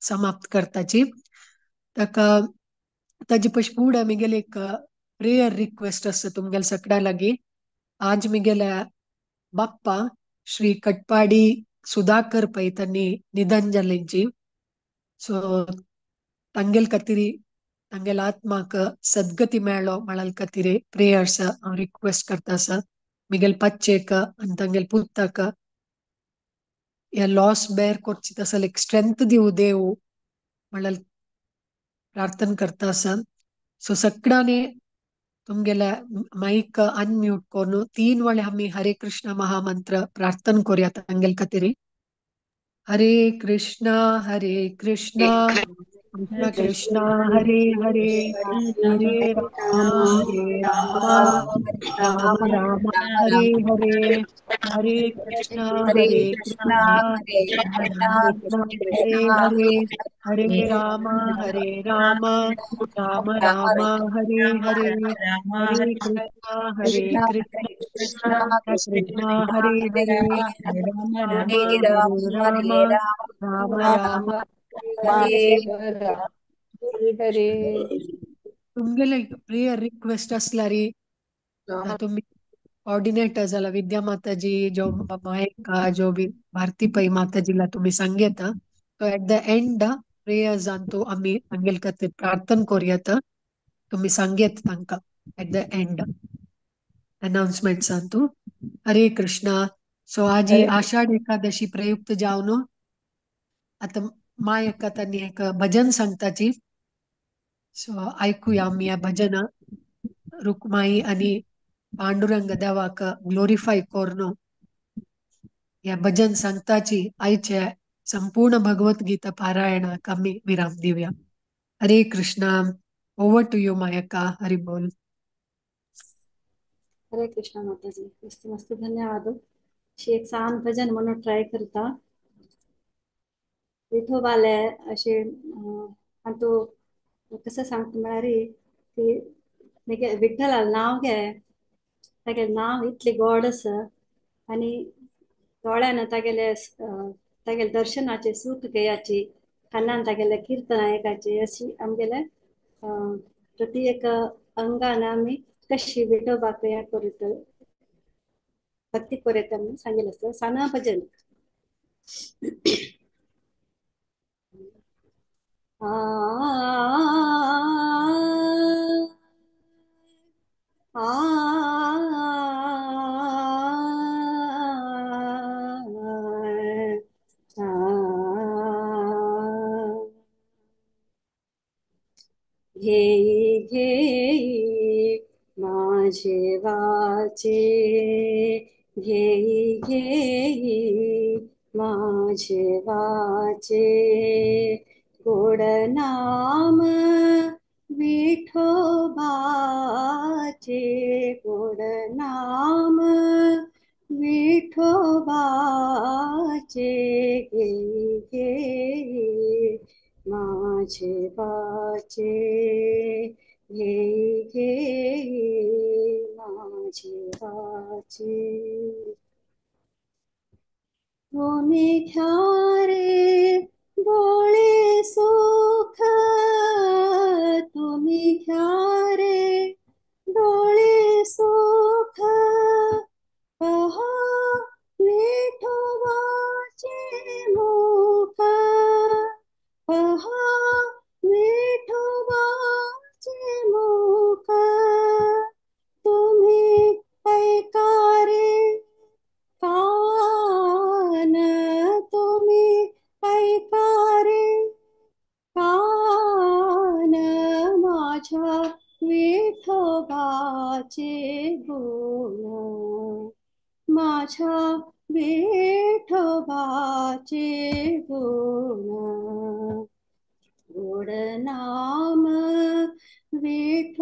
समाप्त करताची। ताका ताजे पयशे फुडें आमगेले एक प्रेयर रिक्वेस्ट आसा तुमगेल्या सगळ्यां लागीं। आज मिगेल्या बाप्पा श्री कटपाडी सुधाकर पै तांणी निधन जाल्यांची। सो तांगेल खातीर तांगेल्या आत्माक सद्गती मेळ्ळो म्हळ्यार खातीर प्रेयर्स हांव रिक्वेस्ट करता आसा। मिगेल पच्चेक आनी तांगेल पुताक ह्या लॉस बेर करची तसो एक स्ट्रेंथ दिवं देव म्हळ्यार प्रार्थना करता आसा। सो सगळ्यांनी तुमगेल्या माईक अनम्यूट करून 3 वेळा आमी हरे कृष्ण महामंत्र प्रार्थना करूया तांगेल खातीर। हरे कृष्णा हरे कृष्णा कृष्ण कृष्ण हरे हरे, हरे राम राम राम हरे हरे, हरे कृष्णा हरे कृष्णा कृष्ण हरे हरे, हरे राम राम राम हरे हरे, हरे कृष्णा हरे कृष्णा कृष्ण हरे हरे, राम राम राम राम हरे. तुमगेले प्रेयर रिक्वेस्ट असल्यारी तुम्ही कॉर्डिनेटर जाला विद्या माताजी जो मायका जो बी भारती पै माताजीला तुम्ही सांगता, तो एट the end प्रेयर्सान तो आमी तांगेले खातीर प्रार्थना करूयात. तुम्ही सांगेत तांकां एट the end अनाउन्समेंट्सान तूं. हरे कृष्णा. सो आज ही आषाढ एकादशी प्रयुक्त जावन आतां मायका तांणी एक भजन सांगताची. सो आयकुया आमी ह्या भजना रुक्माई आनी पांडुरंग देवाक ग्लोरिफाय करून ह्या भजन सांगताची आयचे संपूर्ण भगवत गीता पारायणाक आमी विराम दिवया. Hare Krishna. Over to you Mayaka. Hari बोल. हरे कृष्णा माताजी, मस्त मस्त धन्यवाद. अशी एक सान भजन म्हणून ट्राय करता. विठोबाले अशे आनी तो कसं सांगता म्हळ्यार की विठ्ठला नांव घे, तागेलें नांव इतलें गोड आसा आनी दोळ्यान तागेले तागेले दर्शनाचे सूख घेयाची, कानान तागेले किर्तन आयकाची, अशी आमगेले प्रति एक अंगान आमी कशी विठोबाक हें करीत भक्ती करीत म्हणून सांगिल्लें आसा. साना भजन. आ आ घेई घेई माझे वाचे, घेई घेई माझे वाचे, गोड नाम विठोबाचे, गोड नाम विठोबाचे, घेई घेई माझे वाचे, घेई घेई माझे वाचे. तुम्ही घ्या रे डोळे सुख, तुम्ही घ्या रे डोळे सुख, पहा विठोबाचे मुख, पहा विठोबाचे मुख, तुम्ही ऐका रे कान, तुम्ही ऐका रे कान, माझ्या विठोबाचे गुण, माझ्या विठोबाचे गुण, गोड नाम विठोबाचे,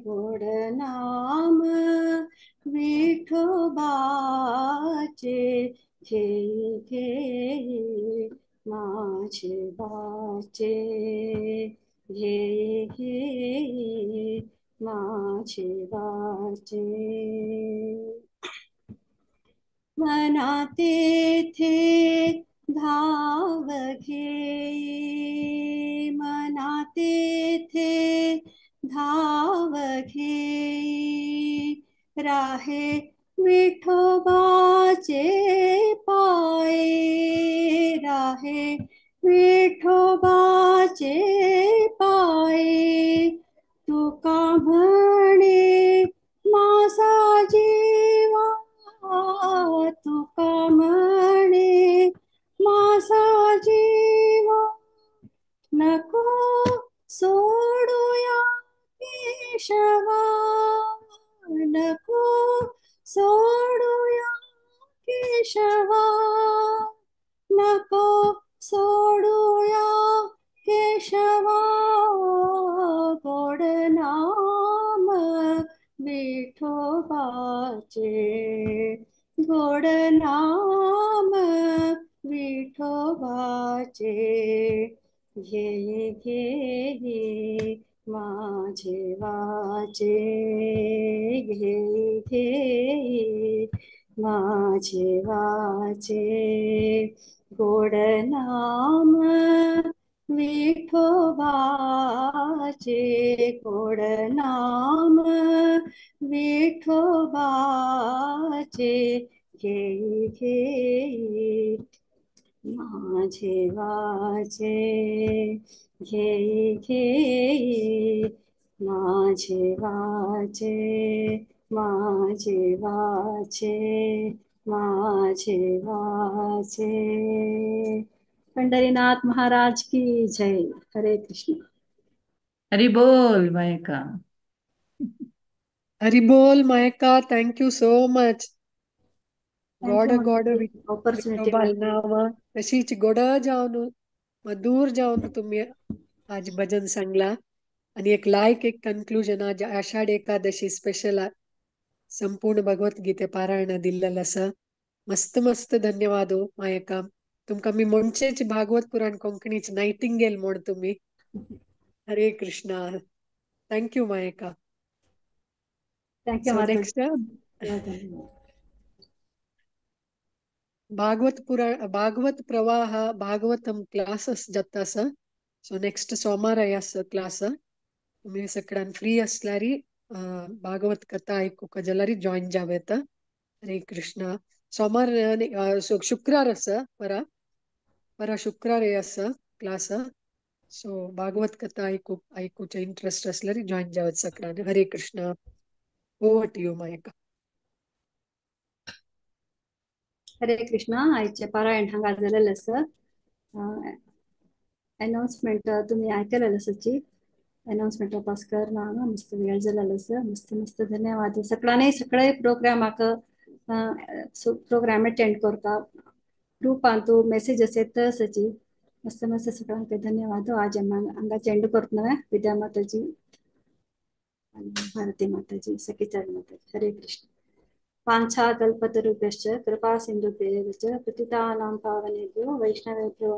गोड नाम विठोबाचे, घेई घेई माझे वाचे, घेई घेई माझे वाचे. मना तेथे धाव घेई, मना तेथे धाव घेई, राहे विठोबाचे पाये, राहे विठोबाचे पाये, तुका म्हणे माझा जीवा, तुका म्हणे माझा जीवा, नको सोडूया केशवा, नको सोडूया केशवा, नको सोडूया केशवा, गोड नाम विठोबाचे, गोड नाम विठोबाचे, घे घे माझे वाचे, घे घे माझे वाचे, गोड नाम विठोबाचे, गोड नाम विठोबाचे, घे घे माझे वाचे, घे घे माझे वाचे, माझे वाचे, माझे वाचे। पंढरीनाथ महाराज की जय। हरे कृष्ण। हरि बोल मायका। हरि बोल मायका, thank you so much. Thank गोड you गोड ऑपॉर्च्युनिटी विठोबा नाव तशीच गोड जावन मधुर जावन तुम्ही आज भजन सांगला आणि एक लायक एक कन्क्लुजन आज आषाढ एकादशी स्पेशल संपूर्ण भगवद्गीते पारायण दिल्लेलं आसा। मस्त मस्त धन्यवाद हो मायका। तुमका मी म्हणचेच भागवत पुराण कोंकणीच नायटिंगेल म्हण तुम्ही। हरे कृष्णा, thank you मायका। Thank you so Mataji. Next Bhagwat पुराण भागवत प्रवाह भागवतम क्लासेस जाता आसा। सो नेक्स्ट सोमार आसा क्लास। तुमी सगळ्यान फ्री असल्यारी भागवत कथा आयकूंक जाल्यार जॉईन जावं येता। हरे कृष्णा। सोमार शुक्रार आसा, परा परा शुक्रार आसा क्लास। सो भागवत कथा आयकूचे इंट्रस्ट असल्यार जॉईन जावं सगळ्यान। हरे कृष्णा, ओवर टू you मायका। हरे कृष्णा। आयचे पारायण हांगा जालेलें आसा। अनाउन्समेंट तुम्ही आयकलेलें आसाची। अनाउन्समेंट पास करना हांगा मस्त वेळ जालेलो आसा। मस्त मस्त धन्यवाद सगळ्यांनी। सगळे प्रोग्रामाक प्रोग्राम अटेंड करता, ग्रुपांतू मेसेजस येता आसाची। मस्त मस्त सगळ्यांक धन्यवाद। आज हांगा चेंड करतना विद्या माताजी आनी भारती माताजी, सखीचरण माताजी। हरे कृष्ण। वाञ्छाकल्पतरुभ्यश्च कृपा सिन्धुभ्येव च पतितानां पावनेभ्यो वैष्णवेभ्यो।